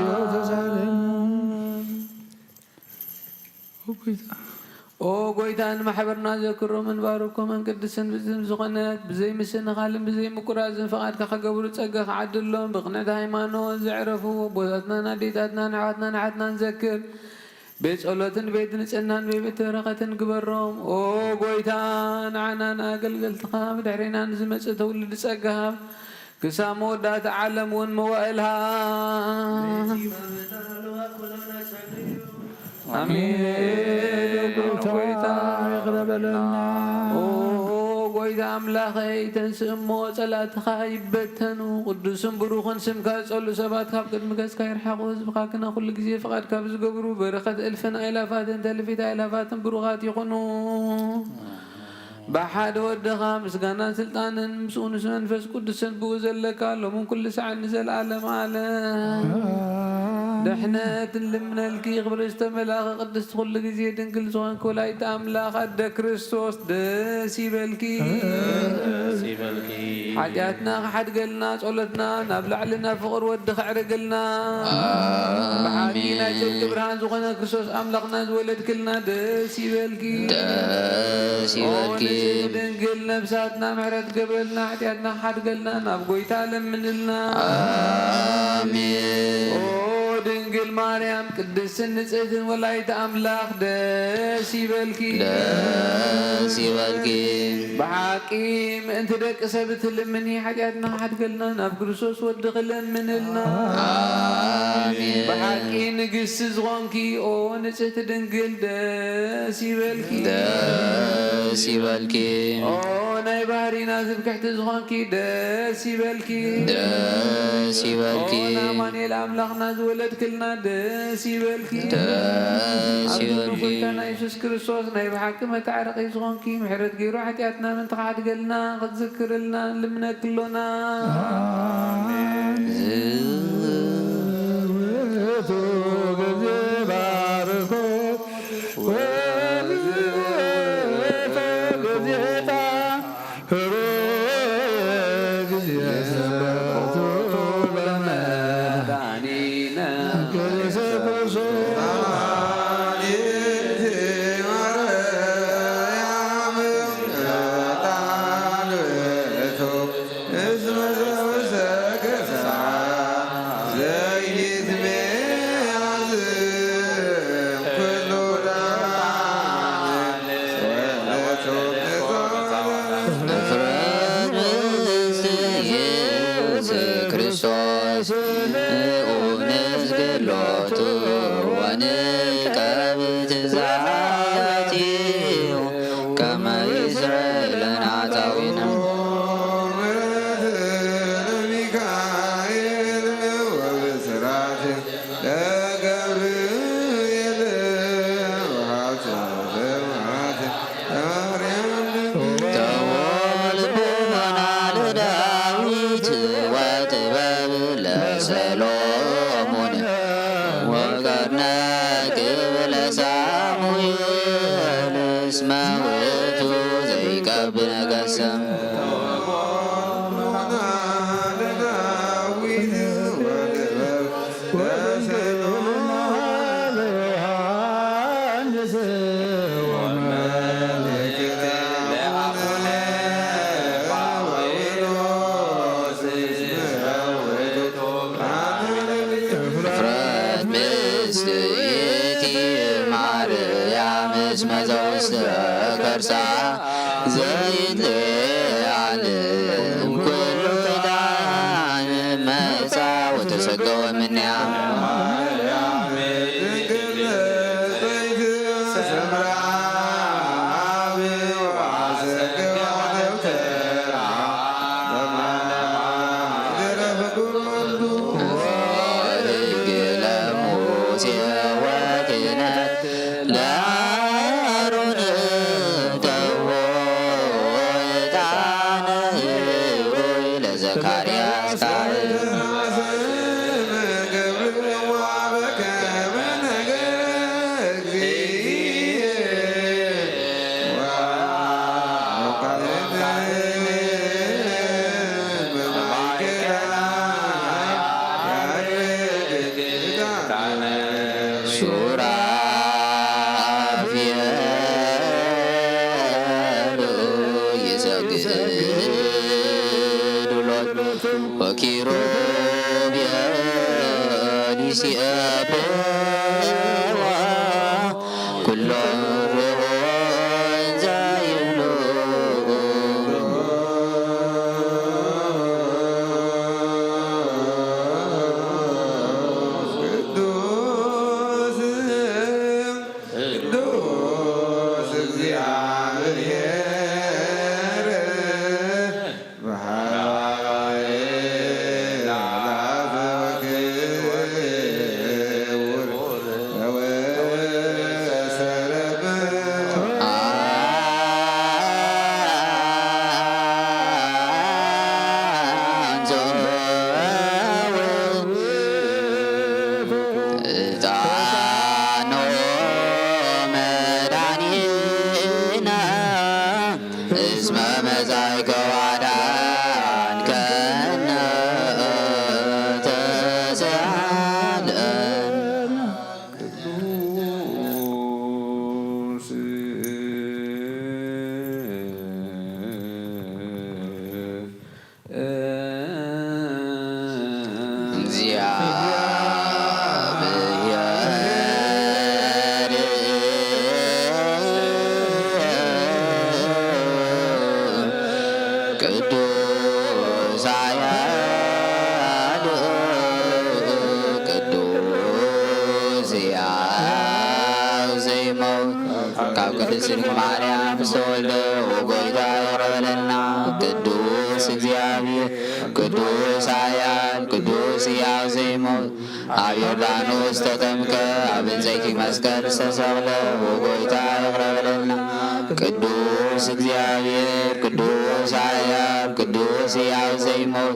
ኦ ጎይታ፣ ንማሕበርና ዘክሮ ምንባሩ፣ ኮመን ቅድስን ብዝም ዝኾነት፣ ብዘይ ምስንኻልን ብዘይ ምቁራዝን ፍቓድካ ክገብሩ ጸጋ ክዓድሎም፣ ብቕንዕቲ ሃይማኖት ዘዕረፉ ኣቦታትናን ኣዴታትናን ኣሕዋትናን ኣሓትናን ዘክር። ቤት ጸሎትን ቤት ንጽህናን ቤት በረኸትን ግበሮም። ኦ ጎይታ፣ ንዓና ንኣገልገልትኻ ብድሕሬና ንዝመጽእ ትውልዲ ጸጋ ሃብ። ክሳብ መወዳእታ ዓለም እውን መዋእልሃ። ኣሜን። ጎይታ ይቕረ በለልና። ኦ ጎይታ ኣምላኸይ፣ ተንስእ እሞ ጸላእትኻ ይበተኑ። ቅዱስን ብሩኽን ስምካ ዝጸልኡ ሰባት ካብ ቅድሚ ገጽካ ይርሓቑ። ህዝብኻ ግና ኩሉ ግዜ ፍቓድካ ብዝገብሩ በረኸት እልፍን ኣእላፋትን ተልፊት ኣእላፋትን ብሩኻት ይኹኑ። ብሓደ ወድኻ ምስጋናን ስልጣንን ምስኡ ንስ መንፈስ ቅዱስን ብኡ ዘለካ ሎምን ኩሉ ሰዓት ንዘለዓለም ዓለም። ኣሜን። ድሕነት ንልምነልኪ፣ ክብሪ ዝተመላኸ ቅድስቲ ኩሉ ግዜ ድንግል ዝኾንኪ ወላዲተ ኣምላኽ ኣደ ክርስቶስ ደስ ይበልኪ። ደስ ይበልኪ። ሓጢኣትና ክሓድገልና፣ ጸሎትና ናብ ላዕሊ ናብ ፍቕሪ ወዲ ከዕርግልና። ኣሜን። ብሓቂ ናይ ጽድቂ ብርሃን ዝኾነ ክርስቶስ ኣምላኽና ዝወለድክልና ደስ ይበልኪ። ደስ ይበልኪ። ኦ ንጽሕቲ ድንግል ነብሳትና ምሕረት ገብረልና፣ ሓጢኣትና ሓድገልና፣ ናብ ጎይታ ለምንልና። ኣሜን። ኦ ድንግል ማርያም ቅድስትን ንጽሕትን ወላዲተ ኣምላኽ ደስ ይበልኪ። ደስ ይበልኪ። ብሓቂ ምእንቲ ደቂ ሰብ እትልምኒ፣ ሓጢኣትና ሓድገልና፣ ናብ ክርስቶስ ወድኺ ለምንልና። ኣሜን። ብሓቂ ንግስቲ ዝኾንኪ ኦ ንጽሕቲ ድንግል ደስ ይበልኪ። ደስ ይበልኪ። ኦ ናይ ኣሪና ዝብክሕቲ ዝኾንኪ ደስ ይበልኪ። ደስ ይበልኪ። ኦ ንኣማኑኤል ኣምላኽና ዝወለድክልና ደስ ይበልኪ። ደስ ኣቦና ይበልኪ። ጎይታና የሱስ ክርስቶስ ናይ ብሓቂ መታረቂ ዝኾንኪ ምሕረት ገይሩ ሓጢኣትና ምእንቲ ክሓድገልና ክትዝክርልና ንልምነኪ ኣሎና። ዝእቱ ግዜ ባርኮ ወዝእቱ ግዜ ጣህሩ ግዜ ስብሐቱ ለመድኃኒነ። ንፍረድ ርእሲ ኢየሱስ ክርስቶስ ንኡ ንስግድ ሎቱ ወንቀብ ትእዛዛቲሁ ከመ ይስረይ ለነ ኃጣውኢነ። ተወልቦና ለዳዊት ወጥበብ ለሰሎሞን ወቀርነ ክብለ ሳሙኤል እስመ ውእቱ ዘይቀብ ነገሰ። እፍረት ምስቲ ይእቲ ማርያም እስመ ዘውስተ ከርሳ ዘይትለዓል እምኩሉ ዕጣን መጻ ወተሰገወ እምኔሃ። ሕግ ለሙሴ ወክህነት ለአሮን እተዎ ዕጣነ ህሩይ ለዘካርያስ ካህን። ሱራፌል ይሰግዱ ሎቱ ወኪሩቤል ይሴብሕዋ ኩሎ ርዑ እንዘ ይብሉ። ቅዱስ፣ ቅዱስ እግዚአብሔር እስመ መጻእከ ወአድኃንከነ ተስአለነ። ቅዱስ እግዚአብሔር ቅዱስ ኃያል ቅዱስ ሕያው ዘይመውት ካብ ቅድስት ድንግል ማርያም ዝተወልደ ወጎይታ ይቕረ በለልና። ቅዱስ እግዚኣብሔር፣ ቅዱስ ኃያል፣ ቅዱስ ሕያው ዘይሞት፣ ኣብ ዮርዳኖስ ተጠምቀ፣ ኣብ ዕንጸይቲ መስቀል ዝተሰቕለ፣ ኦ ጐይታ ይቕረ በለልና። ቅዱስ እግዚኣብሔር፣ ቅዱስ ኃያል፣ ቅዱስ ሕያው ዘይሞት፣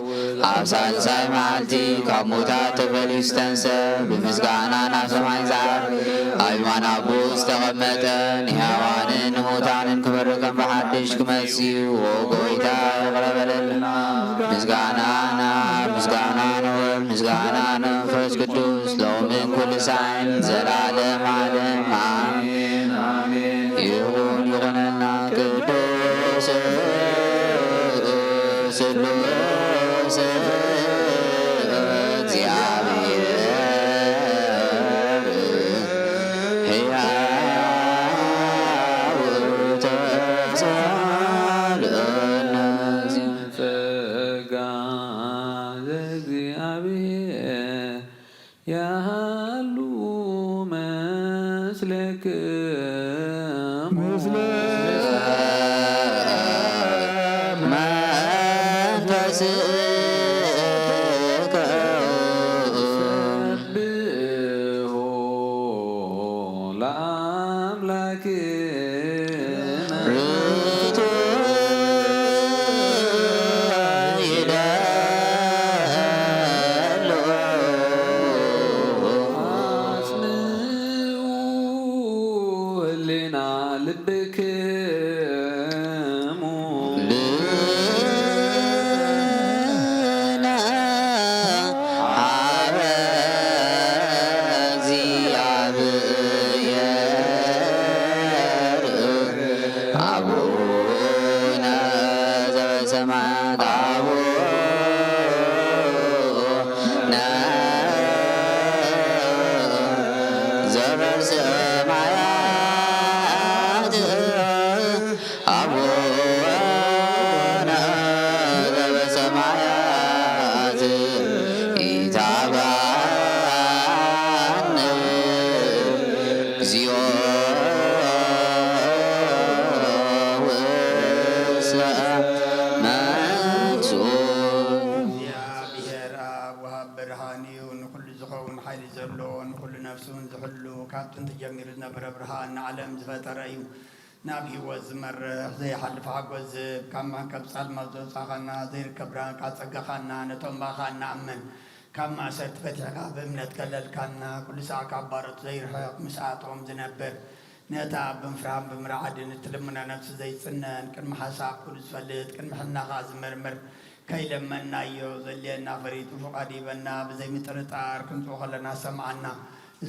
ኣብ ሳልሳይ መዓልቲ ካብ ሙታት ተፈልዩ ዝተንስአ፣ ብምስጋና ናብ ሰማይ ዝዓረገ፣ ኣብ የማን ኣቦኡ ዝተቐመጠ፣ ንሕያዋንን ንሙታንን ክፈርድ ከም ብሓድሽ ክመጽእ እዩ። ኦ ጐይታ ይቕረ በለልና። ምስጋና ንኣብ፣ ምስጋና ንወልድ፣ ምስጋና ንመንፈስ ቅዱስ፣ ሎምን ኩሉ ሳዕን፣ ዘላለም ዓለም። ኣሜን። ይኹን ይኹነና። ቅዱስ ስሉስ እግዚኣብሔር፣ ሕያው ተሳለነ። ጸጋ ዘእግዚኣብሔር ያሃሉ ምስሌክሙ። ምስለ መንፈስከ። ሰብሖ ለኣምላክነ። ርቱዕ ይደሎ። ኣጽንዑ ህሊና ልብክሙ። ልነ ሀበ እግዚኣብሔር። ኣቡነ ዘበሰማያት፣ ኣቡነ ዘበሰማያት፣ ኣቡነ ዘበሰማያት፣ ኢታብአነ እግዚኦ ውስተ መንግሥትከ። እግዚኣብሔር ኣብ ወሃብ ብርሃን እዩ፣ ንኹሉ ዝኸውን ሓይሊ ዘለዎ፣ ንኹሉ ነፍሲ እውን ዝሕሉ፣ ካብ ጥንቲ ጀሚሩ ዝነበረ ብርሃን፣ ንዓለም ዝፈጠረ እዩ። ናብ ህይወት ዝመርሕ ዘይሓልፍ ሓጎስ ዝህብ፣ ካብ መርከብ ጻልማት ዘውጻኻና፣ ዘይርከብ ብርሃንካ ጸጋኻና፣ ነቶም ብኣኻ እንኣምን፣ ካብ ማእሰርቲ ፈቲሕካ ብእምነት ከለልካና፣ ኩሉ ሳዕ ካብ ባሮት ዘይርሕቕ፣ ምስኣቶም ዝነብር፣ ነታ ብምፍርሃን ብምርዓድን እትልምና ነፍሲ ዘይጽነን፣ ቅድሚ ሓሳብ ኩሉ ዝፈልጥ፣ ቅድሚ ሕልናኻ ዝምርምር፣ ከይለመንናዮ ዘድልየና ፈሪዱ ፍቓድ ይበና፣ ብዘይምጥርጣር ክንጽኡ ከለና ሰምዓና።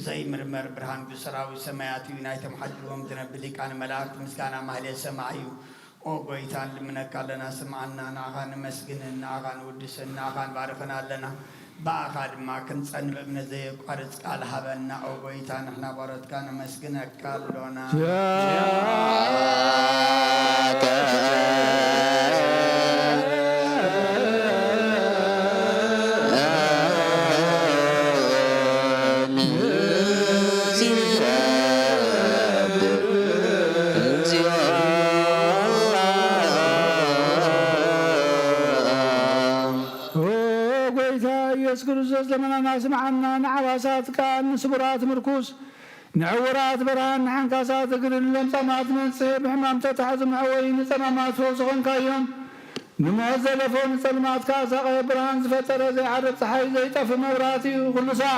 ዘይምርመር ብርሃን ግሱራዊ ሰማያት እዩ፣ ናይቶም ሓዲርዎም ዝነብር ሊቃነ መላእክት ምስጋና ማህሌት ሰማዒ እዩ። ኦ ጐይታ፣ ንልምነካ ኣለና፣ ስምዓና፣ ንኣኻ ነመስግንን፣ ንኣኻ ንውድስን፣ ንኣኻ ንባርኽን ኣለና። ብኣኻ ድማ ክንጸንዕ እምነት ዘየቋርጽ ቃል ሃበና። ኦ ጐይታ፣ ንሕና ባሮትካ ነመስግነካ ኣሎና። ያከ ንረብብ እግዚኦ። ኦ ጐይታ ኢየሱስ ክርስቶስ፣ ለመናና ስምዓና፣ ንዓባሳት ቃል፣ ንስቡራት ምርኩስ፣ ንዕውራት ብርሃን፣ ንሓንካሳት እግርን ለምጻማት መንጽሄ፣ ብሕማም ተታሕዙ መዕወዪ፣ ንጸማማት ፈውሲ ኾንካዮም። ንሞት ዘለፎ ንጸልማት ከኣ ሳቐ፣ ብርሃን ዝፈጠረ ዘይዓርብ ጸሓይ፣ ዘይጠፍእ መብራህቲ እዩ። ኩሉ ሳዕ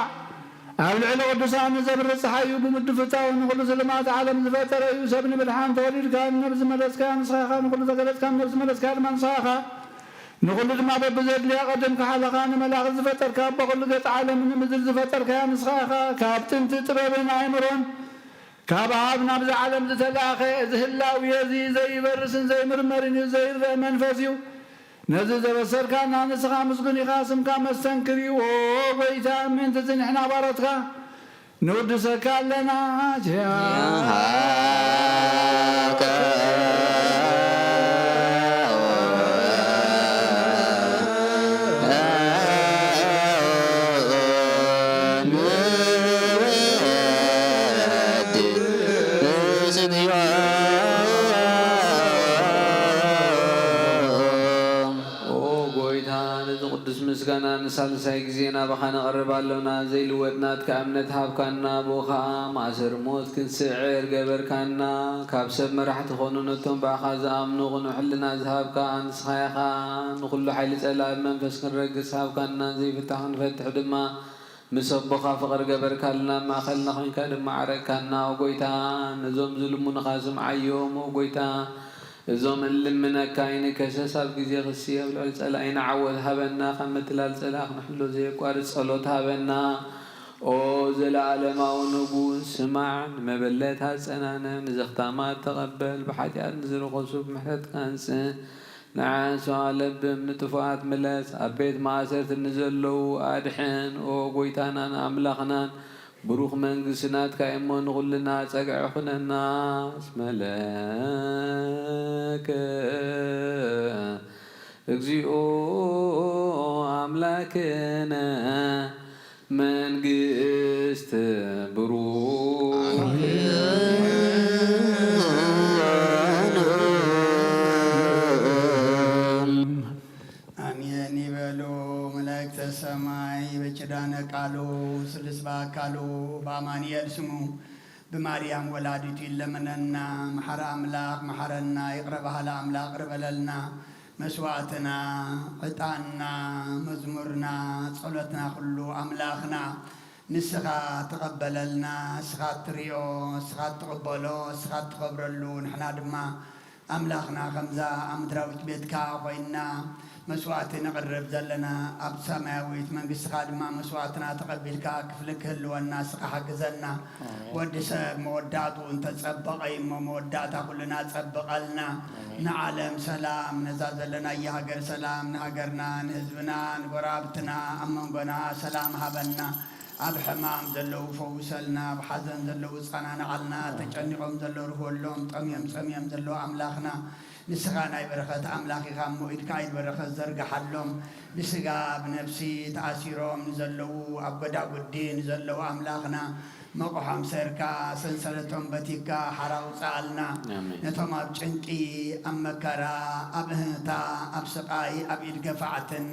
ኣብ ልዕሊ ቅዱሳን ንዘብርህ ጸሓይ እዩ። ብምድፍታው ንኹሉ ስልማት ዓለም ዝፈጠረ እዩ። ሰብ ንምድሓን ተወሊድካ፣ ንነብስ ዝመለስካ ንስኻ ኢኻ፣ ንኹሉ ዘገለጽካ ንነብስ ዝመለስካ ድማ ንስኻ ኢኻ። ንኹሉ ድማ በብዘድልያ ቀደም ከሓለኻ ንመላእኽቲ ዝፈጠርካ፣ ኣቦ ኩሉ ገጽ ዓለም ንምድሪ ዝፈጠርካያ ንስኻ ኢኻ። ካብ ጥንቲ ጥበብን ኣእምሮን ካብ ኣብ ናብዚ ዓለም ዝተላእኸ፣ እዚ ህላዌ እዚ ዘይበርስን ዘይምርመርን እዩ፣ ዘይረአ መንፈስ እዩ። ነዚ ዘበሰርካና ንስኻ ምስጉን ኢኻ፣ ስምካ መስተንክር እዩ። ኦ ጐይታ፣ ምእንቲ እዚ ንሕና ባሮትካ ንውድሰካ ኣለና። ዚኣሃከ ንወድስ እግዚኦ። ምስ ምስጋና ንሳልሳይ ግዜ ናባኻ ንቐርብ ኣሎና። ዘይልወጥ ናትካ እምነት ሃብካና፣ ብኡ ኸኣ ማእሰር ሞት ክንስዕር ገበርካና። ካብ ሰብ መራሕቲ ኾኑ ነቶም ብኣኻ ዝኣምኑ ቅኑዕ ሕልና ዝሃብካ ንስኻ ኢኻ። ንኹሉ ሓይሊ ጸላኢ ብመንፈስ ክንረግጽ ሃብካና፣ ዘይፍታሕ ክንፈትሕ ድማ ምስ ኣቦኻ ፍቕሪ ገበርካልና። ኣብ ማእከልና ኾይንካ ድማ ዓረቅካና። ኦ ጐይታ፣ ነዞም ዝልምኑኻ ስምዓዮም። ኦ ጐይታ፣ እዞም እንልምነካ ኣይንከሰስ፣ ኣብ ግዜ ክሲ ኣብ ልዕሊ ጸላኢና ዓወት ሃበና። ካብ ምትላል ጸላኢ ክንሕሎ ዘየቋርጽ ጸሎት ሃበና። ኦ ዘለኣለማዊ ንጉስ፣ ስማዕ፣ ንመበለት ኣጸናንዕ፣ ንዘኽታማት ተቐበል፣ ብሓጢኣት ንዝረኸሱ ብምሕረትካ ኣንጽህ። ንዓሶ ኣለብም ንጥፉኣት ምለስ፣ ኣብ ቤት ማእሰርቲ ንዘለዉ ኣድሕን። ኦ ጐይታናን ኣምላኽናን፣ ብሩኽ መንግስቲ ናትካ እሞ ንኹልና ጸግዒ ኩነና። እስመ ለከ እግዚኦ ኣምላክነ መንግስት ብሩክ። ኣሜን ይበሉ መላእክተ ሰማይ። በኪዳነ ቃሉ ስሉስ በአካሉ በአማኑኤል ስሙ ብማርያም ወላዲቱ ይለመነና። መሓሪ ኣምላኽ መሓረና፣ ይቕረ በሃሊ ኣምላኽ ይቕረ በለልና። መስዋዕትና፣ ዕጣንና፣ መዝሙርና፣ ጸሎትና ኩሉ ኣምላኽና ንስኻ ትቐበለልና፣ ንስኻ ትሪኦ፣ ንስኻ ትቕበሎ፣ ንስኻ ትኸብረሉ። ንሕና ድማ ኣምላኽና ከምዛ ኣብ ምድራዊት ቤትካ ኮይንና መስዋዕቲ ነቕርብ ዘለና፣ ኣብ ሰማያዊት መንግስትኻ ድማ መስዋዕትና ተቐቢልካ ክፍሊ ክህልወና ንስኻ ሓግዘና። ኣሜን። ወዲ ሰብ መወዳእትኡ እንተጸበቐ እዩ እሞ፣ መወዳእታ ኩልና ጸብቐልና። ኣሜን። ንዓለም ሰላም፣ ነዛ ዘለናያ ሃገር ሰላም፣ ንሃገርና፣ ንህዝብና፣ ንጎረባብትና፣ ኣብ መንጎና ሰላም ሃበና። ኣብ ሕማም ዘለዉ ፈውሰልና፣ ኣብ ሓዘን ዘለዉ ጸናንዓልና፣ ተጨኒቖም ዘለዉ ርህወሎም፣ ጠምዮም ጸምዮም ዘለዉ ኣምላኽና፣ ንስኻ ናይ በረኸት ኣምላኽ ኢኻ እሞ፣ ኢድካ ኢድ በረኸት ዘርግሓሎም። ብስጋ ብነፍሲ ተኣሲሮም ንዘለዉ፣ ኣብ ጎዳጉዲ ንዘለዉ ኣምላኽና፣ መቑሖም ሰርካ፣ ሰንሰለቶም በቲካ፣ ሓራ ውጽኣልና። ኣሜን። ነቶም ኣብ ጭንቂ፣ ኣብ መከራ፣ ኣብ እህታ፣ ኣብ ስቓይ፣ ኣብ ኢድ ገፋዕትን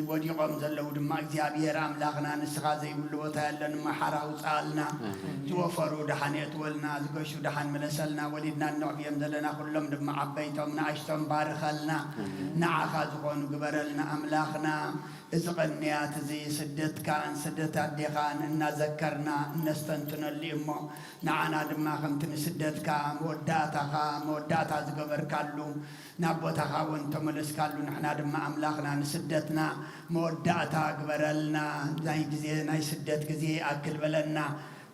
ወዲቖም ዘለዉ ድማ እግዚኣብሔር ኣምላኽና ንስኻ ዘይብሉ ቦታ የለን እሞ ሓራ ውፅኣልና። ኣሜን። ዝወፈሩ ደሓን የእትወልና፣ ዝገሹ ደሓን ምለሰልና፣ ወሊድና እነዕብዮም ዘለና ኩሎም ድማ ዓበይቶም ንኣሽቶም ባርኸልና። ኣሜን። ንዓኻ ዝኾኑ ግበረልና ኣምላኽና። እዚ ቐንያት እዚ ስደትካን ስደት ኣዴኻን እናዘከርና እነስተንትነሉ እዩ እሞ ንዓና ድማ ከምቲ ንስደትካ መወዳእታኻ መወዳእታ ዝገበርካሉ ናብ ቦታኻ እውን ተመለስካሉ። ንሕና ድማ ኣምላኽና ንስደትና መወዳእታ ግበረልና። ናይ ግዜ ናይ ስደት ግዜ ይኣክል በለና።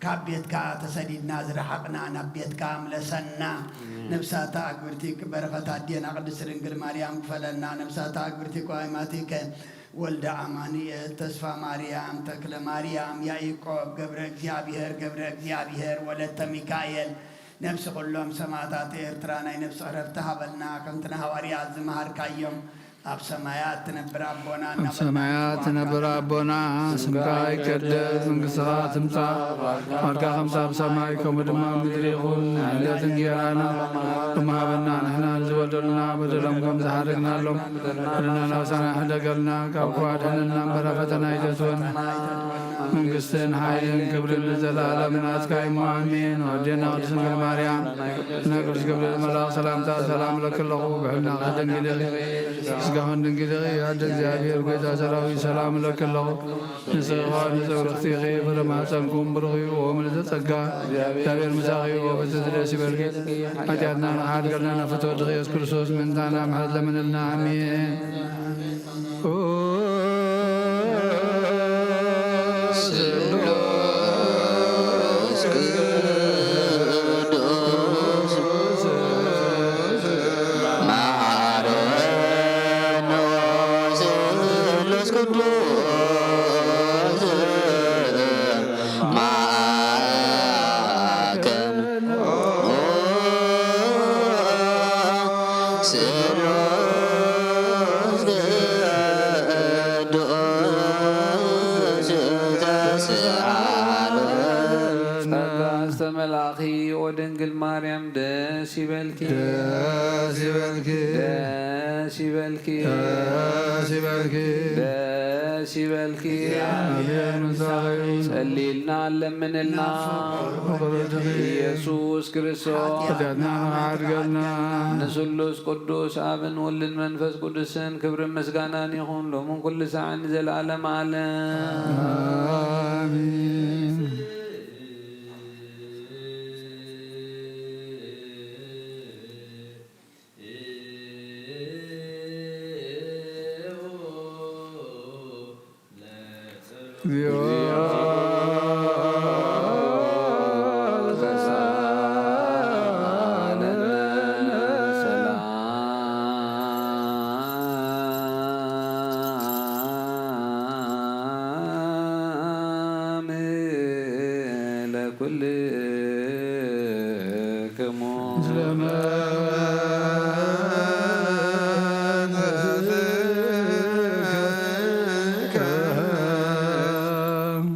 ካብ ቤትካ ተሰዲድና ዝረሓቕና ናብ ቤትካ ምለሰና። ኣሜን። ነብሳታ ኣግብርቲ በረኸት ኣዴና ቅድስት ድንግል ማርያም ክፈለና። ነብሳታ ኣግብርቲ ቆይማቲከ ወልደ ኣማኑኤል፣ ተስፋ ማርያም፣ ተክለ ማርያም፣ ያዕቆብ፣ ገብረ እግዚኣብሔር፣ ገብረ እግዚኣብሔር፣ ወለተ ሚካኤል፣ ነፍሲ ኩሎም ሰማዕታት ኤርትራ ናይ ነፍሲ ዕረፍቲ ሃበልና። ከምቲ ንሃዋርያት ዝመሃርካዮም፣ ኣብ ሰማያት ትነብር ኣቦና ኣብ እናበልና ሰማያት ንጽውዓካ። ትነብር ኣቦና፣ ስምካ ይቀደስ፣ መንግስትኻ ትምጻእ፣ ፍቓድካ ከምቲ ኣብ ሰማይ ከምኡ ድማ ኣብ ምድሪ ይኹን። ዕለት እንጌራና ሎሚ ሃበና፣ ንሕና ንዝበደሉና በደሎም ከም ዝሓደግናሎም፣ በደልና ናሳና ሕደገልና፣ ካብ ክፉእ ኣድሕነና እምበር ኣብ ፈተና ኣይተእትወና። መንግስትን ሓይልን ክብርን ንዘለኣለም ናትካ እዩ እሞ ኣሜን። ኣዴና ቅድስት ድንግል ማርያም፣ ናይ ቅዱስ ገብርኤል መልኣኽ ሰላምታ ሰላም እለኪ ኣለኹ። ብሕልናኺ ድንግል ኢኺ፣ ስጋኽን ድንግል ኢኺ። ኣደ እግዚኣብሔር ጎይታ ሰራዊት ሰላም እለኪ ኣለኹ። ንስኺ ኸኣ ንጽብርኽቲ ኢኺ፣ ፍረ ማህፀንኩም ብሩኽ እዩ። ኦ ምልዕተ ጸጋ፣ እግዚኣብሔር ምሳኺ እዩ። ኦ ፍትሕቲ ደስ ይበልኪ፣ ሓጢኣትና ንኽሓድገልና ፍትወ ድኺ ኢየሱስ ክርስቶስ ምእንታና ምሕረት ለምንልና። ኣሜን። ኦ ስሉስ ቅዱስ መሐረነ ስሉስ ቅዱስ ማእከል ስሉስ ቅዱስ ተስዓለ። ጸጋ ዝተመልኣኺ ኦ ድንግል ማርያም ደስ ይበልኪ። ደስ ይበልኪ። ደስ ይበል ይበልኪ፣ ደስ ይበልኪ፣ ደስ ይበልኪ። እግዚአብሔር ምሳኺ ይሁን። ጸልይልና፣ ለምንልና። ፍቅርትኺ ኢየሱስ ክርስቶስ ኃጢአትና መሓድገልና። ንስሉስ ቅዱስ ኣብን ወልድን መንፈስ ቅዱስን ክብርን ምስጋናን ይኹን፣ ሎምን ኩሉ ሰዓት ንዘለዓለም ዓለም። ኣሜን።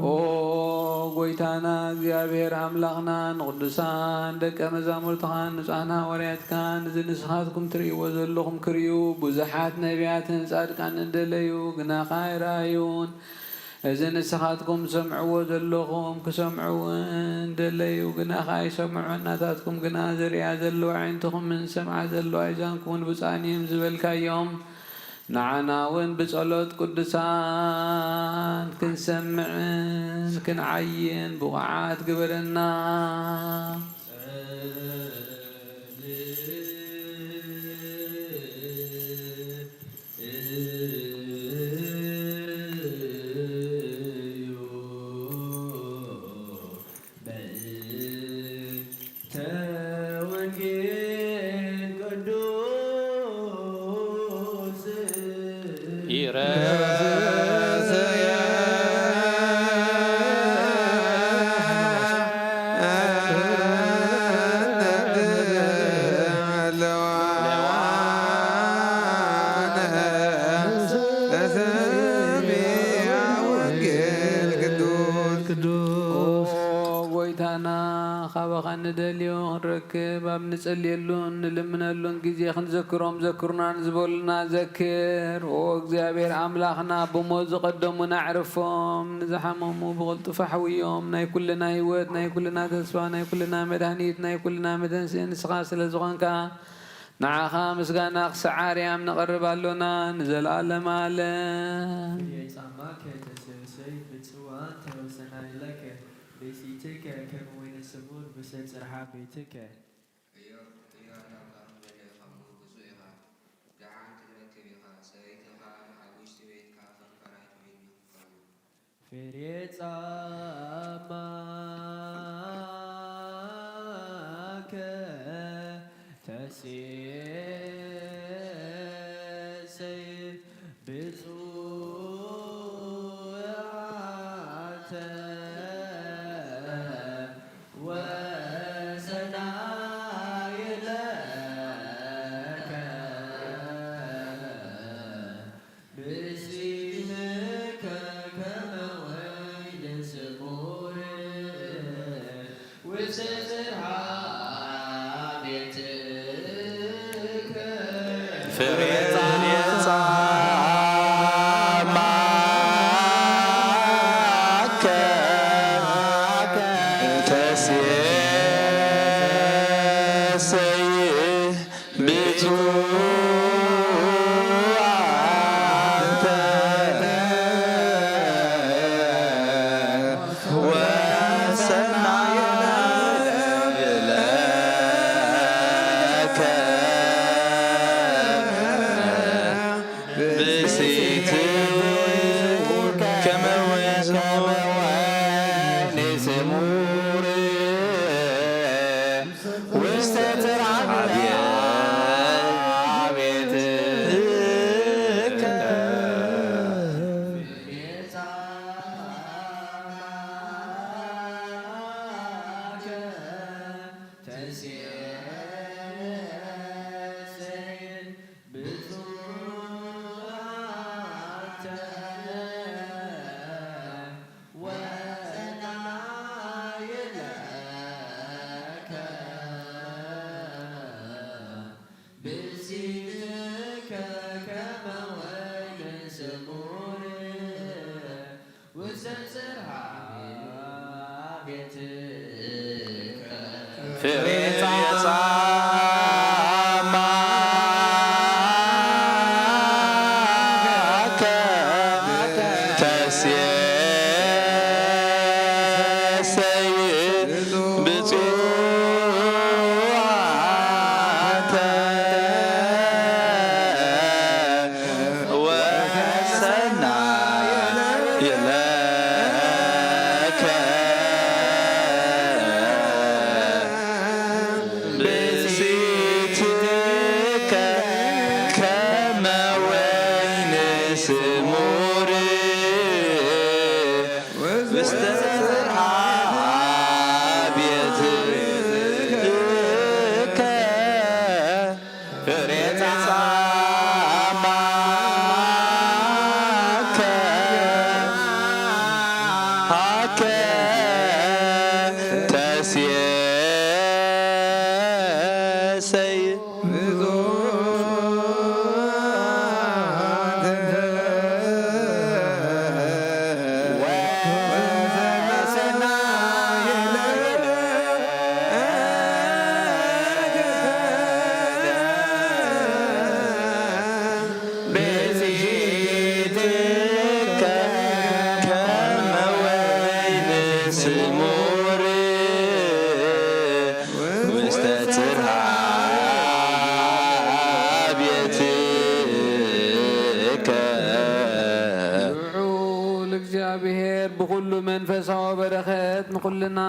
ኦ ጎይታና እግዚኣብሔር ኣምላኽና፣ ንቅዱሳን ደቀ መዛሙርትኻን ንጹሓን ሃዋርያትካን፣ እዚ ንስኻትኩም ትርእይዎ ዘለኹም ክርእዩ ብዙሓት ነቢያትን ጻድቃንን ደለዩ፣ ግናኻ ኣይረኣዩን። እዚ ንስኻትኩም ትሰምዕዎ ዘለኹም ክሰምዑ እውን ደለዩ፣ ግናኻ ኣይሰምዑን። ናታትኩም ግና ዝርእያ ዘለዋ ኣዒንትኹምን ዝሰምዓ ዘለዋ ኣእዛንኩምን ብፁዓን እዮም ዝበልካዮም፣ ንዓና እውን ብጸሎት ቅዱሳን ክንሰምዕን ክንዓይን ብቑዓት ግበረና። ቅዱስ። ኦ ጎይታና፣ ካባኻ ንደልዮ ክንረክብ፣ ኣብ ንጸልየሉን ንልምነሉን ግዜ ክንዘክሮም ዘክሩና ንዝበሉና ዘክር። ኦ እግዚኣብሔር ኣምላኽና፣ ብሞት ዝቐደሙና ኣዕርፎም፣ ንዝሓመሙ ብቕልጡፍ ኣሕውዮም። ናይ ኩልና ህይወት፣ ናይ ኩልና ተስፋ፣ ናይ ኩልና መድሃኒት፣ ናይ ኩልና መተንስኢ ንስኻ ስለ ዝኾንካ፣ ንዓኻ ምስጋና ክሰዓር ያም ነቐርብ ኣሎና ንዘለኣለም ኣለም። ብርየ ጻማከ ተሰብሰይ ብጽዋን ተወሰናይ ለከ ብእሲትከ ከመ ወይነ ስሙር ብሰብ ጽርሓ ቤትከ። እዮ፣ እዮ፣ ኣታ ኣምላኽ በለ ኢኻ እሞ ብፁዕ ኢኻ። ደሓን ክትረክብ ኢኻ። ሰበይትኻ ኣብ ውሽጢ ቤትካ ፈንፈራይ ትበይኒ ክትከውን። ፍሬ ጻማከ ተሴሰይ ብፁዓተ ወሰናይ ለከ። ብእሲትከ ከመ ወይን ስሙር ውስተ ጽርሐ ቤትከ። ፍሬ ጻማከ ተሴሰይ ብፁዓተ ወሰናይ ለከ። ብእሲትከ ከመ ወይን ስሙር ውስተ ጽርሐ ቤትከ። ፍሬ ጻማከ ተሴሰይ ብፁዓተ ወሰናይ ለከ ብእሲትከ ከመ ወይን ስሙር ውስተ ጽርሐ ቤትከ ፍሬ ጻማከ ሃከ ተሴሰይ ብእሲትከ ከመ ወይን ስሙር ውስተ ጽርሐ ቤትከ። ልዑል እግዚኣብሔር ብኹሉ መንፈሳዊ በረኸት ንኹልና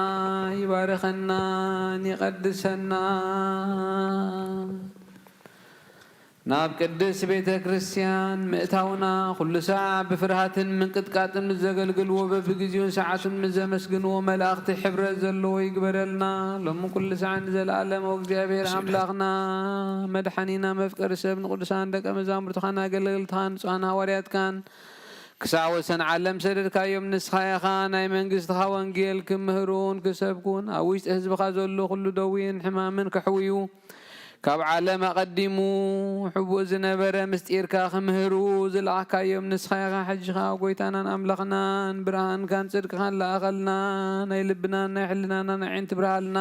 ይባርኸናን ይቐድሰናን። ናብ ቅድስት ቤተ ክርስቲያን ምእታውና ኩሉ ሳዕ ብፍርሃትን ምንቅጥቃጥን ምስ ዘገልግልዎ በብግዜኡን ሰዓቱን ምስ ዘመስግንዎ መላእኽቲ ሕብረት ዘለዎ ይግበረልና። ሎሚ ኩሉ ሳዕ ንዘለኣለም እግዚኣብሔር ኣምላኽና መድሓኒና መፍቀሪ ሰብ ንቅዱሳን ደቀ መዛሙርትኻን ኣገልገልትኻን ንጹሓን ሃዋርያትካን ክሳዕ ወሰን ዓለም ሰደድካዮም። ንስኻ ኢኻ ናይ መንግስትኻ ወንጌል ክምህሩን ክሰብኩን ኣብ ውሽጢ ህዝብኻ ዘሎ ኩሉ ደዌን ሕማምን ከሕውዩ ካብ ዓለም ኣቐዲሙ ሕቡእ ዝነበረ ምስጢርካ ክምህሩ ዝለኣኽካዮም ንስኻ ኢኻ። ሕጂ ኸኣ ጎይታናን ኣምላኽናን ብርሃንካን ጽድቅኻን ለኣኸልና። ናይ ልብናን ናይ ሕልናናን ኣዒንቲ ብርሃልና።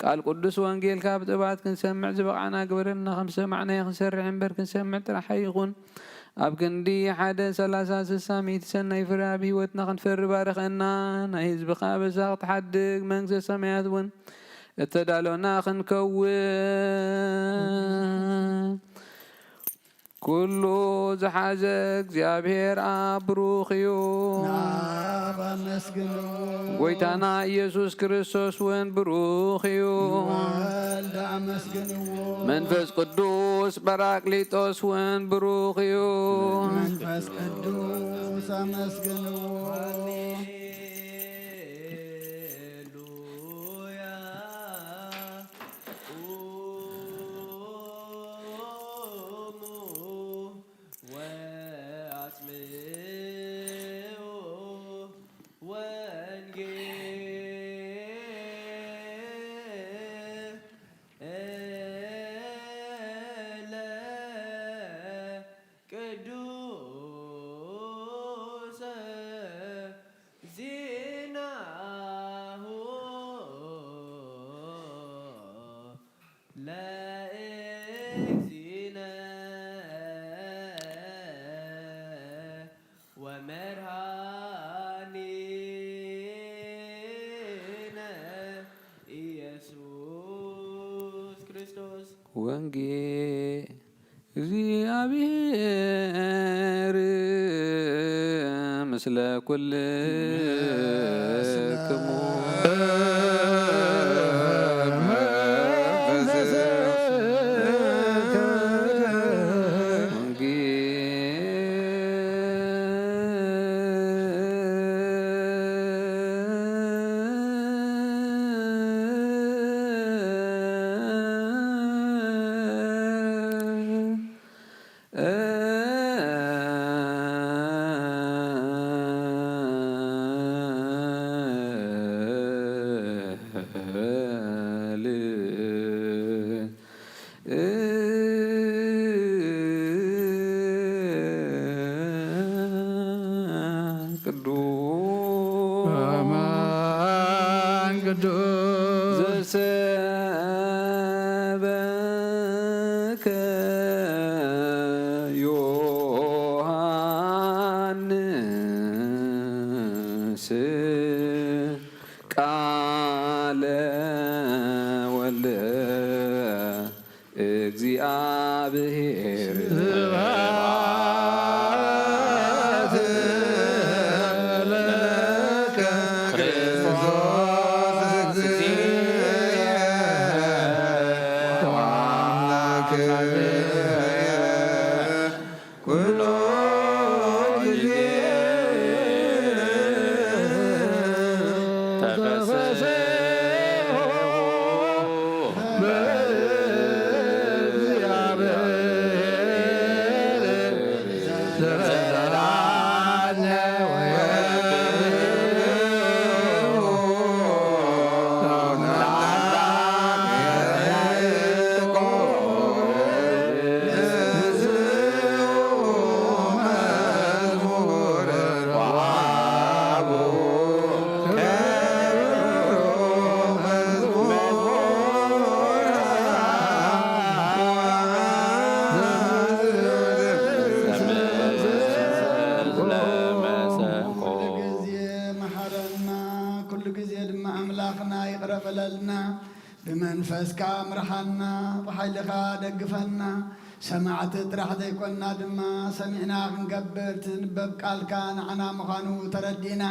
ቃል ቅዱስ ወንጌልካ ብጥባት ክንሰምዕ ዝበቕዓና ግበረልና። ከም ዝሰማዕናዮ ክንሰርሕ እምበር ክንሰምዕ ጥራሕ ኣይኹን። ኣብ ክንዲ ሓደ ሰላሳ ስሳ ሚእቲ ሰናይ ፍረ ኣብ ህይወትና ክንፈሪ ባርኸና። ናይ ህዝብኻ ኣበሳ ክትሓድግ መንግስተ ሰማያት እውን እተዳሎና ክንከውን ኩሉ ዝሓዘ እግዚኣብሔር ኣብ ብሩኽ እዩ። ንኣብ ኣመስግንዎ። ጎይታና ኢየሱስ ክርስቶስ እውን ብሩኽ እዩ። ንወልድ ኣመስግንዎ። መንፈስ ቅዱስ ጳራቅሊጦስ እውን ብሩኽ እዩ። መንፈስ ቅዱስ ኣመስግንዎ። ሃሌሉያ። ቁሙ ወአስምዑ ወንጌለ ቅዱሰ ዜናሁ ለእግዚእነ ወመድኃኒነ ኢየሱስ ክርስቶስ። ወንጌል እግዚኣብሔር ምስለ ኩልክሙ። አማን ቅዱስ ዘሰበከ ዮሐንስ ቃለ ወልደ እግዚአብሔር። ስብሐት ለከ ክርስቶስ እግዚእ ወአምላክየ ኩሉ ጊዜ ተፈስሑ በእግዚአብሔር ዘፈጠራነ ወይቤ ግዜ መሓረና፣ ኩሉ ግዜ ድማ ኣምላኽና ይቕረ በለልና። ብመንፈስካ ምርሓና፣ ብሓይልኻ ደግፈና። ሰማዕቲ ጥራሕ ዘይኮንና ድማ ሰሚዕና ክንገብር፣ እቲ ዝንበብ ቃልካ ንዓና ምዃኑ ተረዲእና፣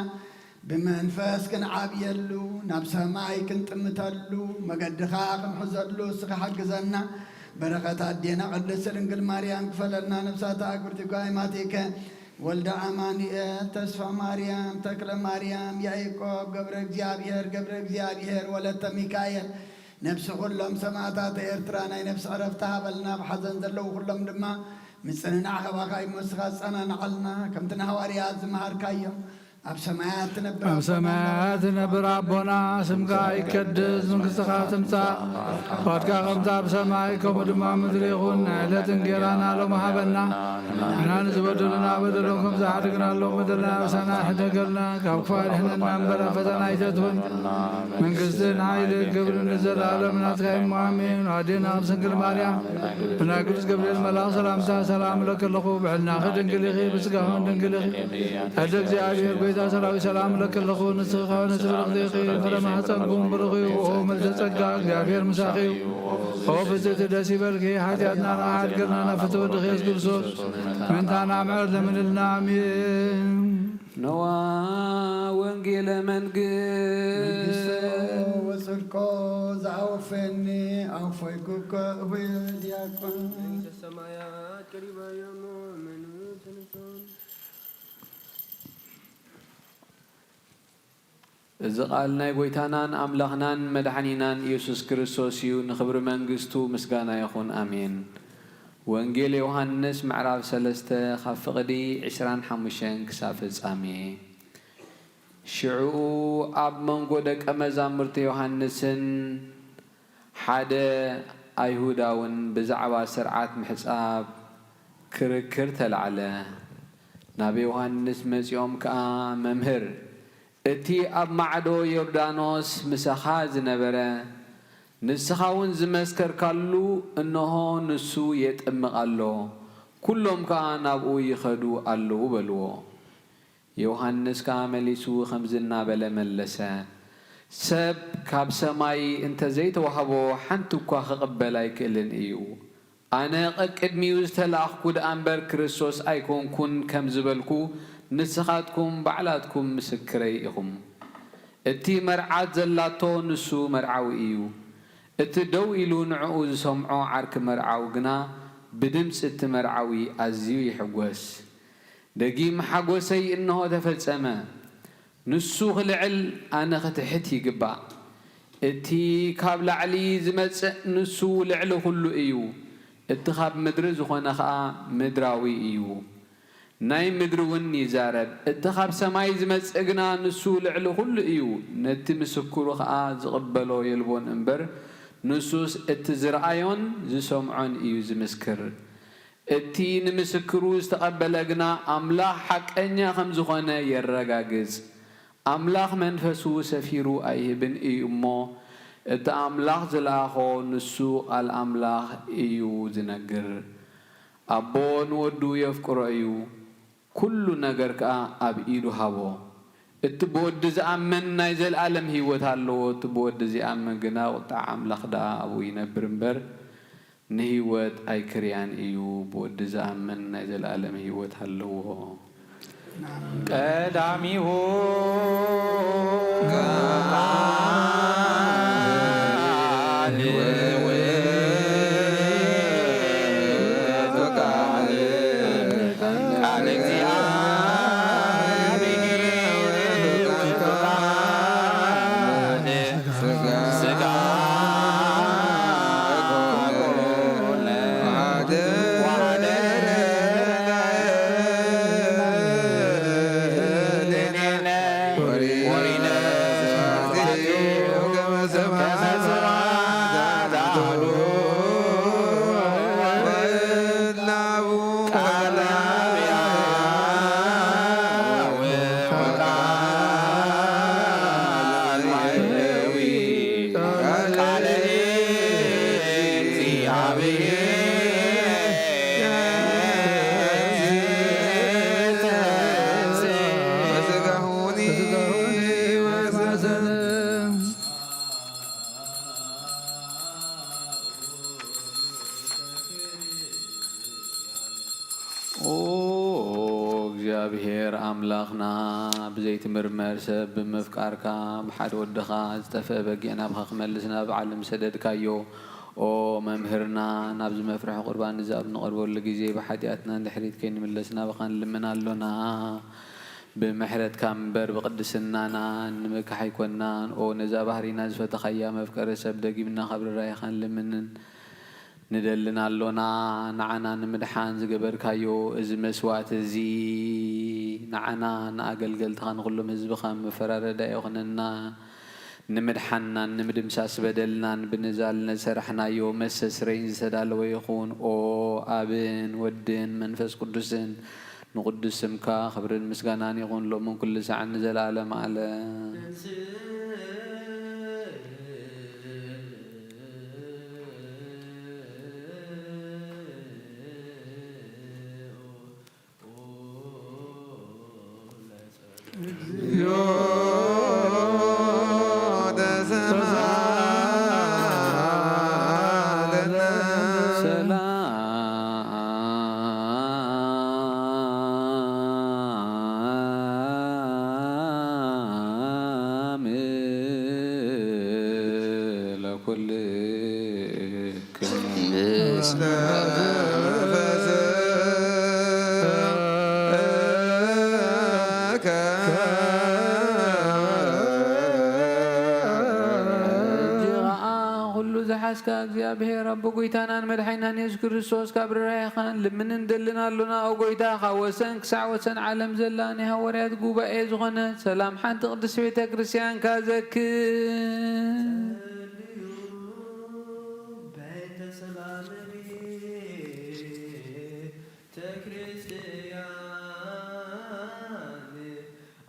ብመንፈስ ክንዓብየሉ፣ ናብ ሰማይ ክንጥምተሉ፣ መገድኻ ክንሕዘሉ እስኻ ሓግዘና። በረኸት ኣዴና ቅድስት ድንግል ማርያም ክፈለልና። ነፍሳት ኣጉርቲ ጓይ ማቴከ ወልደ ኣማኑኤል፣ ተስፋ ማርያም፣ ተክለ ማርያም፣ ያዕቆብ፣ ገብረ እግዚኣብሔር፣ ገብረ እግዚኣብሔር፣ ወለተ ሚካኤል፣ ነፍሲ ኩሎም ሰማእታት ኤርትራ ናይ ነፍሲ ዕረፍቲ ሃበልና። ኣብ ሓዘን ዘለዉ ኩሎም ድማ ምጽንናዕ ካባኻ እዩ እሞ ንስኻ ኣጸናንዓልና። ከምቲ ንሃዋርያት ዝመሃርካዮም ኣብ ሰማያት ትነብር ኣብ ኣቦና ሰማያት ትነብር ኣቦና፣ ስምካ ይቀደስ፣ መንግስትኻ ትምጻእ፣ ፍቓድካ ከምቲ ኣብ ሰማይ ከምኡ ድማ ኣብ ምድሪ ይኹን። ናይ ዕለት እንጌራና ሎሚ ሃበና፣ ንሕና ንዝበደሉና በደሎም ከም ዝሓድግናሎም በደልና ኣበሳና ኣይሕደገልና፣ ካብ ክፉ ኣድሕነና እምበር ኣብ ፈተና ኣይተእትወና። መንግስትን ሓይልን ክብርን ንዘለኣለም ናትካ እዩ እሞ ኣሜን። ኣዴና ቅድስት ድንግል ማርያም ብናይ ቅዱስ ገብርኤል መልኣኽ ሰላምታ ሰላም እለኪ ኣለኹ፣ ብሕልናኺ ድንግል ኢኺ፣ ብስጋኺ እውን ድንግል ኢኺ። ኣደ እግዚኣብሔር ጐይታ ሰራዊት ሰላም እለኪ ኣለኹ፣ ንስኺ ከበነ ብርኽቲ ኢኺ፣ ፍረ ማሕፀንኩም ብሩኽ እዩ። ኦ ምልዕተ ጸጋ እግዚኣብሔር ምሳኺ እዩ። ኦ ፍጽእቲ ደስ ይበልኪ፣ ሓጢኣትና ንዓሓድገልና ናብ ፍትወ ወድኺ የሱስ ክርስቶስ ምእንታና ምሕረት ለምንልና። ኣሜን። ነዋ ወንጌለ መንግስት መንግስቶ ወጽድቆ ዘአውፈኒ አውፎይኩከ እሁየ ዲያቆን መንግስተ ሰማያት ቀሪባ እያሞ መኑ ተነስቶ። እዚ ቃል ናይ ጐይታናን ኣምላኽናን መድሓኒናን ኢየሱስ ክርስቶስ እዩ። ንኽብሪ መንግስቱ ምስጋና ይኹን። ኣሜን። ወንጌል ዮሃንስ ምዕራፍ ሰለስተ ካብ ፍቕዲ ዕስራን ሓሙሽተን ክሳብ ፍጻሜ። ሽዑ ኣብ መንጎ ደቀ መዛሙርቲ ዮሃንስን ሓደ ኣይሁዳውን ብዛዕባ ስርዓት ምሕጻብ ክርክር ተላዕለ። ናብ ዮሃንስ መጺኦም ከኣ፣ መምህር፣ እቲ ኣብ ማዕዶ ዮርዳኖስ ምሳኻ ዝነበረ፣ ንስኻ እውን ዝመስከርካሉ፣ እንሆ ንሱ የጥምቕ ኣሎ፣ ኩሎም ከኣ ናብኡ ይኸዱ ኣለዉ በልዎ። ዮሃንስ ከኣ መሊሱ ከምዚ እናበለ መለሰ፣ ሰብ ካብ ሰማይ እንተ ዘይተዋህቦ ሓንቲ እኳ ክቕበል ኣይክእልን እዩ። ኣነ ቀቅድሚኡ ዝተላእኽኩ ደኣ እምበር ክርስቶስ ኣይኮንኩን ከም ዝበልኩ ንስኻትኩም ባዕላትኩም ምስክረይ ኢኹም። እቲ መርዓት ዘላቶ ንሱ መርዓዊ እዩ። እቲ ደው ኢሉ ንዕኡ ዝሰምዖ ዓርኪ መርዓዊ ግና ብድምጺ እቲ መርዓዊ ኣዝዩ ይሕጎስ። ደጊም ሓጎሰይ እንሆ ተፈጸመ። ንሱ ኽልዕል፣ ኣነ ኽትሕት ይግባእ። እቲ ካብ ላዕሊ ዝመጽእ ንሱ ልዕሊ ኹሉ እዩ። እቲ ኻብ ምድሪ ዝኾነ ኸኣ ምድራዊ እዩ። ናይ ምድሪ እውን ይዛረብ። እቲ ኻብ ሰማይ ዝመጽእ ግና ንሱ ልዕሊ ኹሉ እዩ። ነቲ ምስክሩ ኸኣ ዝቕበሎ የልቦን እምበር፣ ንሱስ እቲ ዝረኣዮን ዝሰምዖን እዩ ዝምስክር። እቲ ንምስክሩ ዝተቐበለ ግና ኣምላኽ ሓቀኛ ከም ዝኾነ የረጋግጽ። ኣምላኽ መንፈሱ ሰፊሩ ኣይህብን እዩ እሞ፣ እቲ ኣምላኽ ዝለኣኾ ንሱ ቃል ኣምላኽ እዩ ዝነግር። ኣቦ ንወዱ የፍቅሮ እዩ፣ ኩሉ ነገር ከኣ ኣብ ኢዱ ሃቦ። እቲ ብወዲ ዝኣምን ናይ ዘልኣለም ህይወት ኣለዎ፣ እቲ ብወዲ ዘይኣምን ግና ቁጥዓ ኣምላኽ ደኣ ኣብኡ ይነብር እምበር፣ ንህይወት ኣይክርያን እዩ። ብወዲ ዝኣምን ናይ ዘለኣለም ህይወት ኣለዎ። ቀዳሚሁ ቃል ውእቱ ቃል፣ ቃል እግዚአብሔር ውእቱ ቃል። ሥጋ ኮነ ወሐደረ ላዕሌነ ወሪነ ስብሐቲሁ ከመ ስብሐት አሐዱ ወወልድ ላቡ ቃለ ሕያው ወቃል ማሕየዊ ቃለ እግዚአብሔር ኦ እግዚኣብሔር ኣምላኽና፣ ብዘይትምርመር ሰብ ብምፍቃርካ፣ ብሓደ ወድኻ ዝጠፍአ በጊዕ ናብኻ ክመልስ ናብ ዓለም ሰደድካዮ። ኦ መምህርና፣ ናብዚ መፍርሒ ቁርባን እዚ ኣብ ንቐርበሉ ግዜ፣ ብሓጢኣትና ንድሕሪት ከይንምለስ ናብኻ ንልምን ኣሎና። ብምሕረትካ እምበር ብቕድስናና ንምካሕ ኣይኮንናን። ኦ ነዛ ባህሪና ዝፈተኻያ መፍቀሪ ሰብ፣ ደጊምና ካብ ርራይኻ ንልምንን ንደልን ኣሎና። ንዓና ንምድሓን ዝገበርካዮ እዚ መስዋእቲ እዚ፣ ንዓና ንኣገልገልትኻ ንኹሎም ህዝብኻ መፈራረዳ ይኹነና። ንምድሓንናን ንምድምሳስ በደልናን ብንዛል ነዝሰራሕናዮ መስተስረይን ዝተዳለወ ይኹን። ኦ ኣብን ወድን መንፈስ ቅዱስን ንቕዱስ ስምካ ክብርን ምስጋናን ይኹን፣ ሎምን ኩሉ ሳዕን ንዘለዓለም ዓለም። ሰላም ለኩልክሙ። እጅኻ ኩሉ ዝሓዝካ እግዚኣብሔር ኣቦ፣ ጎይታናን መድሓኒናን የሱስ ክርስቶስ፣ ካብ ርራይኻን ልምንን ደልን ኣሎና። ኦ ጎይታ፣ ካብ ወሰን ክሳዕ ወሰን ዓለም ዘላ ናይ ሃዋርያት ጉባኤ ዝኾነ ሰላም ሓንቲ ቅድስቲ ቤተ ክርስቲያንካ ዘክር። ጸልዩ በእንተ ሰላም ቤተ ክርስቲያን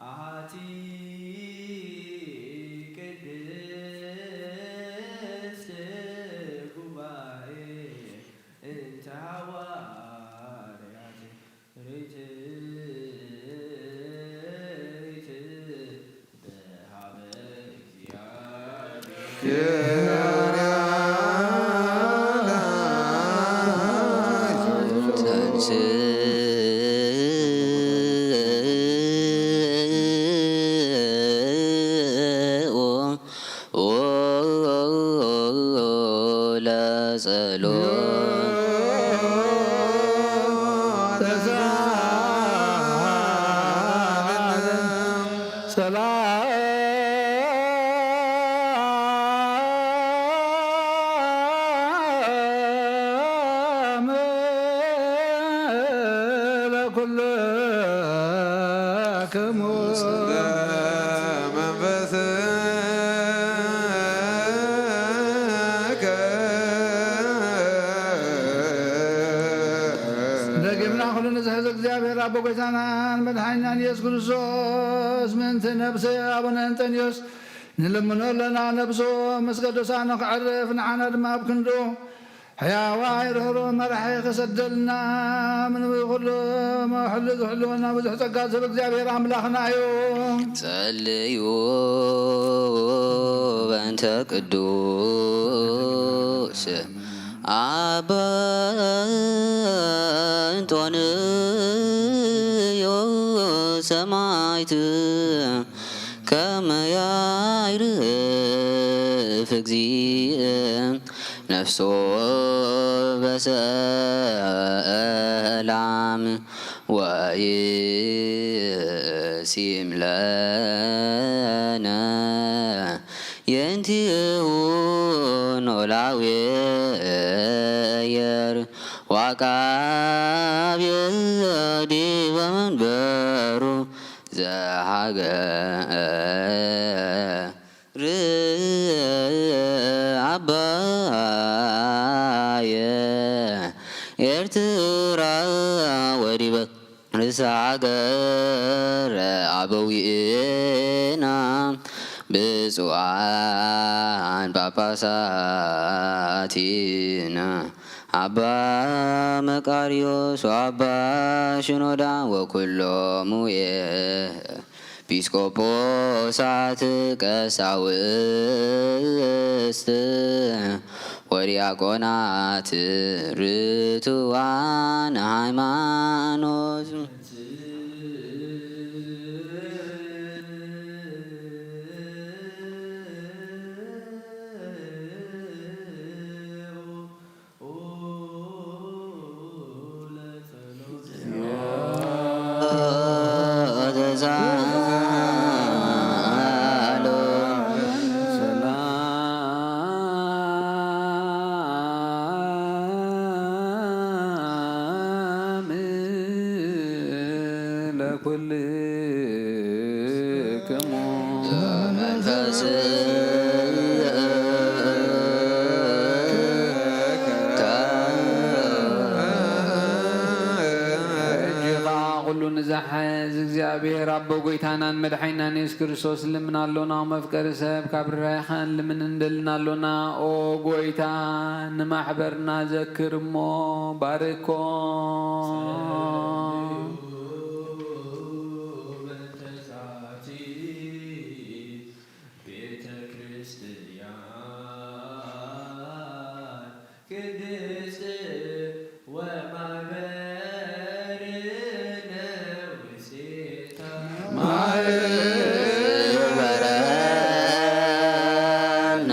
አሐቲ ቅድስት ጉባኤ እንተ ሐዋርያት ርትዕት በሃበ እግዚአብሔር። ተንሥኡ ለጸሎት። ሰላም ለኩልክሙ። ደጊምና ኩሉ ንዝሕዝ እግዚኣብሔር ኣቦ ጎይታናን መድሓኒናን ኢየሱስ ክርስቶስ፣ ምእንቲ ነብሲ ኣቡነ እንጠንዮስ ንልምኖ ኣለና። ነብሱ ምስ ቅዱሳኑ ክዕርፍ፣ ንዓና ድማ ኣብ ክንዱ ሕያዋይ ርህሩህ መራሒ ክሰደልና፣ ምን ኩሉ መሕሉ ዝሕልወና ብዙሕ ጸጋ ዝህብ እግዚኣብሔር ኣምላኽና እዩ። ጸልዩ በእንተ ቅዱስ ኣባ እንጦንዮስ ሰማዕት ከመ ያዕርፍ እግዚእ ነፍሶ በሰላም ወይሲም ለነ የንቲሁ ኖላዊ የር ዋቃብ ዲበ መንበሩ ዘሃገር ኣባየ ኤርትራ ወዲበ ርእሰ ሃገር ኣበዊእና ብፁዓን ጳጳሳቲና ኣባ መቃርዮስ ወኣባ ሽኖዳ ወኩሎሙ ኤ ጲስቆጶሳት ቀሳውስት ወዲያቆናት ርቱዓን ሃይማኖት እጅኻ ኩሉ ንዛሐ እዚ እግዚኣብሔር ኣቦ ጎይታናን መድሓኒናን የሱስ ክርስቶስ ልምና ኣሎና። መፍቀሪ ሰብ ካብ ርራይኻን ልምን እንደልና ኣሎና። ኦ ጎይታ ንማሕበርና ዘክር እሞ ባርኮ። ቤተ ክርስቲያን ቅድስት ወማህበርነ ውስቴታ ማህበረነ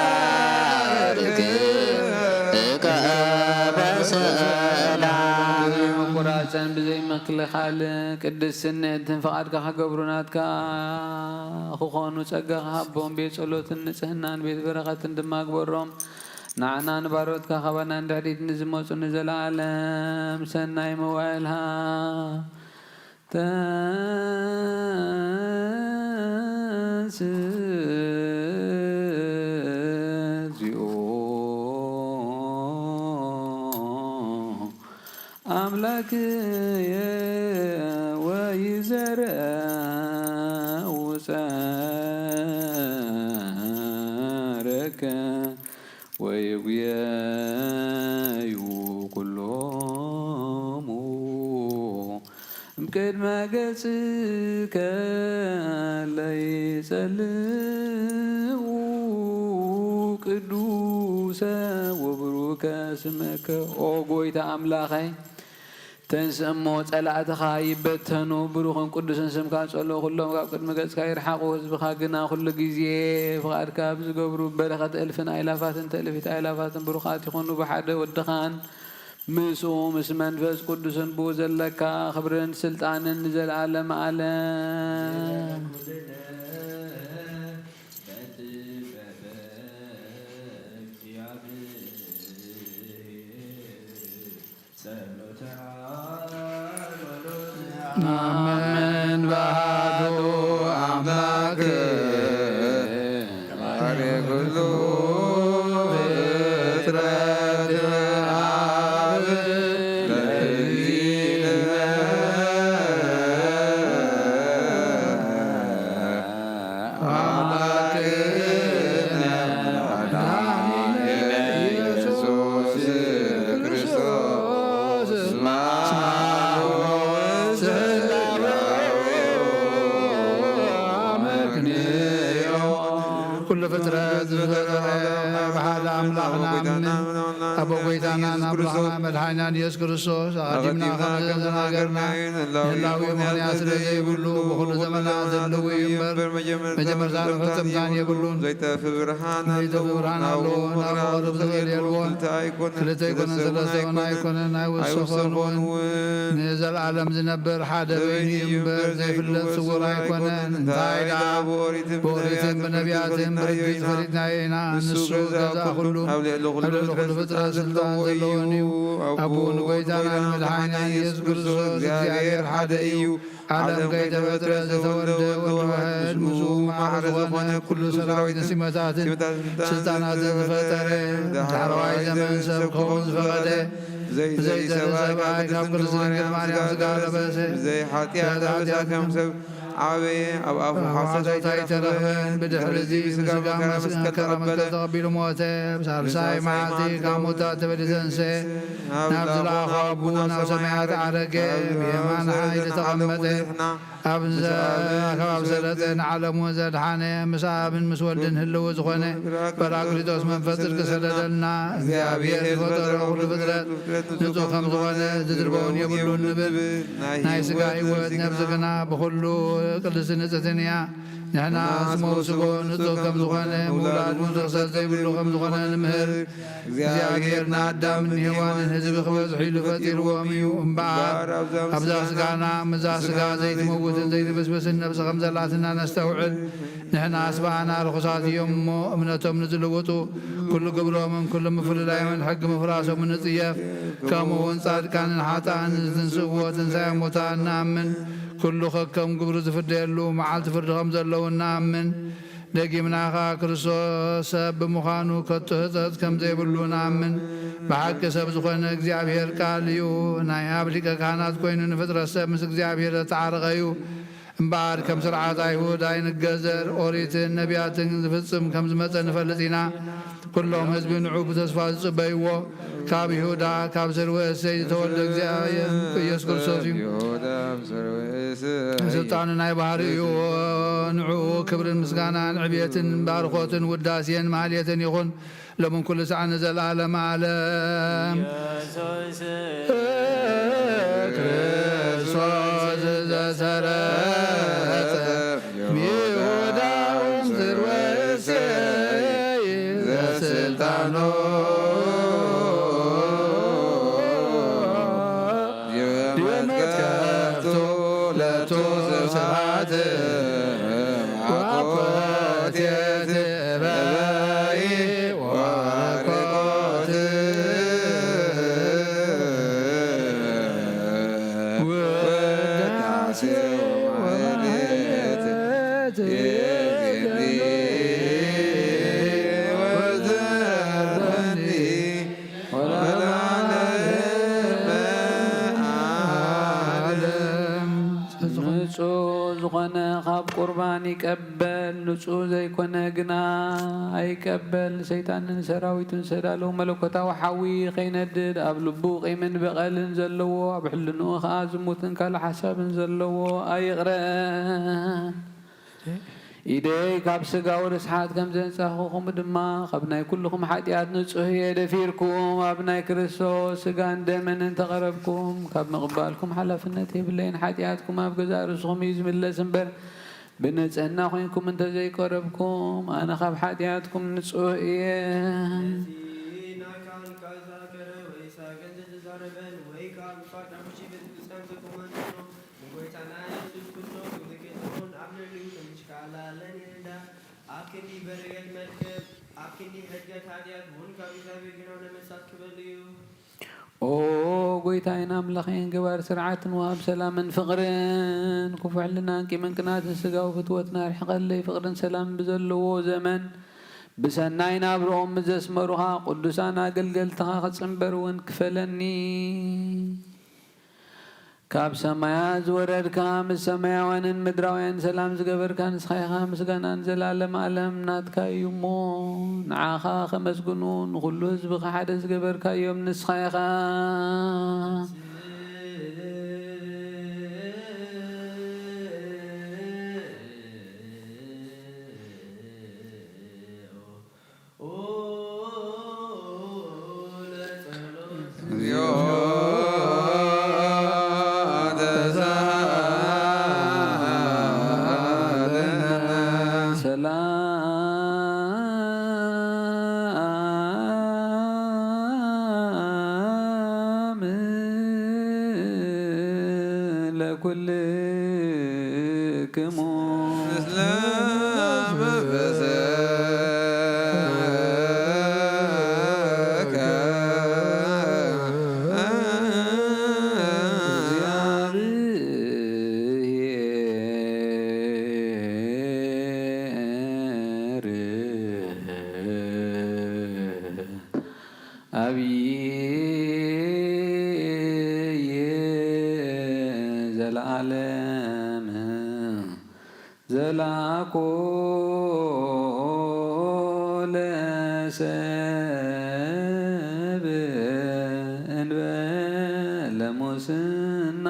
ባርክ እከ በሰላም። ቁራፀን ብዘይ ምክልኻል ቅድስትን ንእድን ፍቓድካ ክገብሩ ናትካ ክኾኑ ጸጋ ክሃቦም ቤት ጸሎትን ንጽህናን ቤት በረኸትን ድማ ግበሮም። ንዓና ንባሮትካ ካባና ንድሕሪት ንዝመጹ ንዘለዓለም ሰናይ መዋእልሃ ተንስ እግዚኦ። ኣምላክየ ወይዘረው ጸረከ ወይጉየዩ ኩሎሙ እምቅድመ ገጽከ ለይጸልው ቅዱሰ ወብሩከ ስምከ። ኦ ጎይታ ኣምላኸይ፣ ተንስእ እሞ ጸላእትኻ ይበተኑ፣ ብሩኽን ቅዱስን ስምካ ጸልኡ፣ ኩሎም ካብ ቅድሚ ገጽካ ይርሓቑ፣ ህዝብኻ ግና ኩሉ ግዜ ፍቓድካ ኣብ ዝገብሩ በረኸት እልፍን ኣእላፋትን ትእልፊት ኣእላፋትን ብሩኻት ይኹኑ፣ ብሓደ ወድኻን ምስኡ ምስ መንፈስ ቅዱስን ብኡ ዘለካ ክብርን ስልጣንን ንዘለዓለም ዓለም። ናምን ባህቱ ኣምላክ ማሪ ኩሉ ፍጥረት ጎይታናን ኣምላኽና መድሓኒናን ኢየሱስ ክርስቶስ ኣቐዲምና ከም ዝተናገርና ንህላዊ ምኽንያት ስለ ዘይብሉ ብኹሉ ዘመናት ህልው እዩ እምበር መጀመርታ መፈጸምታን የብሉን። ዘይጠፍእ ብርሃን ኣለዎ፣ ናብ መቐረብ ዝኽእል የልቦን። ክልተ ኣይኮነን ሰለስተ እውን ኣይኮነን፣ ኣይወሰኾን እውን። ንዘለኣለም ዝነብር ሓደ በይኑ እዩ እምበር ዘይፍለጥ ስውር ኣይኮነን። እንታይ ደኣ ብኦሪትን ብነቢያትን ብርግጽ ፈሊጥናዮ ኢና። ንሱ ገዛ ኩሉ ኣብ ልዕሊ ኩሉ ፍጥረት ስልጣን ዘለዎን እዩ። ኣቦኡ ንጎይታና ንመድሓኒና ንየሱስ ክርስቶስ እግዚኣብሔር ሓደ እዩ። ዓለም ከይተፈጥረ ዝተወልደ ወልድ ዋሕድ ምስኡ ማዕረ ዝኾነ ኩሉ ሰራዊትን ሲመታትን ስልጣናትን ዝፈጠረ ዳሕረዋይ ዘመን ሰብ ክኸውን ዝፈቐደ ብዘይተርኢ ሰብኣይ ካብ ቅድስት ድንግል ማርያም ስጋ ለበሰ። ብዘይ ሓጢኣት ኣበሳ ከም ሰብ ዓበየ። ኣብ ኣፉ ሓሶት ኣይተረኽበን። ብድሕሪ እዚ ብስጋ መከራ መስቀል ተቐቢሉ ሞተ። ብሳልሳይ መዓልቲ ካብ ሙታት ተበሊጹ ተንስአ። ናብ ዝለኣኾ ኣቦኡ ናብ ሰማያት ዓረገ። ብየማን ሓይሊ ተቐመጠ። ኣብ ዘ-፣ ኣብ ሰለጠ ንዓለሙ ዘድሓነ ምስ ኣብን ምስ ወልድን ህልው ዝኾነ ጳራቅሊጦስ መንፈስ ጽድቂ ሰደደልና። እግዚኣብሔር ዝፈጠሮ ኩሉ ፍጥረት ንጹህ ከም ዝኾነ ዝድርበውን የብሉን ንብል። ናይ ስጋ ህይወት ነብሲ ግና ብኹሉ ቅድስቲ ንጽሕትን እያ። ንሕና ስመው ስጎ ንጹህ ከም ዝኾነ ምውላድ እውን ርኽሰት ዘይብሉ ከም ዝኾነ ንምህር። እግዚኣብሔር ንኣዳምን ንሄዋንን ህዝቢ ክበዝሑ ኢሉ ፈጢርዎም እዩ። እምበኣር ኣብዛ ስጋና ምስዛ ስጋ ዘይትመውትን ዘይትብስብስን ነብሲ ከም ዘላትና ነስተውዕል። ንሕናስ ብኣና ርኹሳት እዮም እሞ እምነቶም ንዝልውጡ ኩሉ ግብሮምን ኩሉ ምፍልላዮምን ሕጊ ምፍራሶምን ንጽየፍ። ከምኡ እውን ጻድቃንን ሓጥኣንን ዝትንስእዎ ትንሳኤ ሙታን ንኣምን። ኩሉ ከከም ግብሩ ዝፍደየሉ መዓልቲ ፍርዲ ከም ዘለውን ንኣምን። ደጊምና ኸኣ ክርስቶስ ሰብ ብምዃኑ ከቶ ህጸጽ ከም ዘይብሉ ንኣምን። ብሓቂ ሰብ ዝኾነ እግዚኣብሔር ቃል እዩ። ናይ ኣብ ሊቀ ካህናት ኮይኑ ንፍጥረት ሰብ ምስ እግዚኣብሔር ዘተዓረቐ እዩ። እምበኣር ከም ስርዓት ኣይሁድ ኣይንገዘር፣ ኦሪትን ነቢያትን ዝፍጽም ከም ዝመጸ ንፈልጥ ኢና። ኩሎም ህዝቢ ንዑ ብተስፋ ዝጽበይዎ ካብ ይሁዳ ካብ ስርወ እሴይ ዝተወልደ እግዚኣብሔር ኢየሱስ ክርስቶስ እዩ። ይሁዳ ኣብ ስርወ እሴይ። ስልጣኑ ናይ ባህሪ እዩ። ንዕኡ ክብርን ምስጋናን ዕብየትን ባርኾትን ውዳሴን ማህሌትን ይኹን። ሎምን ኩሉ ሳዕ ንዘለዓለመ ዓለም። ኢየሱስ ክርስቶስ ዘሰረጸ ይሁዳ ወንዝር ወእሴይ ዘስልጣኖ የመትከፍቱ ለቱ ስብሐት ወአኮቴት እበይ ወአርቆት ውዳሴ ወማህሌት ይዜኒ ወዘርኒ ወለዓለመ ዓለም። ንጹህ ዝኾነ ካብ ቁርባን ይቀበል፣ ንጹህ ዘይኮነ ግና ኣይቀበል። ሰይጣንን ሰራዊቱን ዝተዳለዉ መለኮታዊ ሓዊ ከይነድድ፣ ኣብ ልቡ ቂምን በቐልን ዘለዎ፣ ኣብ ሕልንኡ ኸኣ ዝሙትን ካልእ ሓሳብን ዘለዎ ኣይቕረ። ኢደይ ካብ ስጋዊ ርስሓት ከም ዘንጻኹ፣ ከምኡ ድማ ካብ ናይ ኩልኹም ሓጢኣት ንጹህ እየ። ደፊርኩም ኣብ ናይ ክርስቶስ ስጋን ደምን እንተቐረብኩም፣ ካብ ምቕባልኩም ሓላፍነት የብለይን። ሓጢኣትኩም ኣብ ገዛእ ርእስኹም እዩ ዝምለስ እምበር፣ ብንጽህና ኮይንኩም እንተዘይቀረብኩም፣ ኣነ ካብ ሓጢኣትኩም ንጹህ እየ። ነቲ ናይ ካህን ቃል ዝተናገረ ወይ ሳገን ዝተዛረበን ወይ ከኣ ብፋርዳሙሺ ቤተ ክርስቲያን ዘቆመን ንጎይታና የሱስ ክርስቶስ ክብሪ ጌትሮን ኣብ ልዕሊኡ ትንሽ ከኣላለን ይርዳ። ኣብ ክንዲ በረየት መድከም፣ ኣብ ክንዲ ሕድገት ኃጢአት እውን ካብ እግዚኣብሔር ግና ነመሳት ክበል እዩ። ኦ ጎይታይን ኣምላኸይን ገባር ስርዓትን ወሃብ ሰላምን ፍቕርን ክፉ ሕልናን ቂምን ቅናትን ስጋዊ ፍትወትና ኣርሕቐለይ። ፍቕርን ሰላምን ብዘለዎ ዘመን ብሰናይ ናብርኦም ምስ ዘስመሩኻ ቅዱሳን ኣገልገልትኻ ክጽንበር እውን ክፈለኒ። ካብ ሰማያት ዝወረድካ ምስ ሰማያውያንን ምድራውያን ሰላም ዝገበርካ ንስኻ ኢኻ። ምስጋና ንዘለዓለም ዓለም ናትካ እዩ እሞ ንዓኻ ከመስግኑ ንኹሉ ህዝብኻ ሓደ ዝገበርካዮም ንስኻ ኢኻ። ኩልክሙ ምስለ መንፈስከ እግዚአብሔር አብይ ዘለዓለም ዘላኮ ለሰብ እንበለ ሙስና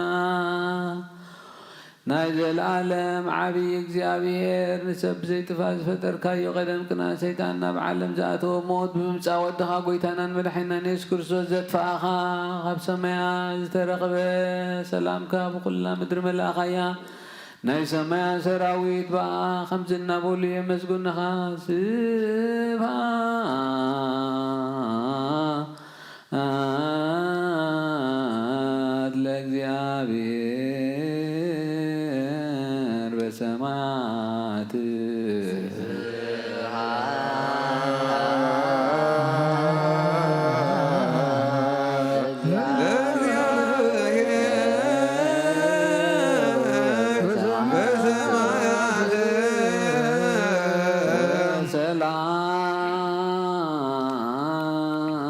ናይ ዘለዓለም ዓብዪ እግዚኣብሔር ንሰብ ብዘይጥፋእ ዝፈጠርካዮ ቀደም ቅንኣት ሰይጣን ናብ ዓለም ዝኣተወ ሞት ብምምጻእ ወድኻ ጎይታናን መድሓኒናን የሱስ ክርስቶስ ዘጥፋእኻ ካብ ሰማያት ዝተረኽበ ሰላምካ ብኹላ ምድሪ መላእኻያ ናይ ሰማያት ሰራዊት ብኣ ከምዚ እናበሉ የመስግኑኻ ስብሃት ስብሐት ለእግዚኣብሔር በሰማያት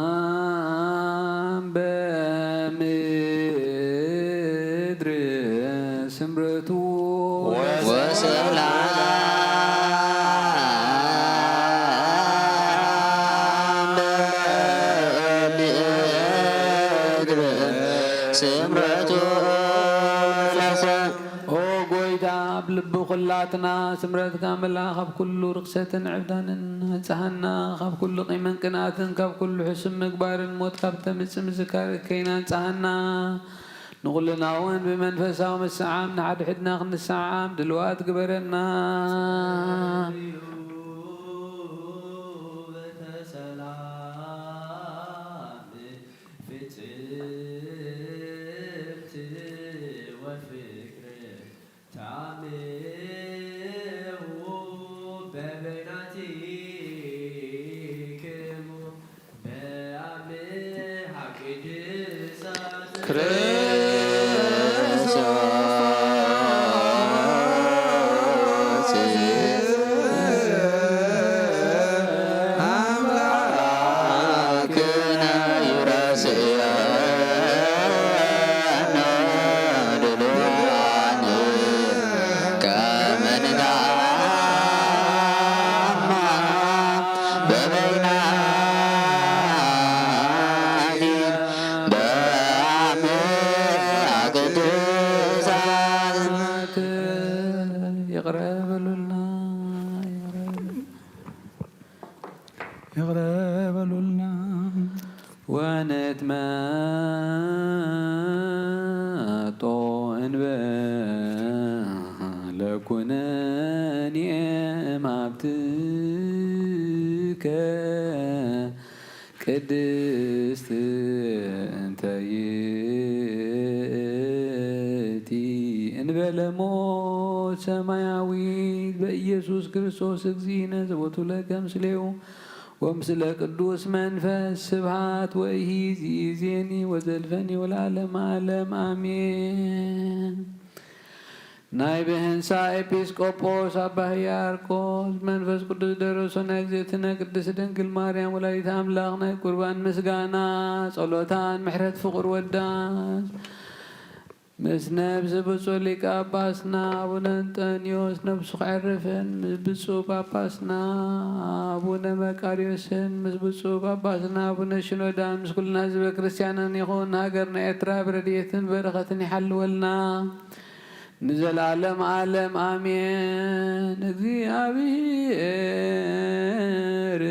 ሰላም በምድር ስምረቱ ወሰላም በምድር ስምረቱ ለሰ ኦ ጎይታ ኣብ ልቢ ኩላትና ስምረትካ መላ ካብ ኩሉ ርክሰትን ዕብዳንን ኣንጽሃና ካብ ኩሉ ቂምን ቅንኣትን ካብ ኩሉ ሕሱም ምግባርን ሞት ካብ ተምጽእ ምዝካር እከይና ኣንጽሃና ንኹልና እውን ብመንፈሳዊ ምስዓም ንሓድሕድና ክንሰዓም ድልዋት ግበረና። ይቕረ በሉልና። ይቕረ በሉልና። ወንትመጦ እንበለ ኩነኔ እምሃብትከ ቅድስት እንተ ይእቲ እንበለ ሞት ሰማያዊት በኢየሱስ ክርስቶስ እግዚእነ ዘቦቱ ለከ ምስሌው ወምስለ ቅዱስ መንፈስ ስብሃት ወይሂ ዚኢዜኒ ወዘልፈኒ ወለዓለመ ዓለም ኣሜን። ናይ ብህንሳ ኤጲስቆጶስ ኣባ ህያርቆስ መንፈስ ቅዱስ ደረሶ ናይ እግዝእትነ ቅድስት ድንግል ማርያም ወላዲት ኣምላኽ ናይ ቁርባን ምስጋና ጸሎታን ምሕረት ፍቕር ወዳስ ምስ ነብሲ ብፁዕ ሊቀ ጳጳስና ኣቡነ እንጠንዮስ ነብሱ ክዕርፍን ምስ ብፁዕ ጳጳስና ኣቡነ መቃርዮስን ምስ ብፁዕ ጳጳስና ኣቡነ ሽኖዳን ምስ ኩልና ህዝበ ክርስቲያንን ይኹን። ሃገርና ኤርትራ ብረድኤትን በረኸትን ይሓልወልና። ንዘለዓለም ዓለም ኣሜን። እግዚኣብሔር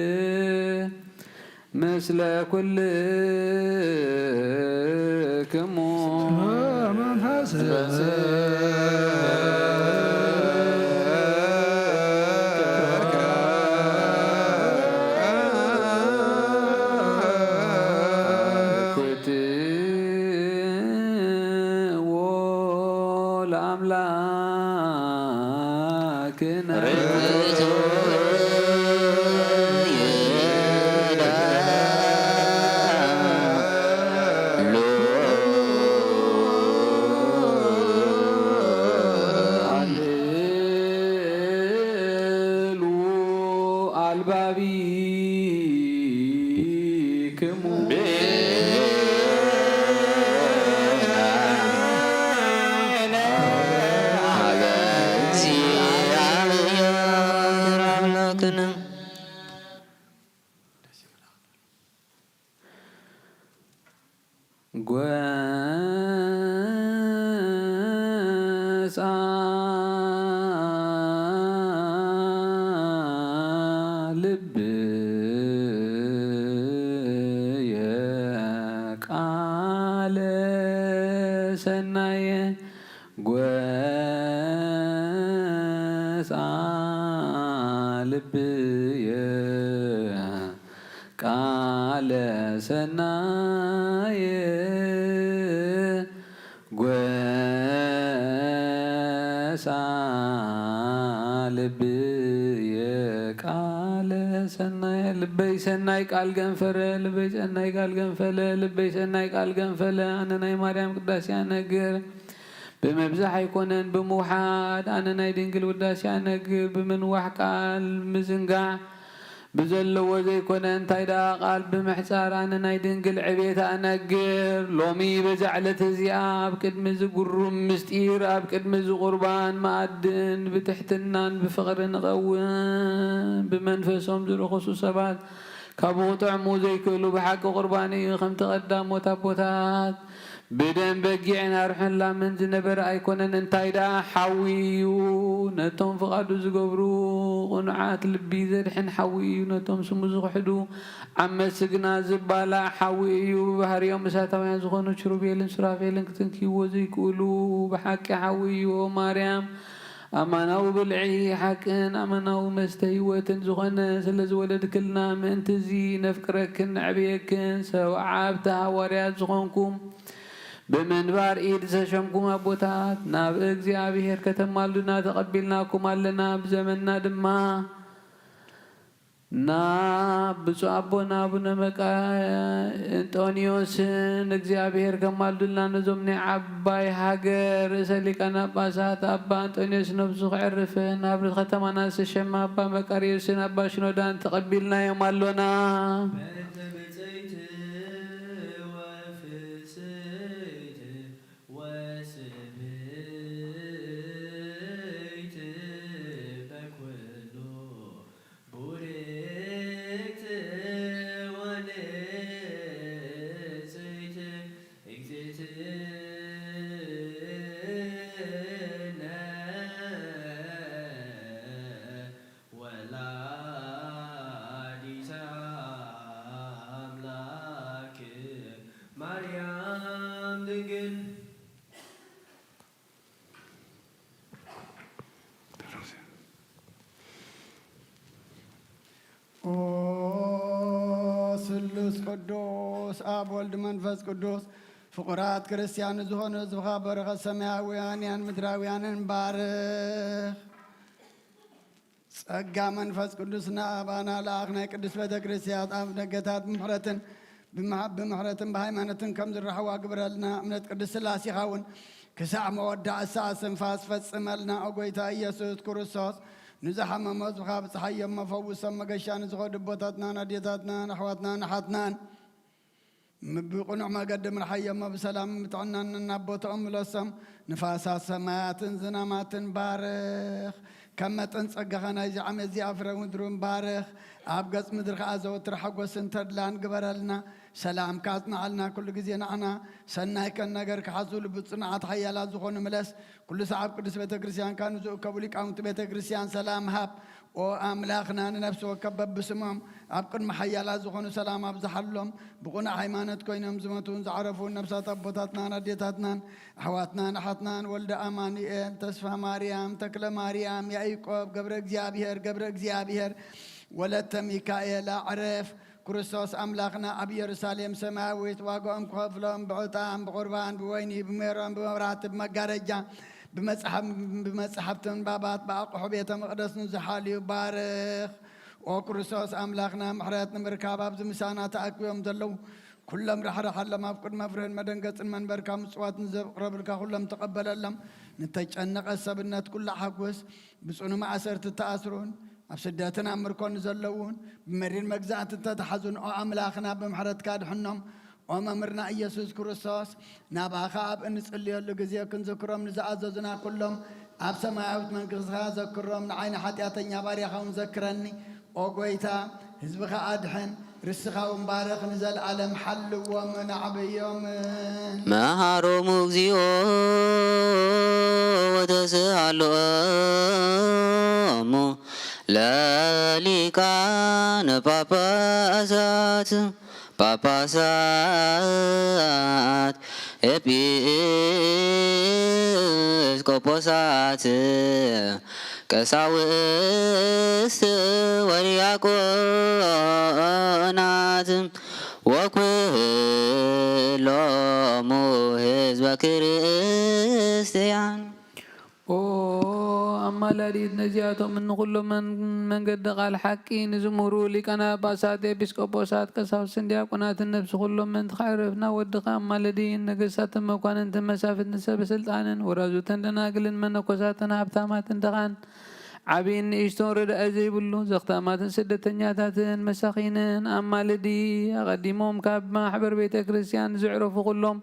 ምስለ ኩልክሙ ለአምላክነ። ጎሳ ልብየ ቃለ ሰናየ ጎሳ ልብየ ቃለ ሰናየ ጎሳ ልብየ ቃለ ሰናየ። ልበይ ሰናይ ቃል ገንፈለ፣ ልበይ ሰናይ ቃል ገንፈለ፣ ልበይ ሰናይ ቃል ገንፈለ። ኣነ ናይ ማርያም ቅዳሴ ኣነግር ብምብዛሕ ኣይኮነን ብምውሓድ። ኣነ ናይ ድንግል ውዳሴ ኣነግር ብምንዋሕ ቃል ምዝንጋዕ ብዘለዎ ዘይኮነ፣ እንታይ ደኣ ቃል ብምሕጻር። ኣነ ናይ ድንግል ዕቤት ኣነግር። ሎሚ በዛ ዕለት እዚኣ ኣብ ቅድሚ እዚ ግሩም ምስጢር፣ ኣብ ቅድሚ እዚ ቁርባን መኣድን ብትሕትናን ብፍቕርን እቐውም። ብመንፈሶም ዝረኸሱ ሰባት ካብኡ ክጥዕሙ ዘይክእሉ ብሓቂ ቁርባን እዩ። ከምቲ ቀዳሞት ኣቦታት ብደም በጊዕን ኣርሑን ላምን ዝነበረ ኣይኮነን፣ እንታይ ደኣ ሓዊ እዩ። ነቶም ፍቓዱ ዝገብሩ ቅኑዓት ልቢ ዘድሕን ሓዊ እዩ። ነቶም ስሙ ዝኽሕዱ ዓመት ስግና ዝባላዕ ሓዊ እዩ። ብባህሪኦም እሳታውያን ዝኾኑ ኪሩቤልን ሱራፌልን ክትንክይዎ ዘይክእሉ ብሓቂ ሓዊ እዩ። ኦ ማርያም፣ ኣማናዊ ብልዒ ሓቅን ኣማናዊ መስተ ህይወትን ዝኾነ ስለ ዝወለድክልና፣ ምእንቲ እዚ ነፍቅረክን ነዕብየክን፣ ሰብ ዓብቲ ሃዋርያት ዝኾንኩም፣ ብምንባር ኢድ ዝተሸምኩም ኣቦታት፣ ናብ እግዚኣብሔር ከተማልዱና ተቐቢልናኩም ኣለና። ብዘመንና ድማ ናብ ብፁዕ ኣቦና ኣቡነ መቃ እንጦንዮስን እግዚኣብሔር ከማልዱልና፣ ነዞም ናይ ዓባይ ሃገር ርእሰ ሊቃነ ጳጳሳት ኣባ እንጦንዮስ ነብሱ ከዕርፍን፣ ኣብ ከተማና ዝተሸመ ኣባ መቃርዮስን ኣባ ሽኖዳን ተቐቢልናዮም ኣሎና። በእንተ ብፅዕቲ ወፍስሕቲ ወስብእቲ በኩሉ ቡርክት ወንጽሕት እግዝእትነ ወላዲተ ኣምላክ ማርያም ድንግል። ኦ ስሉስ ቅዱስ ኣብ ወልድ መንፈስ ቅዱስ ፍቑራት ክርስቲያን ዝኾኑ ህዝብኻ በረኸት ሰማያውያንን ምድራውያንን ባርኽ። ጸጋ መንፈስ ቅዱስ ንኣባና ለኣኽ ናይ ቅድስት ቤተ ክርስቲያን ኣብ ደገታት ብምሕረትን ብመሃ-፣ ብምሕረትን ብሃይማኖትን ከም ዝረሕዋ ግበረልና። እምነት ቅድስት ስላሴኻ እውን ክሳዕ መወዳእታ እስትንፋስ ፈጽመልና። ኦ ጎይታ ኢየሱስ ክርስቶስ፣ ንዝሓመሙ ህዝብኻ ብጽሓዮም መፈውሶም፣ መገሻ ንዝኸዱ ኣቦታትናን ኣዴታትናን ኣሕዋትናን ኣሓትናን ብቕኑዕ መገዲ ምርሓዮም፣ ብሰላም ብጥዕናን ናብ ቦታኦም ምለሶም። ንፋሳት ሰማያትን ዝናማትን ባርኽ። ከም መጠን ጸጋኻ ናይዚ ዓመት እዚኣ ፍረ ምድሩን ባርኽ። ኣብ ገጽ ምድሪ ከኣ ዘወትር ሓጎስን ተድላን ግበረልና። ሰላምካ ኣጽንዓልና፣ ኩሉ ግዜ ንዓና ሰናይ ከን ነገር ክሓዙ ልቡ ጽኑዓት ሓያላት ዝኾኑ ምለስ። ኩሉ ሰዓብ ቅዱስ ቤተ ክርስቲያንካ ንዝእከቡ ሊቃውንቲ ቤተ ክርስቲያን ሰላም ሃብ። ኦ ኣምላኽና፣ ንነፍሲ ወከፍ በብስሞም ኣብ ቅድሚ ሓያላት ዝኾኑ ሰላም ኣብዝሓሎም። ብቕኑዕ ሃይማኖት ኮይኖም ዝሞቱን ዝዓረፉን ነፍሳት ኣቦታትናን ኣዴታትናን ኣሕዋትናን ኣሓትናን ወልደ ኣማኑኤል፣ ተስፋ ማርያም፣ ተክለ ማርያም፣ ያዕቆብ፣ ገብረ እግዚኣብሔር፣ ገብረ እግዚኣብሔር፣ ወለተ ሚካኤል፣ ኣዕርፍ። ክርስቶስ ኣምላኽና ኣብ ኢየሩሳሌም ሰማያዊት ዋጋኦም ክኸፍሎም ብዕጣን፣ ብቑርባን፣ ብወይኒ፣ ብሜሮን፣ ብመብራህቲ፣ ብመጋረጃ፣ ብመጽሓፍ ብመጽሓፍቲ ምንባባት ብኣቕሑ ቤተ መቕደስ ንዝሓልዩ ባርኽ። ኦ ክርስቶስ ኣምላኽና፣ ምሕረት ንምርካብ ኣብዚ ምሳና ተኣኪቦም ዘለዉ ኩሎም ራሕርሓሎም። ኣብ ቅድሚ ፍርህን መደንገጽን መንበርካ ምጽዋት ንዘቕረብልካ ኩሎም ተቐበለሎም። ንተጨነቐ ሰብነት ኩሉ ሓጉስ። ብጽኑ ማእሰርቲ ተኣስሩን ኣብ ስደትን ኣብ ምርኮን ዘለዉን ብመሪር መግዛእቲ ተተሓዙን ኦ ኣምላኽና ብምሕረትካ ድሕኖም። ኦ መምህርና ኢየሱስ ክርስቶስ፣ ናባኻ ኣብ እንጽልየሉ ግዜ ክንዝክሮም ንዝኣዘዙና ኩሎም ኣብ ሰማያዊት መንግስትኻ ዘክሮም። ንዓይ ንሓጢኣተኛ ባርያኻ እውን ዘክረኒ። ኦ ጎይታ፣ ህዝብኻ ኣድሕን፣ ርስኻ እውን ባርኽ፣ ንዘለኣለም ሓልዎምን ኣዕብዮምን። መሃሮሙ እግዚኦ ወተስኣሎሙ ለሊቃነ ጳጳሳት ጳጳሳት ኤጲስቆጶሳት ቀሳውስት ወዲያቆናት ወኩሎሙ ህዝበ ክርስቲያን። ኦ ኣማላዲት ነዚኣቶም ንኹሎም መን-፣ መንገዲ ቃል ሓቂ ንዝምህሩ ሊቃነ ጳጳሳት፣ ኤጲስቆጶሳት፣ ቀሳውስትን ዲያቆናትን ነብሲ ኩሎም ምእንቲ ከዕርፍና ወድኻ ኣማልዲ። ነገስታትን መኳንንትን መሳፍንትን ሰበ ስልጣንን ወራዙትን ደናግልን መነኮሳትን ሃብታማትን ድኻን ዓብይን ንእሽቶን ረዳኢ ዘይብሉ ዘኽታማትን ስደተኛታትን መሳኺንን ኣማልዲ። ኣቐዲሞም ካብ ማሕበር ቤተ ክርስቲያን ዝዕረፉ ኩሎም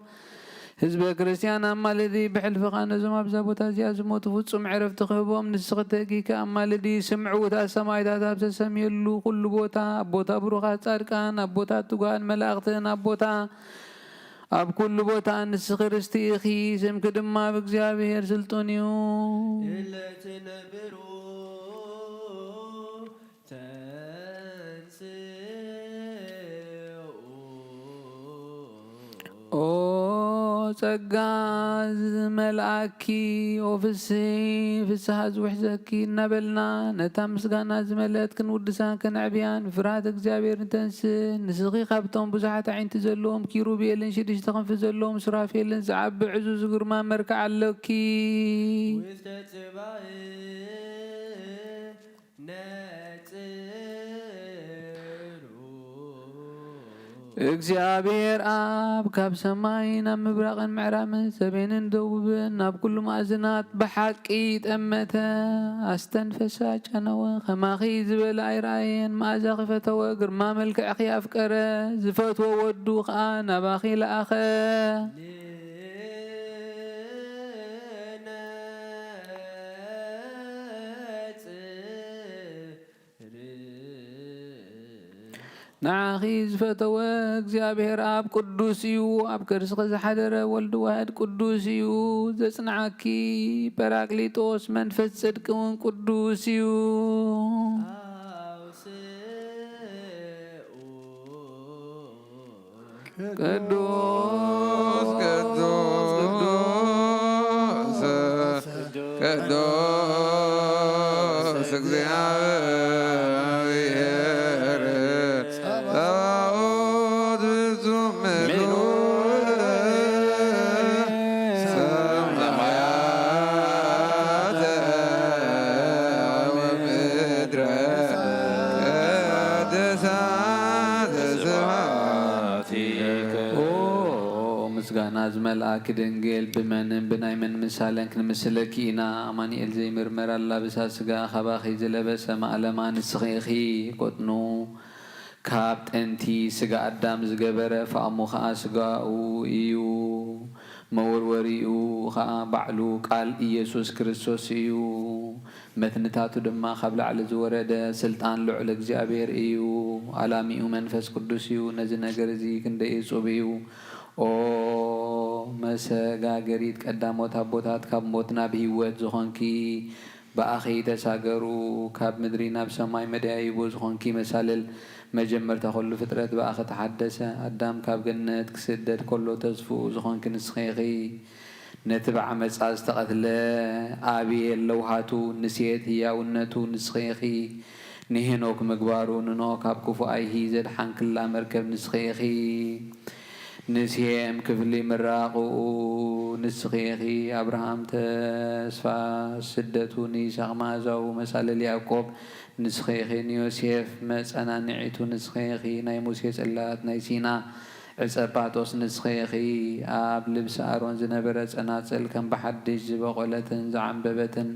ህዝበ ክርስቲያን ኣማልዲ። ብሕልፍኻ ነዞም ኣብዛ ቦታ እዚኣ ዝሞቱ ፍጹም ዕረፍቲ ክህቦም ንስኺ ተጊኪ ኣማልዲ። ስምዕውታት ሰማዕታት ኣብ ተሰምየሉ ኩሉ ቦታ፣ ኣብ ቦታ ብሩኻት ጻድቃን፣ ኣብ ቦታ ትጉሃን መላእኽትን፣ ኣብ ቦታ ኣብ ኩሉ ቦታ ንስኺ ርስቲ ኢኺ፣ ስምኪ ድማ ኣብ እግዚኣብሔር ስልጡን እዩ። እለ ትነብሩ ተንስኡ። ኦ ጸጋ ዝመልኣኪ፣ ኦ ፍስሂ፣ ፍስሃ ዝውሕዘኪ እናበልና ነታ ምስጋና ዝመልአት ክንውድሳ ከነዕብያን ብፍርሃት እግዚኣብሔር ንተንስእ። ንስኺ ካብቶም ብዙሓት ኣዒንቲ ዘለዎም ኪሩቤልን ሽዱሽተ ክንፊ ዘለዎም ሱራፌልን ዝዓቢ ዕዙዝ ግርማ መርክዓ ኣሎኪ። ውስተ ጽባእ ነጽሩ። እግዚኣብሔር ኣብ ካብ ሰማይ ናብ ምብራቕን ምዕራብን ሰሜንን ደቡብን ናብ ኩሉ ማእዝናት ብሓቂ ጠመተ፣ ኣስተንፈሰ፣ ኣጨነወ። ከማኺ ዝበለ ኣይረኣየን። መኣዛኺ ፈተወ፣ ግርማ መልክዕኺ ኣፍቀረ። ዝፈትዎ ወዱ ኸኣ ናባኺ ለኣኸ። ንዓኺ ዝፈተወ እግዚኣብሔር ኣብ ቅዱስ እዩ። ኣብ ከርስኺ ዝሓደረ ወልድ ዋህድ ቅዱስ እዩ። ዘጽንዓኪ ጰራቅሊጦስ መንፈስ ጽድቂ እውን ቅዱስ እዩ። ቅዱስ ቅዱስ ቅዱስ ቅዱስ እግዚአብሔር ጸባኦት ፍጹም ምሉእ ሰማያተ ወምድረ ቅድሳት ስብሐት። ኦ ምስጋና ዝመልኣኪ ድንግል፣ ብመንን ብናይ መን ምሳለን ክንምስለኪ ኢና? ኣማኑኤል ዘይምርመር ኣላብሳ ስጋ ካባኺ ዝለበሰ ማእለማ ንስኺ ኢኺ። ቆጥኑ ካብ ጥንቲ ስጋ ኣዳም ዝገበረ፣ ፋእሙ ኸኣ ስጋኡ እዩ። መወርወሪኡ ኸኣ ባዕሉ ቃል ኢየሱስ ክርስቶስ እዩ። መትንታቱ ድማ ካብ ላዕሊ ዝወረደ ስልጣን ልዑል እግዚኣብሔር እዩ። ኣላሚኡ መንፈስ ቅዱስ እዩ። ነዚ ነገር እዚ ክንደይ እጹብ እዩ! ኦ መሰጋገሪት ቀዳሞት ኣቦታት፣ ካብ ሞት ናብ ህይወት ዝኾንኪ፣ ብኣኺ ተሳገሩ። ካብ ምድሪ ናብ ሰማይ መደያይቦ ዝኾንኪ መሳልል፣ መጀመርታ ኩሉ ፍጥረት ብኣኺ ተሓደሰ። ኣዳም ካብ ገነት ክስደድ ከሎ ተስፍኡ ዝኾንኪ ንስኺ ኢኺ። ነቲ ብዓመጻ ዝተቐትለ ኣቤል ለውሃቱ፣ ንሴት ህያውነቱ ንስኺ ኢኺ። ንሄኖክ ምግባሩ፣ ንኖህ ካብ ክፉእ ኣይሂ ዘድሓንክላ መርከብ ንስኺ ኢኺ። ንሴም ክፍሊ ምራቕኡ ንስኺ ኢኺ። ኣብርሃም ተስፋ ስደቱ ንይስሐቅ መኣዛኡ መሳልል ያዕቆብ ንስኺ ኢኺ። ንዮሴፍ መጸናንዒቱ ንስኺ ኢኺ። ናይ ሙሴ ጽላት ናይ ሲና ዕጸ ጳጦስ ንስኺ ኢኺ። ኣብ ልብሲ ኣሮን ዝነበረ ጸናጽል ከም ብሓድሽ ዝበቖለትን ዝዓምበበትን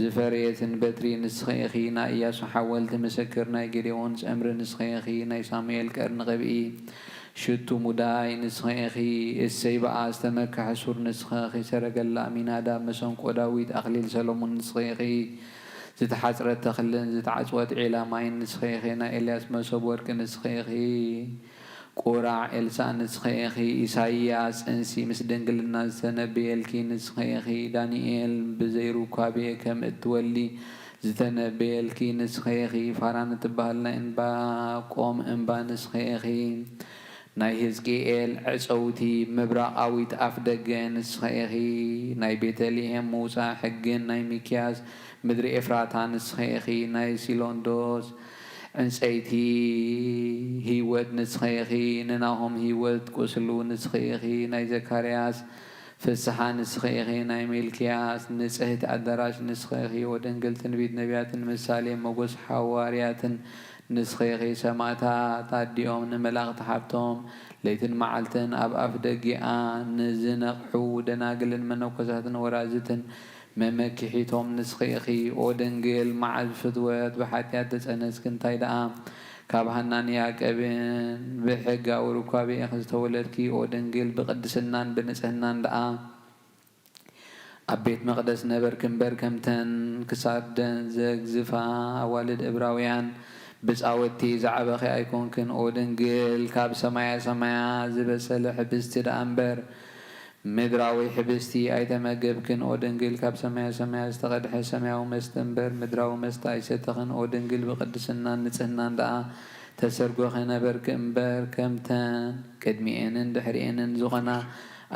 ዝፈረየትን በትሪ ንስኺ ኢኺ። ናይ ኢያሱ ሓወልቲ ምስክር ናይ ጌዴዎን ጸምሪ ንስኺ ኢኺ። ናይ ሳሙኤል ቀርኒ ቅብኢ ሽቱ ሙዳይ ንስኺ ኢኺ። እሰይ ብኣ ዝተመክሐ ሱር ንስኺ ኢኺ። ሰረገላ ኣሚናዳብ መሰንቆ ዳዊት ኣኽሊል ሰሎሞን ንስኺ ኢኺ። ዝተሓጽረት ተኽልን ዝተዓጽወት ዒላ ማይን ንስኺ ኢኺ። ናይ ኤልያስ መሶብ ወርቂ ንስኺ ኢኺ። ቁራዕ ኤልሳእ ንስኺ ኢኺ። ኢሳይያስ ጽንሲ ምስ ድንግልና ዝተነበየልኪ ንስኺ ኢኺ። ዳንኤል ብዘይ ሩካቤ ከም እትወልዲ ዝተነበየልኪ ንስኺ ኢኺ። ፋራን እትበሃል ናይ እንባቆም እምባ ንስኺ ኢኺ። ናይ ህዝቅኤል ዕጸውቲ ምብራቓዊት ኣፍ ደገ ንስኺ ኢኺ። ናይ ቤተልሔም ምውጻእ ሕግን ናይ ሚክያስ ምድሪ ኤፍራታ ንስኺ ኢኺ። ናይ ሲሎንዶስ ዕንጸይቲ ህይወት ንስኺ ኢኺ። ንናሆም ህይወት ቁስሉ ንስኺ ኢኺ። ናይ ዘካርያስ ፍስሓ ንስኺ ኢኺ። ናይ ሚልክያስ ንጽህቲ ኣዳራሽ ንስኺ ኢኺ። ወደንግል ትንቢት ነቢያትን ምሳሌ ሞገስ ሓዋርያትን ንስኺ ኢኺ። ሰማእታት ኣዲኦም ንመላእኽቲ ሓብቶም ለይትን መዓልትን ኣብ ኣፍ ደጊኣ ንዝነቕሑ ደናግልን መነኮሳትን ወራዝትን መመኪሒቶም ንስኺ ኢኺ። ኦ ድንግል መዓዝ ፍትወት ብሓጢኣት ተጸነስኪ እንታይ ደኣ ካብ ሃናን ያዕቆብን ብሕጋዊ ሩካቤ ኢኺ ዝተወለድኪ። ኦ ድንግል ብቅድስናን ብንጽህናን ደኣ ኣብ ቤት መቕደስ ነበርኪ እምበር፣ ከምተን ክሳደን ዘግዝፋ ኣዋልድ እብራውያን ብጻወቲ ዝዓበኺ ኣይኮንክን። ኦ ድንግል፣ ካብ ሰማያ ሰማያ ዝበሰለ ሕብስቲ ደኣ እምበር፣ ምድራዊ ሕብስቲ ኣይተመገብክን። ኦ ድንግል፣ ካብ ሰማያ ሰማያ ዝተቐድሐ ሰማያዊ መስተ እምበር፣ ምድራዊ መስተ ኣይሰተኽን። ኦ ድንግል፣ ብቕድስናን ንጽህናን ደኣ ተሰርጎኺ ነበርኪ እምበር፣ ከምተን ቅድሚኤንን ድሕሪኤንን ዝኾና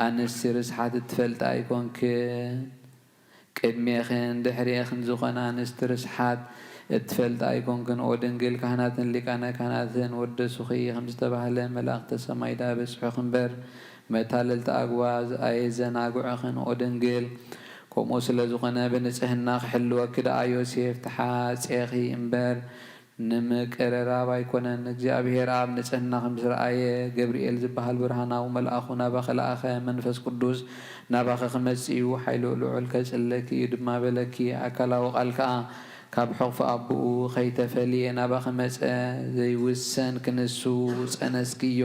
ኣንስቲ ርስሓት እትፈልጣ ኣይኮንክን። ቅድሜኽን ድሕሬኽን ዝኾና ኣንስቲ ርስሓት እትፈልጣ ኣይኮንክን። ኦ ድንግል፣ ካህናትን ሊቃነ ካህናትን ወደሱኺ ከም ዝተባህለ፣ መላእኽተ ሰማይ ደኣ በጽሑኺ እምበር፣ መታለልቲ ኣግባዝ ኣየዘናግዑኽን። ኦ ድንግል፣ ከምኡ ስለ ዝኾነ፣ ብንጽህና ክሕልወኪ ደኣ ዮሴፍ ተሓጼኺ እምበር፣ ንምቅርራብ ኣይኮነን። እግዚኣብሔር ኣብ ንጽህናኺ ምስ ረኣየ፣ ገብርኤል ዝበሃል ብርሃናዊ መልኣኹ ናባኺ ለኣኸ። መንፈስ ቅዱስ ናባኺ ክመጽእ እዩ፣ ሓይሉ ልዑል ከጽልለኪ እዩ ድማ በለኪ። ኣካላዊ ቃል ከኣ ካብ ሕቑፊ ኣቦኡ ከይተፈልየ ናባኺ መጸ። ዘይውሰን ክንሱ ጸነስክዮ።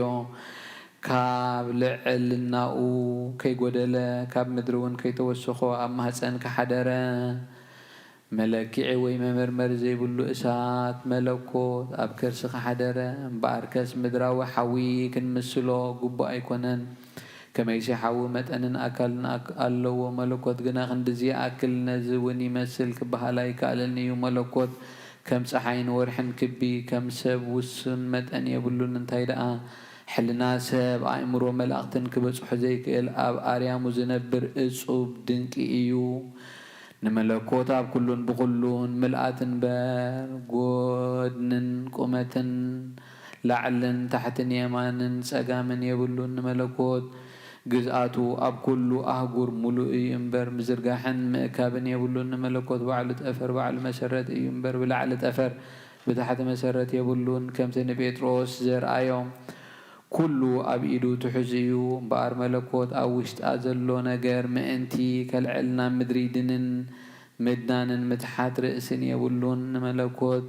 ካብ ልዕልናኡ ከይጎደለ፣ ካብ ምድሪ እውን ከይተወሰኾ ኣብ ማህጸንኪ ሓደረ። መለክዒ ወይ መመርመሪ ዘይብሉ እሳት መለኮት ኣብ ከርስኺ ሓደረ። እምበኣርከስ ምድራዊ ሓዊ ክንምስሎ ግቡእ ኣይኮነን። ከመይሲ ሓዊ መጠንን ኣካልን ኣክ-፣ ኣለዎ፣ መለኮት ግና ክንድዚ ይኣክል፣ ነዚ እውን ይመስል ክበሃል ኣይከኣልን እዩ። መለኮት ከም ጸሓይን ወርሕን ክቢ፣ ከም ሰብ ውሱን መጠን የብሉን። እንታይ ደኣ ሕልና ሰብ ኣእምሮ መላእኽትን ክበጽሖ ዘይክእል፣ ኣብ ኣርያሙ ዝነብር እጹብ ድንቂ እዩ። ንመለኮት ኣብ ኩሉን ብኹሉን ምልኣት እምበር፣ ጎድንን ቁመትን፣ ላዕልን ታሕትን፣ የማንን ጸጋምን የብሉን። ንመለኮት ግዝኣቱ ኣብ ኩሉ ኣህጉር ምሉእ እዩ እምበር፣ ምዝርጋሕን ምእካብን የብሉን። ንመለኮት ባዕሉ ጠፈር፣ ባዕሉ መሰረት እዩ እምበር፣ ብላዕሊ ጠፈር፣ ብታሕቲ መሰረት የብሉን። ከምቲ ንጴጥሮስ ዘርኣዮ፣ ኩሉ ኣብ ኢዱ ትሑዝ እዩ። እምበኣር መለኮት ኣብ ውሽጣ ዘሎ ነገር ምእንቲ ከልዕል ናብ ምድሪ ድንን ምድናንን ምትሓት ርእስን የብሉን። ንመለኮት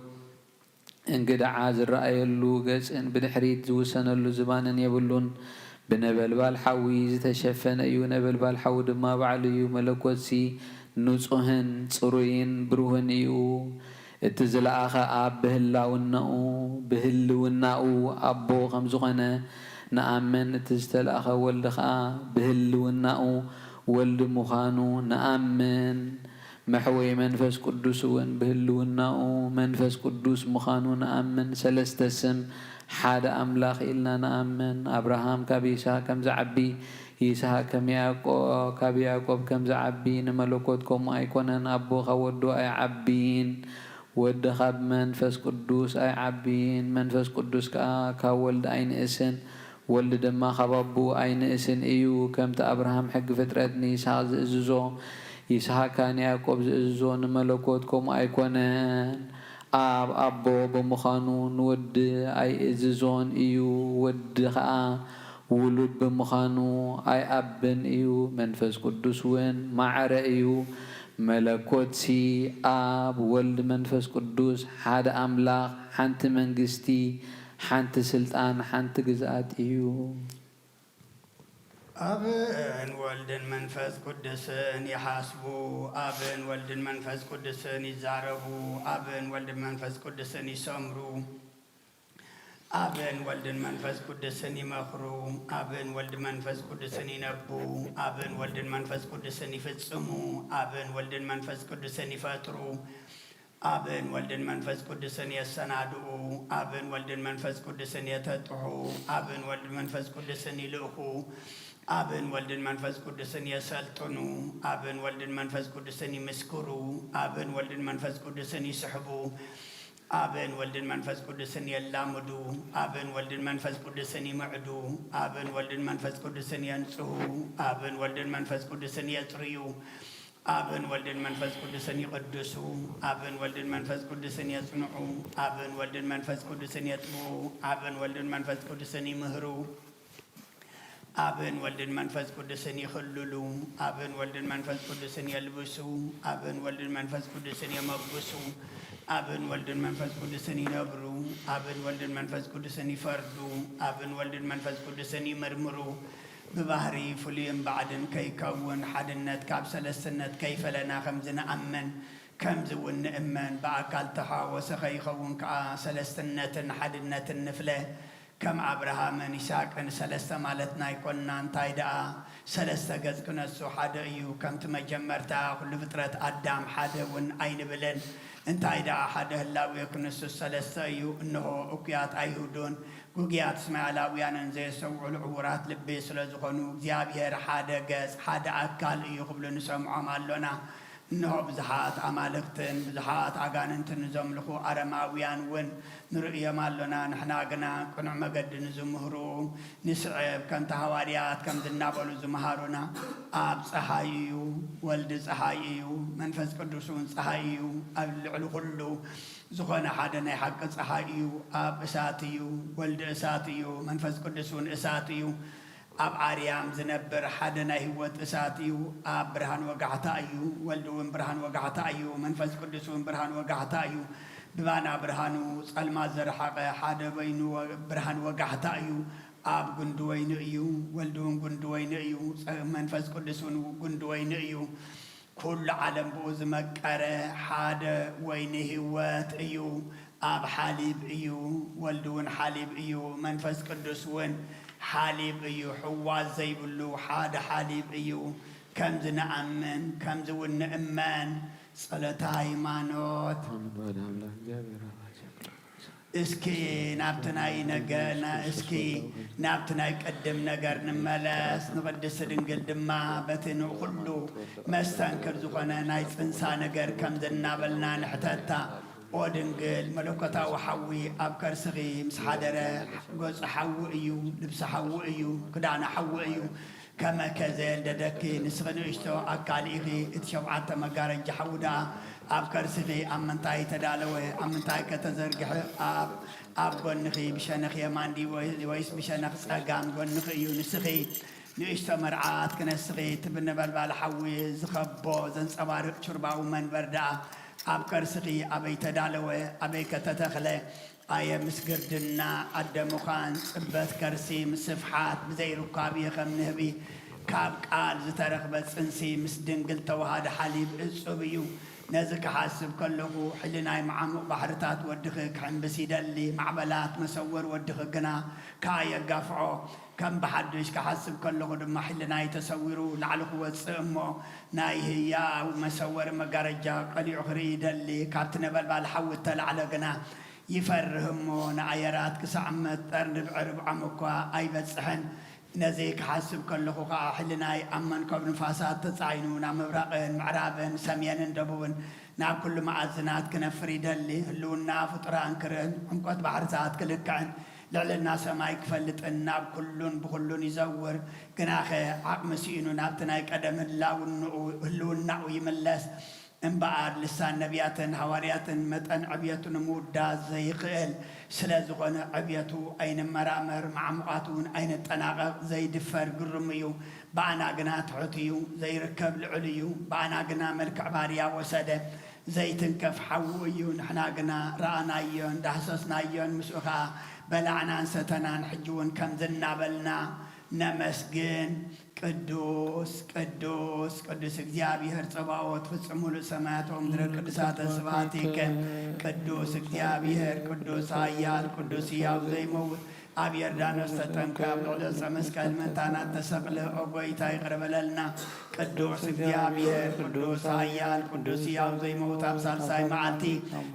እንግድዓ ዝረኣየሉ ገጽን ብድሕሪት ዝውሰነሉ ዝባንን የብሉን። ብነበልባል ሓዊ ዝተሸፈነ እዩ። ነበልባል ሓዊ ድማ ባዕሉ እዩ። መለኮትሲ ንጹህን ጽሩይን ብሩህን እዩ። እቲ ዝለኣኸ ኣብ ብህላውናኡ፣ ብህልውናኡ ኣቦ ከም ዝኾነ ንኣምን። እቲ ዝተላእኸ ወልድ ኸኣ ብህልውናኡ ወልድ ምዃኑ ንኣምን። መሕወይ መንፈስ ቅዱስ እውን ብህልውናኡ መንፈስ ቅዱስ ምዃኑ ንኣምን። ሰለስተ ስም ሓደ ኣምላኽ ኢልና ንኣምን። ኣብርሃም ካብ ይስሐቅ ከም ዝዓቢ፣ ይስሐቅ ከም ያዕቆ-፣ ካብ ያዕቆብ ከም ዝዓቢ፣ ንመለኮት ከምኡ ኣይኮነን። ኣቦ ካብ ወዱ ኣይዓቢን፣ ወዲ ካብ መንፈስ ቅዱስ ኣይዓቢን፣ መንፈስ ቅዱስ ከኣ ካብ ወልድ ኣይንእስን። ወልድ ድማ ካብ ኣቦኡ ኣይንእስን እዩ። ከምቲ ኣብርሃም ሕጊ ፍጥረት ንይስሃቅ ዝእዝዞ፣ ይስሃቅ ከኣ ንያዕቆብ ዝእዝዞ፣ ንመለኮት ከምኡ ኣይኮነን። ኣብ ኣቦ ብምዃኑ ንወዲ ኣይእዝዞን እዩ፣ ወዲ ኸኣ ውሉድ ብምዃኑ ኣይኣብን እዩ። መንፈስ ቅዱስ እውን ማዕረ እዩ። መለኮትሲ ኣብ ወልድ መንፈስ ቅዱስ ሓደ ኣምላኽ፣ ሓንቲ መንግስቲ፣ ሓንቲ ስልጣን፣ ሓንቲ ግዝኣት እዩ። ኣብን ወልድን መንፈስ ቅዱስን ይሓስቡ፣ ኣብን ወልድን መንፈስ ቅዱስን ይዛረቡ፣ ኣብን ወልድን መንፈስ ቅዱስን ይሰምሩ፣ ኣብን ወልድን መንፈስ ቅዱስን ይመኽሩ፣ ኣብን ወልድን መንፈስ ቅዱስን ይነቡ፣ ኣብን ወልድን መንፈስ ቅዱስን ይፍጽሙ፣ ኣብን ወልድን መንፈስ ቅዱስን ይፈጥሩ፣ ኣብን ወልድን መንፈስ ቅዱስን የሰናድኡ፣ ኣብን ወልድን መንፈስ ቅዱስን የተጥሑ፣ ኣብን ወልድን መንፈስ ቅዱስን ይልእኹ፣ ኣብን ወልድን መንፈስ ቅዱስን የሰልጥኑ፣ ኣብን ወልድን መንፈስ ቅዱስን ይምስክሩ፣ ኣብን ወልድን መንፈስ ቅዱስን ይስሕቡ፣ ኣብን ወልድን መንፈስ ቅዱስን የላምዱ፣ ኣብን ወልድን መንፈስ ቅዱስን ይምዕዱ፣ ኣብን ወልድን መንፈስ ቅዱስን የንጽሁ፣ ኣብን ወልድን መንፈስ ቅዱስን የጽርዩ፣ ኣብን ወልድን መንፈስ ቅዱስን ይቕድሱ፣ ኣብን ወልድን መንፈስ ቅዱስን የጽንዑ፣ ኣብን ወልድን መንፈስ ቅዱስን የጥምቑ፣ ኣብን ወልድን መንፈስ ቅዱስን ይምህሩ፣ ኣብን ወልድን መንፈስ ቅዱስን ይኽልሉ፣ ኣብን ወልድን መንፈስ ቅዱስን የልብሱ፣ ኣብን ወልድን መንፈስ ቅዱስን የመጉሱ፣ ኣብን ወልድን መንፈስ ቅዱስን ይነብሩ፣ ኣብን ወልድን መንፈስ ቅዱስን ይፈርዱ፣ ኣብን ወልድን መንፈስ ቅዱስን ይምርምሩ፣ ብባህሪ ፍሉይን ባዕድን ከይከውን ሓድነት ካብ ሰለስትነት ከይፈለና ከምዚ ንኣምን፣ ከምዚ እውን ንእመን። ብኣካል ተሓወሰ ከይኸውን ከኣ ሰለስትነትን ሓድነትን ንፍለ። ከም ኣብርሃምን ይስሐቅን ሰለስተ ማለትና ኣይኮንና። እንታይ ደኣ ሰለስተ ገጽ ክነሱ ሓደ እዩ። ከምቲ መጀመርታ ኩሉ ፍጥረት ኣዳም ሓደ እውን ኣይንብልን። እንታይ ደኣ ሓደ ህላዌ ክንሱ ሰለስተ እዩ። እንሆ እኩያት ኣይሁድን ግጉያት እስማኤላውያንን ዘየስተውዕሉ ዕዉራት ልቢ ስለ ዝኾኑ እግዚኣብሔር ሓደ ገጽ ሓደ ኣካል እዩ ክብሉ ንሰምዖም ኣሎና። እንሆ ብዙሓት ኣማልኽትን ብዙሓት ኣጋንንትን ንዘምልኹ ኣረማውያን እውን ንርእዮም ኣሎና። ንሕና ግና ቅኑዕ መገዲ ንዝምህሩ ንስዕብ፣ ከምቲ ሃዋርያት ከምዚ እናበሉ ዝመሃሩና፣ ኣብ ጸሓይ እዩ፣ ወልዲ ጸሓይ እዩ፣ መንፈስ ቅዱስ እውን ጸሓይ እዩ፣ ኣብ ልዕሊ ኩሉ ዝኾነ ሓደ ናይ ሓቂ ጸሓይ እዩ፣ ኣብ እሳት እዩ፣ ወልዲ እሳት እዩ፣ መንፈስ ቅዱስ እውን እሳት እዩ። ኣብ ኣርያም ዝነብር ሓደ ናይ ህይወት እሳት እዩ። ኣብ ብርሃን ወጋሕታ እዩ። ወልዲ እውን ብርሃን ወጋሕታ እዩ። መንፈስ ቅዱስ እውን ብርሃን ወጋሕታ እዩ። ብባና ብርሃኑ ጸልማት ዘርሓቐ ሓደ በይኑ ወ-፣ ብርሃን ወጋሕታ እዩ። ኣብ ጉንዲ ወይኒ እዩ። ወልዲ እውን ጉንዲ ወይኒ እዩ። ጸ-፣ መንፈስ ቅዱስ እውን ጉንዲ ወይኒ እዩ። ኩሉ ዓለም ብኡ ዝመቀረ ሓደ ወይኒ ህይወት እዩ። ኣብ ሓሊብ እዩ። ወልዲ እውን ሓሊብ እዩ። መንፈስ ቅዱስ እውን ሓሊብ እዩ። ሕዋስ ዘይብሉ ሓደ ሓሊብ እዩ። ከምዚ ንኣምን፣ ከምዚ እውን ንእመን። ጸሎተ ሃይማኖት። ኣምን ብወልድ ኣምላክ እግዚኣብሔር ኣብ እስኪ ናብቲ ናይ ነገ-፣ ና-፣ እስኪ ናብቲ ናይ ቅድም ነገር ንመለስ። ንቅድስቲ ድንግል ድማ በቲ ንኹሉ መስተንክር ዝኾነ ናይ ጽንሳ ነገር ከምዚ እናበልና ንሕተታ። ኦ ድንግል፣ መለኮታዊ ሓዊ ኣብ ከርስኺ ምስ ሓደረ፣ ገጹ ሓዊ እዩ፣ ልብሲ ሓዊ እዩ፣ ክዳኑ ሓዊ እዩ። ከመ ከዘ ልደደኪ፣ ንስኺ ንእሽቶ ኣካል ኢኺ፣ እቲ ሸውዓተ መጋረጃ ሓዊ ደኣ ኣብ ከርስኺ ኣብ ምንታይ ተዳለወ? ኣብ ምንታይ ከ ተዘርግሐ? ኣብ፣ ኣብ ጎንኺ ብሸነኽ የማን ድዩ ወይ-፣ ወይስ ብሸነኽ ጸጋም ጎንኺ እዩ? ንስኺ ንእሽቶ መርዓት ክነስኺ፣ እቲ ብነበልባል ሓዊ ዝኸቦ ዘንጸባርቕ ቹርባዊ መንበር ደኣ ኣብ ከርስኺ ኣበይ ተዳለወ? ኣበይ ከ ተተኽለ? ኣየ ምስ ግርድና ኣደ ምዃን፣ ጽበት ከርሲ ምስፍሓት፣ ብዘይ ሩካቤ ከም ንህቢ ካብ ቃል ዝተረኽበ ጽንሲ ምስ ድንግል ተወሃደ ሓሊብ እጹብ እዩ። ነዚ ክሓስብ ከለኹ፣ ሕልናይ መዓሙቕ ባሕርታት ወድኺ ክሕምብስ ይደሊ፣ ማዕበላት መሰወር ወድኺ ግና ከኣ የጋፍዖ። ከም ብሓድሽ ክሓስብ ከለኹ ድማ፣ ሕልናይ ተሰዊሩ ላዕሊ ክወጽእ እሞ፣ ናይ ህያው መሰወሪ መጋረጃ ቀሊዑ ክርኢ ይደሊ። ካብቲ ነበልባል ሓዊ እተላዕለ ግና፣ ይፈርህ እሞ ንኣየራት ክሳዕ መጠር ንብዒ ርብዖም እኳ ኣይበጽሕን። ነዚ ክሓስብ ከለኹ ኸኣ፣ ሕልናይ ኣብ መንከብ ንፋሳት ተጻዒኑ ናብ ምብራቕን ምዕራብን ሰሜንን ደቡብን ናብ ኩሉ መኣዝናት ክነፍር ይደሊ። ህልውና ፍጡራን ክርእን ዕምቆት ባሕርታት ክልክዕን ልዕልና ሰማይ ክፈልጥን ናብ ኩሉን ብኹሉን ይዘውር፣ ግናኸ ዓቕሚ ስኢኑ ናብቲ ናይ ቀደም ህላውንኡ፣ ህልውናኡ ይምለስ። እምበኣር ልሳን ነቢያትን ሃዋርያትን መጠን ዕብየቱ ንምውዳስ ዘይክእል ስለ ዝኾነ፣ ዕብየቱ ኣይንመራመር፣ ማዕሙቓቱ እውን ኣይንጠናቐቕ፣ ዘይድፈር ግርም እዩ። ብኣና ግና ትሑት እዩ፣ ዘይርከብ ልዑል እዩ። ብኣና ግና መልክዕ ባርያ ወሰደ፣ ዘይትንከፍ ሓዉ እዩ። ንሕና ግና ረኣናዮን ዳህሰስናዮን፣ ምስኡ ኸኣ በላዕናን ሰተናን። ሕጂ እውን ከምዚ እናበልና ነመስግን። ቅዱስ፣ ቅዱስ፣ ቅዱስ እግዚኣብሔር ጸባኦት፣ ፍጹም ምሉእ ሰማያት ወምድረ ቅዱሳተ ስብሐቲከ። ቅዱስ እግዚኣብሔር፣ ቅዱስ ኃያል፣ ቅዱስ ሕያው ዘይመውት፣ ኣብ ዮርዳኖስ ተጠምቀ፣ ኣብ ልዕሊ ዕፀ መስቀል ምእንታና ተሰቕለ፣ ኦ ጐይታ ይቕረ በለልና። ቅዱስ እግዚኣብሔር፣ ቅዱስ ኃያል፣ ቅዱስ ሕያው ዘይመውት፣ ኣብ ሳልሳይ መዓልቲ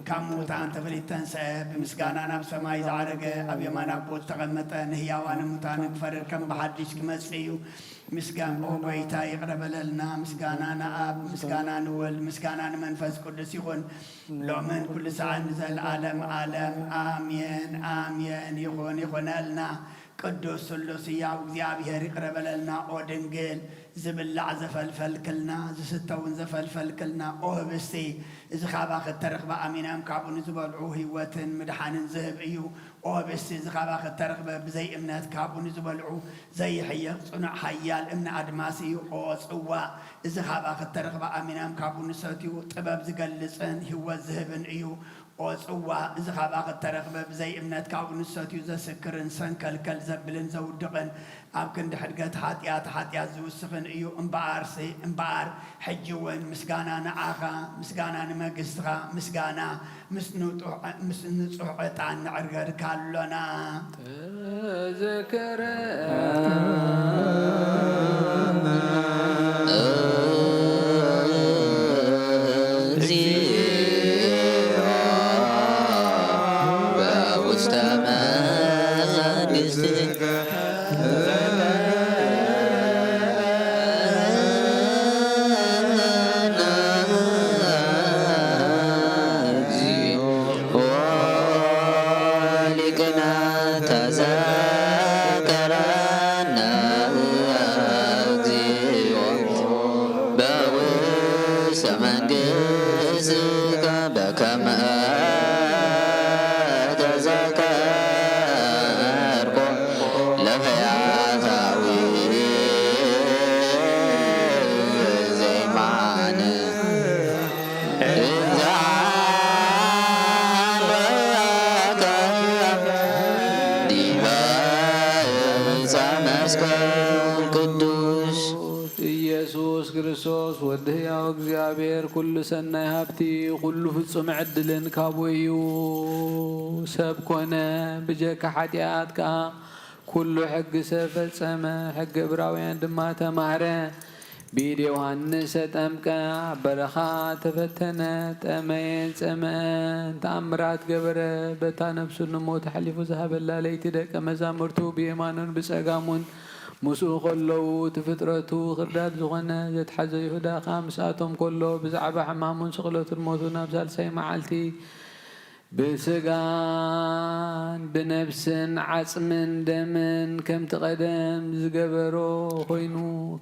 ካብ ምዉታን ተፈልዩ ተንስአ፣ ብምስጋና ናብ ሰማይ ዝዓረገ፣ ኣብ የማን ኣቦ ዝተቐመጠ፣ ንህያዋንን ሙታንን ክፈርድ ከም ብሓድሽ ክመጽእ እዩ። ምስጋና፣ ኦ ጐይታ ይቕረ በለልና። ምስጋና ንኣብ፣ ምስጋና ንወልድ፣ ምስጋና ንመንፈስ ቅዱስ ይኹን፣ ሎምን ኩሉ ሰዓት ንዘለዓለም ዓለም። ኣሜን፣ ኣሜን። ይኹን፣ ይኹነልና። ቅዱስ ስሉስ ሕያው እግዚኣብሔር ይቕረ በለልና። ኦ ድንግል፣ ዝብላዕ ዘፈልፈልክልና፣ ዝስተ እውን ዘፈልፈልክልና፣ ኦ ህብስቲ፣ እዚ ካባኺ እተረኽበ ኣሚኖም ካብኡ ንዝበልዑ ህይወትን ምድሓንን ዝህብ እዩ። ኦ ህብስቲ፣ እዚ ካባኺ እተረኽበ ብዘይ እምነት ካብኡ ንዝበልዑ ዘይሕየቕ ጽኑዕ ሓያል እምኒ ኣድማስ እዩ። ኦ ጽዋ፣ እዚ ካባኺ እተረኽበ ኣሚኖም ካብኡ ንሰትዩ ጥበብ ዝገልጽን ህይወት ዝህብን እዩ። ኦ ጽዋ፣ እዚ ካባኺ እተረኽበ ብዘይ እምነት ካብኡ ንሰትዩ ዘስክርን ሰንከልከል ዘብልን ዘውድቕን ኣብ ክንዲ ሕድገት ሓጢኣት፣ ሓጢኣት ዝውስኽን እዩ። እምበኣርሲ፣ እምበኣር፣ ሕጂ እውን ምስጋና ንዓኻ፣ ምስጋና ንመንግስትኻ፣ ምስጋና ምስ ንጡሕ-፣ ምስ ንጹሕ ዕጣን ንዕርገድካ ኣሎና። ተዘከረ እግዚኦ በውስተ መንግስትከ። እግዚኦ ሊቅነ ተዘከረነ እግዚኦ በውስተ መንግስትከ በከመ ተዘከርኮ ለፈያታዊ ዘይማን እንዘ ዲበ ዕፀ መስቀል ቅዱስ። ኢየሱስ ክርስቶስ ወዲ ሕያው እግዚኣብሔር፣ ኩሉ ሰናይ ሃብቲ፣ ኩሉ ፍጹም ዕድልን ካብኡ እዩ። ሰብ ኮነ፣ ብጀካ ሓጢኣት ከኣ ኩሉ ሕጊ ሰብ ፈጸመ። ሕጊ ዕብራውያን ድማ ተማህረ። ብኢድ ዮሃንስ ተጠምቀ፣ ኣብ በረኻ ተፈተነ፣ ጠመየን ጸምአን ተኣምራት ገበረ። በታ ነፍሱ ንሞት ኣሕሊፉ ዝሃበላ ለይቲ ደቀ መዛሙርቱ ብየማኑን ብጸጋሙን ምስኡ ከለዉ፣ እቲ ፍጥረቱ ክርዳድ ዝኾነ ዘትሓዘ ይሁዳ ከኣ ምስኣቶም ከሎ፣ ብዛዕባ ሕማሙን ስቕለቱን ሞቱን ኣብ ሳልሳይ መዓልቲ ብስጋን ብነፍስን ዓጽምን ደምን ከምቲ ቀደም ዝገበሮ ኮይኑ፣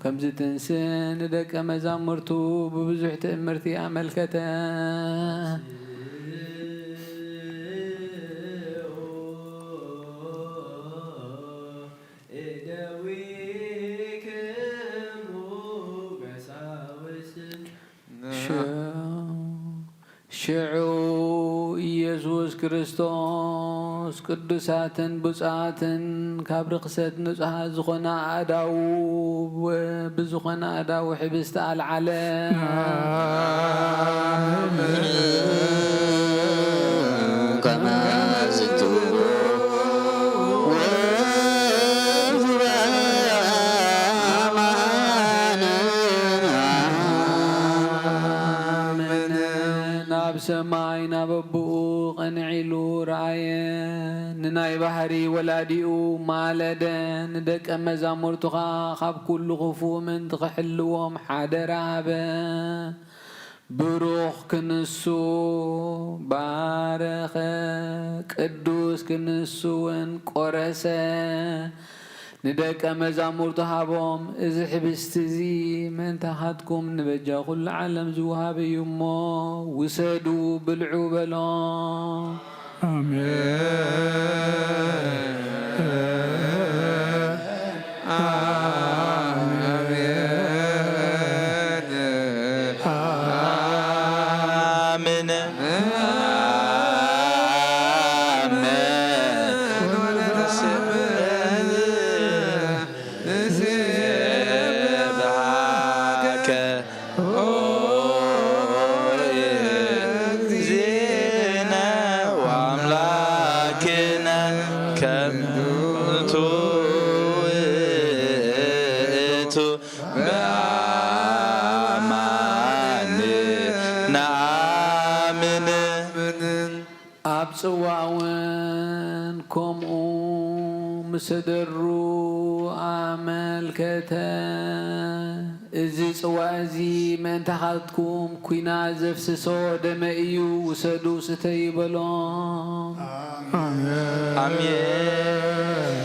ከምዚ ትንስእ ንደቀ መዛሙርቱ ብብዙሕ ትእምርቲ ኣመልከተ። እደዊክሙ በሳውስ። ሽ-፣ ሽዑ ኢየሱስ ክርስቶስ ቅዱሳትን ብፁዓትን ካብ ርኽሰት ንጹሃት ዝኾና ኣእዳዉ ብዝኾነ ኣእዳዉ ሕብስቲ ኣልዓለ። ከመ ዝትብሎ ወፍረ ኣማን። ኣሜን። ናብ ሰማይ ናብ ኣቦኡ ቀንዒሉ ረኣየ። ንናይ ባህሪ ወላዲኡ ማለደ። ንደቀ መዛሙርቱኻ ካብ ኩሉ ክፉእ ምእንቲ ክሕልዎም ሓደራ ሃበ። ብሩኽ ክንሱ ባረኸ፣ ቅዱስ ክንሱ እውን ቆረሰ። ንደቀ መዛሙርቱ ሃቦም፣ እዚ ኅብስቲ እዚ ምእንታኻትኩም ንበጃ ኵሉ ዓለም ዝወሃብ እዩ እሞ፣ ውሰዱ ብልዑ በሎም። ኣሜን። ኣሜን። ኣሜን። ኣሜን። ንስብሐከ ኦ እግዚእነ ወአምላክነ ከመ ውእቱ በአማን ነአምን። ኣብ ጽዋእውን ከምኡ ምስ ደሩ ኣመልከተ፣ እዚ ጽዋእ እዚ ምእንታኻትኩም ኲናት ዘፍስሶ ደመይ እዩ፣ ውሰዱ ስተዩ በሎም። ኣሜን። ኣሜን።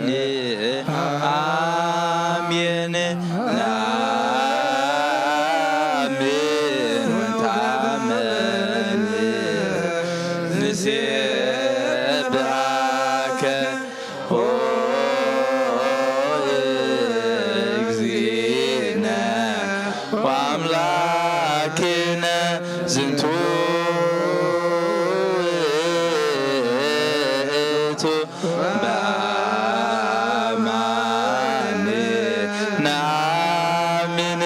ኣሜን። ኣሜን። ወንታመን ንሴብሐከ ኦ እግዚእነ ወአምላክነ ዝንቱ ውእቱ በአማን ነአምን።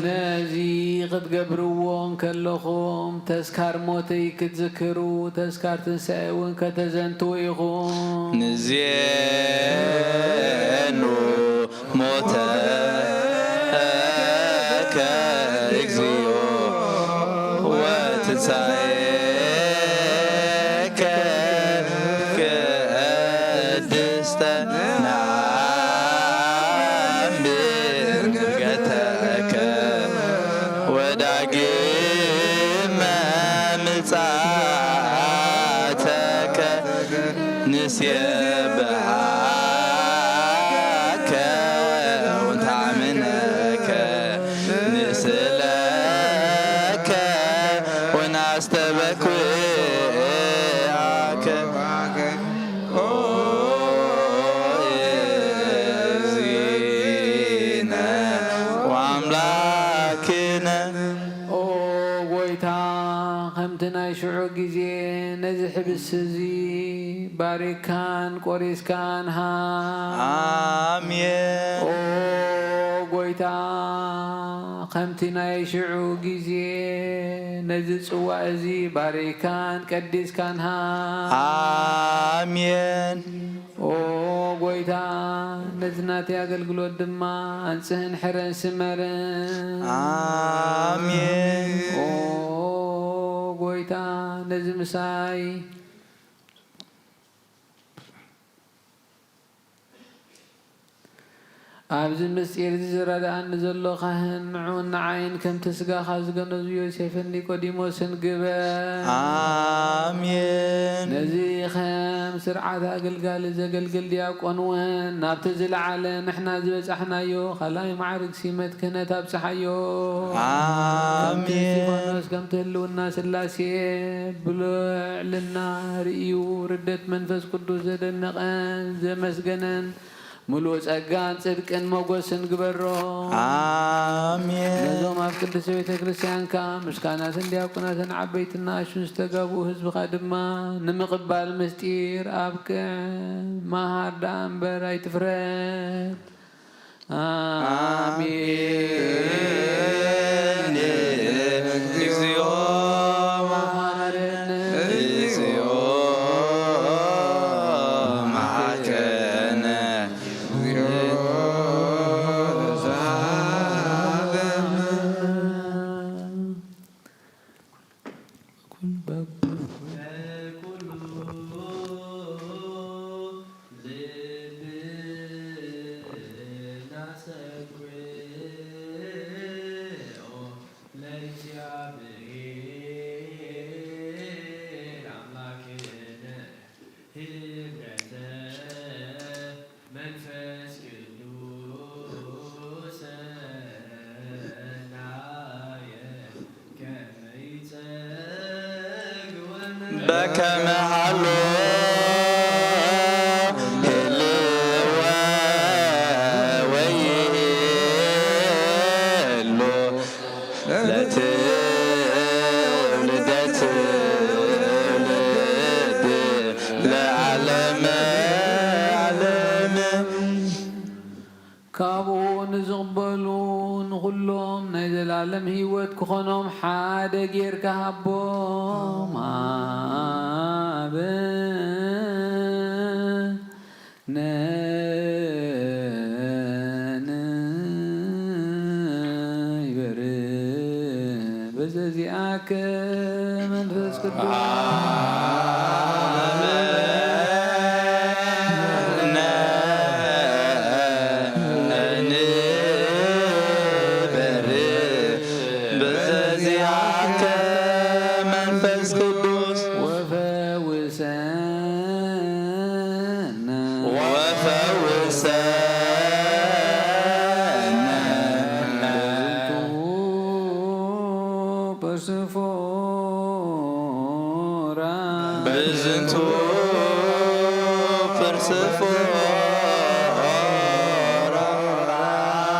ነዚ ክትገብርዎ እንከለኹም ተስካር ሞተይ ክትዝክሩ ተስካር ትንሳኤ እውን ከተዘንትዉ ኢኹም። ንዜኑ ሞተከ እግዚኦ ወትንሳኤከ ቅድስተ ነአምን ዕርገተከ ወዳግመ ምጽኣተከ ንሴብሐከ ወንታምነከ ንስእለከ ወናስተበክዓከ ኦ እግዚእነ ወአምላክነ። ኦ ጎይታ፣ ከምቲ ናይ ሽዑ ግዜ ነዚ ሕብስቲ እዚ ባሪካን ቆሪስካን ሃብ። ኣሜን። ኦ ጎይታ፣ ከምቲ ናይ ሽዑ ግዜ ነዚ ጽዋእ እዚ ባሪካን ቀዲስካን ሃብ። ኣሜን። ኦ ጎይታ፣ ነዚ ናተይ ኣገልግሎት ድማ ኣንጽህን ሕረን ስመርን። ኣሜን። ኦ ጎይታ፣ ነዚ ምሳይ ኣብዚ ምስጢር እዚ ዝረድኣኒ ዘሎ ካህን ንዑን ንዓይን ከምቲ ስጋኻ ዝገነዙ ዮሴፍን ኒቆዲሞስን ግበር። ኣሜን። ነዚ ከም ስርዓት ኣገልጋሊ ዘገልግል ዲያቆን እውን ናብቲ ዝለዓለ ንሕና ዝበጻሕናዮ ካልኣይ ማዕርግ ሲመት ክህነት ኣብጽሓዮ። ኣሜን። ከምቲ እስጢፋኖስ ከምቲ ህልውና ስላሴ ብልዕልና ርእዩ ርደት መንፈስ ቅዱስ ዘደነቐን ዘመስገነን ምሉእ ጸጋን ጽድቅን ሞገስን ግበሮ። ኣሜን። ነዞም ኣብ ቅድስቲ ቤተ ክርስቲያንካ ምስ ካህናትን ዲያቆናትን ዓበይትን ንኣሽቱን ዝተጋብኡ ህዝብኻ ድማ ንምቕባል ምስጢር ኣብቅዕ። መሃር ደኣ እምበር ኣይትፍረድ። ኣሜን። ኣሜን። እግዚኦ መሐረነ። እግዚኦ መሐረነ። ኪብረተ መንፈስ ቅዱስ ሰናየ ከመ ይጸግወነ በከመ ሀሎ ህልወ ወይህሉ ለትውልደ ትውልድ ለዓለመ ዓለም። ካብኡ ንዝቕበሉ ንኹሎም ናይ ዘላለም ህይወት ክኾኖም ሓደ ጌርካ ሃቦም። ኣብ ነን ይበር በዘዚኣከ መንፈስ ቅዱስ። ነን ይበር በዘዚኣከ መንፈስ ቅዱስ። ወፈውሰነ ወፈውሰነ በዝንቱ ፐርስፎራ በዝንቱ ፐርስፎራ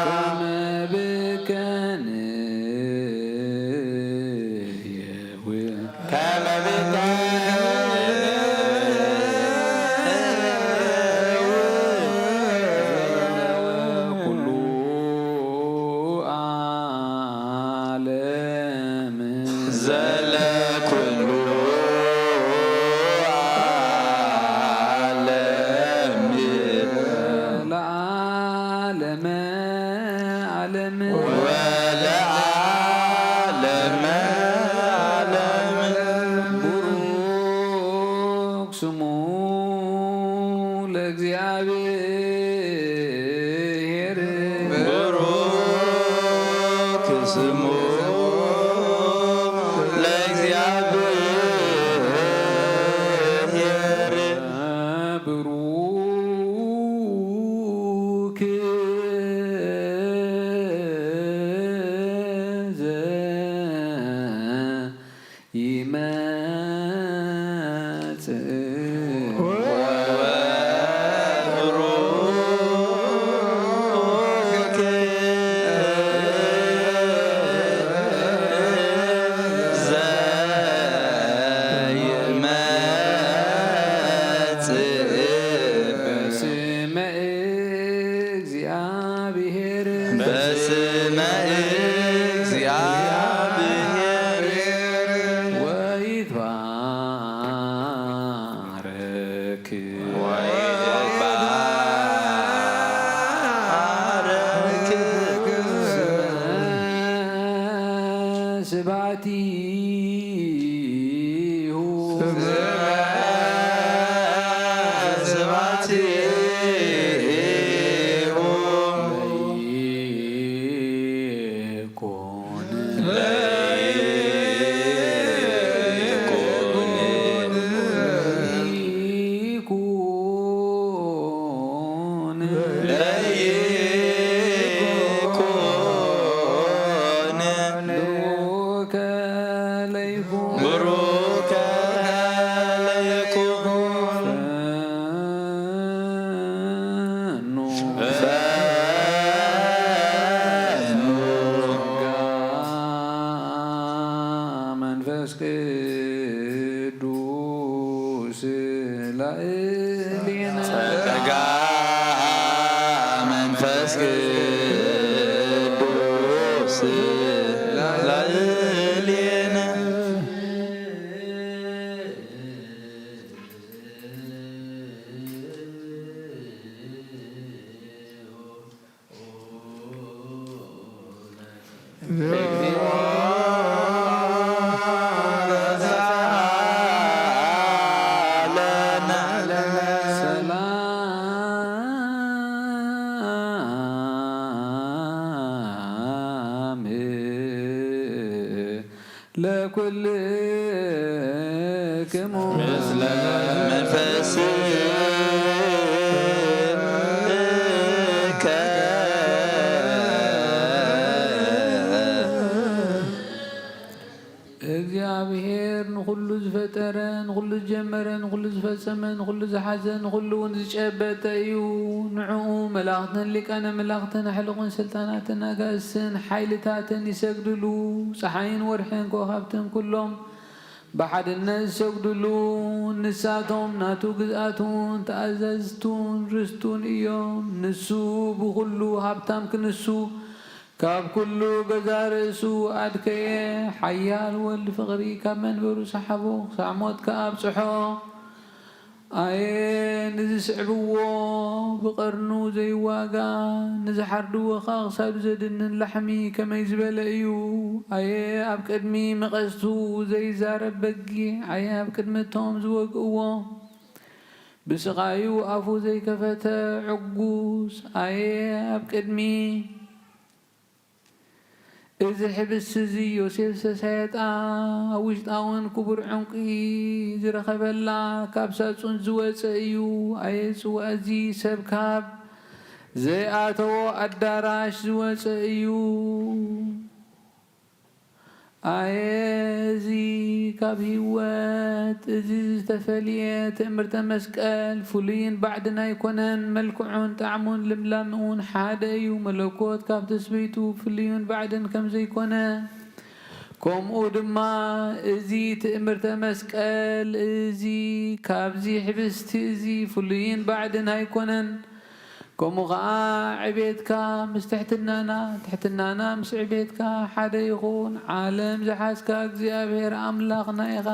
ከመ ብከነ ኩሉ ዓለም ዘለኩሉ ዓለም ለዓለመ ዓለም ወለዓለመ ዓለም። ቡሩክ ስሙ ለእግዚኣብሔር። ቡሩክ ስሙ ለእግዚኣብሔር። ብሩክ ዘእመ በስመ እግዚአብሔር። በስመ እግዚአብሔር። ወይትባረክ። ወይትባረክ። ስብሐቲ መንፈስ ቅዱስ ላዕሌነ። ጸጋ መንፈስ ቅዱስ ላዕሌነ። ሰላም ለኩልክሙ። ምስለ መንፈስኪ። ዝጀመረ፣ ንኹሉ ዝፈጸመ፣ ንኹሉ ዝሓዘ፣ ንኹሉ እውን ዝጨበጠ እዩ። ንዕኡ መላእኽትን ሊቃነ መላእኽትን ኣሕሉቕን ስልጣናትን ኣጋእዝትን ሓይልታትን ይሰግድሉ። ጸሓይን ወርሕን ከዋኽብትን ኩሎም ብሓድነት ዝሰግድሉ፣ ንሳቶም ናቱ ግዝኣቱን ተኣዘዝቱን ርስቱን እዮም። ንሱ ብኹሉ ሃብታም ክንሱ፣ ካብ ኩሉ ገዛ ርእሱ ኣድከየ። ሓያል ወልድ ፍቕሪ ካብ መንበሩ ሰሓቦ፣ ክሳዕ ሞት ከኣ ኣብጽሖ። ኣየ ንዝስዕብዎ ብቐርኑ ዘይዋጋ፣ ንዝሓርድዎ ኸኣ ክሳዱ ዘድንን ላሕሚ ከመይ ዝበለ እዩ! ኣየ ኣብ ቅድሚ መቐስቱ ዘይዛረብ በጊዕ! ኣየ ኣብ ቅድሚ እቶም ዝወግእዎ ብስቓዩ ኣፉ ዘይከፈተ ዕጉስ! ኣየ ኣብ ቅድሚ እዚ ሕብስቲ እዚ ዮሴፍ ዘሳየጣ፣ ኣብ ውሽጣ እውን ክቡር ዕንቁ ዝረኸበላ፣ ካብ ሳጹን ዝወጸ እዩ። ኣየ ጽዋእ እዚ ሰብ ካብ ዘይኣተዎ ኣዳራሽ ዝወጸ እዩ። ኣየ እዚ ካብ ህይወት እዚ ዝተፈልየ ትእምርተ መስቀል ፍሉይን ባዕድን ኣይኮነን። መልክዑን ጣዕሙን ልምላመኡን ሓደ እዩ። መለኮት ካብ ትስብእቱ ፍሉይን ባዕድን ከም ዘይኮነ፣ ከምኡ ድማ እዚ ትእምርተ መስቀል እዚ ካብዚ ሕብስቲ እዚ ፍሉይን ባዕድን ኣይኮነን። ከምኡ ኸኣ ዕቤትካ ምስ ትሕትናና፣ ትሕትናና ምስ ዕቤትካ ሓደ ይኹን። ዓለም ዝሓዝካ እግዚኣብሔር ኣምላኽና ኢኻ።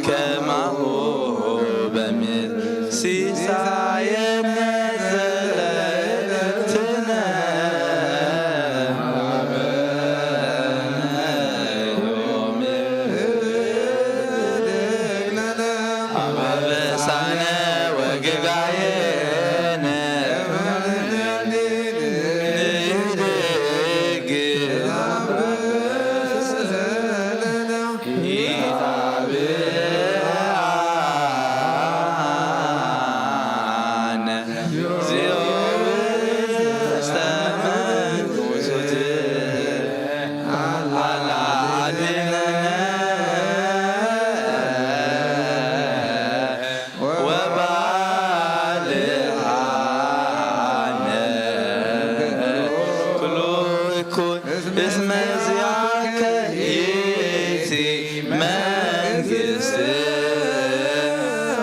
ከማሁ በምድር ሲሳየነ ዘለለትነ ዮም አበሳነ ወጌጋየነ ንደግም እስመ ዚአከ ይእቲ መንግስት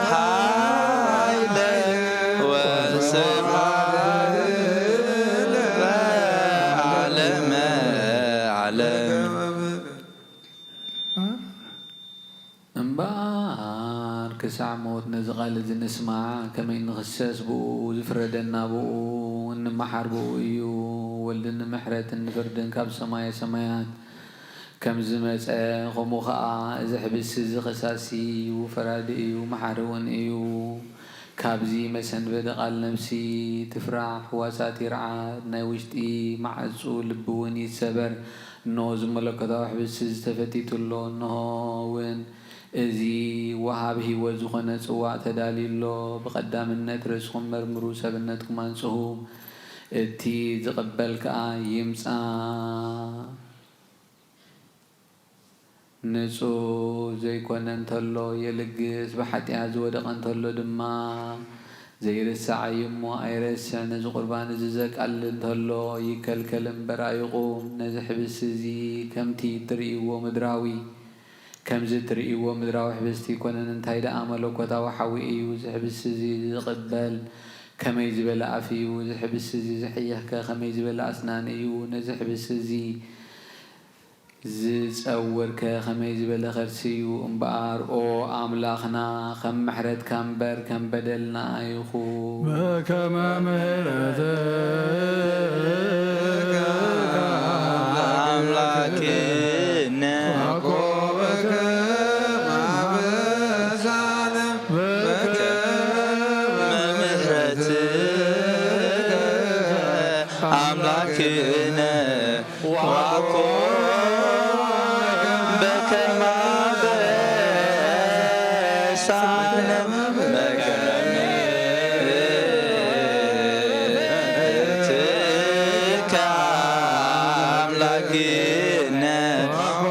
ኃይለ ወስብሐት ለዓለመ ዓለም። እምበኣር ክሳዕ ሞት ነዚ ቃል እዚ ንስማዕ፣ ከመይ እንኽሰስ ብእኡ፣ ዝፍረደና ብእኡ፣ እንመሓር ብእኡ እዩ። ወልድ ንምሕረትን ንፍርድን ካብ ሰማየ ሰማያት ከም ዝመጸ፣ ከምኡ ኸኣ እዚ ሕብስቲ እዚ ኸሳሲ እዩ፣ ፈራዲ እዩ፣ መሓሪ እውን እዩ። ካብዚ መሰንበዲ ቃል ነፍሲ ትፍራሕ፣ ሕዋሳት ይርዓድ፣ ናይ ውሽጢ ማዕጹ ልቢ እውን ይሰበር። እንሆ እዚ መለኮታዊ ሕብስቲ እዚ ተፈቲቱ ኣሎ፣ እንሆ እውን እዚ ወሃብ ህይወት ዝኾነ ጽዋእ ተዳልዩ ኣሎ። ብቐዳምነት ርእስኹም መርምሩ፣ ሰብነትኩም ኣንጽሁ። እቲ ዝቕበል ከኣ ይምጻእ። ንጹህ ዘይኮነ እንተሎ የልግስ፣ ብሓጢኣት ዝወደቐ እንተሎ ድማ ዘይርሳዕ እዩ እሞ ኣይረስዕ። ነዚ ቁርባን እዚ ዘቃልል እንተሎ ይከልከል እምበር ኣይቑም። ነዚ ሕብስቲ እዚ ከምቲ እትርእይዎ ምድራዊ፣ ከምዚ እትርእይዎ ምድራዊ ሕብስቲ ኣይኮነን፣ እንታይ ደኣ መለኮታዊ ሓዊ እዩ። እዚ ሕብስቲ እዚ ዝቕበል ከመይ ዝበለ ኣፍ እዩ! እዚ ሕብስቲ እዚ ዝሕይኽከ ከመይ ዝበለ ኣስናን እዩ! ነዚ ሕብስቲ እዚ ዝጸውርከ ከመይ ዝበለ ከርሲ እዩ እምበኣር፣ ኦ ኣምላኽና፣ ከም ምሕረትካ እምበር ከም በደልና ኣይኹን። በከመ ምሕረትከ ኣምላክነ ወኮበከ ማበሳነ በከመ ምሕረትከ ኣምላክነ ዋኮ በከመ አበሳነ መገነትከ አምላክነ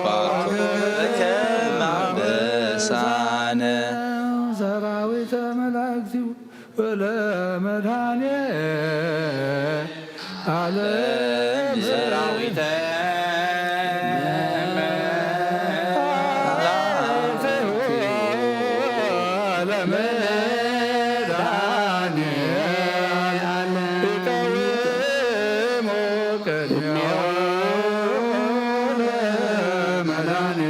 ዋኮ በከመ አበሳነ። ሰራዊተ መላእክቲሁ ወለመድኃኔ ዓለም ሰራዊተ መላእክቲሁ ወለመድኃኔ ዓለም ይቀውሙ ቅድሜሁ ለመድኃኔ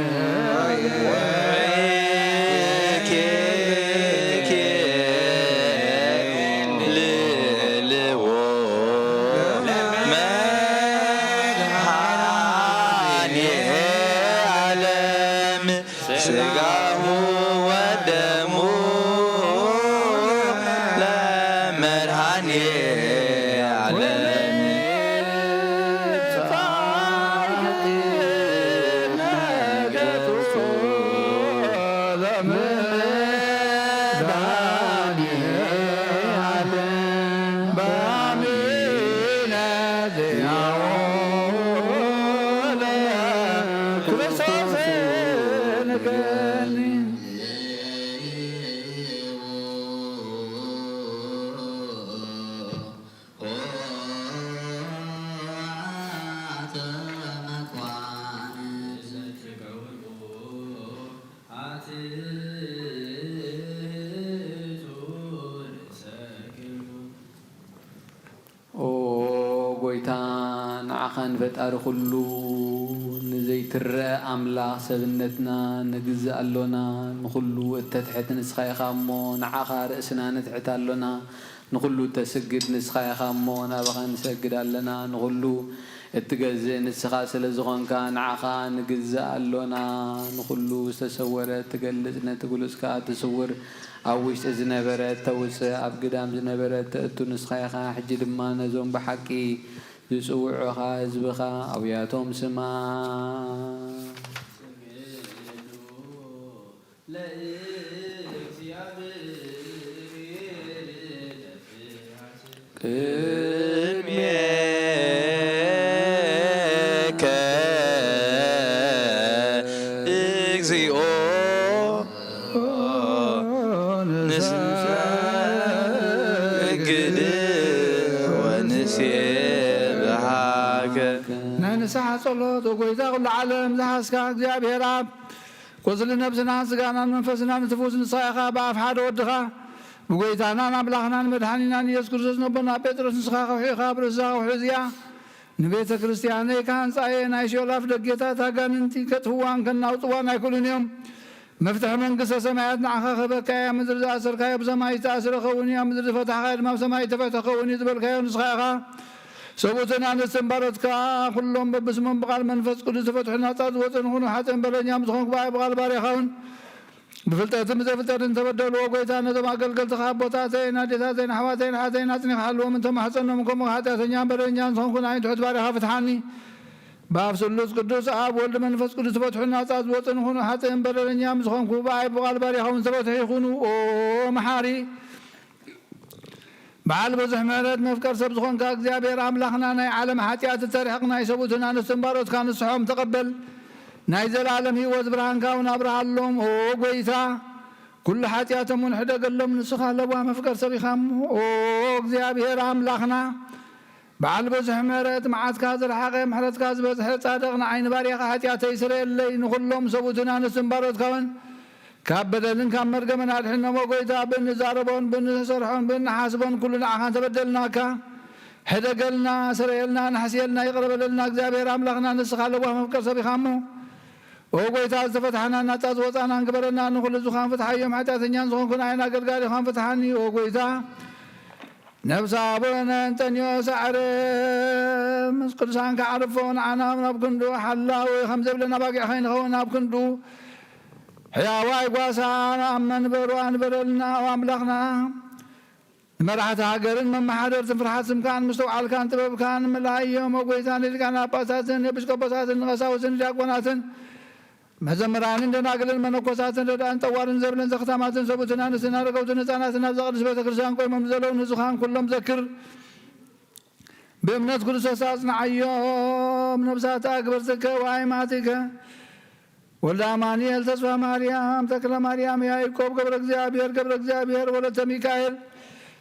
ስጋሁ ወደሙ ለመድኃኔ ዓለም። ኦ ጎይታ፣ ንዓኻ ንፈጣሪ ኩሉ፣ ንዘይትረአ ኣምላኽ ሰብነትና ንግዝእ ኣሎና። ንኹሉ እተትሕት ንስኻ ኢኻ እሞ፣ ንዓኻ ርእስና ነትሕት ኣሎና። ንኹሉ እተስግድ ንስኻ ኢኻ እሞ፣ ናባኻ ንሰግድ ኣለና። ንኹሉ እትገዝእ ንስኻ ስለ ዝኾንካ፣ ንዓኻ ንግዝእ ኣሎና። ንኹሉ ዝተሰወረ እትገልጽ፣ ነቲ ግሉጽ ከኣ እቲ ስውር ኣብ ውሽጢ ዝነበረ እተውጽእ፣ ኣብ ግዳም ዝነበረ እተእቱ ንስኻ ኢኻ። ሕጂ ድማ ነዞም ብሓቂ ዝጽውዑኻ ህዝብኻ ኣውያቶም ስማ። ቅድሜከ እግዚኦ ንሰግድ ወንሴብሐከ። ናይ ንስሓ ጸሎት። ኦ ጎይታ ኩሉ ዓለም ዝሓዝካ እግዚኣብሔር ኣብ፣ ቁስሊ ነብስናን ስጋናን መንፈስናን ትፍውስ ንስኻ ኢኻ። ብኣፍ ሓደ ወድኻ ብጎይታናን ኣምላኽናን መድሓኒናን ኢየሱስ ክርስቶስ ነቦና ጴጥሮስ ንስኻ ከውሒኻ፣ ኣብ ርእስኻ ከውሒ እዚኣ ንቤተ ክርስቲያነይ ክሃንጻ እየ። ናይ ሲኦል ኣፍ ደጌታት ኣጋንንቲ ከጥፍዋን ከናውጽዋን ኣይክእሉን እዮም። መፍትሒ መንግስተ ሰማያት ንዓኻ ክህበካ እያ። ምድሪ ዝኣሰርካዮ ብሰማይ ዝተኣስረ ክኸውን እዩ፣ ኣብ ምድሪ ዝፈታሕካዮ ድማ ኣብ ሰማይ ዝተፈትሐ ክኸውን እዩ ዝበልካዮ ንስኻ ኢኻ። ሰብኡትን ኣንስትን ባሮትካ ኩሎም በብስሞም ብቓል መንፈስ ቅዱስ ዝፈትሑ ናጻ ዝወጹ ንኹኑ ሓጥእን በደለኛን ዝኾንኩ ብኣይ ብቓል ባርያኻ እውን ብፍልጠትን ብዘይፍልጠትን ዝተበደልዎ ጎይታ ነዞም ኣገልገልትኻ ኣቦታተይን ኣዴታተይን ኣሕዋተይን ኣሓተይን ኣጽኒኻ ሃልዎም እንተማሕጸኖም እኮ እሞ ሓጢኣተኛን በደለኛን ዝኾንኩ ንዓይን ትሑት ባርያኻ ፍትሓኒ። ብኣብ ስሉስ ቅዱስ ኣብ ወልድ መንፈስ ቅዱስ ተፈትሑ ናጻ ዝወጽእ ንኹኑ ሓጥእን በደለኛ ምስ ኾንኩ ብኣይ ብቓል ባርያኻ እውን ዝተፈትሑ ይኹኑ። ኦ መሓሪ በዓል ብዙሕ ምሕረት መፍቀር ሰብ ዝኾንካ እግዚኣብሔር ኣምላኽና ናይ ዓለም ሓጢኣት እተርሕቕ ናይ ሰብኡትን ኣንስትን ባሮትካ ንስሖም ተቐበል። ናይ ዘላለም ህይወት ብርሃንካ እውን ኣብርሃሎም። ኦ ጎይታ ኩሉ ሓጢኣቶም እውን ሕደገሎም። ንስኻ ለዋ መፍቀር ሰብ ኢኻ እሞ ኦ እግዚኣብሔር ኣምላኽና በዓል ብዙሕ ምሕረት፣ መዓትካ ዝረሓቐ፣ ምሕረትካ ዝበዝሐ፣ ጻድቕ፣ ንዓይ ንባርያኻ ሓጢኣተይ ስረየለይ፣ ንኹሎም ሰብኡትን ኣንስትን ባሮትካ እውን ካብ በደልን ካብ መርገምን ኣድሕኖም። ኦ ጎይታ፣ ብእንዛረቦን ብእንሰርሖን ብእንሓስቦን ኩሉ ንዓኻ እንተበደልናካ፣ ሕደገልና፣ ሰረየልና፣ ንሕስየልና፣ ይቕረ በለልና። እግዚኣብሔር ኣምላኽና ንስኻ ለዋህ መፍቀር ሰብ ኢኻ እሞ፣ ኦ ጐይታ፣ ዝተፈትሐናን ናጻ ዝወጻናን ግበረና። ንኹሉ ዝኻን ፍትሓዮም፣ ሓጢኣተኛን ዝኾንኩ ንዓይን ኣገልጋሊኻን ፍትሓኒ። ኦ ጐይታ፣ ነብሰ ኣቡነ እንጠንዮስ ኣዕርፍ ምስ ቅዱሳን ከዕርፎ፣ ንዓና ናብ ክንዱ ሓላዊ ከም ዘብለና ባጊዕ ከይንኸውን ናብ ክንዱ ሕያዋይ ጓሳ ኣብ መንበሩ ኣንበረልና። ኦ ኣምላኽና፣ ንመራሕቲ ሃገርን መመሓደርትን ፍርሓት ስምካን ምስተውዓልካን ጥበብካን ምልኣዮም። ኦ ጐይታ፣ ንሊቃነ ጳጳሳትን ኤጲስቆጶሳትን ንቐሳውስትን ዲያቆናትን መዘምራንን ደናግልን መነኮሳትን ረዳእን ጠዋርን ዘብልን ዘኽታማትን ሰብኡትን ኣንስትን ኣረገውትን ህፃናትን ኣብዛ ቅድስት ቤተ ክርስቲያን ቆይሞም ንዘለዉ ንዙኻን ኩሎም ዘክር። ብእምነት ክርስቶስ ኣጽንዓዮም። ነብሳት ኣክብርትከ ወኣይማቲከ ወልደ ኣማኑኤል፣ ተስፋ ማርያም፣ ተክለ ማርያም፣ ያዕቆብ፣ ገብረ እግዚኣብሔር፣ ገብረ እግዚኣብሔር፣ ወለተ ሚካኤል፣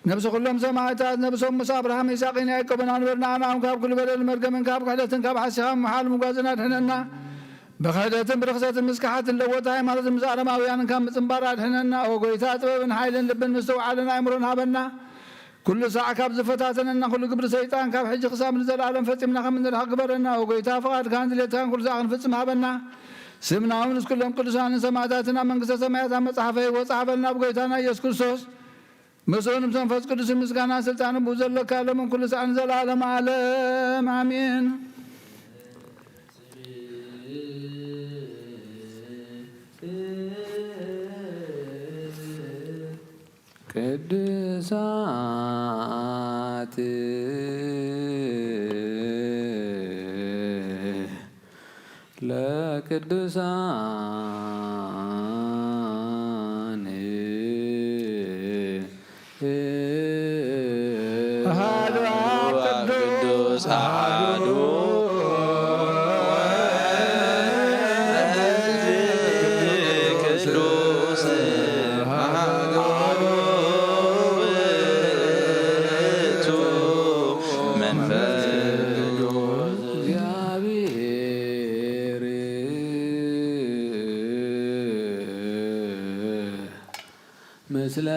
ነብሲ ኩሎም ሰማዕታት፣ ነብሶም ምስ ኣብርሃም ይስሐቅን ያዕቆብን ኣንበር። ንዓና እውን ካብ ኩሉ በደልን መርገምን ካብ ክሕደትን ካብ ሓሲኻ ምሓል ምጓዝን ኣድሕነና። ብክሕደትን ብርኽሰትን ምስ ከሓትን ለወጥቲ ሃይማኖትን ምስ ኣረማውያንን ካብ ምጽንባር ኣድሕነና። ኦ ጐይታ፣ ጥበብን ሓይልን ልብን ምስትውዓልን ኣእምሮን ሃበና። ኩሉ ሳዕ ካብ ዝፈታተነና ኩሉ ግብሪ ሰይጣን ካብ ሕጂ ክሳብ ንዘለኣለም ፈጺምና ከም እንርሕቕ ግበረና። ኦ ጐይታ፣ ፍቓድካን ድሌትካን ኩሉ ሳዕ ክንፍጽም ሃበና። ስምና እውን ምስ ኩሎም ቅዱሳንን ሰማዕታትን ኣብ መንግስተ ሰማያት ኣብ መጽሓፈ ህይወት ጸሓፈልና። ብጐይታና ኢየሱስ ክርስቶስ፣ ምስኡን ምስ መንፈስ ቅዱስን ምስጋናን ስልጣንን ብኡ ዘለካ ሎምን ኩሉ ሳዕ ንዘለኣለም ዓለም። ኣሜን። ቅዱሳት ለቅዱሳን አሐዱ አብ ቅዱስ አሐዱ ቅዱስ አሐዱ ውእቱ መንፈስ ቅዱስ እግዚአብሔር ምስለ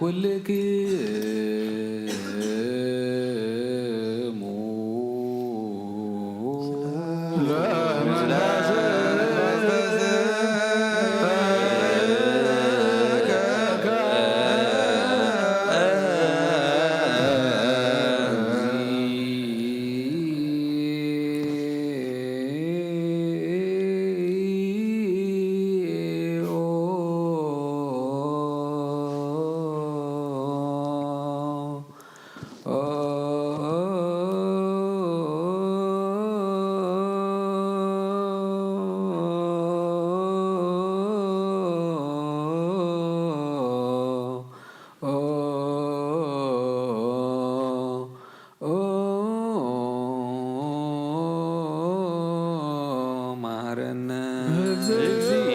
ኩልክሙ። ኦ መሐረነ እግዚእ።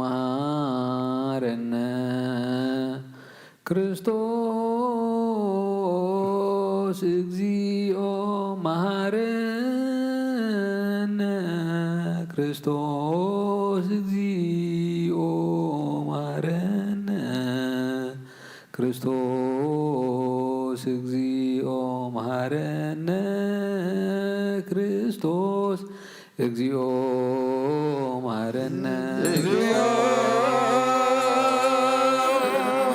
መሃረነ። ክርስቶስ እግዚኦ መሃረነ። ክርስቶስ እግዚኦ መሃረነ። ክርስቶስ እግዚኦ መሃረነ። ክርስቶስ እግዚኦ መሃረነ። እግዚኦ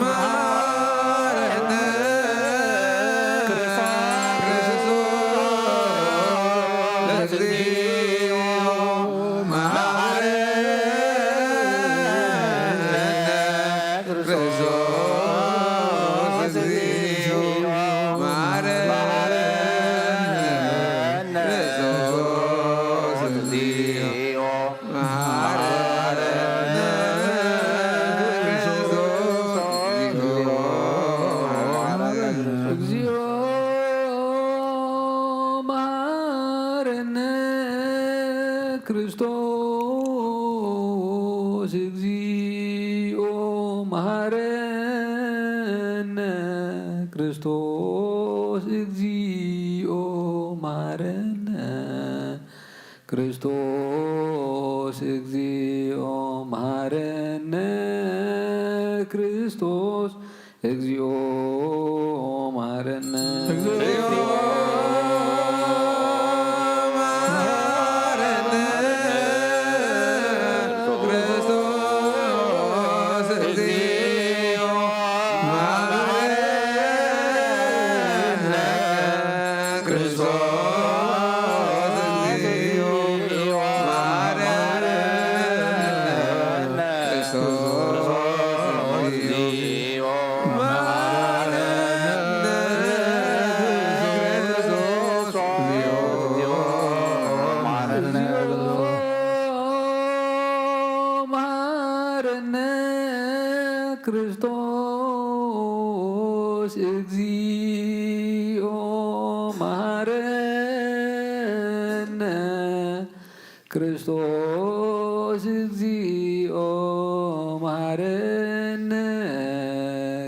መሃረነ። ክርስቶስ እግዚኦ መሃረነ። ክርስቶስ እግዚኦ መሃረነ። ክርስቶስ እግዚኦ መሃረነ። ክርስቶስ እግዚኦ መሃረነ። እግዚኦ መሃረነ። ክርስቶስ እግዚኦ መሃረነ። ክርስቶስ እግዚኦ መሃረነ። ክርስቶስ እግዚኦ መሃረነ። ክርስቶስ እግዚኦ መሃረነ። እግዚኦ መሃረነ። ክርስቶስ እግዚኦ መሃረነ። ክርስቶስ እግዚኦ መሃረነ። ክርስቶስ እግዚኦ መሃረነ። ክርስቶስ እግዚኦ መሃረነ። መሃረነ። ክርስቶስ እግዚኦ መሃረነ። ክርስቶስ እግዚኦ መሃረነ።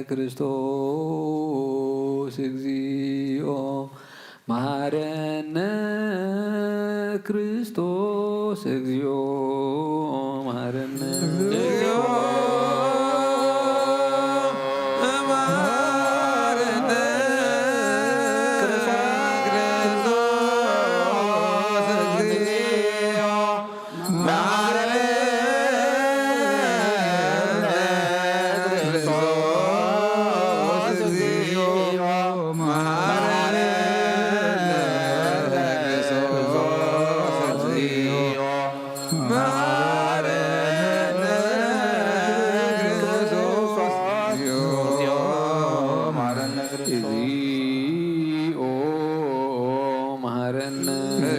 ክርስቶስ እግዚኦ መሃረነ። ክርስቶስ እግዚኦ መሃረነ። እግዚኦ መሃረነ። ክርስቶስ እግዚኦ መሃረነ። ክርስቶስ እግዚኦ መሃረነ። ክርስቶስ እግዚኦ መሃረነ። ክርስቶስ እግዚኦ መሃረነ። እግዚኦ መሃረነ።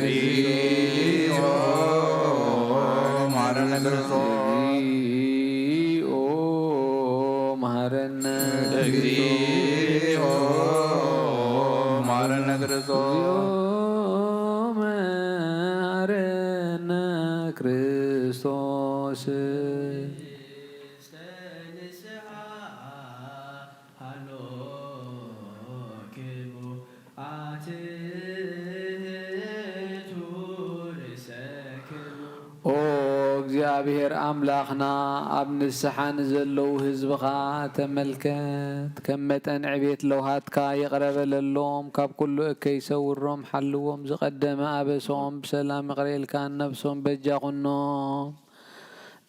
እግዚኦ መሃረነ። ክርስቶስ እግዚኦ መሃረነ። እግዚኦ መሃረነ። ክርስቶስ እግዚኦ መሃረነ። ክርስቶስ ኦ እግዚኣብሔር ኣምላኽና፣ ኣብ ንስሓ ንዘለዉ ህዝብኻ ተመልከት። ከም መጠን ዕቤት ለውሃትካ ይቕረ በለሎም፣ ካብ ኩሉ እከይ ሰውሮም፣ ሓልዎም። ዝቐደመ ኣበሶም ብሰላም ይቕረ ኢልካ ነብሶም በጃ ኩኖም።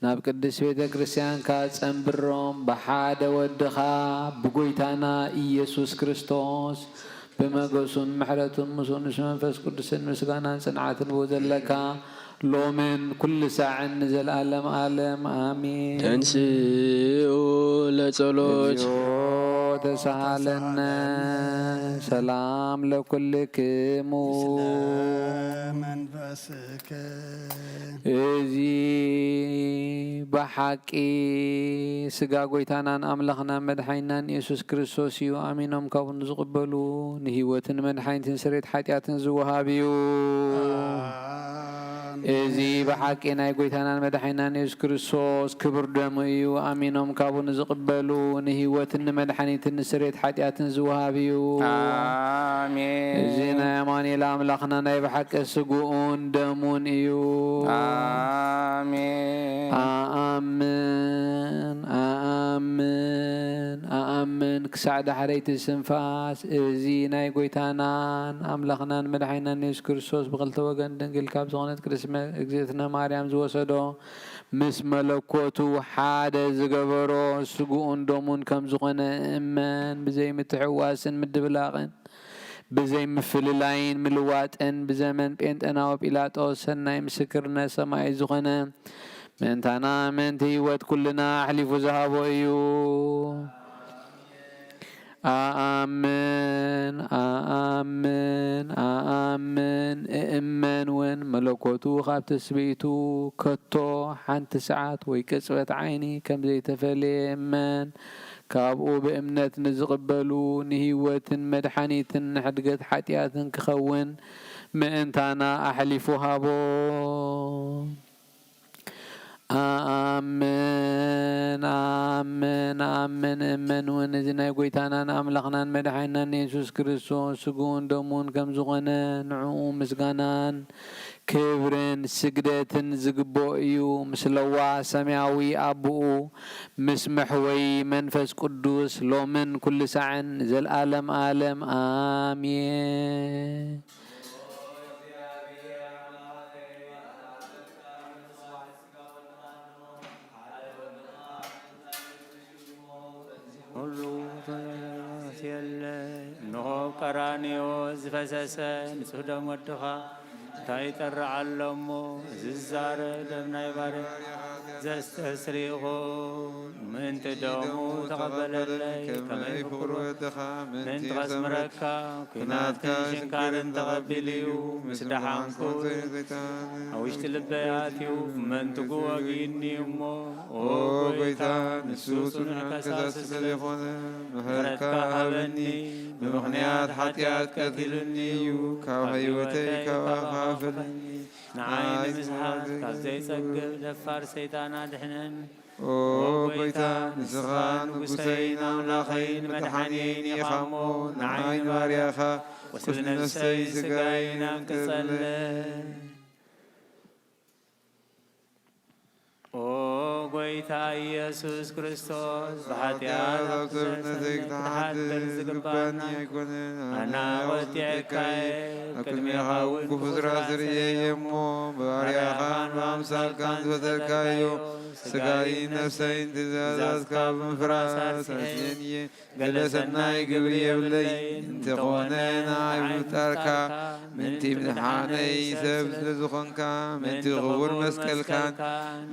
ናብ ቅድስት ቤተ ክርስቲያንካ ጸንብሮም፣ ብሓደ ወድኻ ብጎይታና ኢየሱስ ክርስቶስ ብመገሱን ምሕረቱን ምስኡ ምስ መንፈስ ቅዱስን ምስጋናን ጽንዓትን ብኡ ዘለካ ሎምን ኩሉ ሳዕን ንዘለኣለም ኣለም ኣሜን። ተንስኡ ለጸሎት። እግዚኦ ተሳሃለነ። ሰላም ለኩልክሙ። መንፈስክ። እዚ ብሓቂ ስጋ ጎይታናን ኣምላኽናን መድሓኒናን የሱስ ክርስቶስ እዩ። ኣሚኖም ካብኡ ንዝቕበሉ ንህይወትን መድሓኒትን ስሬት ሓጢኣትን ዝወሃብ እዩ። ኣሜን። እዚ ብሓቂ ናይ ጎይታናን መድሓኒናን የሱስ ክርስቶስ ክብር ደሙ እዩ። ኣሚኖም ካብኡ ንዝቕበሉ ንህይወትን ንመድሓኒትን ንስሬት ሓጢኣትን ዝወሃብ እዩ። ኣሜን። እዚ ናይ ኣማኑኤል ኣምላኽና ናይ ብሓቂ ስግኡን ደሙን እዩ። ኣሜን። ኣኣምን፣ ኣኣምን፣ ኣኣምን ክሳዕ ዳሕረይቲ ስንፋስ እዚ ናይ ጎይታናን ኣምላኽናን መድሓኒናን የሱስ ክርስቶስ ብኽልተ ወገን ድንግል ካብ ዝኾነት ቅድስት መ-፣ እግዝእትነ ማርያም ዝወሰዶ ምስ መለኮቱ ሓደ ዝገበሮ ስግኡን ደሙን ከም ዝኾነ እመን። ብዘይ ምትሕውዋስን ምድብላቕን፣ ብዘይ ምፍልላይን ምልዋጥን፣ ብዘመን ጴንጠናዊ ጲላጦስ ሰናይ ምስክርነት ሰማይ ዝኾነ ምእንታና ምእንቲ ህይወት ኩልና ኣሕሊፉ ዝሃቦ እዩ። ኣኣምን፣ ኣኣምን፣ ኣኣምን፣ እእመን እውን መለኮቱ ካብ ትስብእቱ ከቶ ሓንቲ ሰዓት ወይ ቅጽበት ዓይኒ ከም ዘይተፈልየ እመን። ካብኡ ብእምነት ንዝቕበሉ ንህይወትን መድሓኒትን ንሕድገት ሓጢኣትን ክኸውን ምእንታና ኣሕሊፉ ሃቦ። ኣኣምን፣ ኣኣምን፣ ኣኣምን፣ እመን እውን እዚ ናይ ጎይታናን ኣምላኽናን መድሓኒናን የሱስ ክርስቶስ ስግኡን ደሙን ከም ዝኾነ ንዕኡ ምስጋናን ክብርን ስግደትን ዝግብኦ እዩ። ምስ ለዋህ ሰማያዊ ኣቦኡ ምስ መሕወዪ መንፈስ ቅዱስ ሎምን ኩሉ ሳዕን ንዘለኣለም ኣለም ኣሜን። ኩሉ የለ። እንሆ ቀራንዮ ዝፈሰሰ ንጹሕ ደም ወድኻ እንታይ ይጠርዕ ኣሎ እሞ፣ እዚ ዝዛረብ ደም ናይ ባርያ ዘስተስሪ ይኹን። ምእንቲ ደሙ ተቐበለለይ፣ ከመይ ፍቁር ወድኻ ምእንቲ ከስምረካ፣ ኲናትክን ሽንካርን ተቐቢሉ እዩ። ምስ ደሓንኩ ኣብ ውሽጢ ልበይ ኣትዩ፣ መንትጉ ወጊእኒ እሞ፣ ኦ ጐይታ፣ ንሱ ጽኑዕ ከሳሲ ስለ ዝኾነ፣ ምሕረትካ ሃበኒ። ብምኽንያት ሓጢኣት ቀቲሉኒ እዩ፣ ካብ ህይወተይ ካባኻ ፍለኒ። ንዓይ ንምስሓት ካብ ዘይጸግብ ደፋር ሰይጣን ኣድሕነኒ። ኦ ጐይታ፣ ንስኻ ንጉሰይን ኣምላኸይን መድሓንየይን ኢኻ እሞ፣ ንዓይ ንባርያኻ ቁስሊ ነፍሰይ ስጋይን ኣንቅጸለይ። ኦ ጐይታ ኢየሱስ ክርስቶስ፣ ብሓጢኣት ኣብ ሰብነተይ ክትሓድር ዝግባኒ ኣይኮነን። ኣነ ወዲዕካየ፣ ኣብ ቅድሜኻ እውን ክፉእ ስራሕ ዝርእየ እየ እሞ፣ ብባርያኻን ብኣምሳልካን ዝፈጠርካዮ ስጋይን ነፍሰይን ትእዛዛትካ ብምፍራስ ኣስኤን እየ። ገለ ሰናይ ግብሪ የብለይ፣ እንተኾነ ንዓይ ብምፍጣርካ፣ ምእንቲ ምድሓነይ ሰብ ስለ ዝኾንካ፣ ምእንቲ ክቡር መስቀልካን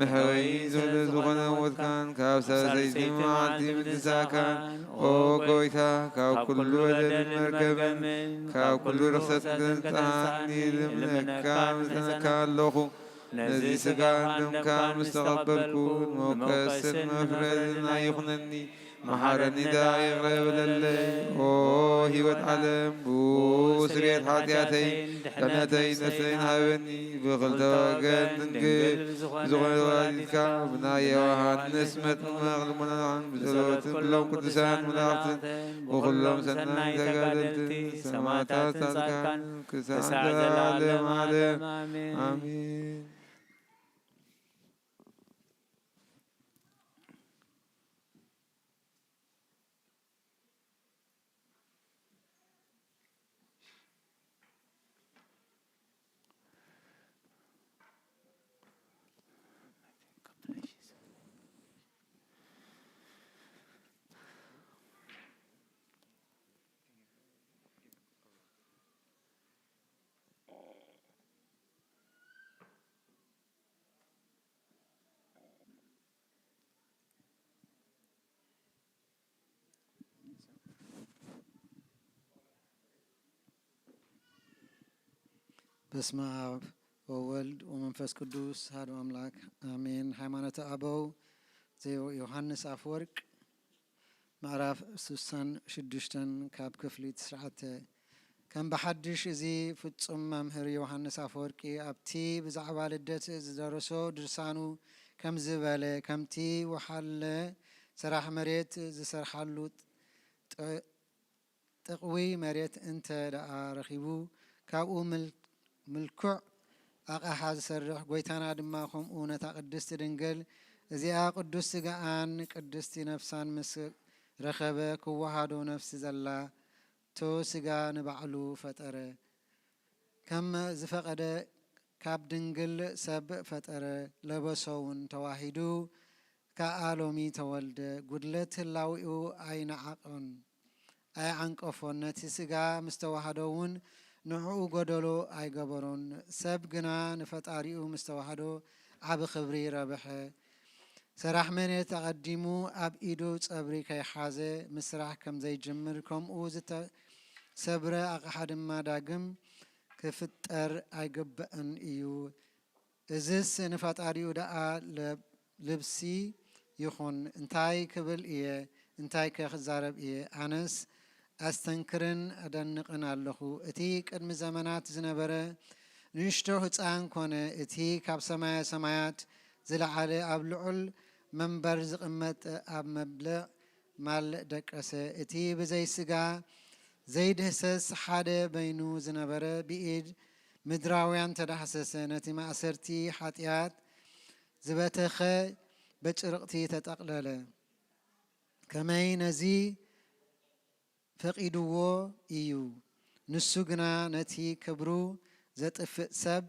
መሕወይን ስለ ዝኾነ ሞትካን፣ ካብ ሳልሰይቲ መዓልቲ ምትንሳእካን፣ ኦ ጐይታ፣ ካብ ኩሉ በደልን መርገምን፣ ካብ ኩሉ ርኽሰትን ንጽሃኒ፣ ልምነካ ምጽነካ ኣለኹ። ነዚ ስጋን ደምካ ምስ ተቐበልኩ፣ ንመውቀስን መፍረድን ኣይኹነኒ። መሓረኒ ደኣ ይቕረ በለለይ። ኦ ህይወት ዓለም፣ ብኡ ስርየት ሓጢኣተይን ድሕነተይ ነፍሰይን ሃበኒ። ብኽልተ ወገን ድንግል ዝኾነት ወላዲትካ፣ ብናይ ዮሃንስ መጥምቕ ልመናኻን፣ ብጸሎትን ኩሎም ቅዱሳን መላእኽትን፣ ብኹሎም ሰናይ ተጋደልትን ሰማዕታት ጻድቃን፣ ክሳዕ ዘለዓለም ዓለም። ኣሜን። በስመ አብ ወወልድ ወመንፈስ ቅዱስ አሐዱ አምላክ አሜን። ሃይማኖተ አበው ዘዮሐንስ አፈወርቅ ምዕራፍ ስሳን ሽዱሽተን ካብ ክፍሊ ትሽዓተ። ከም ብሓድሽ እዚ ፍጹም መምህር ዮሃንስ ኣፈወርቂ ኣብቲ ብዛዕባ ልደት ዝደረሶ ድርሳኑ ከምዚ በለ፣ ከምቲ ወሓለ ሰራሕ መሬት ዝሰርሓሉ ጠ-፣ ጥቕዊ መሬት እንተ ደኣ ረኺቡ፣ ካብኡ ምል-፣ ምልኩዕ ኣቕሓ ዝሰርሕ፣ ጐይታና ድማ ከምኡ ነታ ቅድስቲ ድንግል፣ እዚኣ ቅዱስ ሥጋኣን ቅድስቲ ነፍሳን ምስ ረኸበ፣ ክወሃዶ ነፍሲ ዘላቶ ሥጋ ንባዕሉ ፈጠረ። ከም ዝፈቐደ ካብ ድንግል ሰብ ፈጠረ፣ ለበሶ እውን ተዋሂዱ፣ ከኣ ሎሚ ተወልደ። ጉድለት ህላዌኡ ኣይነዓቐን፣ ኣይዓንቀፎን። ነቲ ሥጋ ምስ ተዋህዶ እውን ንዕኡ ጐደሎ ኣይገበሮን። ሰብ ግና ንፈጣሪኡ ምስ ተዋህዶ ዓቢ ክብሪ ረብሐ። ሰራሕ መሬት ኣቐዲሙ ኣብ ኢዱ ጸብሪ ከይሓዘ ምስራሕ ከም ዘይጅምር፣ ከምኡ ዝተሰብረ ኣቕሓ ድማ ዳግም ክፍጠር ኣይግባእን እዩ። እዝስ ንፈጣሪኡ ደኣ ለብ-፣ ልብሲ ይኹን። እንታይ ክብል እየ? እንታይከ ክዛረብ እየ? ኣነስ ኣስተንክርን ኣደንቕን ኣለኹ። እቲ ቅድሚ ዘመናት ዝነበረ ንእሽቶ ህጻን ኮነ፣ እቲ ካብ ሰማየ ሰማያት ዝለዓለ ኣብ ልዑል መንበር ዝቕመጥ ኣብ መብልዕ ማል ደቀሰ። እቲ ብዘይ ሥጋ ዘይድህሰስ ሓደ በይኑ ዝነበረ ብኢድ ምድራውያን ተዳህሰሰ። ነቲ ማእሰርቲ ኃጢኣት ዝበተኸ በጭርቕቲ ተጠቕለለ። ከመይ ነዚ ፈቒድዎ እዩ። ንሱ ግና ነቲ ክብሩ ዘጥፍእ ሰብ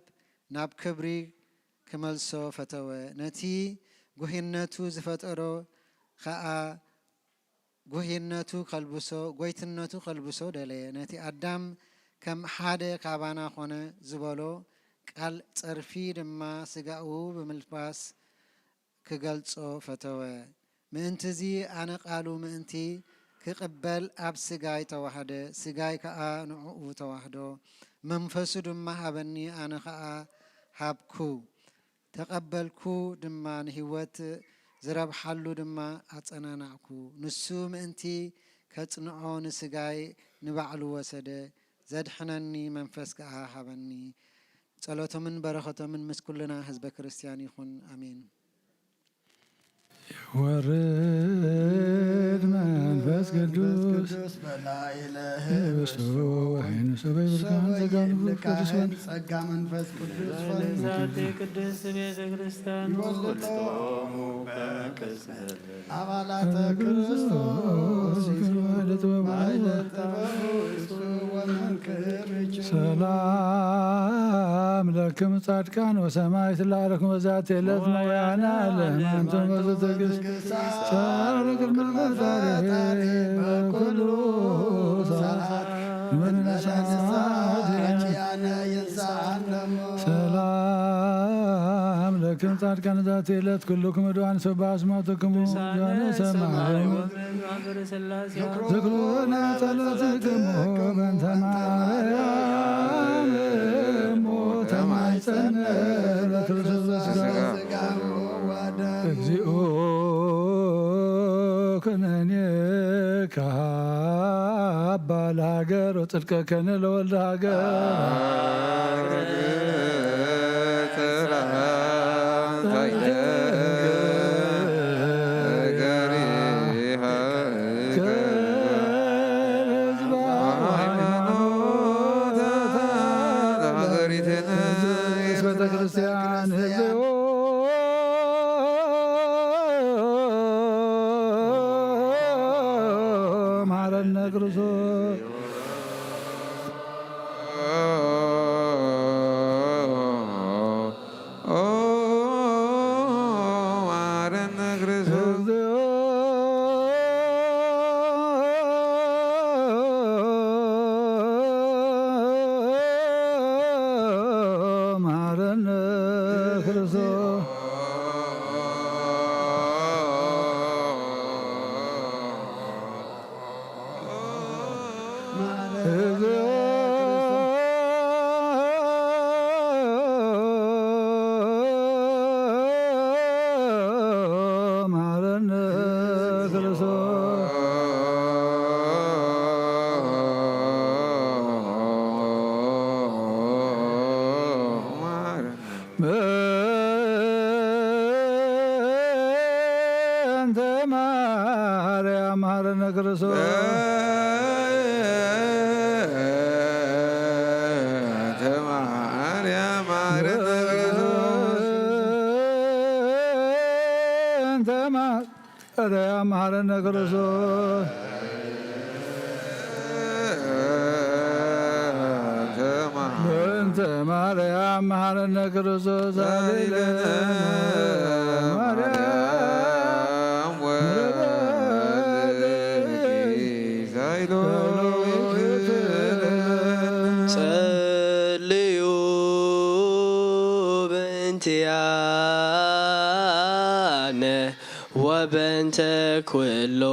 ናብ ክብሪ ክመልሶ ፈተወ። ነቲ ጉሂነቱ ዝፈጠሮ ኸኣ ጉሂነቱ ከልብሶ፣ ጎይትነቱ ከልብሶ ደለየ። ነቲ ኣዳም ከም ሓደ ካባና ኾነ ዝበሎ ቃል ጸርፊ ድማ ስጋኡ ብምልባስ ክገልጾ ፈተወ። ምእንትዚ ኣነ ቃሉ ምእንቲ ክቕበል ኣብ ስጋይ ተዋህደ፣ ስጋይ ከኣ ንዕኡ ተዋህዶ። መንፈሱ ድማ ሃበኒ፣ ኣነ ኸኣ ሃብኩ። ተቐበልኩ ድማ ንህይወት ዝረብሓሉ ድማ ኣጸናናዕኩ። ንሱ ምእንቲ ከጽንዖ ንስጋይ ንባዕሉ ወሰደ፣ ዘድሕነኒ መንፈስ ከኣ ሃበኒ። ጸሎቶምን በረኸቶምን ምስ ኩልና ህዝበ ክርስትያን ይኹን። ኣሜን። ወርድ መንፈስ ቅዱስ በላዕለ ህብስቱ ወወይኑ ሰበይ ብርካን ጸጋም ቅዱስ ወን ጸጋ መንፈስ ቅዱስ ፈን ዛቲ ቅድስት ቤተ ክርስቲያን ይወልዶሙ በቅጽል አባላተ ክርስቶስ ይስሉ ማይለ ጥበቡ ይስሉ ወመንክር ርጅ ሰላም ለክም ጻድቃን ወሰማዕት ለዓለክም በዛቲ ዕለት መውያና ለማንቱም በዘተግስ ጻድቅ መፈጣሪ በኩሉ ሰዓት እንበለ ንስሐ ኪያነ ይንሳን ደሞ ሰላም ለክም ጻድቃን ዛቲ ዕለት ኩልኩም እድዋን ሰባ አስማትክሙ ዮሐንስ ሰማይ ዝክሩነ ጸሎትክሙ በእንተ ማርያም እሙ ተማይጸነ በክርስቶስ ሥጋ እግዚኦ ኩነኔ ካባ ለሃገር ወጽድቀከነ ለወልደ ሃገር ቤተ ክርስቲያን ህዝቦ መሐረነ ክርስቶስ ማረነ ክርስቶስ። በእንተ ማርያም መሐረነ ክርስቶስ። በእንተ ማርያም መሐረነ ክርስቶስ። ኃይለ ማርያም ወወልድ ኃይሎ ይክፍለነ። ጸልዩ በእንቲአነ ወበእንተ ኩሎሙ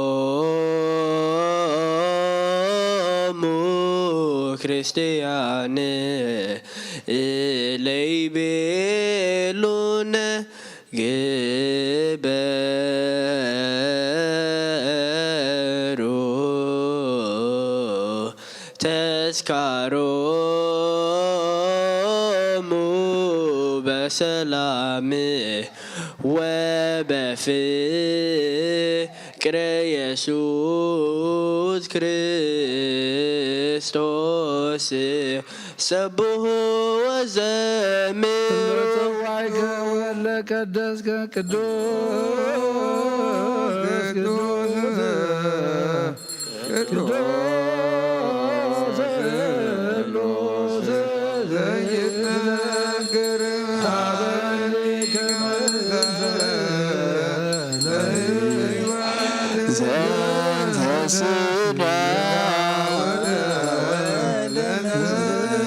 ክርስቲያን እለ ይቤሉነ ግበሩ ተስካሮሙ በሰላም ወበፍቅረ ኢየሱስ ክርስቶስ። ሰብሑ ወዘምሩ። ለጸዋዕከ ወለቀደስከ ቅዱስ ቅዱስ ቅዱስ ቅዱስ ዘይትነገር። ዘንተ ስጋ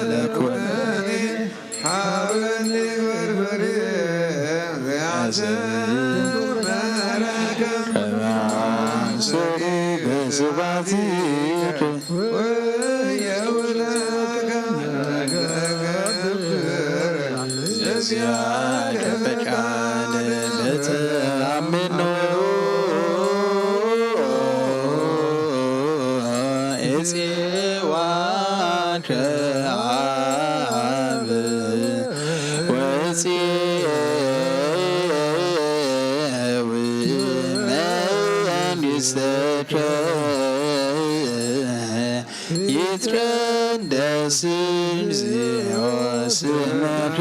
ለኮነ በቃል በተአምኖ እጽዋከ አብ ወጽኤዊ መንግሥትከ ይትቀደስ እግዚኦ ስምከ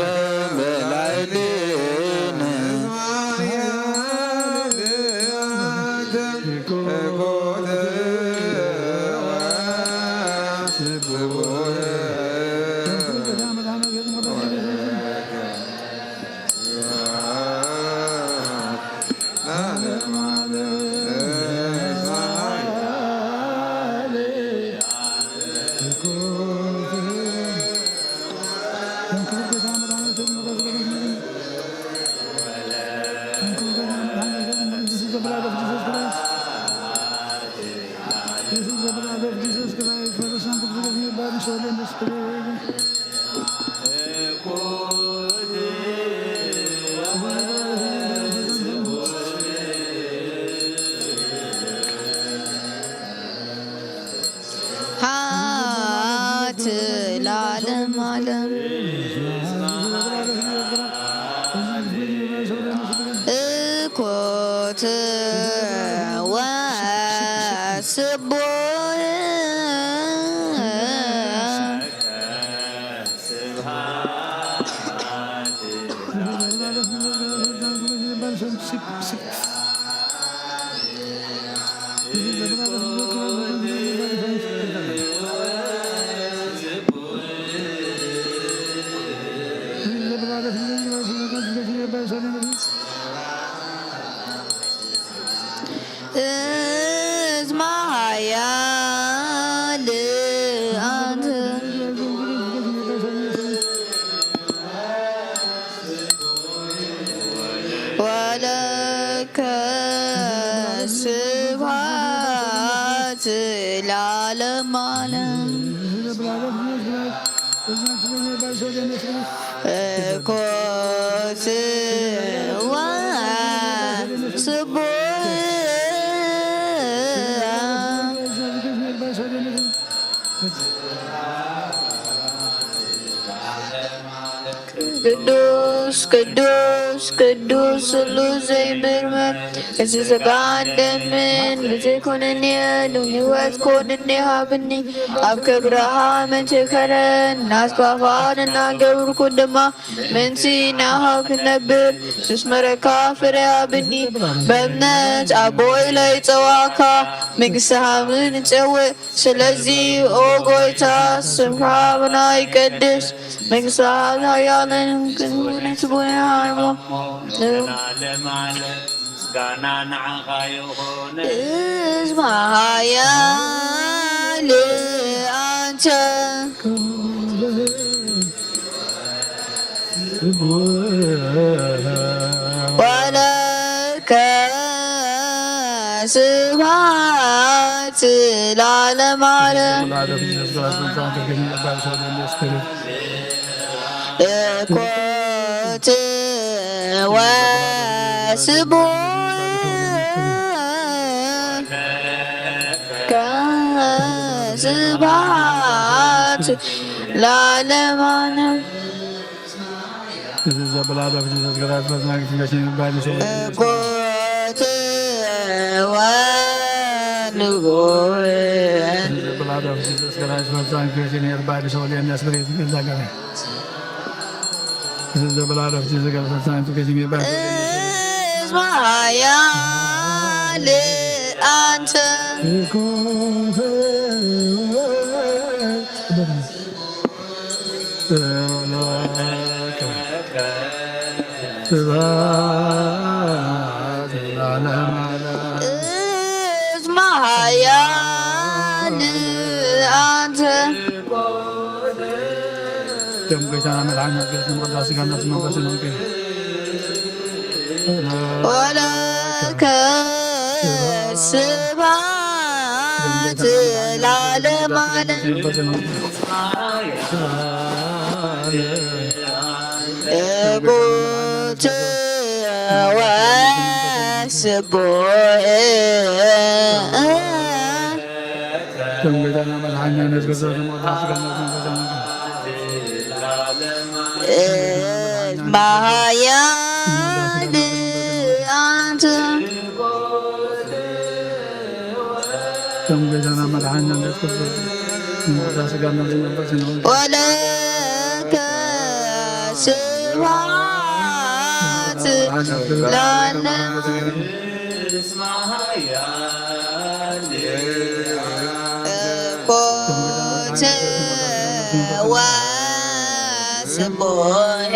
በላዕሌነ። ሃት ለዓለም ዓለም። እኮት ወስቡሕ። እስመ ኃያል አንተ። ወለከ ስብሐት ለዓለመ ዓለም። እኮ ስብሐ ስቡሕ። ቅዱስ ቅዱስ ቅዱስ ስሉስ ዘይምርመር፣ እዚ ስጋን ደምን ብዘይኮነኒ፣ ህይወት ኮንኒ ሃብኒ። ኣብ ክብርኻ ምእንቲ ክረን ናትካ ፍቓድ እናገብርኩ ድማ፣ ምእንቲ ናኻ ክነብር ዝስመረካ ፍረ ሃብኒ። በእምነት ኣቦይ ለይጸዋዕካ፣ መንግስቲ ሃብን ጸውዕ። ስለዚ ኦ ጎይታ፣ ስምካ ብና ይቀድስ፣ መንግስቲ ሃብን ሓያልን ክንውነት ቡን ሃይሞ። ምስጋና ንዓኻ ይኹን። እስማ ሓያል ኣንተ፣ ወለከ ስብሐት ለዓለመ ዓለም። እኮት ወስቡሕ ከስብሐት ለዓለመ ዓለም። This is the blood of Jesus Christ, was not confession by the soul. እኮት ወንጉ This is the blood of Jesus Christ, was not confession here by the soul and the spirit. This is the blood of Jesus Christ, was not confession here by the soul and the spirit. እስማ ሓያል ኣንተ። እስማ ሓያል ኣንተ። ደም ጎይታና መድሓኒና ኢየሱስ ንቅዱስ ስጋና መንፈስን ወንጌል። ወለከ ስብሐት ለዓለመ ዓለም። እኩት ወስቡሕ። ደም ጎይታና መድሓኒና ኢየሱስ ክርስቶስ ንቅዱስ ስጋና መንፈስን ወንጌል። እስማ ሓያል ኣንተ። ደም ጎይታና መድሓኒና ኢየሱስ ክርስቶስ ንቅዱስ ስጋና መንፈስን ወንጌል። ወለከ ስብሐት ለዓለመ እኩት ወስቡሕ።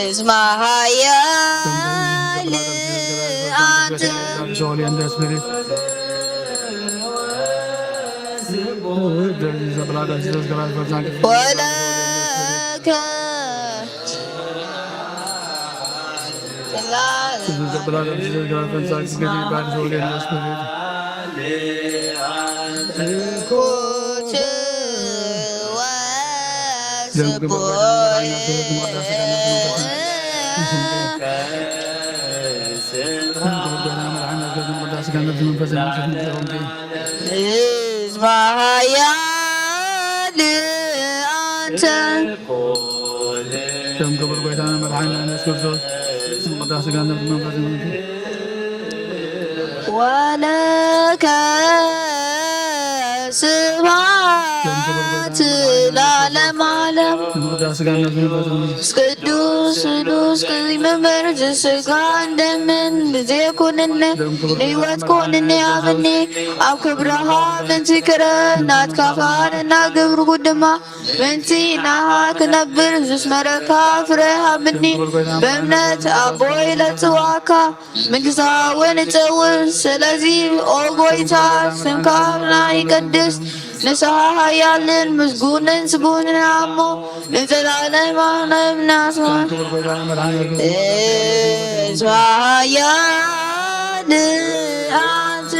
እስማ ሓያል ኣንተ። ወለከ This is the blood of Jesus Christ, and thanks be to God, Holy and Spirit. እኩት ወስቡሕ። እስማ ሓያል ኣንተ። ደም ክቡር ጎይታና መድሓኒና ኢየሱስ ክርስቶስ፣ ስም ቅዱስ ስጋን ነፍስ መንፈስን ይሁን። ወለከ ስብሐት ለዓለመ ዓለም። ስም ቅዱስ ስጋን ነፍስ መንፈስን ይሁን። ቅዱስ ስሉስ ቅዱስ መምህር፣ ዝስጋን ደምን ብዘይኮነኒ፣ ንህይወት ኮንኒ ሃብኒ። ኣብ ክብርኻ ምእንቲ ክረ ናትካ ፍቓድ እናገብርኩ ድማ፣ ምእንቲ ናኻ ክነብር ዝስመረካ ፍረ ሃብኒ። በእምነት ኣቦይ ለጽዋካ፣ መንግስታ እውን እጸውር። ስለዚ ኦ ጎይታ፣ ስምካ ይቀድስ፣ ንስኻ ሓያልን ምስጉንን ስቡሕን እሞ ንዘለኣለም ኣኽነብናስዋ። እስዋ ሓያል ኣንተ።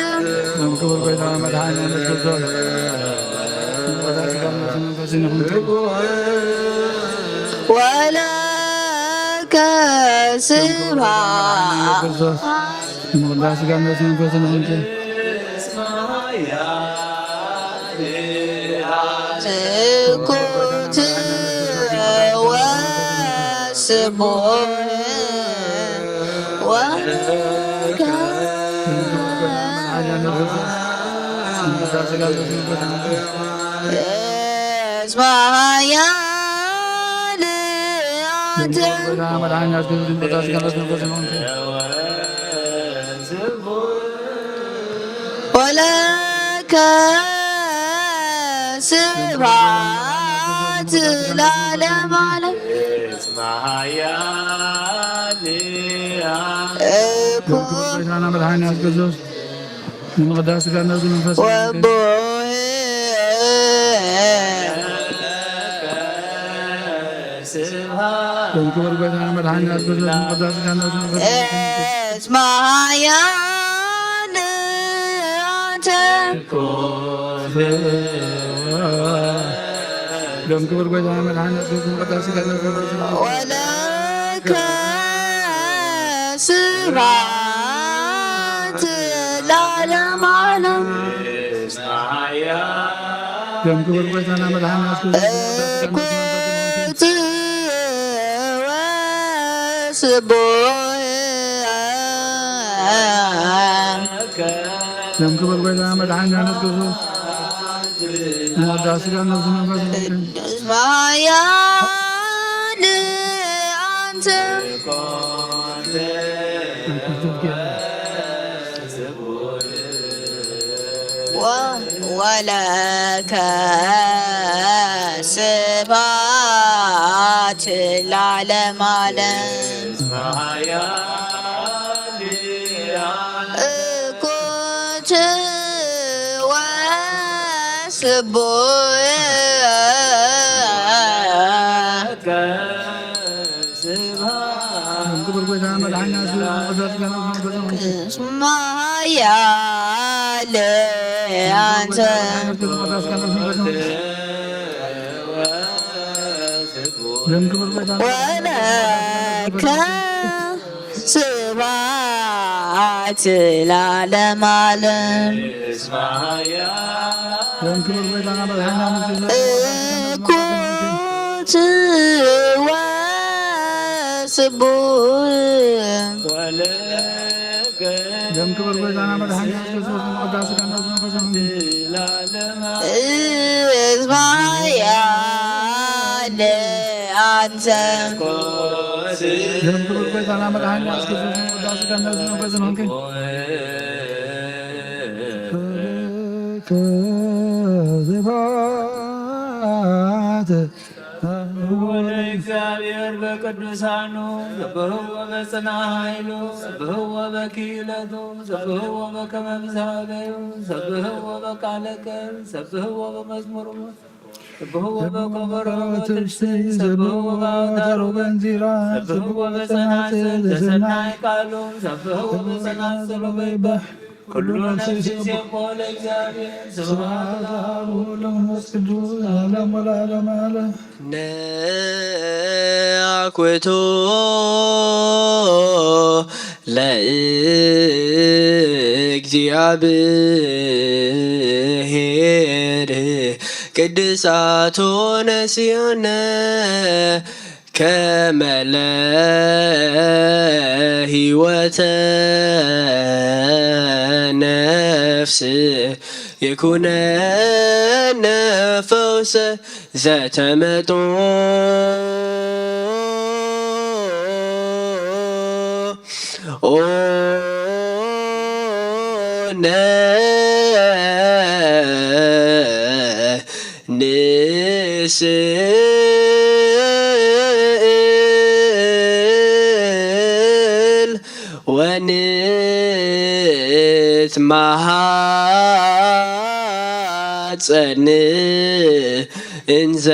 ክቡር ጎይታ መድሓኒ ኢየሱስ ክርስቶስ፣ ወለከ ስብሐት። ስጋን ነፍስን መንፈስን ይኹን። ትኩት ወስቡሕ ወከ እስመ ኃያል አንተ ወለከ ስብሐት ለዓለመ ዓለም። እኩ ጎይታና መድኃኒዓለም ክርስቶስ ንምቕዳስ ሥጋ ነፍስ መንፈስ ወቦ ደም ክቡር ጎይታና መድኃኒዓለም ክርስቶስ ንምቕዳስ ሥጋ ነፍስ መንፈስ እስመ ኃያል አንተ ደም ክቡር ጎይታና መድኃኒዓለም ክርስቶስ ንምቕዳስ ሥጋ ነፍስ መንፈስ ወለከ ስብሐት ለዓለመ ዓለም። ደም ክቡር ጎይታና መድኃኒዓለም ክርስቶስ እኩት ወስቡሕ ደም ክቡር ጎይታና መድኃኒዓለም ክርስቶስ ንወዳ ሥጋ ነፍስ መንፈስ እስመ ኃያል አንተ ወ-፣ ወለከ ስብሐት ለዓለመ ዓለም። እኩት ወስቡሕ እስመ ኃያል አንተ ወለከ ስብሐት ለዓለመ ዓለም። እኩት ወስቡሕ ደም ክቡር ጎይታና መድኃኒዓለም ክርስቶስ ንወዳ ሥጋ ነፍስ መንፈስ እስመ ኃያል አንተ። ደም ክቡር ጎይታና መድኃኒዓለም ክርስቶስ ንወዳ ሥጋ ነፍስ መንፈስ እስመ ስብሐት ለእግዚአብሔር በቅዱሳኑ ዘበህዎ በጽና ኃይሉ ዘበህዎ በክህለቱ ዘበህዎ በከመ ብዝሃበዩ ዘበህዎ በቃለ ቃል ዘበህዎ በመዝሙር ዘበህዎ በከበሮ በትስብእት ዘበህዎ በአውታሩ በእንዚራ ዘበህዎ በጸናጽል ዘሰናይ ቃሉ ዘበህዎ በጸናጽሎ በይባሕ ኩሉ ነፍስ ይሴብሖ ለእግዚአብሔር። ስብሐት ለአብ ወወልድ ወመንፈስ ቅዱስ ለዓለም ወለዓለመ ዓለም። ነአኩቶ ለእግዚአብሔር ቅድሳቶ ነሲዮነ ከመ ለህይወተ ነፍስ ይኩነነ ፈውሰ ዘተመጦ ኦነ ንስእል ወንትመሃጸን እንዘ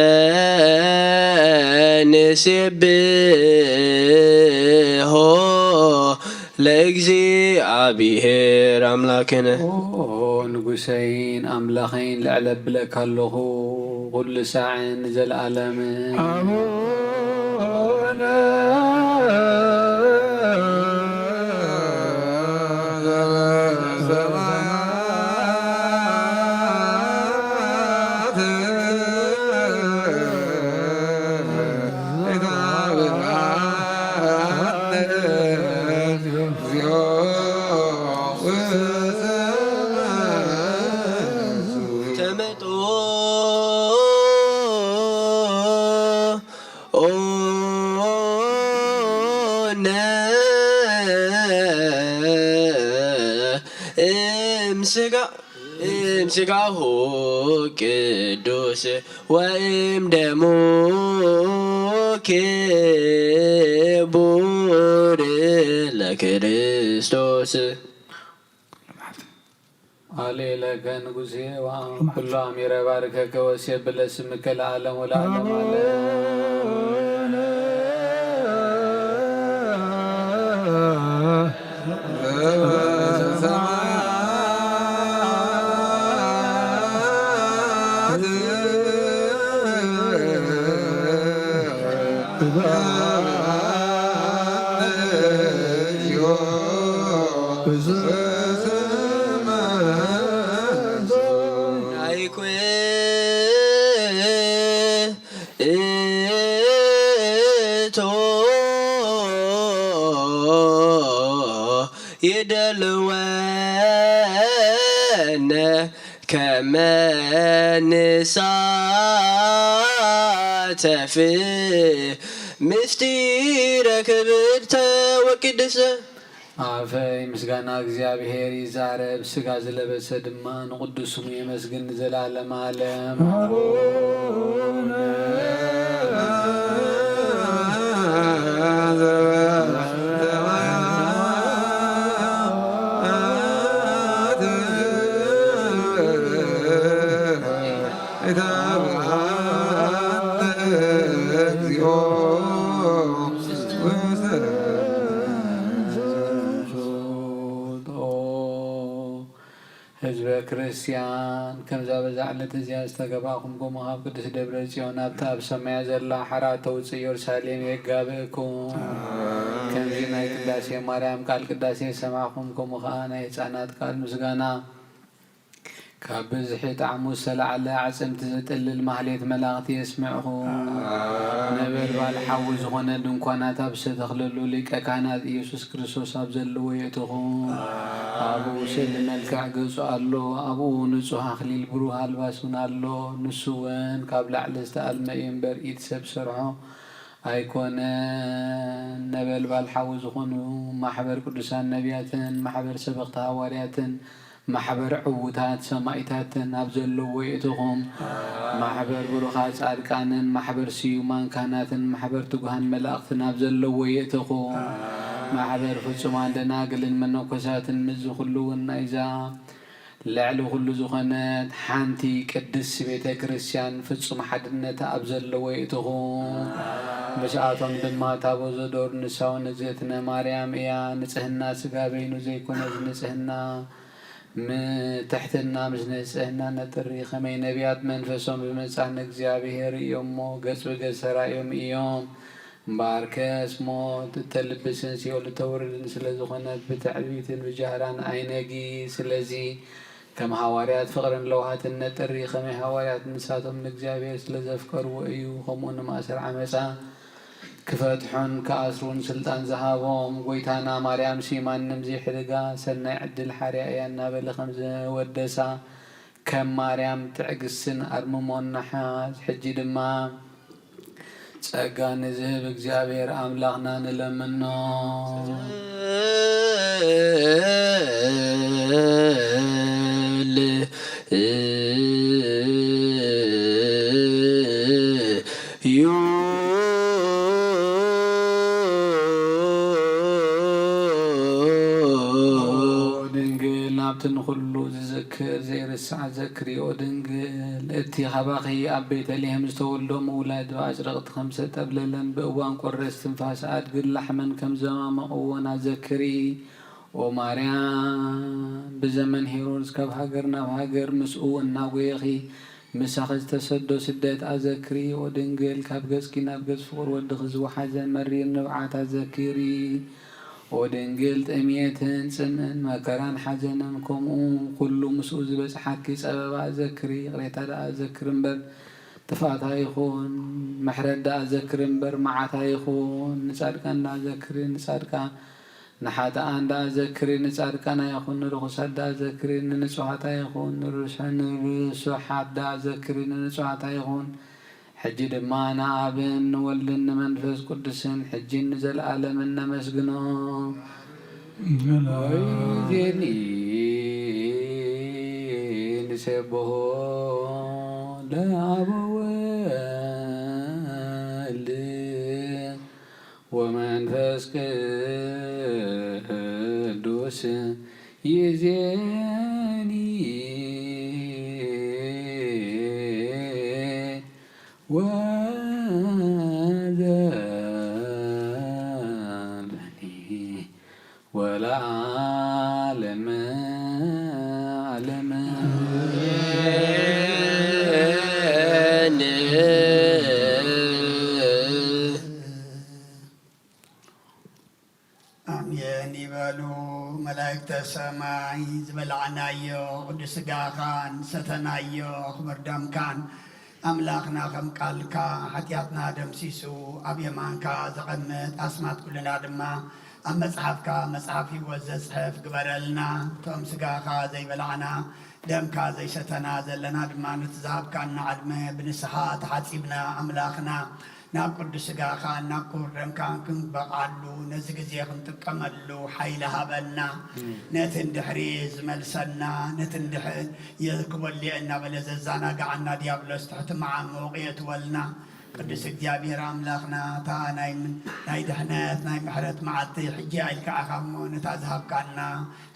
ንሴብሖ ለእግዚኣብሔር ኣምላክነ። ኦ ንጉሰይን ኣምላኸይን ልዕለ ብለካ ኣለኹ ኩሉ ሳዕን ንዘለኣለምን። ኣቡነ ስጋ እም ስጋሁ ቅዱስ ወእም ደሙ ክቡር ለክርስቶስ። ሃሌ ለከ ንጉሴ ወአብ ኩሉ አሚረ ባርከከ ወሴብለ ስምከ ለዓለም ወለዓለም ዓለም። ይደልወነ ከመ ንሳተፍ ምስጢረ ክብርተ ወቅድስተ። ኣፈይ ምስጋና እግዚኣብሔር ይዛረብ፣ ስጋ ዝለበሰ ድማ ንቅዱስ ስሙ የመስግን ንዘላለም ዓለም። ህዝበ ክርስቲያን፣ ከምዛ በዛ ዕለት እዚኣ ዝተገባእኹም፣ ከምኡ ካብ ቅዱስ ደብረ ጽዮን ኣብታ ኣብ ሰማያ ዘላ ሓራ ተውፅእ ኢየሩሳሌም የጋብእኩም። ከምዚ ናይ ቅዳሴ ማርያም ቃል ቅዳሴ ሰማዕኹም፣ ከምኡ ኸዓ ናይ ህፃናት ቃል ምስጋና ካብ ብዝሒ ጣዕሙ ዝተላዕለ ኣዕፅምቲ ዘጥልል ማህሌት መላእኽቲ የስምዕኹም። ነበልባል ሓዊ ዝኾነ ድንኳናት ኣብ ዝተኽለሉ ሊቀ ካህናት ኢየሱስ ክርስቶስ ኣብ ዘለዎ የእትኹም። ኣብኡ ስእሊ መልክዕ ገጹ ኣሎ። ኣብኡ ንጹህ ኣኽሊል ብሩህ ኣልባስ እውን ኣሎ። ንሱ እውን ካብ ላዕሊ ዝተኣልመ እዩ እምበር፣ ኢድ ሰብ ሰርሖ ኣይኮነን። ነበልባል ሓዊ ዝኾኑ ማሕበር ቅዱሳን ነቢያትን ማሕበር ሰበኽቲ ሃዋርያትን ማሕበር ዕዉታት ሰማኢታትን ኣብ ዘለዎ የእትኹም። ማሕበር ብሩኻት ጻድቃንን ማሕበር ስዩማን ካህናትን ማሕበር ትጉሃን መላእኽትን ኣብ ዘለዎ የእትኹም። ማሕበር ፍጹማን ደናግልን መነኮሳትን ምስዚ ኩሉ እውን ናይዛ ልዕሊ ኩሉ ዝኾነት ሓንቲ ቅድስት ቤተ ክርስቲያን ፍጹም ሓድነት ኣብ ዘለዎ የእትኹም። ምስኣቶም ድማ ታቦት ዘዶር ንሳውን እግዝእትነ ማርያም እያ። ንጽህና ስጋ በይኑ ዘይኮነስ ንጽህና ም-፣ ትሕትና ምስ ንጽህና ነጥሪ፣ ከመይ ነቢያት መንፈሶም ብመጻን እግዚኣብሔር እዮም እሞ ገጽ ብገጽ ተራእዮም እዮም። እምበኣርከስ ሞት እተልብስን ሲኦል እተውርድን ስለ ዝኾነት ብትዕቢትን ብጃህራን ኣይነጊ። ስለዚ ከም ሃዋርያት ፍቕርን ለውሃትን ነጥሪ፣ ከመይ ሃዋርያት ንሳቶም ንእግዚኣብሔር ስለ ዘፍቀርዎ እዩ፣ ከምኡ ንማእሰር ዓመጻ ክፈትሑን ክኣስሩን ስልጣን ዝሃቦም። ጎይታና ማርያምሲ ማንም ዘይሕድጋ ሰናይ ዕድል ሓርያ እያ እናበለ ከም ዘወደሳ ከም ማርያም ትዕግስትን ኣርምሞን ንሓዝ። ሕጂ ድማ ጸጋ ንዝህብ እግዚኣብሔር ኣምላኽና ንለምኖ። ዩ ድንግል ናብቲ ንኹሉ ዝዝክር ዘይርስዓ ዘክሪ። ኦ ድንግል፣ እቲ ካባኺ ኣብ ቤተልሔም ዝተወልዶ ምውላድ ብኣጭርቕቲ ከም ዝተጠብለለን ብእዋን ቁረ እስትንፋስ ኣድግን ላሕምን ከም ዘማመቕዎን ኣዘክሪ። ኦ ማርያም፣ ብዘመን ሄሮድስ ካብ ሃገር ናብ ሃገር ምስኡ እናጎየኺ ምሳኺ ዝተሰዶ ስደት ኣዘክሪ። ኦ ድንግል፣ ካብ ገጽኪ ናብ ገጽ ፍቑር ወድኺ ዝወሓዘ መሪር ንብዓት ኣዘክሪ። ኦ ድንግል፣ ጥምየትን ጽምእን መከራን ሓዘንን ከምኡ ኩሉ ምስኡ ዝበጽሓኪ ጸበባ ኣዘክሪ። ይቕሬታ ደኣ ኣዘክሪ እምበር ጥፍኣት ኣይኹን፣ ምሕረት ደኣ ኣዘክሪ እምበር መዓት ኣይኹን። ንጻድቃን ደኣ ኣዘክሪ ንጻድቃን፣ ንሓጥኣን ደኣ ዘክሪ ንጻድቃን ኣይኹን። ንርኹሳት ደኣ ዘክሪ ንንጹሃት ኣይኹን። ንርሱ-፣ ንርሱሓት ደኣ ዘክሪ ንንጹሃት ኣይኹን። ሕጂ ድማ ንኣብን ንወልድን ንመንፈስ ቅዱስን ሕጂን ንዘለኣለምን ነመስግኖ። ዜኒ ሴብሖ ለአብ ወወልድ ወመንፈስ ቅዱስ ይዜኒ ወዘልፈኒ ወለዓለመ ዓለም። ኣሜን ይበሉ መላእክተ ሰማይ። ዝበላዕናዮ ቅዱስ ሥጋኻን ሰተናዮ ክቡር ደምካን ኣምላኽና ከም ቃልካ ሓጢኣትና ደምሲሱ ኣብ የማንካ ዘቐምጥ ኣስማት ኩልና ድማ ኣብ መጽሓፍካ መጽሓፍ ሕይወት ዘጽሕፍ ግበረልና። እቶም ሥጋኻ ዘይበላዕና ደምካ ዘይሰተና ዘለና ድማ ነቲ ዝሃብካና ዕድመ ብንስሓ ተሓጺብና ኣምላኽና ናብ ቅዱስ ሥጋኻን ናብ ክቡር ደምካን ክንበቕዓሉ ነዚ ግዜ ክንጥቀመሉ ሓይሊ ሃበና። ነቲ እንድሕሪ ዝመልሰና ነቲ እንድሕር የርክበሉ እየ እናበለ ዘዘናግዓና ዲያብሎስ ትሕቲ መዓሙቕ የእትወልና። ቅዱስ እግዚኣብሔር ኣምላኽና እታ ናይ ምን-፣ ናይ ድሕነት ናይ ምሕረት መዓልቲ ሕጂ ኢልካ ኢኻ እሞ ነታ ዝሃብካና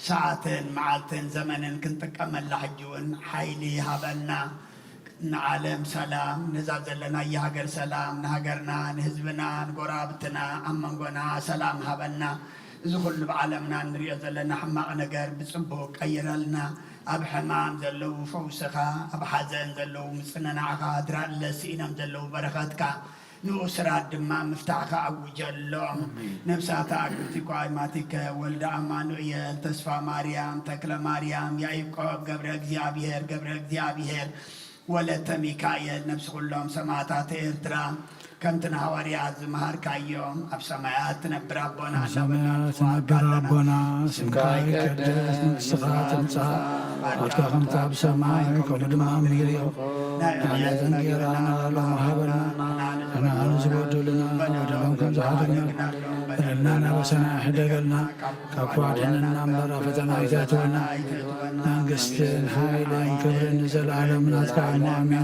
ሰዓትን መዓልትን ዘመንን ክንጥቀመላ ሕጂ እውን ሓይሊ ሃበና። ንዓለም ሰላም፣ ነዛ ዘለናያ ሃገር ሰላም፣ ንሃገርና፣ ንህዝብና፣ ንጎረባብትና፣ ኣብ መንጎና ሰላም ሃበና። እዚ ኩሉ ብዓለምና እንሪኦ ዘለና ሕማቕ ነገር ብጽቡቕ ቀይረልና። ኣብ ሕማም ዘለዉ ፈውስኻ፣ ኣብ ሓዘን ዘለዉ ምጽንናዕኻ፣ ድራለ ስኢኖም ዘለዉ በረኸትካ፣ ንእሱራት ድማ ምፍታሕካ ኣውጀሎም። ኣሜን። ነፍሳት ኣግብቲ ኳይ ማቲከ፣ ወልደ ኣማኑኤል፣ ተስፋ ማርያም፣ ተክለ ማርያም፣ ያዕቆብ፣ ገብረ እግዚኣብሔር፣ ገብረ እግዚኣብሔር፣ ወለተ ሚካኤል፣ ነፍሲ ኩሎም ሰማዕታት ኤርትራ፣ ከምቲ ንሃዋርያት ዝመሃርካዮም፣ ኣብ ሰማያት ትነብር ኣቦና ኣብ ሰማያት እናበልና ንጽውዓካ ትነብር ኣለና። ኣቦና፣ ስምካ ይቀደስ፣ መንግስትኻ ትምጻእ፣ ፍቓድካ ከምቲ ኣብ ሰማይ፣ ከምኡ ድማ ኣብ ምድሪ ይኹን። ናይ ዕለት እንጌራና ሎሚ ሃበና፣ ንሕና ንዝበደሉና፣ ንበደሎም ከም ዝሓደግና፣ በደልና ናበሰና ኣይሕደገልና፣ ካብ ክፉእ ኣድሕነና እምበር፣ ኣብ ፈተና ኣይተእትወና። መንግስትን ሓይልን ክብርን ንዘለኣለም ናትካ እሞ፣ ኣሜን።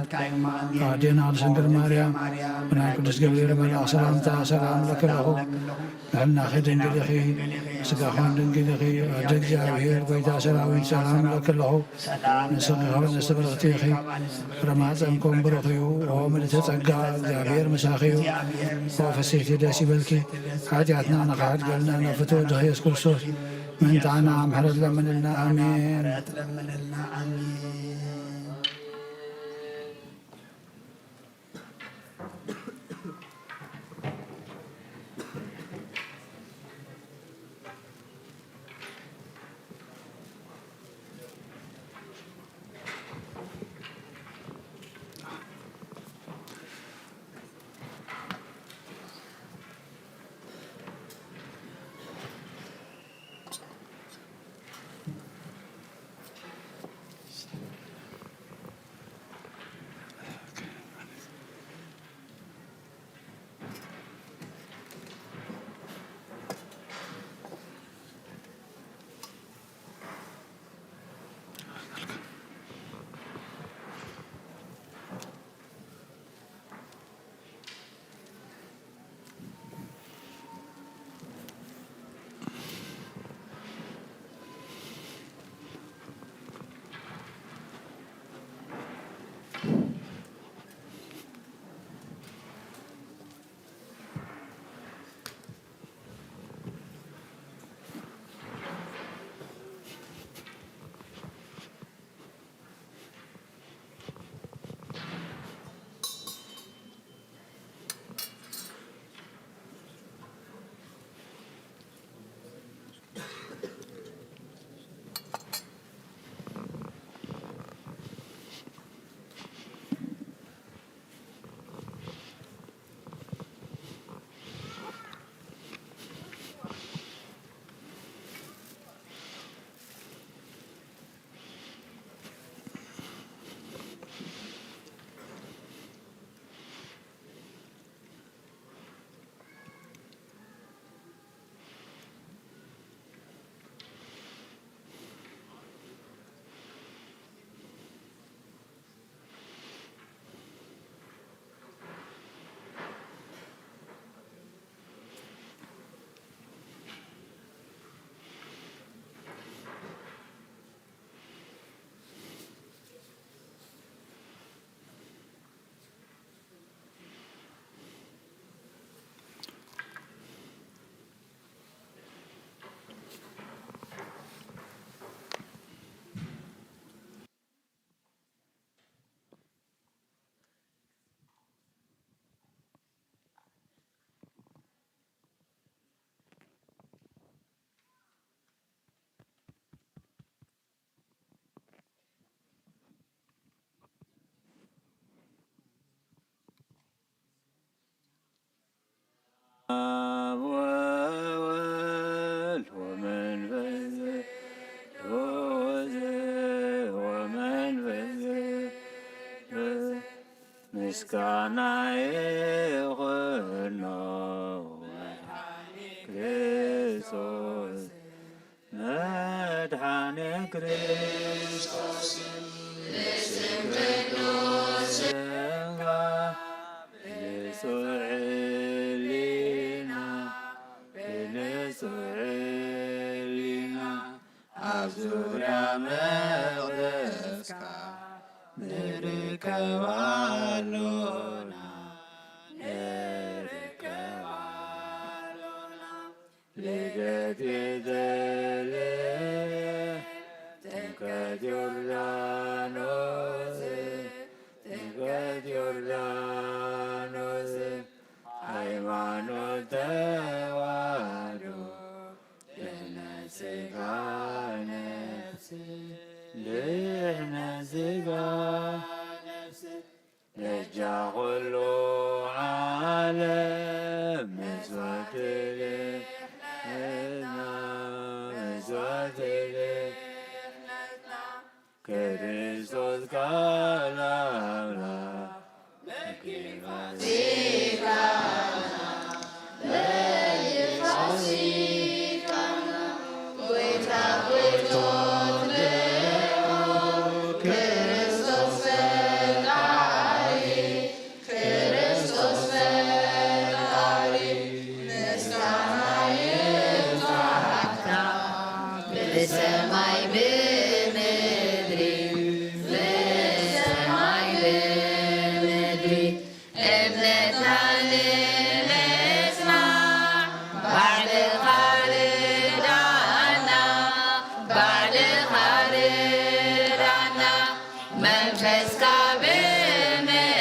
ኣዴና ቅድስት ድንግል ማርያም፣ ብናይ ቅዱስ ገብርኤል መልኣኽ ሰላምታ ሰላም እለኪ ኣለኹ። ንሕልናኺ ድንግል ኢኺ፣ ስጋኹን ድንግል ኢኺ። ኣደ እግዚኣብሔር፣ ጎይታ ሰራዊት፣ ሰላም እለኪ ኣለኹ። ንስኺ ካብ ኣንስቲ ብርኽቲ ኢኺ፣ ፍረ ማህፀንኩም ብሩኽ እዩ። ኦ ምልዕተ ጸጋ፣ እግዚኣብሔር ምሳኺ እዩ። ኦ ፍስሕቲ፣ ደስ ይበልኪ። ሓጢኣትና ንኽሓድገልና ናብ ፍትው ወድኺ ኢየሱስ ክርስቶስ ምእንታና ምሕረት ለምንልና። ኣሜን። ምስጋና ይኹኖ መድሓኒ ክርስቶስ፣ መድሓኒ ክርስቶስ፣ ብስም ቅዱስ ስምካ፣ ብንጹህ ሕሊና፣ ብንጹህ ሕሊና፣ ኣብ ዙርያ መቕደስካ ንርከብ ኣሎና፣ ንርከብ ኣሎና። ልደት ቤተልሔም፣ ጥምቀት ዮርዳኖስ፣ ጥምቀት ዮርዳኖስ፣ ሃይማኖት ተዋህዶ፣ ድሕነት ስጋ ነፍስ፣ ድሕነት ስጋ ነፍስ፣ በጃ ኩሉ ዓለም መስዋዕቲ ድሕነትና፣ መስዋዕቲ ድሕነትና፣ ክርስቶስ ቃል ኣምላኽ በኪ ፋሲካና፣ በኪ ፋሲካና፣ ጎይታ ጎይቶት ልዑል ክርስቶስ ፈጣሪ፣ ክርስቶስ ፈጣሪ፣ ምስጋና ይግባእካ፣ ብሰማይ ብምድሪ፣ ብሰማይ ብምድሪ። እምነትና ንምጽናዕ ባዕልኻ ርዳና፣ ባዕልኻ ርዳና። መንፈስካ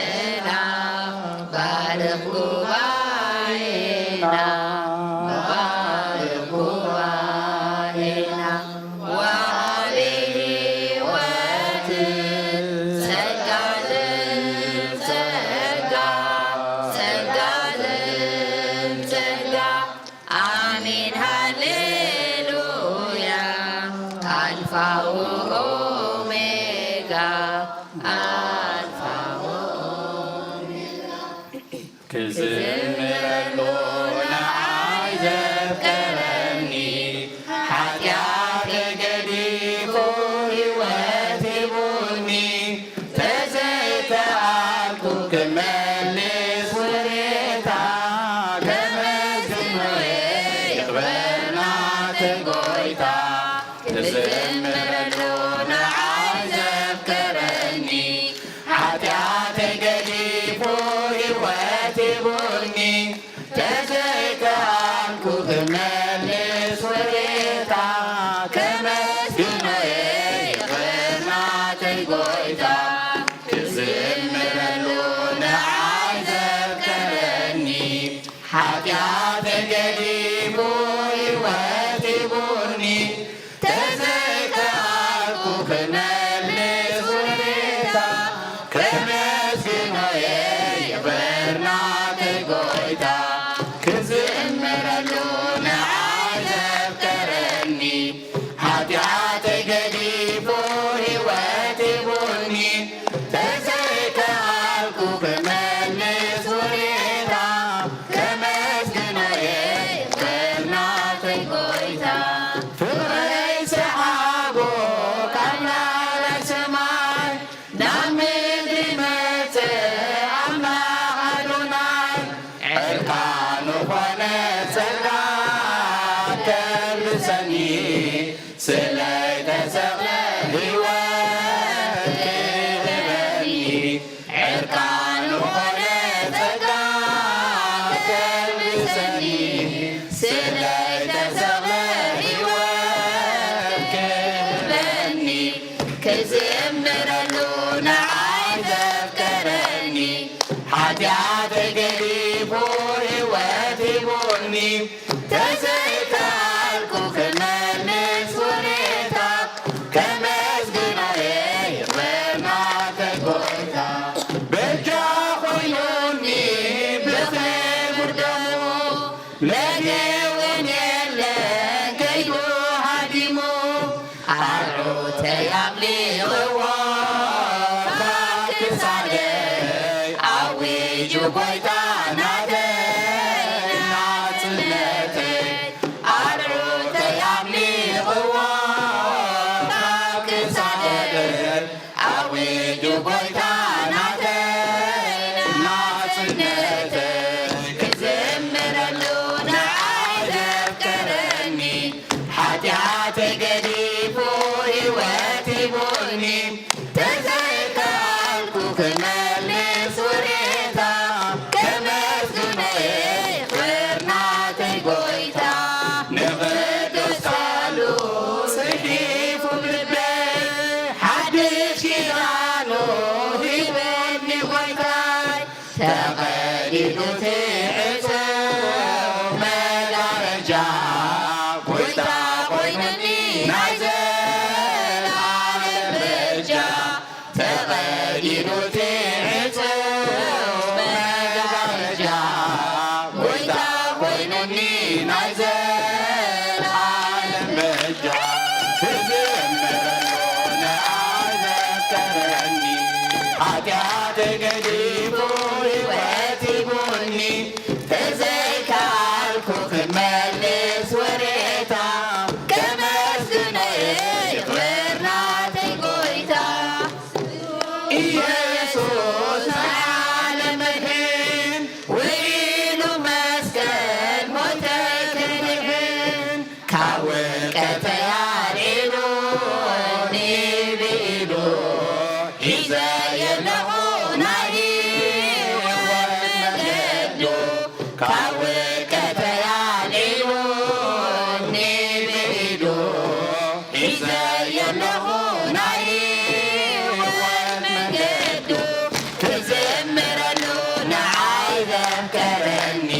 ብምልኣኽ ባርኽ ጉባኤና፣ ባርኽ ጉባኤና። ወሃቢ ሕይወት ጸጋ ዘም ጸጋ፣ ጸጋ ዘም ጸጋ። ኣሜን ሃሌሉያ። ኣልፋ ወኦሜጋ፣ ኣልፋ ወኦሜጋ። ክዝምረሉ ንዓይ ዘፍቀረኒ፣ ሓጢኣተይ ገዲፉ ህይወት ሂቡኒ። ተዘይከኣልኩ ክመልስ ውሬታ፣ ከመስግኖ'የ ይኽበር ናተይ ጎይታ። ክዝምረሉ ንዓይ ዘፍቀረኒ፣ ሓጢኣተይ ገዲፉ ህይወት ሂቡኒ። ተዘይከኣልኩ ክመልስ ውሬታ፣ ከመስግኖ'የ ይኽበር ናተይ ጎይታ። ክዝምረሉ ንዓይ ዘፍቀረኒ፣ ሓጢኣተይ ገዲፉ ህይወት ሂቡኒ። ተዘይከኣልኩ ክመልስ ውሬታ፣ ከመስግኖ'የ ይኽበር ናተይ ጎይታ። ክዝምረሉ ንዓይ ዘፍቀረኒ፣ ሓጢኣተይ ገዲፉ ህይወት ሂቡኒ። ተዘይከኣልኩ ክመልስ ውሬታ፣ ከመስግኖ'የ ይኽበር ናተይ ጎይታ። ፍቕረይ ሰሓቦ ካብ ላዕላይ ሰማይ፣ ናብ ምድሪ መጸ ኣምላኽ ኣዶናይ። ዕርቃኑ ኾነ ጸጋ ከልብሰኒ፣ ስለይ ተሰቕለ ህይወት ክህበኒ። ዕርቃኑ ኾነ ጸጋ ከልብሰኒ፣ ስለይ ተሰቕለ ህይወት ክህበኒ። ክዝምረሉ ንዓይ ዘፍቀረኒ፣ ሓጢኣተይ ገዲፉ ህይወት ሂቡኒ። ተዘይከኣልኩ ክመልስ ውሬታ፣ ከመስግኖ'የ ይኽበር ናተይ ጎይታ። በጃ ኮይኑኒ ብኽቡር ደሙ፣ ለጌውን የለን ከይዱ ሃዲሙ። ኣርዑተይ ኣቕሊዕዎ ካብ ክሳደይ፣ ኣብ ኣዊጁ ጎይታ ናተይ ናጽነተይ ክዝምረሉ ንዓይ ዘፍቀረኒ ሓጢኣተይ ገዲፉ ህይወት ሂቡኒ ተዘይከኣልኩ ክመልስ ውሬታ ከመስግኖ እየ ክብር ናተይ ጎይታ ንቅዱስ ቃሉ ጽሒፉ ብልበይ ሓድሽ ኪዳኑ ሂቡኒ ጎይታይ ተቐዲዱ እቲ ዕጹው መጋረጃ ጎይታ ኮይኑኒ ናይ ዘልኣለም በጃ ተቐዲዱ እቲ ዕጹው መጋረጃ ጎይታ ኮይኑኒ ናይ ዘልኣለም በጃ ክዝምረሉ ንዓይ ዘፍቀረኒ ሓጢኣተይ ገዲፉ ህይወት ሂቡኒ ተዘይከኣልኩ ክመልስ ወሬታ ከመስግኖ እየ ክብር ናተይ ጎይታ ኢየሱስ ናይ ዓለም መድሕን ውዒሉ መስቀል ሞተ ክድሕን ካብ ውድቀተይ ኣልዒሉኒ ብኢዱ ሒዘ የለኹ ናይ ህይወት መገዱ ካብ ውድቀተይ ኣልዒሉኒ ብኢዱ ሒዘ የለኹ ናይ ህይወት መገዱ ክዝምረሉ ንዓይ ዘፍቀረኒ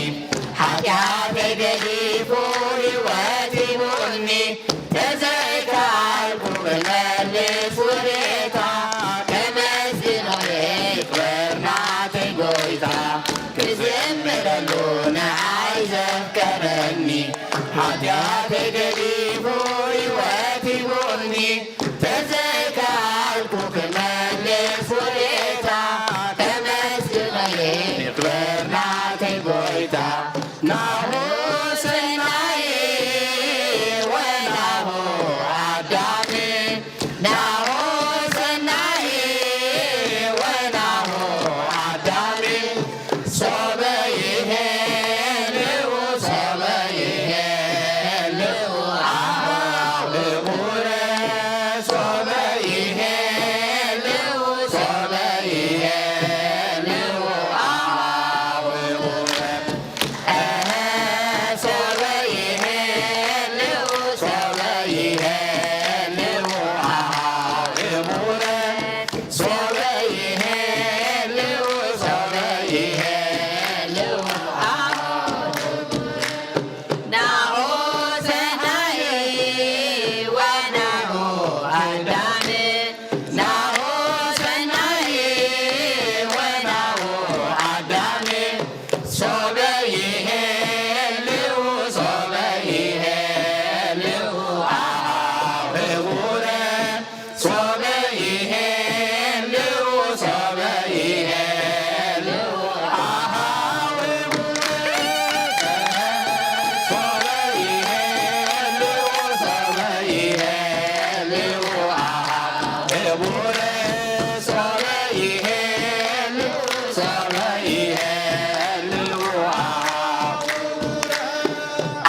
ሓጢኣተይ ገዲፉ ህይወት ሂቡኒ ተዘይከኣልኩ ክመልስ ውሬታ ከመስግኖ እየ ክብር ናተይ ጎይታ ክዝምረሉ ንዓይ ዘፍቀረኒ ሓጢኣተይ ገዲፉ ህይወት ሂቡኒ ተዘይከኣልኩ ክመልስ ውሬታ ከመስግኖ እየ ክብር ናተይ ጎይታ ናሁ ሰናይ ወናሁ ኣዳም ናሁ ሰናይ ወናሁ ኣዳም ሶበ ይሄልው ሶበ ይሄልው አሃው ህቡረ ሶበ ይሄልው ሶበ ይሄልው አሃው ህቡረ ሶበ ይሄልው ሶበ ይሄልው አሃው ህቡረ ሶበ ይሄልው ሶበ ይሄልው አሃው ህቡረ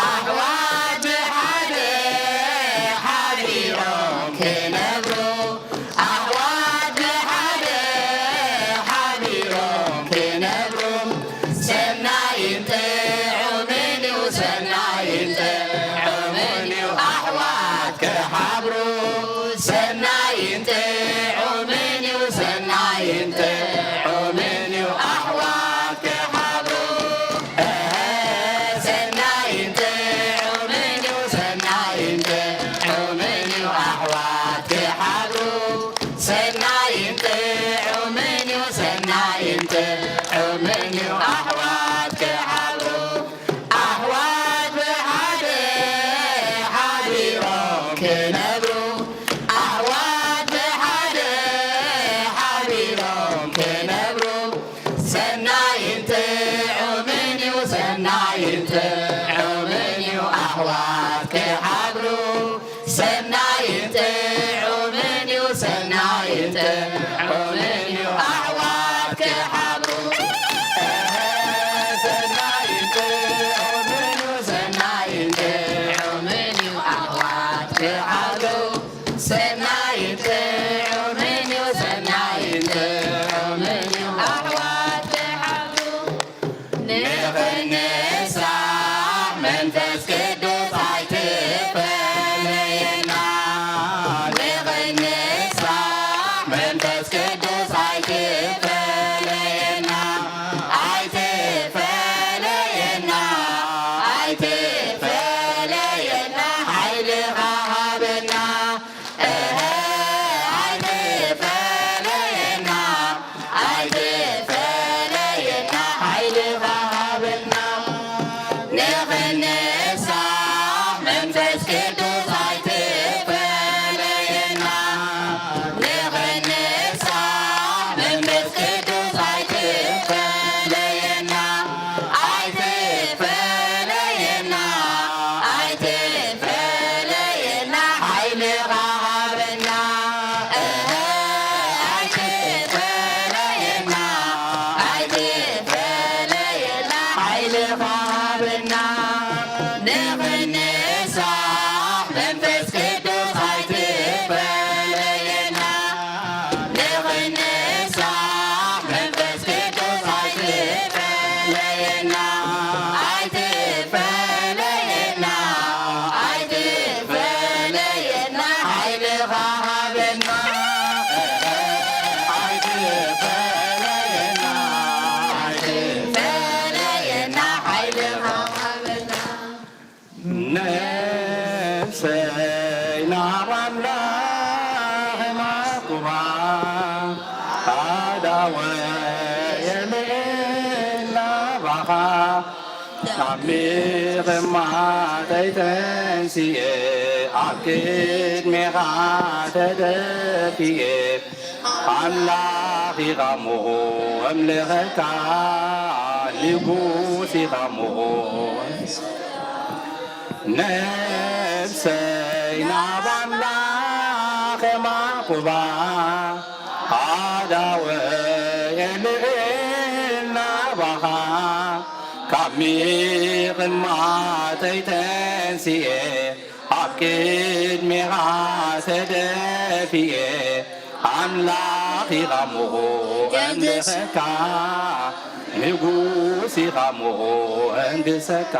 ኣሕዋት ብሓደ ሓቢሮም ክነብሩ ኣሕዋት ብሓደ ሓቢሮም ክነብሩ ሰናይን ጥዑምን እዩ ሰናይን ጥዑምን እዩ ኣሕዋት ክሓብሩ ሰናይን ጥዑምን እዩ ሰናይን ጥዑምን እዩ ኣሕዋት ክሓብሩ ሰናይን ጥዑምን እዩ ሰናይን ጥዑምን እዩ ኣሕዋት ክሓብሩ ሰናይን ጥዑምን እዩ ሰናይን ጥዑምን እዩ ኣሕዋት ክሓብሩ ኣሕዋት ብሓደ ሓቢሮም ክነብሩ ኣሕዋት ብሓደ ሓቢሮም ክነብሩ ሰናይን ጥዑምን እዩ ሰናይን ጥዑምን እዩ ኣሕዋት ክሓብሩ ሰናይን ጥዑምን እዩ ሰናይን ጥዑምን እዩ ኣሕዋት ክሓብሩ። ሰናይን ጥዑምን እዩ፣ ሰናይን ጥዑምን እዩ ኣሕዋት ክሓብሩ። ሰናይን ጥዑምን እዩ፣ ሰናይን ጥዑምን እዩ ኣሕዋት ክሓብሩ። ንኽንሳሕ መንፈስ ቅዱስ ኣይትፈለየና። ንኽንሳሕ መንፈስ ቅዱስ ኣይትፈለየና። ኣይትፈለየና። ኣይትፈለየና። ሓይልኻ ሃበና። እህ፣ ኣይትፈለየና፣ ኣይትፈለየና፣ ሓይልኻ ሃበና። ንኽንሳሕ መንፈስ ቅዱስ ኣይትፈለየና። ንኽንሳሕ መንፈስ ቅዱስ ኣይትፈለየና። ኣይትፈለየና፣ ኣይትፈለየና፣ ሓይልኻ ሃበና። እህ፣ ኣይትፈለየና፣ ኣይትፈለየና፣ ሓይልኻ ሃበና። ንኽንሳሕ መንፈስ ቅዱስ ኣይትፈለየና። ንኽንሳሕ መንፈስ ቅዱስ ኣይትፈለየና፣ ኣይትፈለየና፣ ኣይትፈለየና፣ ሓይልኻ ሃበና። ኣይትፈለየና፣ ኣይትፈለየና፣ ሓይልኻ ሃበና። ነፍሰይ ናብ ኣምላኽ የማቁባ፣ ኣእዳወይ የልዕላ ናባኻ፣ ካብ ምቕማጠይ ተንሲኤ፣ ኣብ ቅድሜኻ ተደፊኤ፣ ኣምላኽ ኢኻ እሞ እምልኸካ፣ ንጉስ ኢኻ እሞ። ነፍሰይ ናብ ኣምላኽ የማቁባ፣ ኣእዳወይ የልዕል ናባኻ፣ ካብ ምቕማጠይ ተንሲኤ፣ ኣብ ቅድሜኻ ተደፊኤ፣ ኣምላኽ ኢኻ እሞ እምልኸካ፣ ንጉስ ኢኻ እሞ እንግሰካ።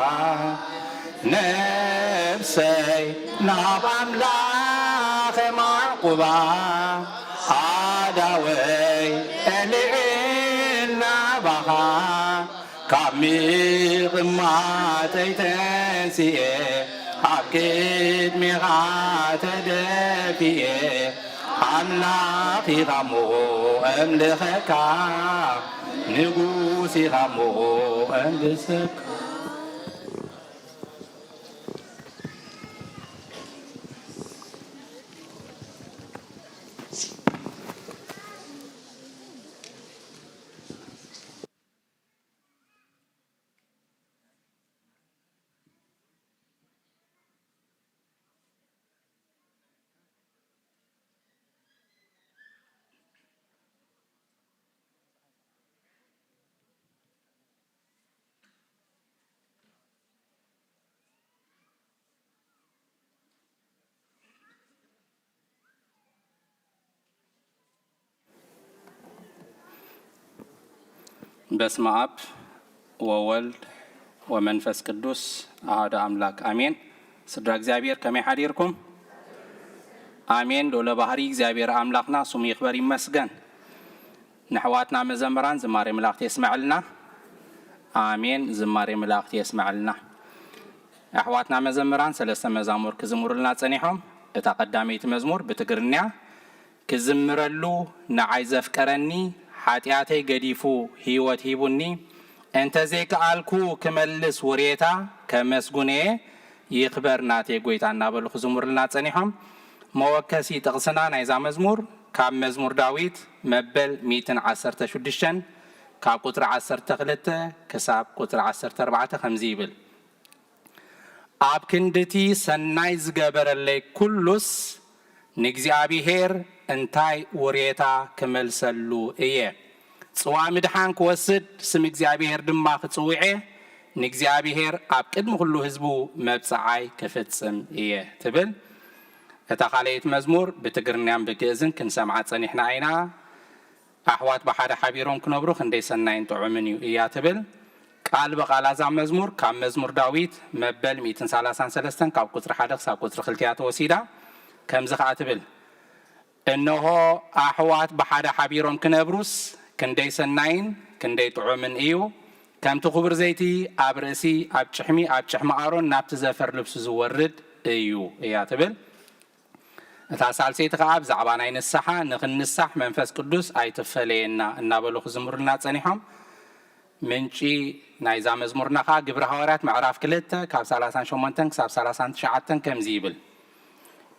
ነፍሰይ ናብ ኣምላኽ የማቁባ፣ ኣእዳወይ የልዕል ናባኻ፣ ካብ ምቕማጠይ ተንሲኤ፣ ኣብ ቅድሜኻ ተደፊኤ፣ ኣምላኽ ኢኻ እሞ እምልኸካ፣ ንጉስ ኢኻ እሞ እምልኸካ። በስመ አብ ወወልድ ወመንፈስ ቅዱስ አሐዱ አምላክ አሜን። ስድራ እግዚኣብሔር ከመይ ሓዲርኩም? አሜን። ልዑለ ባህሪ እግዚኣብሔር ኣምላኽና ስሙ ይኽበር ይመስገን። ንኣሕዋትና መዘምራን ዝማሬ መላእኽቲ የስመዐልና። ኣሜን። ዝማሬ መላእኽቲ የስመዐልና። ኣሕዋትና መዘምራን ሰለስተ መዛሙር ክዝምሩልና ጸኒሖም። እታ ቀዳመይቲ መዝሙር ብትግርኛ፣ ክዝምረሉ ንዓይ ዘፍቀረኒ፣ ሓጢኣተይ ገዲፉ ህይወት ሂቡኒ፣ እንተዘይከኣልኩ ክመልስ ውሬታ፣ ከመስጉን'የ ይኽበር ናተይ ጎይታ እናበሉ ክዝምሩልና ጸኒሖም። መወከሲ ጥቕስና ናይዛ መዝሙር ካብ መዝሙር ዳዊት መበል ሚእትን ዓሰርተ ሽዱሽተን ካብ ቁጽሪ ዓሰርተ ክልተ ክሳብ ቁጽሪ ዓሰርተ ኣርባዕተ ከምዚ ይብል። ኣብ ክንድቲ ሰናይ ዝገበረለይ ኩሉስ ንእግዚኣብሔር እንታይ ውሬታ ክመልሰሉ እየ? ጽዋ ምድሓን ክወስድ፣ ስም እግዚኣብሔር ድማ ክጽውዕ እየ፣ ንእግዚኣብሔር ኣብ ቅድሚ ኩሉ ህዝቡ መብጽዓይ ክፍጽም እየ ትብል። እታ ካልኣይቲ መዝሙር ብትግርኛን ብግእዝን ክንሰምዓ ጸኒሕና ኢና። ኣሕዋት ብሓደ ሓቢሮም ክነብሩ ክንደይ ሰናይን ጥዑምን እዩ እያ ትብል። ቃል ብቓል እዛ መዝሙር ካብ መዝሙር ዳዊት መበል ሚእትን ሰላሳን ሰለስተን ካብ ቁጽሪ ሓደ ክሳብ ቁጽሪ ክልተ እያ ተወሲዳ። ከምዚ ኸኣ ትብል፣ እንሆ ኣሕዋት ብሓደ ሓቢሮም ክነብሩስ ክንደይ ሰናይን ክንደይ ጥዑምን እዩ። ከምቲ ክቡር ዘይቲ ኣብ ርእሲ ኣብ ጭሕሚ ኣብ ጭሕሚ ኣሮን ናብቲ ዘፈር ልብሱ ዝወርድ እዩ እያ ትብል። እታ ሳልሰይቲ ኸዓ ብዛዕባ ናይ ንስሓ፣ ንኽንንሳሕ መንፈስ ቅዱስ ኣይትፈለየና እናበሉ ክዝምሩልና ጸኒሖም። ምንጪ ናይዛ መዝሙርና ኸዓ ግብሪ ሃዋርያት ምዕራፍ ክልተ ካብ ሰላሳን ሸሞንተን ክሳብ ሰላሳን ትሽዓተን ከምዚ ይብል።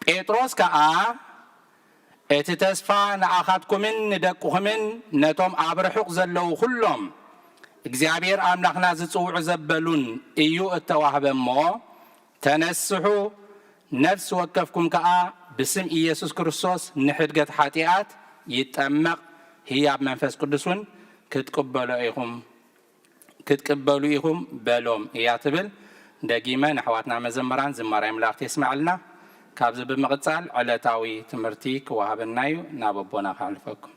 ጴጥሮስ ከኣ እቲ ተስፋ ንኣኻትኩምን ንደቅኹምን ነቶም ኣብ ርሑቕ ዘለዉ ኹሎም እግዚኣብሔር ኣምላኽና ዝጽውዑ ዘበሉን እዩ እተዋህበ እሞ፣ ተነስሑ፣ ነፍሲ ወከፍኩም ከኣ ብስም ኢየሱስ ክርስቶስ ንሕድገት ሓጢኣት ይጠመቕ፣ ህያብ መንፈስ ቅዱስ እውን ክትቅበሎ ኢኹም ክትቅበሉ ኢኹም በሎም እያ ትብል። ደጊመ ንኣሕዋትና መዘምራን ዝማሬ መላእክት የስመዐልና። ካብዚ ብምቕጻል ዕለታዊ ትምህርቲ ክወሃበና እዩ። ናብ ኣቦና ከሕልፈኩም።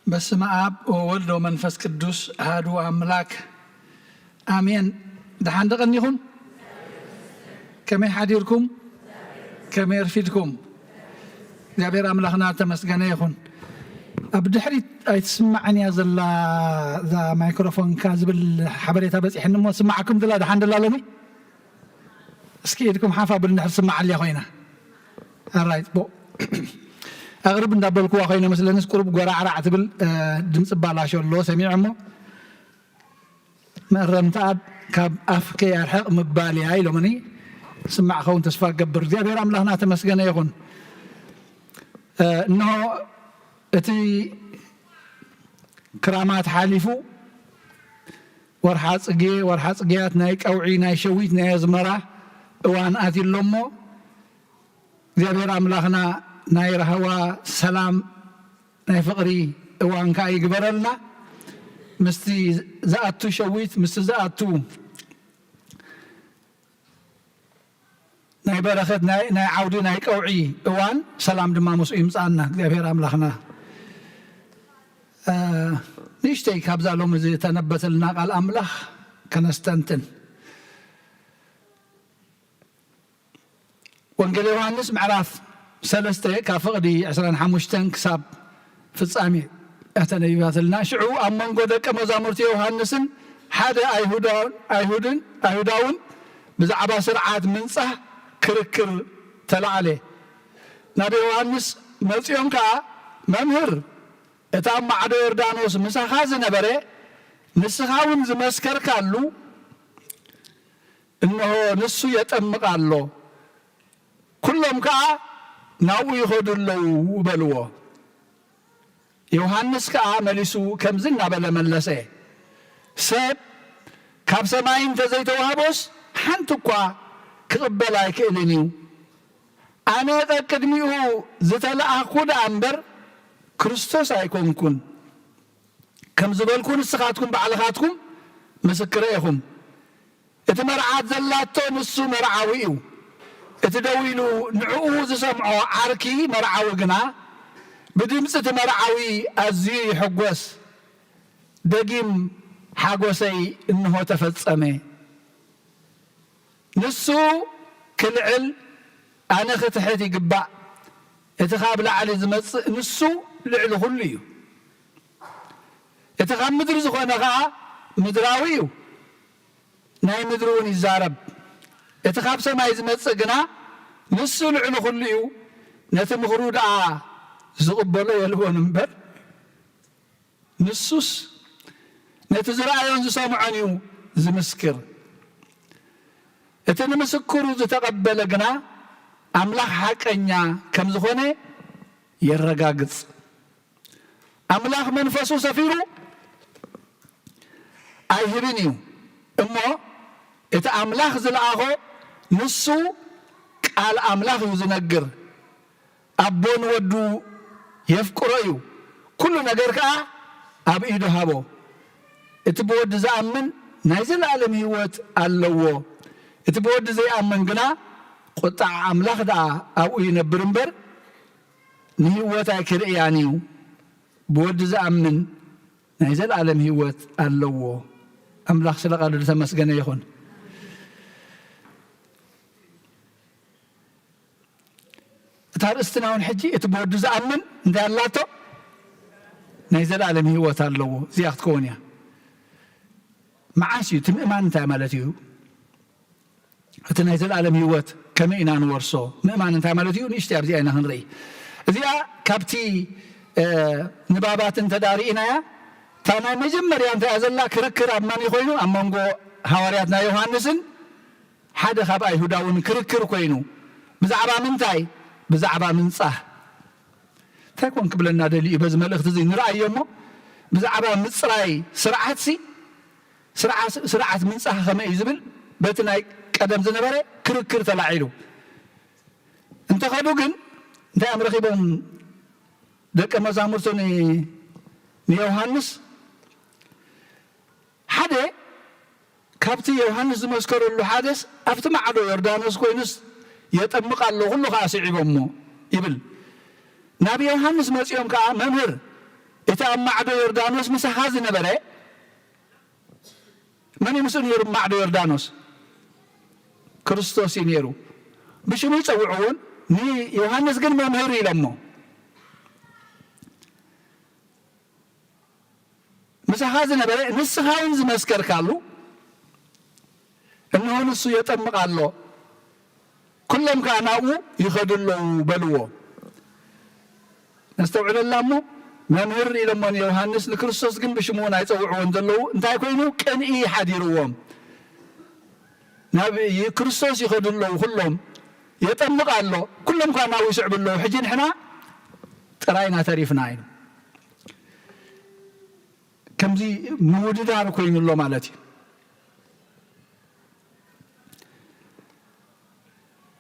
በስመ አብ ወወልድ ወመንፈስ ቅዱስ አሐዱ አምላክ አሜን። ደሓን ደቐኒኹም? ከመይ ሓዲርኩም? ከመይ ኣርፊድኩም? እግዚኣብሔር ኣምላኽና ተመስገነ ይኹን። ኣብ ድሕሪት ኣይትስማዕን እያ ዘላ እዛ ማይክሮፎንካ ዝብል ሓበሬታ በፂሕኒ እሞ፣ ትስማዓኩም ድላ ደሓን ድላ ሎሚ? እስኪ ኢድኩም ሓፍ ኣብሉ እንድሕር ትስማዕ ኣልያ ኮይና። ኣራይ፣ ፅቡቕ። ኣቕርብ እንዳበልኩዋ ኮይነ መስለንስ ቁሩብ ጎራዕራዕ ትብል፣ እ፣ ድምፂ ባላሾ ኣለዎ ሰሚዐ እሞ፣ መእረምቲ ኣብ ካብ ኣፍ ከይኣርሕቕ ምባል እያ ኢሎምኒ። ስማዕ ኸውን ተስፋ እገብር። እግዚኣብሔር ኣምላኽና ተመስገነ ይኹን። እ፣ እንሆ እቲ ክራማት ሓሊፉ ወርሓ ጽጌ፣ ወርሓ ጽጌያት ናይ ቀውዒ፣ ናይ ሸዊት፣ ናይ ኣዝመራ እዋን ኣትዩ ኣሎ እሞ፣ እግዚኣብሔር ኣምላኽና ናይ ራህዋ ሰላም ናይ ፍቕሪ እዋን ከኣ ይግበረልና። ምስቲ ዝኣቱ ሸዊት፣ ምስቲ ዝኣቱ ናይ በረኸት፣ ናይ፣ ናይ ዓውዲ፣ ናይ ቀውዒ እዋን ሰላም ድማ ምስኡ ይምጽኣና እግዚኣብሔር ኣምላኽና። እ፣ ንእሽተይ ካብዛ ሎሚ ዝተነበተልና ቃል ኣምላኽ ከነስተንትን። ወንጌል ዮሃንስ ምዕራፍ ሰለስተ ካብ ፍቕዲ ዕስራን ሓሙሽተን ክሳብ ፍጻሜ እያ ተነቢባትልና። ሽዑ ኣብ መንጎ ደቀ መዛሙርቲ ዮሃንስን ሓደ ኣይሁዳውን፣ ኣይሁድን፣ ኣይሁዳውን ብዛዕባ ስርዓት ምንጻህ ክርክር ተላዕለ። ናብ ዮሃንስ መጺኦም ከኣ መምህር፣ እቲ ኣብ ማዕዶ ዮርዳኖስ ምሳኻ ዝነበረ፣ ንስኻ እውን ዝመስከርካሉ፣ እንሆ ንሱ የጠምቕ ኣሎ፣ ኩሎም ከኣ ናብኡ ይኸዱ ኣለዉ በልዎ። ዮሃንስ ከኣ መሊሱ ከምዚ እናበለ መለሰ፣ ሰብ ካብ ሰማይ እንተ ዘይተዋህቦስ ሓንቲ እኳ ክቕበል ኣይክእልን እዩ። ኣነ ቀቅድሚኡ ዝተለኣኽኩ ደኣ እምበር ክርስቶስ ኣይኮንኩን። ከም ዝበልኩ ንስኻትኩም ባዕልኻትኩም ምስክረ ኢኹም። እቲ መርዓት ዘላቶ ንሱ መርዓዊ እዩ። እቲ ደው ኢሉ ንዕኡ ዝሰምዖ ዓርኪ መርዓዊ ግና ብድምጺ እቲ መርዓዊ ኣዝዩ ይሕጎስ። ደጊም ሓጎሰይ እንሆ ተፈጸመ። ንሱ ክልዕል ኣነ ክትሕት ይግባእ። እቲ ካብ ላዕሊ ዝመጽእ ንሱ ልዕሊ ኩሉ እዩ። እቲ ካብ ምድሪ ዝኾነ ኸኣ ምድራዊ እዩ፣ ናይ ምድሪ እውን ይዛረብ። እቲ ካብ ሰማይ ዝመጽእ ግና ንሱ ልዕሊ ኩሉ እዩ። ነቲ ምኽሩ ደኣ ዝቕበሎ የልቦን እምበር፣ ንሱስ ነቲ ዝረኣዮን ዝሰምዖን እዩ ዝምስክር። እቲ ንምስክሩ ዝተቐበለ ግና ኣምላኽ ሓቀኛ ከም ዝኾነ የረጋግጽ። ኣምላኽ መንፈሱ ሰፊሩ ኣይህብን እዩ እሞ፣ እቲ ኣምላኽ ዝለኣኾ ንሱ ቃል ኣምላኽ እዩ ዝነግር። ኣቦ ንወዱ የፍቅሮ እዩ፣ ኩሉ ነገር ከኣ ኣብ ኢዱ ሃቦ። እቲ ብወዲ ዝኣምን ናይ ዘለኣለም ህይወት ኣለዎ። እቲ ብወዲ ዘይኣምን ግና ቁጥዓ ኣምላኽ ደኣ ኣብኡ ይነብር እምበር፣ ንህይወት ኣይክርእያን እዩ። ብወዲ ዝኣምን ናይ ዘለኣለም ህይወት ኣለዎ። ኣምላኽ ስለ ቃሉ ዝተመስገነ ይኹን። እታ ርእስትና እውን ሕጂ እቲ ብወዱ ዝኣምን እንታይ ኣላቶ? ናይ ዘለኣለም ህይወት ኣለዎ። እዚኣ ክትከውን እያ። መዓስ እዩ እቲ ምእማን እንታይ ማለት እዩ? እቲ ናይ ዘለኣለም ህይወት ከመይ ኢና ንወርሶ? ምእማን እንታይ ማለት እዩ? ንእሽተይ ኣብዚኣ ኢና ክንርኢ። እዚኣ ካብቲ፣ እ፣ ንባባት እንተ ደኣ ርኢናያ፣ እታ ናይ መጀመርያ እንታይ እያ ዘላ? ክርክር ኣብ መን ኮይኑ? ኣብ መንጎ ሃዋርያት ናይ ዮሃንስን ሓደ ካብ ኣይሁዳውን ክርክር ኮይኑ። ብዛዕባ ምንታይ? ብዛዕባ ምንጻህ። እንታይ ኮን ክብለና ደልዩ እዩ በዚ መልእኽቲ እዚ ንርኣዮ እሞ፣ ብዛዕባ ምጽራይ ስርዓትሲ፣ ስርዓ-፣ ስርዓት ምንጻህ ከመይ እዩ ዝብል በቲ ናይ ቀደም ዝነበረ ክርክር ተላዒሉ። እንተኸዱ ግን እንታይ እዮም ረኺቦም ደቀ መዛሙርቱ ን-፣ ንዮሃንስ? ሓደ ካብቲ ዮሃንስ ዝመስከረሉ ሓደስ ኣብቲ ማዕዶ ዮርዳኖስ ኮይኑስ የጠምቕ ኣሎ፣ ኩሉ ኸኣ ስዒቦሞ ይብል። ናብ ዮሃንስ መጺኦም ከኣ፣ መምህር፣ እቲ ኣብ ማዕዶ ዮርዳኖስ ምሳኻ ዝነበረ መን እዩ? ምስኡ ነይሩ ኣብ ማዕዶ ዮርዳኖስ ክርስቶስ እዩ ነይሩ። ብሽሙ ይጸውዕዎ፣ ንዮሃንስ ግን መምህር ኢሎሞ። ምሳኻ ዝነበረ ንስኻ እውን ዝመስከርካሉ፣ እንሆ ንሱ የጠምቕ ኣሎ፣ ኩሎም ከኣ ናብኡ ይኸዱ ኣለዉ በልዎ። ነስተውዕለላ እሞ፣ መምህር ኢሎሞ ንዮሃንስ፣ ንክርስቶስ ግን ብሽሙ እውን ኣይጸውዕዎን ዘለዉ። እንታይ ኮይኑ? ቅንኢ ሓዲርዎም። ናብ ይ-፣ ክርስቶስ ይኸዱ ኣለዉ ኩሎም። የጠምቕ ኣሎ፣ ኩሎም ከኣ ናብኡ ይስዕቡ ኣለዉ። ሕጂ ንሕና ጥራይ ኢና ተሪፍና ኢሉ። ከምዚ ምውድዳር ኮይኑ ኣሎ ማለት እዩ።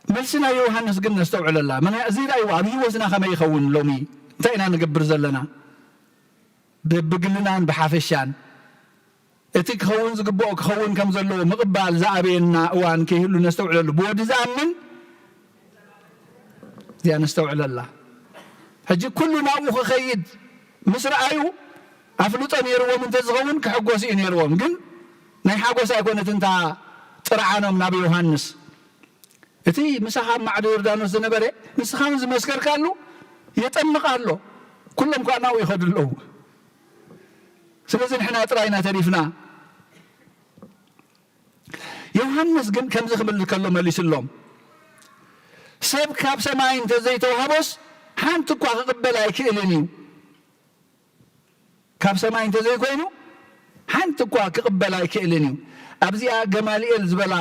መልሲ ናይ ዮሃንስ ግን ነስተውዕለላ። ምና-፣ እዚ ረኣይዎ ኣብ ህይወትና ከመይ ይኸውን? ሎሚ እንታይ ኢና ንገብር ዘለና? በብግልናን ብሓፈሻን እቲ ክኸውን ዝግብኦ ክኸውን ከም ዘለዎ ምቕባል ዝኣበየና እዋን ከይህሉ ነስተውዕለሉ። ብወዲ ዝኣምን እዚኣ ነስተውዕለላ። ሕጂ ኩሉ ናብኡ ክኸይድ ምስ ረኣዩ ኣፍልጦ ነይርዎም እንተዝኸውን ክሕጎሱ እዩ ነይርዎም። ግን ናይ ሓጎስ ኣይኮነትን እታ ጥርዓኖም ናብ ዮሃንስ። እቲ ምሳኻ ኣብ ማዕዶ ዮርዳኖስ ዝነበረ ንስኻ እውን ዝመስከርካሉ የጠምቕ ኣሎ፣ ኩሎም ከኣ ናብኡ ይኸዱ ኣለዉ። ስለዚ ንሕና ጥራይ ኢና ተሪፍና። ዮሃንስ ግን ከምዚ ክብል ከሎ መሊስሎም፣ ሰብ ካብ ሰማይ እንተ ዘይተዋህቦስ ሓንቲ እኳ ክቕበል ኣይክእልን እዩ። ካብ ሰማይ እንተዘይኮይኑ ሓንቲ እኳ ክቕበል ኣይክእልን እዩ። ኣብዚኣ ገማልኤል ዝበላ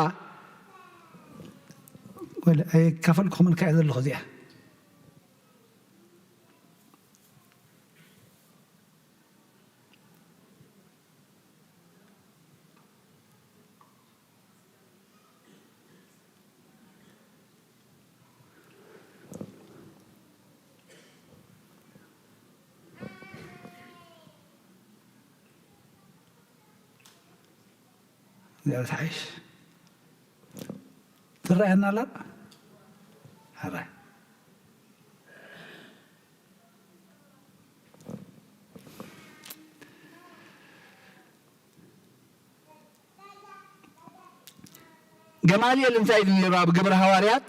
ወለ ኣይካፈልኩኹምን ከኣ ዘለኹ እዚኣ እዚኣ ትሓይሽ ትረኣየና ኣላ። ሕራይ ገማልኤል እንታይ ኢሉ ነይሩ ኣብ ግብረ ሃዋርያት?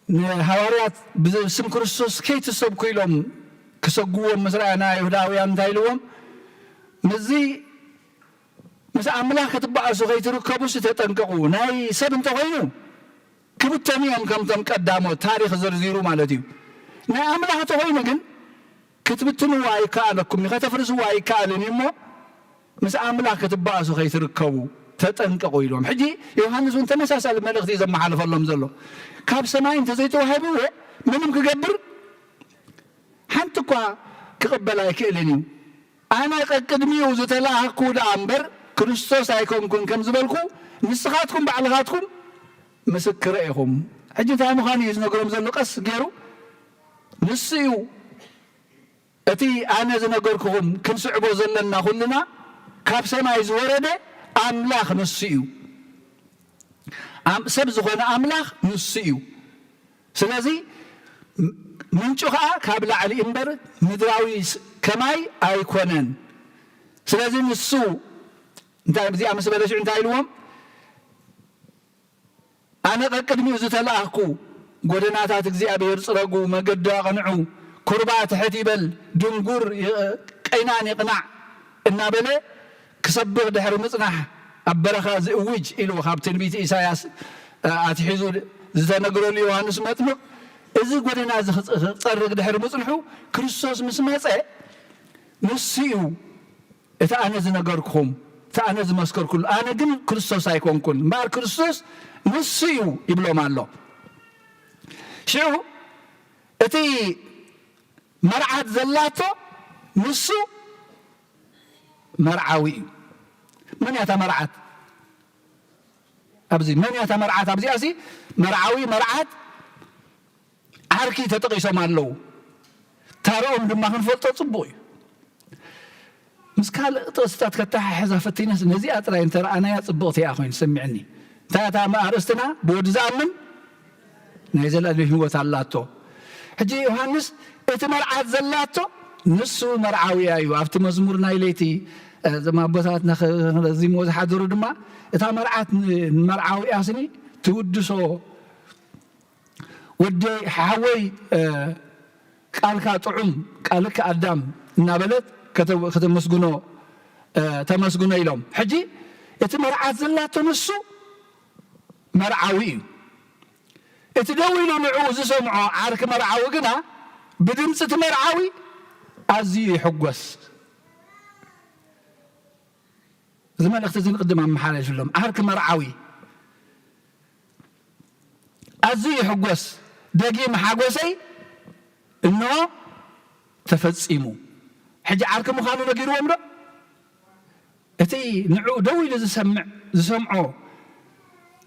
ንሃዋርያት ብስም ክርስቶስ ከይትሰብኩ ኢሎም ክሰጉዎም ምስ ረኣየ ንኣይሁዳውያን እንታይ ኢልዎም? ምስዚ ምስ ኣምላኽ ክትበኣሱ ከይትርከቡስ ተጠንቀቑ። ናይ ሰብ እንተኾይኑ ክብተኑ እዮም፣ ከምቶም ቀዳሞት ታሪኽ ዘርዚሩ ማለት እዩ። ናይ ኣምላኽ እንተኾይኑ ግን ክትብትንዎ ኣይከኣለኩም፣ ከተፍርስዎ ኣይከኣልን እዩ እሞ ምስ ኣምላኽ ክትበኣሱ ከይትርከቡ ተጠንቀቑ ኢሎም። ሕጂ ዮሃንስ እውን ተመሳሳሊ መልእኽቲ እዩ ዘመሓልፈሎም ዘሎ። ካብ ሰማይ እንተዘይተዋሂብዎ ምንም ክገብር ሓንቲ እኳ ክቕበል ኣይክእልን እዩ። ኣነ ቀቅድሚኡ ዝተላእኩ ደኣ እምበር ክርስቶስ ኣይኮንኩን ከም ዝበልኩ ንስኻትኩም ባዕልኻትኩም ምስክረ ኢኹም። ሕጂ እንታይ ምዃኑ እዩ ዝነግሮም ዘሎ ቀስ ገይሩ? ንሱ እዩ እቲ ኣነ ዝነገርኩኹም ክንስዕቦ ዘለና ኩልና ካብ ሰማይ ዝወረደ ኣምላኽ ንሱ እዩ። ኣም-፣ ሰብ ዝኾነ ኣምላኽ ንሱ እዩ። ስለዚ ም-፣ ምንጩ ኸኣ ካብ ላዕሊ እምበር ምድራዊ ስ-፣ ከማይ ኣይኮነን። ስለዚ ንሱ እንታይ፣ እዚኣ ምስ በለ ሽዑ እንታይ ኢልዎም? ኣነ ቀቅድሚኡ ዝተላእኩ፣ ጎደናታት እግዚኣብሔር ጽረጉ፣ መገዱ ኣቕንዑ፣ ኩርባ ትሕት ይበል፣ ድንጉር ይ-፣ ቀይናን ይቕናዕ እናበለ ክሰብኽ ድሕሪ ምጽናሕ ኣብ በረኻ ዝእውጅ ኢሉ ካብ ትንቢት ኢሳያስ፣ እ፣ ኣትሒዙ ዝተነግረሉ ዮሃንስ መጥምቕ፣ እዚ ጎደና እዚ ክጽ-፣ ክጸርግ ድሕሪ ምጽንሑ ክርስቶስ ምስ መጸ ንሱ እዩ እቲ ኣነ ዝነገርኩኹም፣ እቲ ኣነ ዝመስከርኩሉ፣ ኣነ ግን ክርስቶስ ኣይኮንኩን፣ እምበኣር ክርስቶስ ንሱ እዩ ይብሎም ኣሎ። ሽዑ እቲ መርዓት ዘላቶ ንሱ መርዓዊ እዩ። መን እያ እታ መርዓት? ኣብዚ መን እያ እታ መርዓት? ኣብዚኣሲ መርዓዊ፣ መርዓት፣ ዓርኪ ተጠቒሶም ኣለዉ። ታረኦም ድማ ክንፈልጦ ጽቡቕ እዩ። ምስ ካልእ ጥቕስታት ከተሓሕዛ ፈቲነስ ነዚኣ ጥራይ እንተ ረኣናያ ጽብቕቲ እያ ኮይኑ ዝስምዕኒ። እንታይ እታ ኣርእስትና? ብወዲ ዝኣምን ናይ ዘለኣለም ህይወት ኣላቶ። ሕጂ ዮሃንስ እቲ መርዓት ዘላቶ ንሱ መርዓውያ እዩ። ኣብቲ መዝሙር ናይ ለይቲ፣ እ፣ እዞም ኣቦታትና ኸ-፣ ረዚምዎ ዝሓደሩ ድማ እታ መርዓት ን-፣ ንመርዓውያ ስኒ ትውድሶ። ወደይ፣ ሓወይ፣ እ፣ ቃልካ ጥዑም፣ ቃልካ ኣዳም እናበለት ከተ-፣ ከተመስግኖ፣ እ፣ ተመስግኖ ኢሎም። ሕጂ እቲ መርዓት ዘላቶ ንሱ መርዓዊ እዩ። እቲ ደው ኢሉ ንዕኡ ዝሰምዖ ዓርኪ መርዓዊ ግና ብድምጺ እቲ መርዓዊ ኣዝዩ ይሕጎስ። እዚ መልእኽቲ እዚ ንቅድም ኣመሓላልፍሎም። ዓርኪ መርዓዊ ኣዝዩ ይሕጎስ፣ ደጊም ሓጎሰይ እንሆ ተፈጺሙ። ሕጂ ዓርኪ ምዃኑ ነጊርዎም ዶ? እቲ ንዕኡ ደው ኢሉ ዝሰምዕ፣ ዝሰምዖ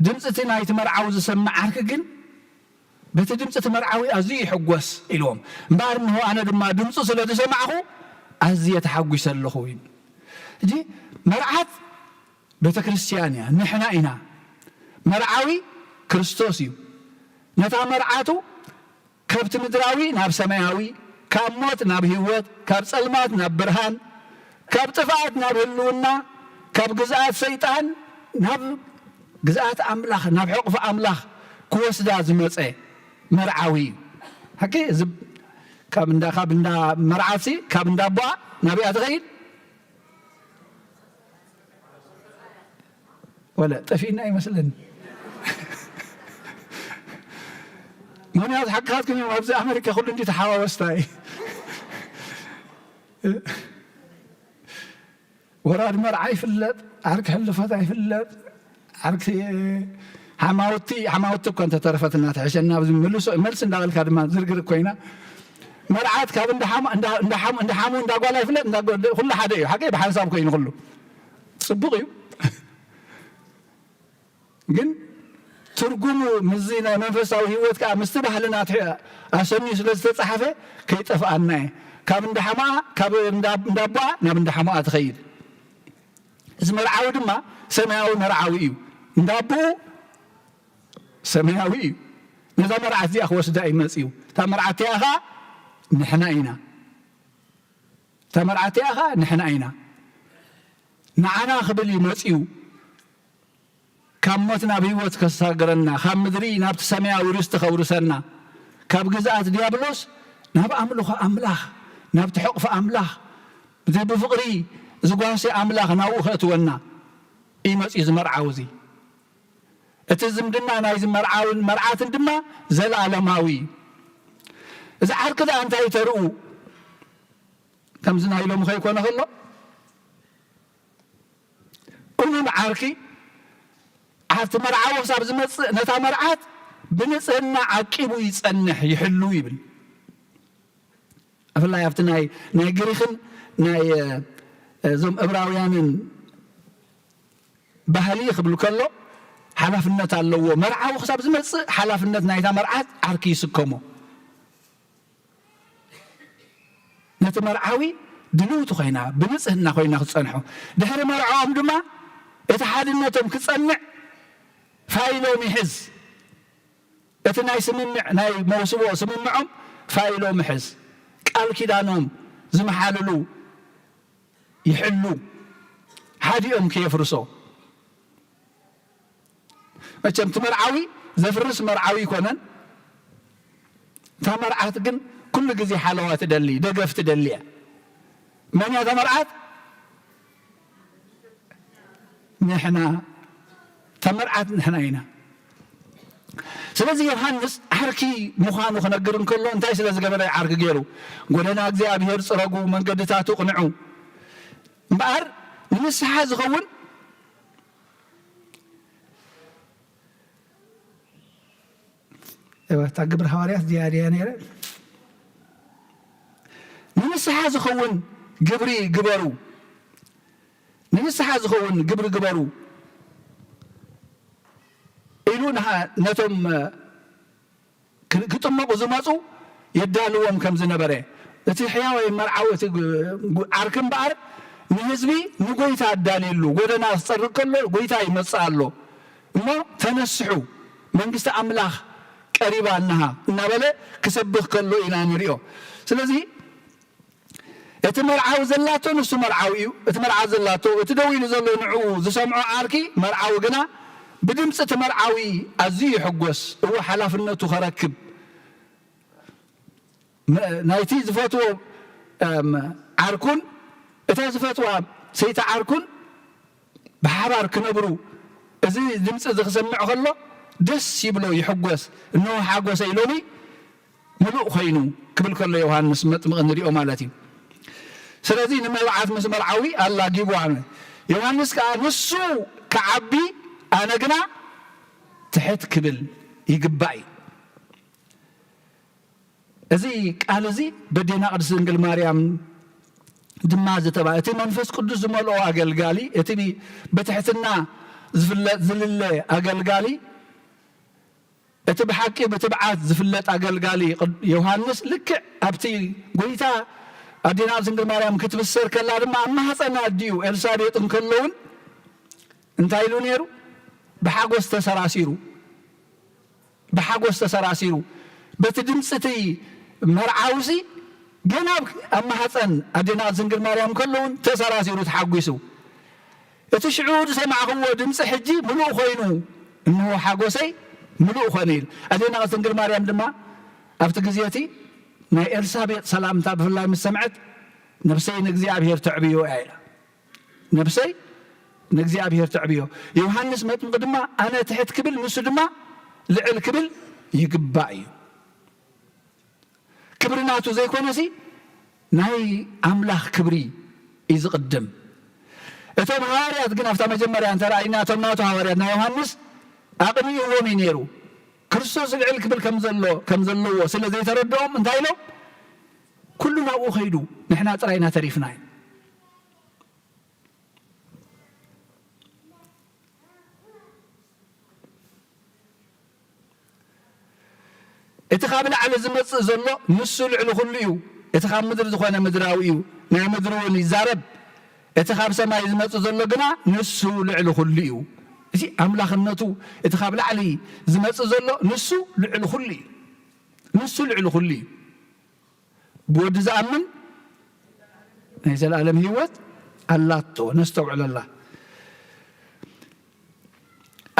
ድምጺ እቲ ናይቲ መርዓዊ ዝሰምዕ ዓርኪ ግን በቲ ድምጺ እቲ መርዓዊ ኣዝዩ ይሕጎስ ኢልዎም። እምበኣር እንሆ ኣነ ድማ ድምጹ ስለ ዝሰማዕኹ ኣዝየ ተሓጒሰ ኣለኹ ኢሉ። ሕጂ መርዓት ቤተ ክርስቲያን እያ፣ ንሕና ኢና። መርዓዊ ክርስቶስ እዩ። ነታ መርዓቱ ካብቲ ምድራዊ ናብ ሰማያዊ፣ ካብ ሞት ናብ ህይወት፣ ካብ ጸልማት ናብ ብርሃን፣ ካብ ጥፍኣት ናብ ህልውና፣ ካብ ግዝኣት ሰይጣን ናብ ግዝኣት ኣምላኽ፣ ናብ ሕቕፊ ኣምላኽ ክወስዳ ዝመጸ መርዓዊ እዩ። ሓቂ፣ እዚ ካብ እንዳ፣ ካብ እንዳ መርዓትሲ፣ ካብ እንዳ ኣቦኣ ናብኣ ትኸይድ? ወለ ጠፊእና ይመስለኒ። ምኽንያቱ ሓቅኻትኩም እዮም። ኣብዚ ኣመሪካ ኩሉ እንዲ ተሓዋወስታ እዩ። ወራድ መርዓ ይፍለጥ፣ ዓርኪ ሕልፈት ኣይፍለጥ፣ ዓርኪ ሓማውቲ ሓማውቲ እኳ እንተተረፈትና ትሕሸና። ኣብዚ ምልሶ መልሲ እንዳበልካ ድማ ዝርግር ኮይና መርዓት ካብ እንዳሓሙ እንዳሓሙ እንዳጓል ኣይፍለጥ። ኩሉ ሓደ እዩ። ሓቀይ ብሓንሳብ ኮይኑ ኩሉ ጽቡቕ እዩ። ግን ትርጉሙ ምስዚ ናይ መንፈሳዊ ህይወት ከኣ ምስቲ ባህልና ኣሰንዩ ስለ ዝተጻሕፈ ከይጠፍኣና እየ። ካብ እንዳሓማኣ ካብ እንዳቦኣ ናብ እንዳሓማኣ ትኸይድ። እዚ መርዓዊ ድማ ሰማያዊ መርዓዊ እዩ። እንዳቦኡ ሰማያዊ እዩ። ነዛ መርዓት እዚኣ ክወስዳ እዩ መጽዩ። እታ መርዓት እቲኣ ኸኣ ንሕና ኢና። እታ መርዓት እቲኣ ኸኣ ንሕና ኢና። ንዓና ክብል እዩ መጽዩ። ካብ ሞት ናብ ህይወት ከሳግረና፣ ካብ ምድሪ ናብቲ ሰማያዊ ርስቲ ከውርሰና፣ ካብ ግዝኣት ዲያብሎስ ናብ ኣምልኾ ኣምላኽ፣ ናብቲ ሕቕፊ ኣምላኽ፣ እቲ ብፍቕሪ ዝጓሰ ኣምላኽ ናብኡ ከእትወና እዩ መጺኡ እዚ መርዓዊ እዚ። እቲ ዝምድና ናይዚ መርዓውን መርዓትን ድማ ዘለኣለማዊ እዩ። እዚ ዓርኪ ደኣ እንታይ ተርኡ? ከምዚ ናይ ሎሚ ከይኮነ ከሎ እሙን ዓርኪ ኣብቲ መርዓዊ ክሳብ ዝመጽእ ነታ መርዓት ብንጽህና ዓቂቡ ይጸንሕ ይሕሉ ይብል። ብፍላይ ኣብቲ ናይ ግሪኽን ናይ እዞም እብራውያንን ባህሊ ክብል ከሎ ሓላፍነት ኣለዎ። መርዓዊ ክሳብ ዝመጽእ ሓላፍነት ናይታ መርዓት ዓርኪ ይስከሞ። ነቲ መርዓዊ ድልውቲ ኮይና ብንጽህና ኮይና ክትጸንሖ፣ ድሕሪ መርዓኦም ድማ እቲ ሓድነቶም ክጸንዕ ፋይሎም ይሕዝ። እቲ ናይ ስምምዕ ናይ መውስቦ ስምምዖም ፋይሎም ይሕዝ። ቃል ኪዳኖም ዝመሓልሉ ይሕሉ፣ ሓዲኦም ከየፍርሶ። መቸም እቲ መርዓዊ ዘፍርስ መርዓዊ ኣይኮነን። እታ መርዓት ግን ኩሉ ግዜ ሓለዋ ትደሊ፣ ደገፍ ትደሊ እያ። መን እያ እታ መርዓት? ንሕና። እታ መርዓት ንሕና ኢና። ስለዚ ዮሃንስ ዓርኪ ምዃኑ ክነግር እንከሎ እንታይ ስለ ዝገበረ ዓርኪ ገይሩ? ጎደና እግዚኣብሔር ጽረጉ፣ መንገድታቱ ቅንዑ። እምበኣር ንንስሓ ዝኸውን እታ ግብሪ ሃዋርያት እዚኣ ድያ ነይረ? ንንስሓ ዝኸውን ግብሪ ግበሩ፣ ንንስሓ ዝኸውን ግብሪ ግበሩ ኢሉ ነቶም ክጥመቑ ዝመፁ የዳልዎም ከም ዝነበረ፣ እቲ ሕያዋይ መርዓዊ እቲ ዓርኪ እምበኣር ንህዝቢ ንጎይታ ኣዳልየሉ፣ ጎደና ክፀርግ ከሎ ጎይታ ይመፅእ ኣሎ እሞ ተነስሑ፣ መንግስቲ ኣምላኽ ቀሪባ እንሃ እናበለ ክሰብኽ ከሎ ኢና ንሪኦ። ስለዚ እቲ መርዓዊ ዘላቶ ንሱ መርዓዊ እዩ። እቲ መርዓት ዘላቶ፣ እቲ ደው ኢሉ ዘሎ ንዕኡ ዝሰምዖ ዓርኪ መርዓዊ ግና ብድምፂ እቲ መርዓዊ ኣዝዩ ይሕጎስ። እወ ሓላፍነቱ ከረክብ፣ ናይቲ ዝፈትዎ ዓርኩን እታ ዝፈትዋ ሰይቲ ዓርኩን ብሓባር ክነብሩ፣ እዚ ድምፂ እዚ ክሰምዕ ከሎ ደስ ይብሎ፣ ይሕጎስ። እንሆ ሓጎሰይ ሎሚ ምሉእ ኮይኑ ክብል ከሎ ዮሃንስ መጥምቕ ንሪኦ ማለት እዩ። ስለዚ ንመርዓት ምስ መርዓዊ ኣላጊብዋ። ዮሃንስ ከኣ ንሱ ክዓቢ ኣነ ግና ትሕት ክብል ይግባእ እዩ። እዚ ቃል እዚ በዴና ቅድስት ድንግል ማርያም ድማ ዝተባ እቲ መንፈስ ቅዱስ ዝመልኦ ኣገልጋሊ፣ እቲ ብትሕትና ዝፍለጥ ዝልለ ኣገልጋሊ፣ እቲ ብሓቂ ብትብዓት ዝፍለጥ ኣገልጋሊ ዮሃንስ ልክዕ ኣብቲ ጎይታ ኣዴና ድንግል ማርያም ክትብሰር ከላ ድማ ኣብ ማህፀን ኣዲኡ ኤልሳቤጥ እንከሎ እውን እንታይ ኢሉ ነይሩ? ብሓጎስ ተሰራሲሩ፣ ብሓጎስ ተሰራሲሩ በቲ ድምፂ እቲ መርዓውሲ ገና ኣብ ማህፀን ኣዴና ድንግል ማርያም ከሎ እውን ተሰራሲሩ ተሓጒሱ። እቲ ሽዑ ዝሰማዕኽዎ ድምፂ ሕጂ ምሉእ ኮይኑ፣ እንሆ ሓጎሰይ ምሉእ ኮነ ኢሉ። ኣዴና ድንግል ማርያም ድማ ኣብቲ ግዜ እቲ ናይ ኤልሳቤጥ ሰላምታ ብፍላይ ምስ ሰምዐት ነብሰይ ንእግዚኣብሔር ተዕብዮ እያ ኢላ። ነብሰይ ንእግዚኣብሔር ተዕብዮ። ዮሃንስ መጥምቕ ድማ ኣነ ትሕት ክብል ንሱ ድማ ልዕል ክብል ይግባእ እዩ። ክብሪ ናቱ ዘይኮነሲ ናይ ኣምላኽ ክብሪ እዩ ዝቕድም። እቶም ሃዋርያት ግን ኣብታ መጀመርያ እንተ ረኣይና፣ እቶም ናቱ ሃዋርያት ናይ ዮሃንስ ኣቕኒእዎም እዩ ነይሩ። ክርስቶስ ልዕል ክብል ከም ዘሎ፣ ከም ዘለዎ ስለ ዘይተረድኦም እንታይ ኢሎም? "ኩሉ ናብኡ ከይዱ፣ ንሕና ጥራይ ኢና ተሪፍና" እዩ። እቲ ካብ ላዕሊ ዝመጽእ ዘሎ ንሱ ልዕሊ ኩሉ እዩ። እቲ ካብ ምድሪ ዝኾነ ምድራዊ እዩ፣ ናይ ምድሪ እውን ይዛረብ። እቲ ካብ ሰማይ ዝመጽእ ዘሎ ግና ንሱ ልዕሊ ኩሉ እዩ። እዚ ኣምላኽነቱ፣ እቲ ካብ ላዕሊ ዝመጽእ ዘሎ ንሱ ልዕሊ ኩሉ እዩ። ንሱ ልዕሊ ኩሉ እዩ። ብወዲ ዝኣምን ናይ ዘለኣለም ህይወት ኣላቶ። ነስተውዕለላ።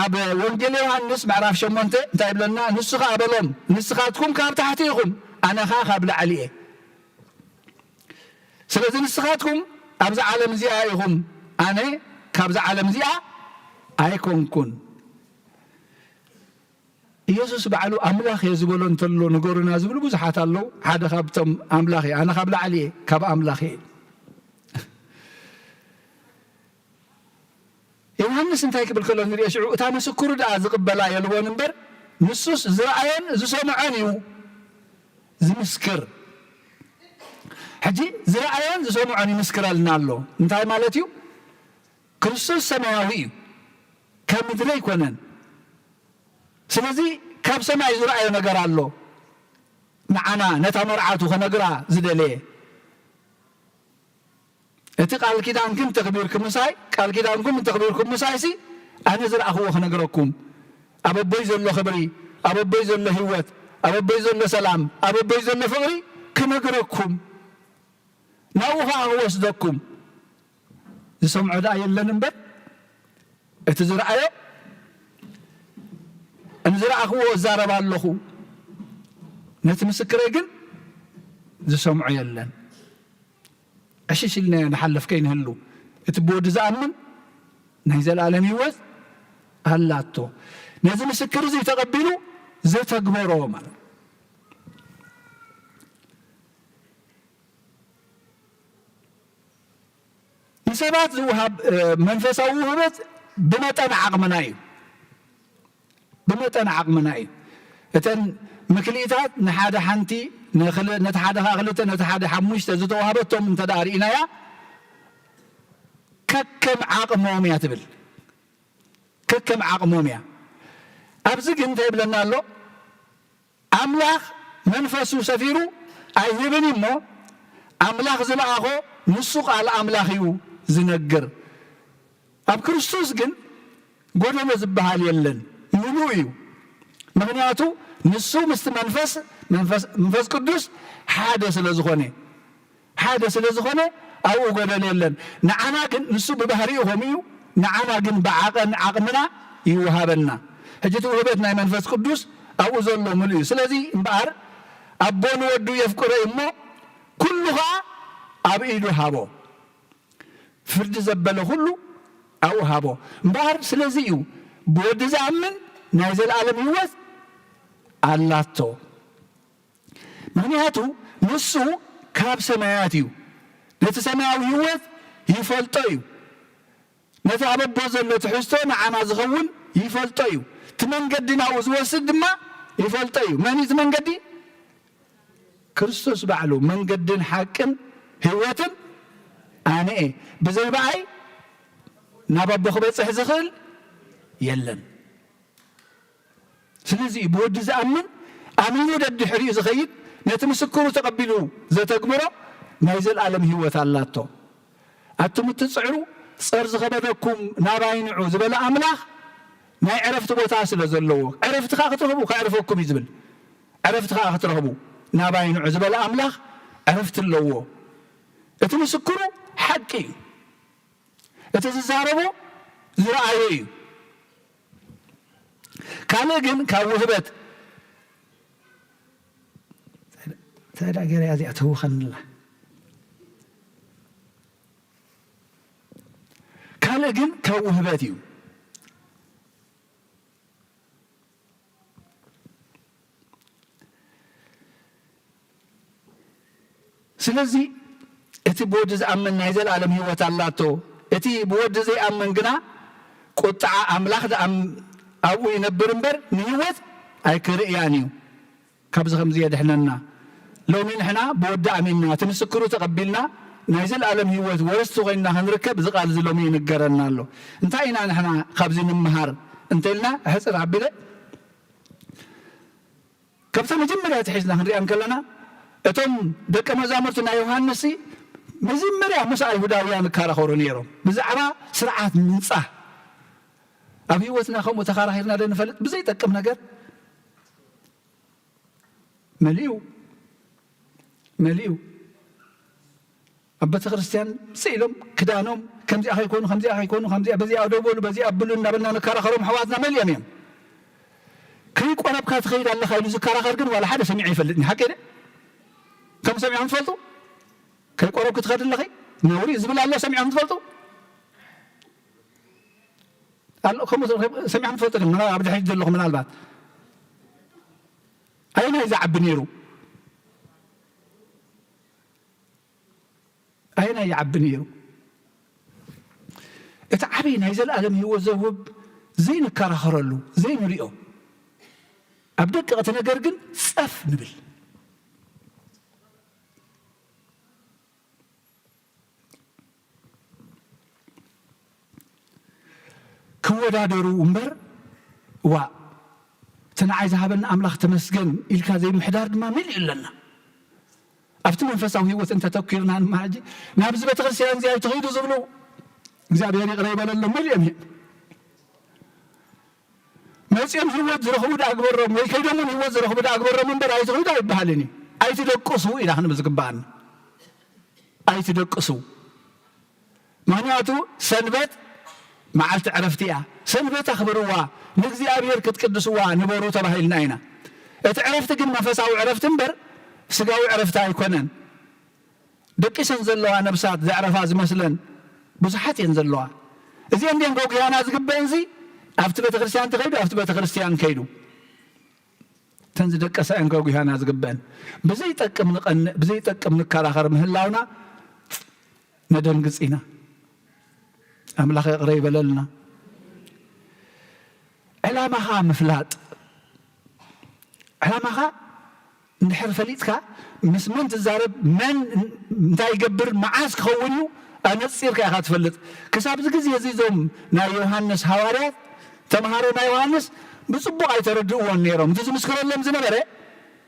ኣብ ወንጌል ዮሃንስ ምዕራፍ ሸሞንተ እንታይ ይብለና? ንሱ ኸኣ በሎም፣ "ንስኻትኩም ካብ ታሕቲ ኢኹም፣ ኣነ ኸኣ ካብ ላዕሊ እየ። ስለዚ ንስኻትኩም ኣብዛ ዓለም እዚኣ ኢኹም፣ ኣነ ካብዛ ዓለም እዚኣ ኣይኮንኩን።" ኢየሱስ ባዕሉ ኣምላኽ እየ ዝበሎ እንተሎ ንገሩና ዝብሉ ብዙሓት ኣለዉ። ሓደ ካብቶም ኣምላኽ እየ፣ ኣነ ካብ ላዕሊ እየ፣ ካብ ኣምላኽ እየ። ዮሃንስ እንታይ ክብል ከሎ ንሪኦ ሽዑ፣ እታ ምስክሩ ደኣ ዝቕበላ የልቦን እምበር፣ ንሱስ ዝረኣዮን ዝሰምዖን እዩ ዝምስክር። ሕጂ ዝረኣዮን ዝሰምዖን ይምስክረልና ኣሎ። እንታይ ማለት እዩ? ክርስቶስ ሰማያዊ እዩ፣ ካብ ምድሪ ኣይኮነን። ስለዚ ካብ ሰማይ ዝረኣዮ ነገር ኣሎ፣ ንዓና ነታ መርዓቱ ከነግራ ዝደለየ። እቲ ቃል ኪዳንክን ተኽቢርኩም ምሳይ፣ ቃል ኪዳንኩም እንተኽቢርኩም ምሳይሲ፣ ኣነ ዝረኣኽዎ ክነግረኩም፣ ኣብ ኣቦይ ዘሎ ክብሪ፣ ኣብ ኣቦይ ዘሎ ህይወት፣ ኣብ ኣቦይ ዘሎ ሰላም፣ ኣብ ኣቦይ ዘሎ ፍቕሪ ክነግረኩም፣ ናብኡ ኸኣ ክወስደኩም። ዝሰምዖ ደኣ የለን እምበር፣ እቲ ዝረኣዮ፣ ንዝረኣኽዎ እዛረብ ኣለኹ፣ ነቲ ምስክረይ ግን ዝሰምዖ የለን። ዕሽሽ ኢልና ንሓልፍ ከይንህሉ፣ እቲ ብወዲ ዝኣምን ናይ ዘለኣለም ህይወት ኣላቶ። ነዚ ምስክር እዚ ተቐቢሉ ዘተግበሮ ማለት። ንሰባት ዝወሃብ፣ እ፣ መንፈሳዊ ውህበት ብመጠን ዓቕምና እዩ። ብመጠን ዓቕምና እዩ። እተን ምክልኢታት ንሓደ ሓንቲ፣ ንኽል-፣ ነቲ ሓደ ኸኣ ክልተ፣ ነቲ ሓደ ሓሙሽተ ዝተዋህበቶም እንተ ደኣ ርኢናያ፣ ከከም ዓቕሞም እያ ትብል። ከከም ዓቕሞም እያ። ኣብዚ ግን እንታይ ይብለና ኣሎ? ኣምላኽ መንፈሱ ሰፊሩ ኣይህብን እዩ እሞ፣ ኣምላኽ ዝለኣኾ ንሱ ቃል ኣምላኽ እዩ ዝነግር። ኣብ ክርስቶስ ግን ጎደሎ ዝበሃል የለን፣ ምሉእ እዩ። ምኽንያቱ ንሱ ምስቲ መንፈስ፣ መንፈስ፣ መንፈስ ቅዱስ ሓደ ስለ ዝኾነ፣ ሓደ ስለ ዝኾነ ኣብኡ ጎደሎ የለን። ንዓና ግን ንሱ ብባህሪኡ ከምኡ እዩ፣ ንዓና ግን ብዓቐን ዓቕምና ይወሃበና። ሕጂ እቲ ውህበት ናይ መንፈስ ቅዱስ ኣብኡ ዘሎ ምሉእ እዩ። ስለዚ እምበኣር ኣቦ ንወዱ የፍቅሮ እዩ እሞ ኩሉ ኸኣ ኣብ ኢዱ ሃቦ። ፍርዲ ዘበለ ኩሉ ኣብኡ ሃቦ። እምበኣር ስለዚ እዩ ብወዲ ዝኣምን ናይ ዘለኣለም ህይወት ኣላቶ። ምኽንያቱ ንሱ ካብ ሰማያት እዩ። ነቲ ሰማያዊ ህይወት ይፈልጦ እዩ። ነቲ ኣብ ኣቦ ዘሎ ትሕዝቶ ንዓና ዝኸውን ይፈልጦ እዩ። እቲ መንገዲ ናብኡ ዝወስድ ድማ ይፈልጦ እዩ። መን እዩ እቲ መንገዲ? ክርስቶስ ባዕሉ። "መንገድን ሓቅን ህይወትን ኣነ እየ፣ ብዘይ ብኣይ ናብ ኣቦ ክበጽሕ ዝኽእል የለን።" ስለዚ ብወዲ ዝኣምን ኣሚኑ ደድሕሪኡ ዝኸይድ፣ ነቲ ምስክሩ ተቐቢሉ ዘተግብሮ ናይ ዘለኣለም ህይወት ኣላቶ። ኣቱም እትጽዕሩ ጸር ዝኸበደኩም ናባይ ንዑ ዝበለ ኣምላኽ ናይ ዕረፍቲ ቦታ ስለ ዘለዎ፣ ዕረፍቲ ኸኣ ክትረኽቡ ከዕርፈኩም እዩ ዝብል። ዕረፍቲ ኸኣ ክትረኽቡ ናባይ ንዑ ዝበለ ኣምላኽ ዕረፍቲ ኣለዎ። እቲ ምስክሩ ሓቂ እዩ። እቲ ዝዛረቦ ዝረኣዮ እዩ። ካልእ ግን ካብ ውህበት፣ እንታይ ደኣ ገይረ እያ እዚኣ ተህውኸንላ? ካልእ ግን ካብ ውህበት እዩ። ስለዚ እቲ ብወዲ ዝኣምን ናይ ዘለኣለም ህይወት ኣላቶ፣ እቲ ብወዲ ዘይኣምን ግና ቁጥዓ ኣምላኽ ዝኣም-፣ ኣብኡ ይነብር እምበር ንህይወት ኣይክርእያን እዩ። ካብዚ ከምዚ የድሕነና። ሎሚ ንሕና ብወዲ ኣሚንና፣ እቲ ምስክሩ ተቐቢልና፣ ናይ ዘለኣለም ህይወት ወረስቲ ኮይንና ክንርከብ እዚ ቃል እዚ ሎሚ ይንገረና ኣሎ። እንታይ ኢና ንሕና ካብዚ ንምሃር እንተኢልና፣ ሕጽር ኣቢለ፣ ካብታ መጀመርያ ኣትሒዝና ክንሪኣ እንከለና፣ እቶም ደቀ መዛሙርቲ ናይ ዮሃንስ መጀመርያ ምስ ኣይሁዳውያን ይከራኸሩ ነይሮም። ብዛዕባ ስርዓት ምንጻህ ኣብ ህይወትና ከምኡ ተኸራኺርና ዶ ንፈልጥ? ብዘይጠቅም ነገር መሊኡ፣ መሊኡ። ኣብ ቤተ ክርስቲያን ስኢሎም ክዳኖም ከምዚኣ ከይኮኑ፣ ከምዚኣ ከይኮኑ፣ ከምዚኣ፣ በዚኣ ደው በሉ፣ በዚኣ ኣብሉ እናበልና ንከራኸሮም ኣሕዋትና መሊኦም እዮም። ከይቆረብካ ትኸይድ ኣለኻ ኢሉ ዝከራኸር ግን ዋላ ሓደ ሰሚዐ ይፈልጥኒ። ሓቂ ድየ? ከም ሰሚዖም ትፈልጡ? ከይቆረብኪ ትኸዲ ኣለኺ? ነውሪ እዩ ዝብል ኣሎ ሰሚዖም ትፈልጡ? ኣሎ፣ ከምኡ ሰሚዖም ትፈልጡ ድም? ምና-፣ ኣብ ድሕሪት ዘለኹ ምናልባት። ኣየናይ ዝዓቢ ነይሩ? ኣየናይ ይዓቢ ነይሩ? እቲ ዓብዪ ናይ ዘለኣለም ህይወት ዘውህብ ዘይንከራኸረሉ፣ ዘይንሪኦ፣ ኣብ ደቀቕቲ ነገር ግን ጸፍ ንብል። ክወዳደሩ እምበር፣ ዋእ፣ እቲ ንዓይ ዝሃበኒ ኣምላኽ ተመስገን ኢልካ ዘይምሕዳር ድማ መሊኡ ኣለና። ኣብቲ መንፈሳዊ ህይወት እንተተኲርና ድማ ሕጂ ናብዚ ቤተክርስትያን እዚ ኣይትኸይዱ ዝብሉ እግዚኣብሔር ይቕረ ይበለሎም መሊኦም እዮም። መጺኦም ህይወት ዝረኽቡ ደኣ ግበሮም ወይ ከይዶም እውን ህይወት ዝረኽቡ ደኣ ግበሮም እምበር ኣይትኸይዱ ኣይበሃልን እዩ። ኣይትደቅሱ ኢና ክንብል ዝግበኣና። ኣይትደቅሱ። ምኽንያቱ ሰንበት መዓልቲ ዕረፍቲ እያ። ሰንበት ኣኽብርዋ፣ ንእግዚኣብሔር ክትቅድስዋ ንበሩ ተባሂልና ኢና። እቲ ዕረፍቲ ግን መንፈሳዊ ዕረፍቲ እምበር ስጋዊ ዕረፍቲ ኣይኮነን። ደቂሰን ዘለዋ ነብሳት ዘዕረፋ ዝመስለን ብዙሓት እየን ዘለዋ። እዚአን እንድየን ከጉህያና ዝግበአንሲ ኣብቲ ቤተክርስትያን ተኸይዱ፣ ኣብቲ ቤተክርስትያን ከይዱ። እተን ዝደቀሳ እየን ከጉህያና ዝግበአን። ብዘይጠቅም ንቐንእ፣ ብዘይጠቅም ንከራኸር ምህላውና ነደንግጽ ኢና። ኣምላኽ ይቕረ ይበለልና። ዕላማኻ ምፍላጥ። ዕላማኻ እንድሕር ፈሊጥካ፣ ምስ መን ትዛረብ፣ መን እንታይ ይገብር፣ መዓስ ክኸውን እዩ፣ ኣነጺርካ ኢኻ ትፈልጥ። ክሳብ እዚ ግዜ እዚ እዞም ናይ ዮሃንስ ሃዋርያት፣ ተምሃሮ ናይ ዮሃንስ፣ ብጽቡቕ ኣይተረድእዎን ነይሮም። እቲ ዝምስክረሎም ዝነበረ፣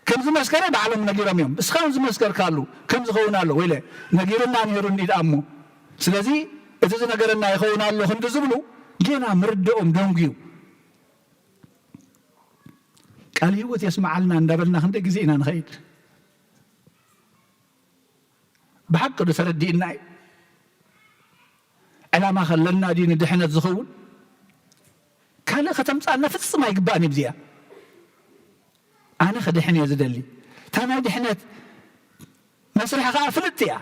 ከም ዝመስከረ ባዕሎም ነጊሮም እዮም። እስኻ እውን ዝመስከርካሉ ከም ዝኸውን ኣሎ፣ ወይለ ነጊሩና ነይሩ እንዲ ደኣ እሞ። ስለዚ እቲ ዝነገረና ይኸውን ኣሎ ክንዲ ዝብሉ፣ ጌና ምርድኦም ደንጉዩ። ቃል ህይወት የስምዓልና እንዳበልና ክንደይ ግዜ ኢና ንኸይድ? ብሓቂ ዶ ተረዲእና እዩ? ዕላማ ከለና ድዩ ንድሕነት ዝኸውን? ካልእ ከተምጻልና ፍጽም ኣይግባእን እዩ። ብዚኣ ኣነ ክድሕን እየ ዝደሊ። እታ ናይ ድሕነት መስርሒ ከኣ ፍልጥቲ እያ።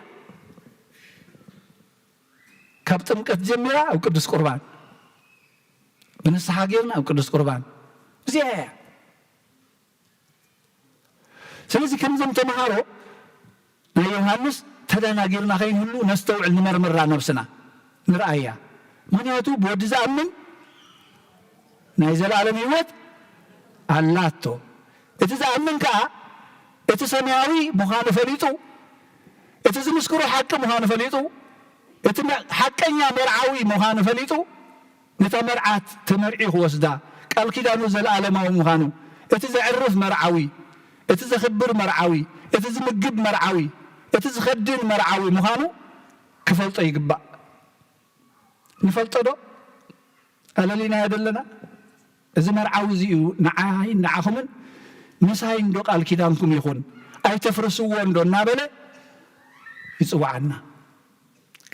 ካብ ጥምቀት ጀሚራ ኣብ ቅዱስ ቁርባን፣ ብንስሓ ጌርና ኣብ ቅዱስ ቁርባን። እዚኣ እያ። ስለዚ ከምዞም ተምሃሮ ናይ ዮሃንስ ተደናጊርና ከይንህሉ ነስተውዕል፣ ንመርምራ ነብስና፣ ንርኣያ። ምኽንያቱ ብወዲ ዝኣምን ናይ ዘለኣለም ህይወት ኣላቶ። እቲ ዝኣምን ከኣ እቲ ሰማያዊ ምዃኑ ፈሊጡ፣ እቲ ዝምስክሮ ሓቂ ምዃኑ ፈሊጡ፣ እቲ መ-፣ ሓቀኛ መርዓዊ ምዃኑ ፈሊጡ፣ ነታ መርዓት ተመርዒ ክወስዳ፣ ቃል ኪዳኑ ዘለኣለማዊ ምዃኑ፣ እቲ ዘዕርፍ መርዓዊ፣ እቲ ዘኽብር መርዓዊ፣ እቲ ዝምግብ መርዓዊ፣ እቲ ዝኸድን መርዓዊ ምዃኑ ክፈልጦ ይግባእ። ንፈልጦ ዶ? ኣለሊናዮ ደለና? እዚ መርዓዊ እዚ እዩ ንዓይን ንዓኹምን ምሳይ እንዶ ቃል ኪዳንኩም ይኹን፣ ኣይተፍርስዎ እንዶ እናበለ ይጽውዓና።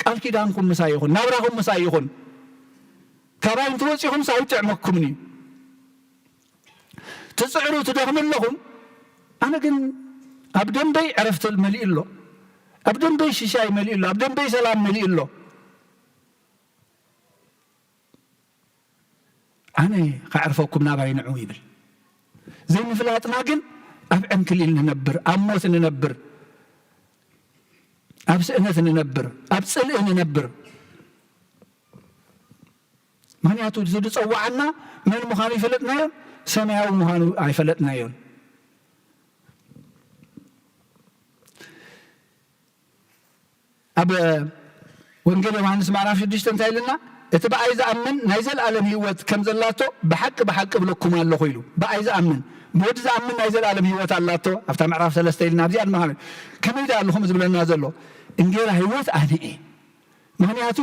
ቃል ኪዳንኩም ምሳይ ይኹን፣ ናብራኹም ምሳይ ይኹን። ካባይ እንትወጺኹምስ ኣይጥዕመኩምን እዩ። ትጽዕሩ ትደኽሙ ኣለኹም። ኣነ ግን ኣብ ደንበይ ዕረፍቲ መሊኡ ኣሎ። ኣብ ደንበይ ሽሻይ መሊኡ ኣሎ። ኣብ ደንበይ ሰላም መሊኡ ኣሎ። ኣነ ከዕርፈኩም ናባይ ንዑ ይብል። ዘይምፍላጥና ግን ኣብ ዕንክሊል ንነብር፣ ኣብ ሞት ንነብር። ኣብ ስእነት ንነብር፣ ኣብ ጽልኢ ንነብር። ምኽንያቱ እዚ ዝጸዋዓና መን ምዃኑ ይፈለጥናዮን ሰማያዊ ምዃኑ ኣይፈለጥናዮን። ኣብ ወንጌል ዮሃንስ ምዕራፍ ሽዱሽተ እንታይ ኢልና? እቲ ብኣይ ዝኣምን ናይ ዘለኣለም ህይወት ከም ዘላቶ ብሓቂ ብሓቂ እብለኩም ኣለኹ ኢሉ። ብኣይ ዝኣምን፣ ብወዲ ዝኣምን ናይ ዘለኣለም ህይወት ኣላቶ። ኣብታ ምዕራፍ ሰለስተ ኢልና ኣብዚኣ ድማ ከመይ፣ ከመይ ደኣ ኣለኹም ዝብለና ዘሎ? እንጌራ ህይወት ኣነ እየ። ምኽንያቱ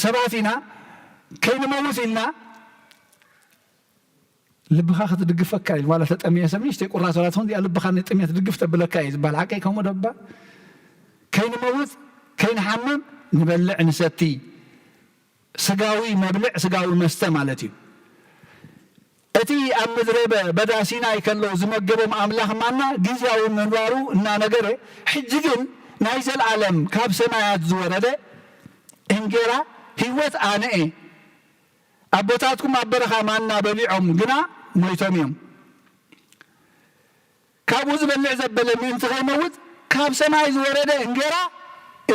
ሰባት ኢና፣ ከይንመውት ኢልና ልብኻ ክትድግፈካ እዩ። ዋላ ተጠምየ ሰብ ንእሽተይ ቁራስ ዋላ ትኹን እዚኣ ልብኻ ንጥሜት ድግፍ ተብለካ እዩ ዝበሃል። ሓቀይ ከምኡ ደባ? ከይንመውት፣ ከይንሓምም፣ ንበልዕ፣ ንሰቲ። ስጋዊ መብልዕ፣ ስጋዊ መስተ ማለት እዩ። እቲ ኣብ ምድረ በ-፣ በዳ ሲናይ ከለዉ ዝመገቦም ኣምላኽ ማና ግዝያዊ ምንባሩ እናነገረ፣ ሕጂ ግን ናይ ዘለኣለም ካብ ሰማያት ዝወረደ እንጌራ ህይወት ኣነ እየ። ኣቦታትኩም ኣብ በረኻ ማና በሊዖም ግና ሞይቶም እዮም። ካብኡ ዝበልዕ ዘበለ ምእንቲ ከይመውት ካብ ሰማይ ዝወረደ እንጌራ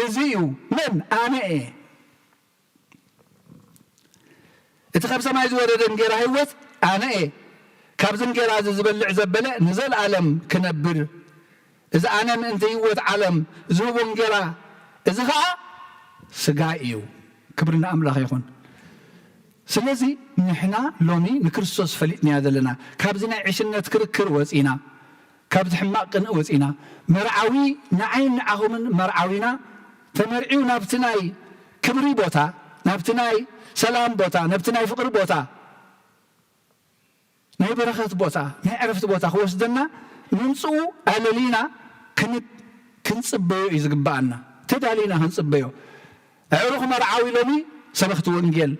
እዚ እዩ። መን? ኣነ እየ። እቲ ካብ ሰማይ ዝወረደ እንጌራ ህይወት ኣነ እየ። ካብዚ እንጌራ እዚ ዝበልዕ ዘበለ ንዘለኣለም ክነብር፣ እዚ ኣነ ምእንቲ ህይወት ዓለም ዝህቦ እንጌራ፣ እዚ ኸኣ ስጋይ እዩ። ክብሪ ንኣምላኽ ይኹን። ስለዚ ንሕና ሎሚ ንክርስቶስ ፈሊጥናዮ ዘለና፣ ካብዚ ናይ ዕሽነት ክርክር ወጺና፣ ካብቲ ሕማቕ ቅንኢ ወጺና፣ መርዓዊ ንዓይን ንዓኹምን መርዓዊና ተመርዒው ናብቲ ናይ ክብሪ ቦታ፣ ናብቲ ናይ ሰላም ቦታ፣ ናብቲ ናይ ፍቕሪ ቦታ፣ ናይ በረኸት ቦታ፣ ናይ ዕረፍቲ ቦታ ክወስደና ምምጽኡ ኣለሊና ክን-፣ ክንጽበዮ እዩ ዝግብኣና። ተዳሊና ክንጽበዮ። ኣዕሩኽ መርዓዊ ሎሚ ሰበኽቲ ወንጌል፣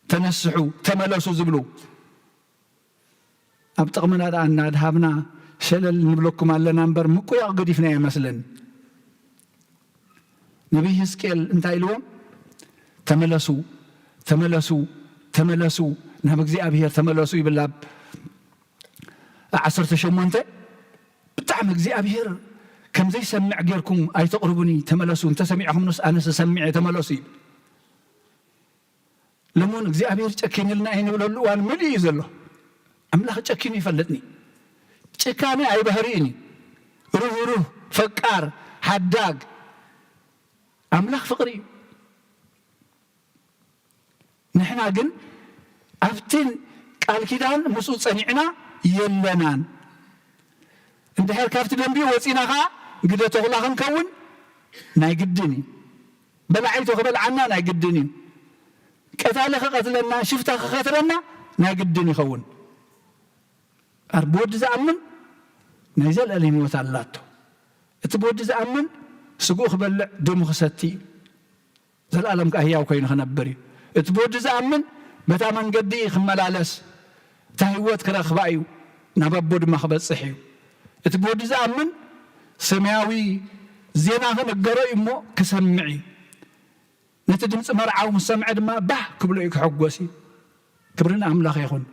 ተነስሑ፣ ተመለሱ ዝብሉ ኣብ ጥቕምና ደኣ እናድሃብና ሸለል ንብለኩም ኣለና እምበር ምቁያቕ ገዲፍና ይመስለን። ነቢይ ህዝቅኤል እንታይ ኢልዎም? "ተመለሱ፣ ተመለሱ፣ ተመለሱ፣ ናብ እግዚኣብሔር ተመለሱ" ይብል ኣብ ዓሰርተ ሸሞንተ። ብጣዕሚ እግዚኣብሔር ከም ዘይሰምዕ ጌርኩም ኣይተቕርቡኒ፣ ተመለሱ፣ እንተሰሚዕኹምንስ ኣነስ ሰሚዐ፣ ተመለሱ ይብል። ሎሚ እውን እግዚኣብሔር ጨኪንልና እዩ ንብለሉ እዋን መሊኡ እዩ ዘሎ። ኣምላኽ ጨኪኑ ይፈልጥኒ። ጭካኔ ኣይባህሪኡን እዩ። ርህሩህ፣ ፈቃር፣ ሓዳግ ኣምላኽ ፍቕሪ እዩ። ንሕና ግን ኣብቲ ቃል ኪዳን ምስኡ ጸኒዕና የለናን። እንድሕር ካብቲ ደንቢኡ ወጺና ኸኣ ግደ ተኹላ ክንከውን ናይ ግድን እዩ። በላዒቶ ክበልዓና ናይ ግድን እዩ። ቀታሊ ክቐትለና፣ ሽፍታ ክኸትረና ናይ ግድን ይኸውን። ኣር ብወዲ ዝኣምን ናይ ዘለኣለም ህይወት ኣላቶ። እቲ ብወዲ ዝኣምን ስግኡ ክበልዕ ደሙ ክሰቲ እዩ። ዘለኣለም ከኣ ህያው ኮይኑ ክነብር እዩ። እቲ ብወዲ ዝኣምን በታ መንገዲ ክመላለስ እታ ህይወት ክረኽባ እዩ፣ ናብ ኣቦ ድማ ክበጽሕ እዩ። እቲ ብወዲ ዝኣምን ሰማያዊ ዜና ክነገሮ እዩ እሞ ክሰምዕ እዩ። ነቲ ድምፂ መርዓዊ ምስ ሰምዐ ድማ ባህ ክብሎ እዩ፣ ክሕጎስ እዩ። ክብሪ ንኣምላኽ ይኹን።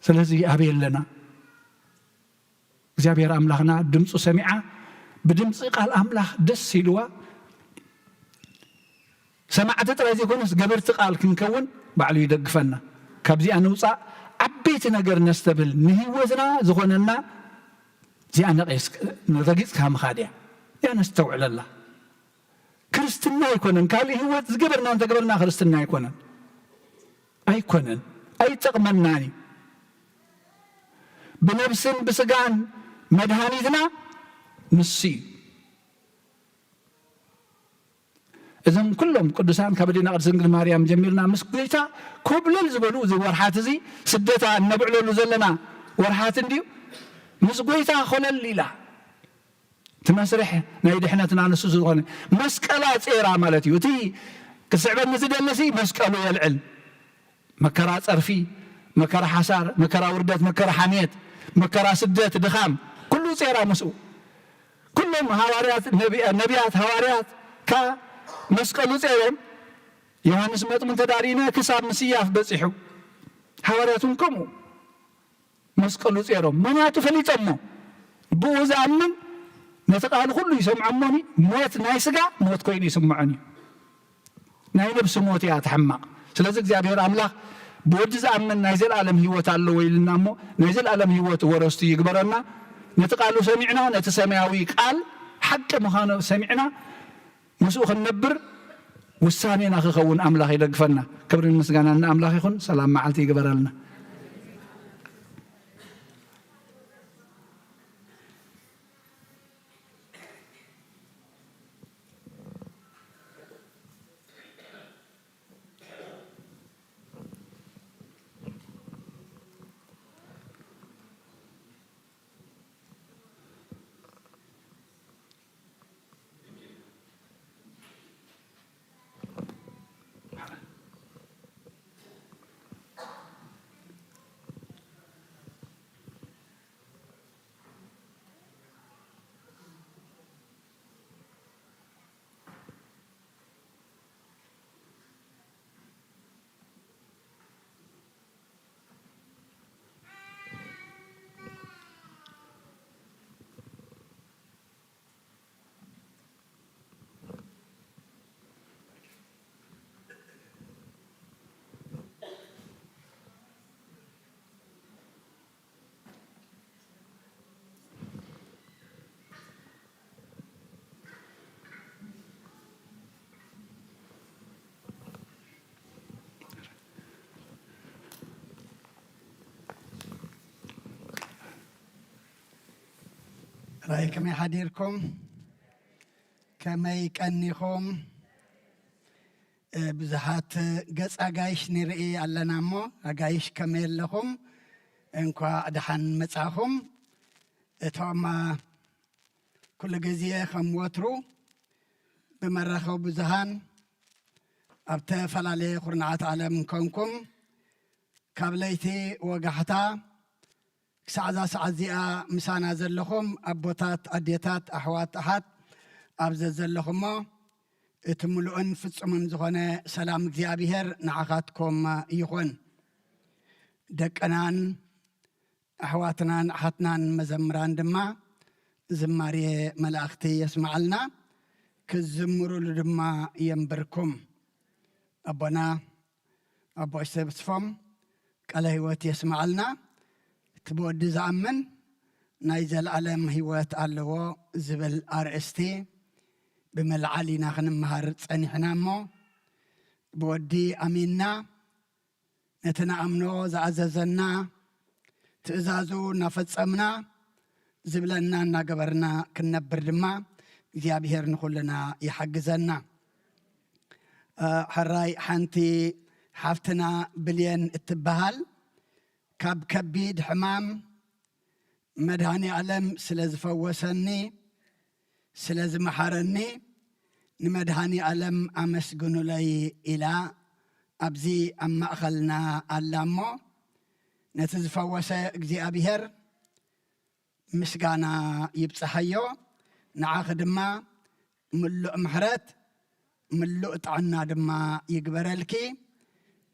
ስለዚ ኣበይ ኣለና? እግዚኣብሔር ኣምላኽና ድምፁ ሰሚዓ፣ ብድምፂ ቃል ኣምላኽ ደስ ኢልዋ፣ ሰማዕቲ ጥራይ ዘይኮነስ ገበርቲ ቃል ክንከውን ባዕሉ ይደግፈና። ካብዚኣ ንውፃእ፣ ዓበይቲ ነገር ነስተብህል፣ ንህይወትና ዝኾነና እዚኣ ነቒስ-፣ ረጊፅካ ምኻድ እያ። እዚኣ ነስተውዕለላ። ክርስትና ኣይኮነን። ካልእ ህይወት ዝገበርና እንተገበርና ክርስትና ኣይኮነን። ኣይኮነን። ኣይጠቕመናን እዩ። ብነብስን ብስጋን መድሃኒትና ንሱ እዩ። እዞም ኩሎም ቅዱሳን ካብ ኣዴና ቅድስት ድንግል ማርያም ጀሚርና ምስ ጎይታ ኮብለል ዝበሉ፣ እዚ ወርሓት እዚ ስደታ እነብዕለሉ ዘለና ወርሓት እንድዩ። ምስ ጎይታ ኮለል ኢላ እቲ መስርሕ ናይ ድሕነትና ንሱ ዝኾነ መስቀላ ጼራ ማለት እዩ። እቲ ክስዕበኒ ዝደሊ ሲ መስቀሉ የልዕል። መከራ ጸርፊ፣ መከራ ሓሳር፣ መከራ ውርደት፣ መከራ ሓሜት፣ መከራ ስደት፣ ድኻም፣ ኩሉ ጼራ ምስኡ። ኩሎም ሃዋርያት፣ ነቢ-፣ ነቢያት፣ ሃዋርያት ከ መስቀሉ ጼሮም፣ ዮሃንስ መጥምቅ እንተ ዳሪእና ክሳብ ምስያፍ በጺሑ። ሃዋርያት እውን ከምኡ። መስቀሉ ጼሮም። ምኽንያቱ ፈሊጦሞ። ብኡ ዝኣምን ነቲ ቃሉ ኩሉ ይሰምዖ እሞኒ፣ ሞት ናይ ስጋ ሞት ኮይኑ ይስምዖን እዩ። ናይ ነብሲ ሞት እያ እቲ ሕማቕ። ስለዚ እግዚኣብሔር ኣምላኽ ብወዲ ዝኣምን ናይ ዘለኣለም ህይወት ኣለዎ ኢልና እሞ፣ ናይ ዘለኣለም ህይወት ወረስቲ ይግበረና። ነቲ ቃሉ ሰሚዕና፣ ነቲ ሰማያዊ ቃል ሓቂ ምዃኑ ሰሚዕና፣ ምስኡ ክንነብር ውሳኔና ክኸውን ኣምላኽ ይደግፈና። ክብርን ምስጋናን ንኣምላኽ ይኹን። ሰላም መዓልቲ ይግበረልና። ራይ ከመይ ሓዲርኩም? ከመይ ቀኒኹም? እ፣ ብዙሓት ገጽ ኣጋይሽ ንርኢ ኣለና እሞ፣ ኣጋይሽ ከመይ ኣለኹም? እንኳዕ ደሓን መጻኹም። እቶም፣ እ፣ ኩሉ ግዜ ከም ወትሩ ብመራኸቢ ብዙሃን ኣብ ተፈላለየ ኩርናዓት ዓለም ኮንኩም ካብ ለይቲ ወጋሕታ ክሳዕ እዛ ሰዓት እዚኣ ምሳና ዘለኹም ኣቦታት፣ ኣዴታት፣ ኣሕዋት፣ ኣሓት ኣብ ዘዘለኹሞ እቲ ምሉእን ፍጹምን ዝኾነ ሰላም እግዚኣብሔር ንዓኻትኩም ይኹን። ደቅናን ኣሕዋትናን ኣሓትናን መዘምራን ድማ ዝማሬ መላእኽቲ የስምዓልና፣ ክዝምሩሉ ድማ የንብርኩም። ኣቦና ኣቦ ተስፎም ቃለ ህይወት የስምዓልና። እቲ ብወዲ ዝኣምን ናይ ዘለኣለም ህይወት ኣለዎ ዝብል ኣርእስቲ ብምልዓል ኢና ክንመሃር ጸኒሕና እሞ፣ ብወዲ ኣሚንና ነቲ ንኣምኖ ዝኣዘዘና ትእዛዙ እናፈጸምና ዝብለና እናገበርና ክንነብር ድማ እግዚኣብሔር ንኹልና ይሓግዘና። እ፣ ሕራይ ሓንቲ ሓፍትና ብልየን እትበሃል ካብ ከቢድ ሕማም መድኃኔ ዓለም ስለ ዝፈወሰኒ፣ ስለ ዝመሓረኒ ንመድኃኔ ዓለም ኣመስግኑለይ ኢላ ኣብዚ ኣብ ማእኸልና ኣላ እሞ፣ ነቲ ዝፈወሰ እግዚኣብሔር ምስጋና ይብጽሓዮ። ንዓኺ ድማ ምሉእ ምሕረት፣ ምሉእ ጥዕና ድማ ይግበረልኪ።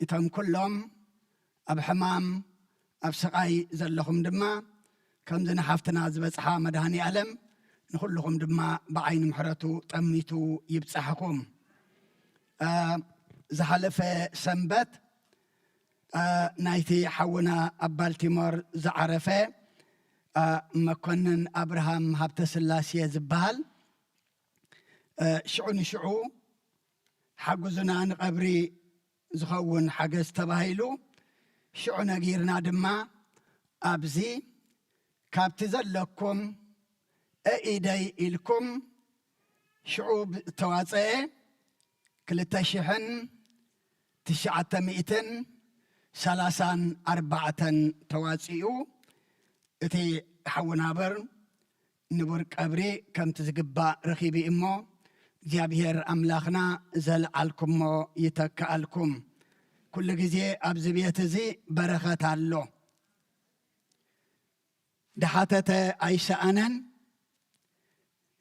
እቶም ኩሎም ኣብ ሕማም፣ ኣብ ስቓይ ዘለኹም ድማ፣ ከምዚ ንሓፍትና ዝበጽሓ መድኃኔ ዓለም ንኹልኹም ድማ ብዓይኒ ምሕረቱ ጠሚቱ ይብጽሕኹም። እ፣ ዝሓለፈ ሰንበት፣ እ፣ ናይቲ ሓውና ኣብ ባልቲሞር ዝዓረፈ፣ እ፣ መኮንን ኣብርሃም ሃብተስላሴ ዝበሃል፣ እ፣ ሽዑ ንሽዑ ሓግዙና ንቐብሪ ዝኸውን ሓገዝ ተባሂሉ፣ ሽዑ ነጊርና ድማ ኣብዚ ካብቲ ዘለኩም እኢደይ ኢልኩም ሽዑ ዝተዋጸኤ ክልተ ሽሕን ትሽዓተ ሚእትን ሰላሳን ኣርባዕተን ተዋጺኡ። እቲ ሓውና በር ንቡር ቀብሪ ከምቲ ዝግባእ ረኺቡ እሞ፣ እግዚኣብሔር ኣምላኽና ዘልዓልኩሞ ይተክኣልኩም። ኩሉ ግዜ ኣብዚ ቤት እዚ በረኸት ኣሎ። ድሓተተ ኣይሰኣነን፣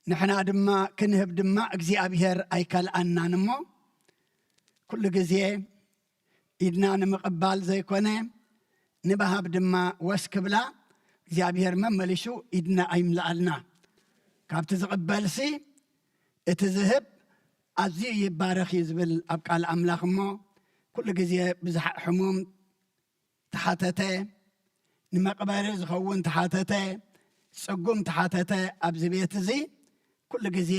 ንሕና ድማ ክንህብ ድማ እግዚኣብሔር ኣይከልኣናን እሞ፣ ኩሉ ግዜ ኢድና ንምቕባል ዘይኮነ፣ ንባሃብ ድማ ወስ ክብላ፣ እግዚኣብሔር መመሊሱ ኢድና ኣይምልኣልና። ካብቲ ዝቕበልሲ እቲ ዝህብ ኣዝዩ ይባረኽ እዩ ዝብል ኣብ ቃል ኣምላኽ። እሞ ኩሉ ግዜ ብዙሕ ሕሙም ተሓተተ፣ ንመቕበሪ ዝኸውን ተሓተተ፣ ጽጉም ተሓተተ። ኣብዚ ቤት እዚ ኩሉ ግዜ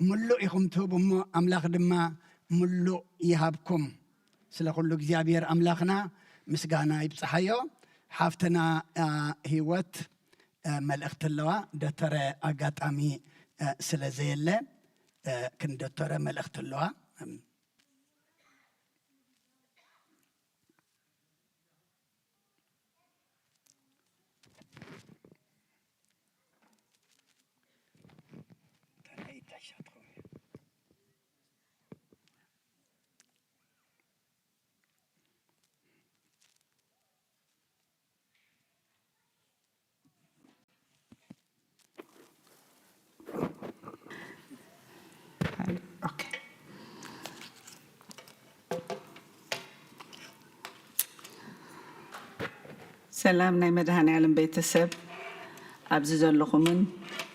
ምሉእ ኢኹም ትህቡ እሞ ኣምላኽ ድማ ምሉእ ይሃብኩም። ስለ ኩሉ እግዚኣብሔር ኣምላኽና ምስጋና ይብጽሓዮ። ሓፍትና ሂወት መልእኽቲ ኣለዋ። ዶተረ ኣጋጣሚ ስለ ዘየለ ክንዶተረ መልእኽቲ ኣለዋ። ሰላም ናይ መድሃኔ ዓለም ቤተሰብ፣ ኣብዚ ዘለኹምን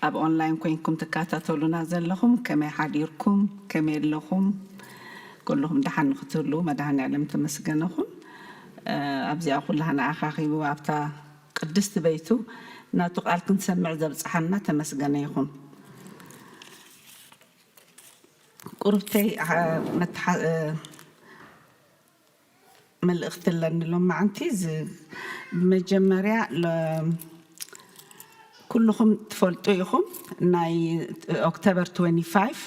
ኣብ ኦንላይን ኮይንኩም ትካታተሉና ዘለኹም፣ ከመይ ሓዲርኩም? ከመይ ኣለኹም? ኩልኹም ደሓን ንክትህሉ መድሃኔ ዓለም ተመስገነኹም። ኣብዚኣ ኩላህና ኣኻኺቡ ኣብታ ቅድስቲ በይቱ ናቱ ቃል ክንሰምዕ ዘብጽሓና ተመስገነ ይኹን። ቁርብተይ መልእኽቲ ኣለኒ ሎማዓንቲ። ብመጀመርያ ኩልኹም ትፈልጡ ኢኹም፣ ናይ ኦክቶበር ትወንቲ ፋይቭ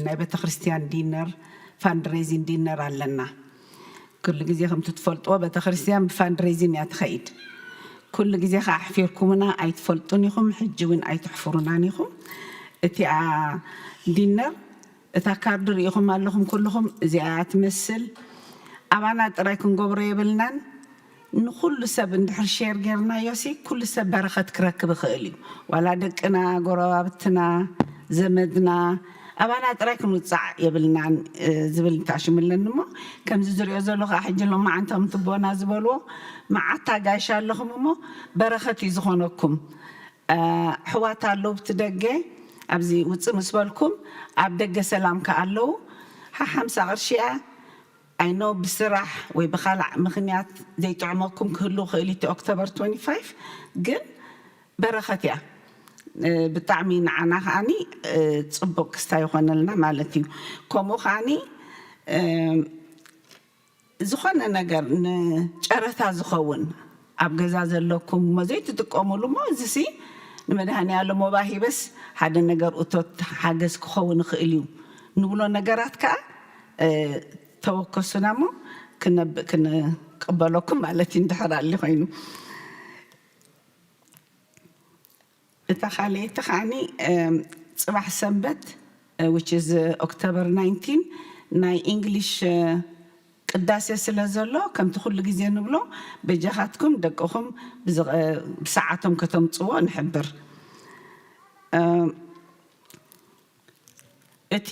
ናይ ቤተክርስትያን ዲነር፣ ፋንድሬዚን ዲነር ኣለና። ኩሉ ግዜ ከምቲ ትፈልጥዎ ቤተክርስትያን ብፋንድሬዚን እያ ትኸይድ። ኩሉ ግዜ ከዓ ኣሕፊርኩምና ኣይትፈልጡን ኢኹም፣ ሕጂ እውን ኣይተሕፍሩናን ኢኹም። እቲኣ ዲነር እታ ካርድ ርኢኹም ኣለኹም ኩልኹም፣ እዚኣ እያ ትመስል። ኣባና ጥራይ ክንገብሮ የብልናን። ንኹሉ ሰብ እንድሕር ሼር ጌርናዮ ሲ ኩሉ ሰብ በረኸት ክረክብ ይኽእል እዩ። ዋላ ደቅና፣ ጎረባብትና፣ ዘመድና ኣባና ጥራይ ክንውፃዕ የብልናን ዝብል እንተኣሽሙ ኣለኒ እሞ ከምዚ ዝሪኦ ዘሎ ከዓ ሕጂ ሎማዓንቲ ከምቲ ኣቦና ዝበልዎ መዓት ኣጋይሽ ኣለኹም እሞ በረኸት እዩ ዝኾነኩም። ኣሕዋት ኣለዉ ኣብቲ ደገ፣ ኣብዚ ውፅእ ምስ በልኩም ኣብ ደገ ሰላም ከኣ ኣለዉ። ሓሓምሳ ቅርሺ እያ። ኣይኖ ብስራሕ ወይ ብኻልእ ምኽንያት ዘይጥዕመኩም ክህሉ ይኽእል እዩ እቲ ኦክቶበር ትወንቲ ፋይቭ፣ ግን በረኸት እያ። ብጣዕሚ ንዓና ከኣኒ ፅቡቅ ክስታ ይኾነልና ማለት እዩ። ከምኡ ከኣኒ ዝኾነ ነገር ንጨረታ ዝኸውን ኣብ ገዛ ዘለኩም እሞ ዘይትጥቀሙሉ እሞ እዚሲ ንመድሃኔ ኣለም ወባ ሂበስ ሓደ ነገር እቶት ሓገዝ ክኸውን ይኽእል እዩ ንብሎ ነገራት ከዓ ተወከሱና እሞ ክንቅበለኩም ማለት እዩ እንድሕር ኣሊ ኮይኑ። እታ ካልኣይቲ ከዓኒ ፅባሕ ሰንበት which is ኦክቶበር ናይንቲን ናይ ኢንግሊሽ ቅዳሴ ስለ ዘሎ ከምቲ ኩሉ ግዜ ንብሎ በጃኻትኩም ደቅኹም ብሰዓቶም ከተምፅዎ ንሕብር። እቲ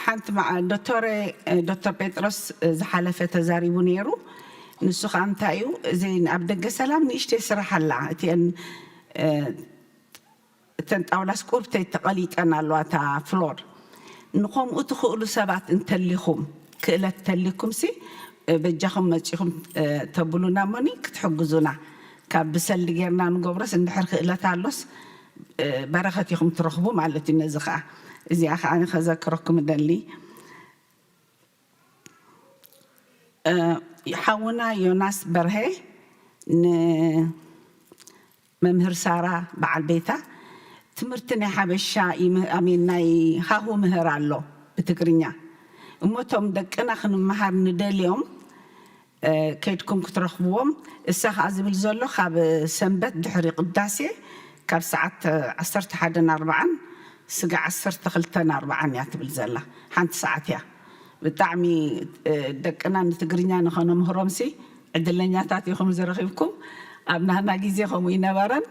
ሓንቲ ዶክተር ዶክተር ጴጥሮስ ዝሓለፈ ተዛሪቡ ነይሩ። ንሱ ከዓ እንታይ እዩ እዚ ኣብ ደገ ሰላም ንእሽተይ ስራሕ ኣላ እቲአን እተን ጣውላስ ቁርብተይ ተቐሊጠን ኣለዋ እታ ፍሎር። ንኸምኡ ትኽእሉ ሰባት እንተሊኹም ክእለት ተሊኩም ሲ በጃኹም መፂኹም ተብሉና እሞኒ ክትሕግዙና ካብ ብሰልዲ ጌርና ንገብሮስ እንድሕር ክእለት ኣሎስ በረኸት ኢኹም ትረኽቡ ማለት እዩ። ነዚ ከዓ እዚኣ ከዓ ከዘክረኩም እደሊ። ሓውና ዮናስ በርሀ ንመምህር ሳራ በዓል ቤታ ትምህርቲ ናይ ሓበሻ ኣሜን ናይ ሃሁ ምህር ኣሎ ብትግርኛ እሞ እቶም ደቅና ክንመሃር ንደልዮም ከድኩም ክትረኽብዎም። እሳ ከዓ ዝብል ዘሎ ካብ ሰንበት ድሕሪ ቅዳሴ ካብ ሰዓት ዓሰርተ ሓደን ኣርባዓን ስጋ ዓሰርተ ክልተን ኣርባዓን እያ ትብል ዘላ። ሓንቲ ሰዓት እያ። ብጣዕሚ ደቅና ንትግርኛ ንኸነምህሮምሲ ዕድለኛታት ኢኹም ዝረኺብኩም። ኣብ ናህና ግዜ ከምኡ ይነበረን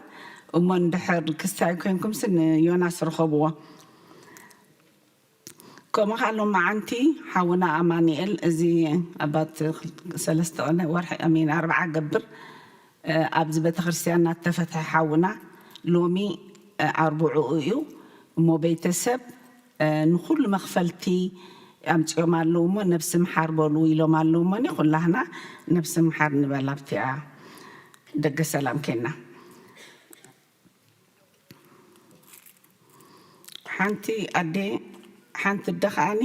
እሞ እንድሕር ክስታይ ኮይንኩምሲ ንዮናስ ርኸብዎ። ከምኡ ከዓ ሎማዓንቲ ሓውና ኣማኒኤል እዚ ኣባት ሰለስተ ቀነ ወርሒ ኣሚን ኣርብዓ ገብር ኣብዚ ቤተክርስትያን እናተፈትሐ ሓውና ሎሚ ኣርብዕኡ እዩ። እሞ ቤተሰብ ንኩሉ መኽፈልቲ ኣምፅኦም ኣለዉ እሞ ነብሲ ምሓር በሉ ኢሎም ኣለዉ እሞ ኩላህና ነብሲ ምሓር ንበል ኣብቲኣ ደገ ሰላም ኬና። ሓንቲ ኣዴ ሓንቲ ኣደ ከዓኒ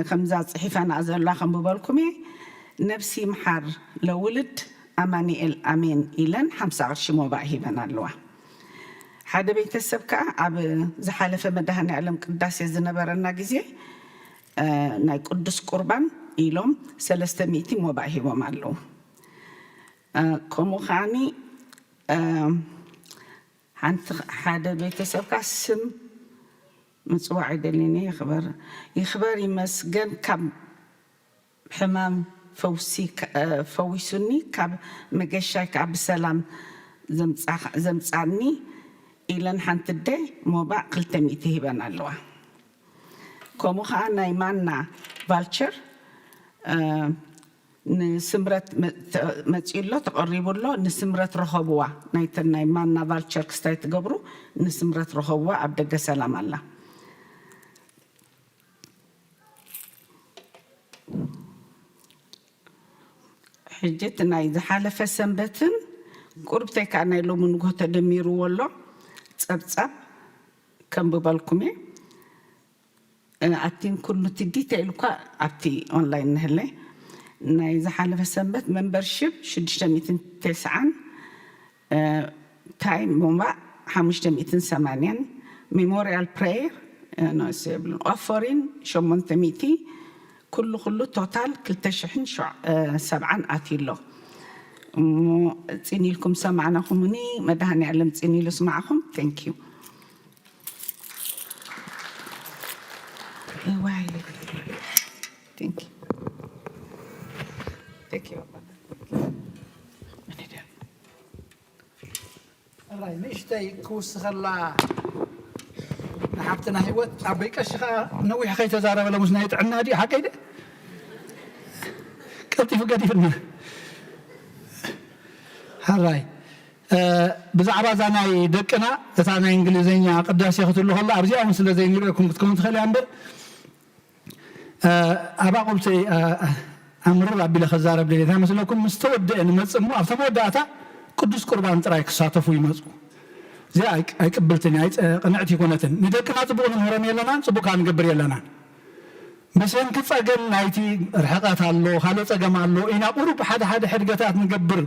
ከምዛ ፅሒፋና ዘላ ከምብበልኩም እየ። ነብሲ ምሓር ለውልድ ኣማኒኤል ኣሜን ኢለን ሓምሳ ቅርሺ ሞባእ ሂበን ኣለዋ። ሓደ ቤተሰብ ከዓ ኣብ ዝሓለፈ መድሃኔ ዓለም ቅዳሴ ዝነበረና ግዜ ናይ ቅዱስ ቁርባን ኢሎም ሰለስተ ሚእቲ ሞባእ ሂቦም ኣለዉ። ከምኡ ከዓኒ ሓንቲ ሓደ ቤተሰብካ ስም ምፅዋዕ ኣይደልን እየ። ይኽበር ይኽበር ይመስገን ካብ ሕማም ፈውሲ ፈዊሱኒ ካብ መገሻይ ከዓ ብሰላም ዘምፃኒ ኢለን ሓንቲ ኣደ ሞባእ ክልተ ሚእቲ ሂበን ኣለዋ። ከምኡ ከዓ ናይ ማና ቫልቸር ንስምረት መፂኡ ኣሎ ተቐሪቡ ኣሎ። ንስምረት ረኸብዋ ናይተን ናይ ማና ቫልቸር ክስታይ ትገብሩ ንስምረት ረኸብዋ ኣብ ደገ ሰላም ኣላ። ሕጂ እቲ ናይ ዝሓለፈ ሰንበትን ቁርብተይ ከዓ ናይ ሎሚ ንግሆ ተደሚርዎ ኣሎ ፀብፃብ ከምብበልኩም እየ። ኣቲን ኩሉ እቲ ዲቴይል እኳ ኣብቲ ኦንላይን ንህለ ናይ ዝሓለፈ ሰንበት መንበርሽፕ ሽዱሽተ ሚእትን ተስዓን ታይም ሞባእ ሓሙሽተ ሚእትን ሰማንያን ሜሞርያል ፕሬየር ኖስ የብሉን ኦፈሪን ሸሞንተ ሚእቲ ኩሉ ኩሉ ቶታል ክልተ ሽሕን ሰብዓን ኣትዩ ኣሎ። እሞ ፅን ኢልኩም ሰማዕናኹምኒ። መድሃኒ ዓለም ፅን ኢሉ ስማዕኹም። Thank you። እዋይ። Thank you. Thank you. ራይ ንእሽተይ ክውስኸላ ንሓብትና ህይወት ኣቦይ ቀሺ ከዓ ነዊሕ ከይተዛረበ ለሙስ ናይ ጥዕና ድዩ ሓቀይ ደ ቀልጢፉ ገዲፍና ሓራይ ብዛዕባ እዛ ናይ ደቅና እታ ናይ እንግሊዝኛ ቅዳሴ ክትህሉ ከላ ኣብዚኣ እውን ስለ ዘይንሪኦኩም ክትከውን ትኽእል እያ እምበር ኣብ ኣቑልተይ ኣምርር ኣቢለ ከዛረብ ደልየ እንታይ መስለኩም ምስ ተወደአ ንመፅእ እሞ ኣብታ መወዳእታ ቅዱስ ቁርባን ጥራይ ክሳተፉ ይመፁ እዚኣ ኣይቅብልትን እያ ቅንዕቲ ይኮነትን ንደቅና ፅቡቅ ንምህሮም የለናን ፅቡቅ ከዓ ንገብር የለናን ብሰንኪ ጸገም ናይቲ ርሕቀት ኣሎ፣ ካልእ ጸገም ኣሎ ኢና ቁሩብ ሓደ ሓደ ሕድገታት ንገብር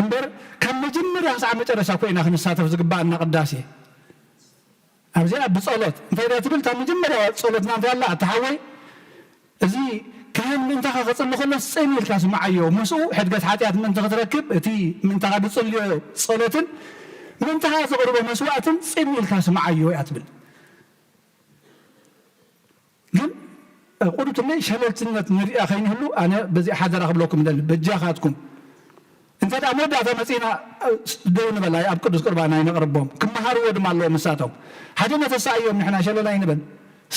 እምበር ካብ መጀመርያ ክሳዕ መጨረሻ እኮ ኢና ክንሳተፍ ዝግበኣና ቅዳሴ። ኣብዚኣ ብጸሎት እንታይ ድያ ትብል እታ መጀመርያ ጸሎትና እንታይ ኣላ ኣታ ሓወይ እዚ ካህን ምእንታኻ ከጽሊ ከሎ ጽን ኢልካ ስምዓዮ ምስኡ ሕድገት ሓጢኣት ምእንቲ ክትረክብ እቲ ምእንታኻ ድጽልዮ ጸሎትን ምእንታኻ ዘቕርቦ መስዋእትን ጽን ኢልካ ስምዓዮ እያ ትብል። ግን ቁሩብ ትለይ ሸለልትነት ንሪኣ ከይንህሉ ኣነ በዚ ሓደራ ክብለኩም ደሊ በጃኻትኩም እንተ ደኣ መወዳእታ መጺእና ደው ንበል ኣብ ቅዱስ ቁርባን ኣይነቕርቦም ክመሃርዎ ድማ ኣለዎም ንሳቶም ሓደ ነተሳእዮም ንሕና ሸለል ኣይንበል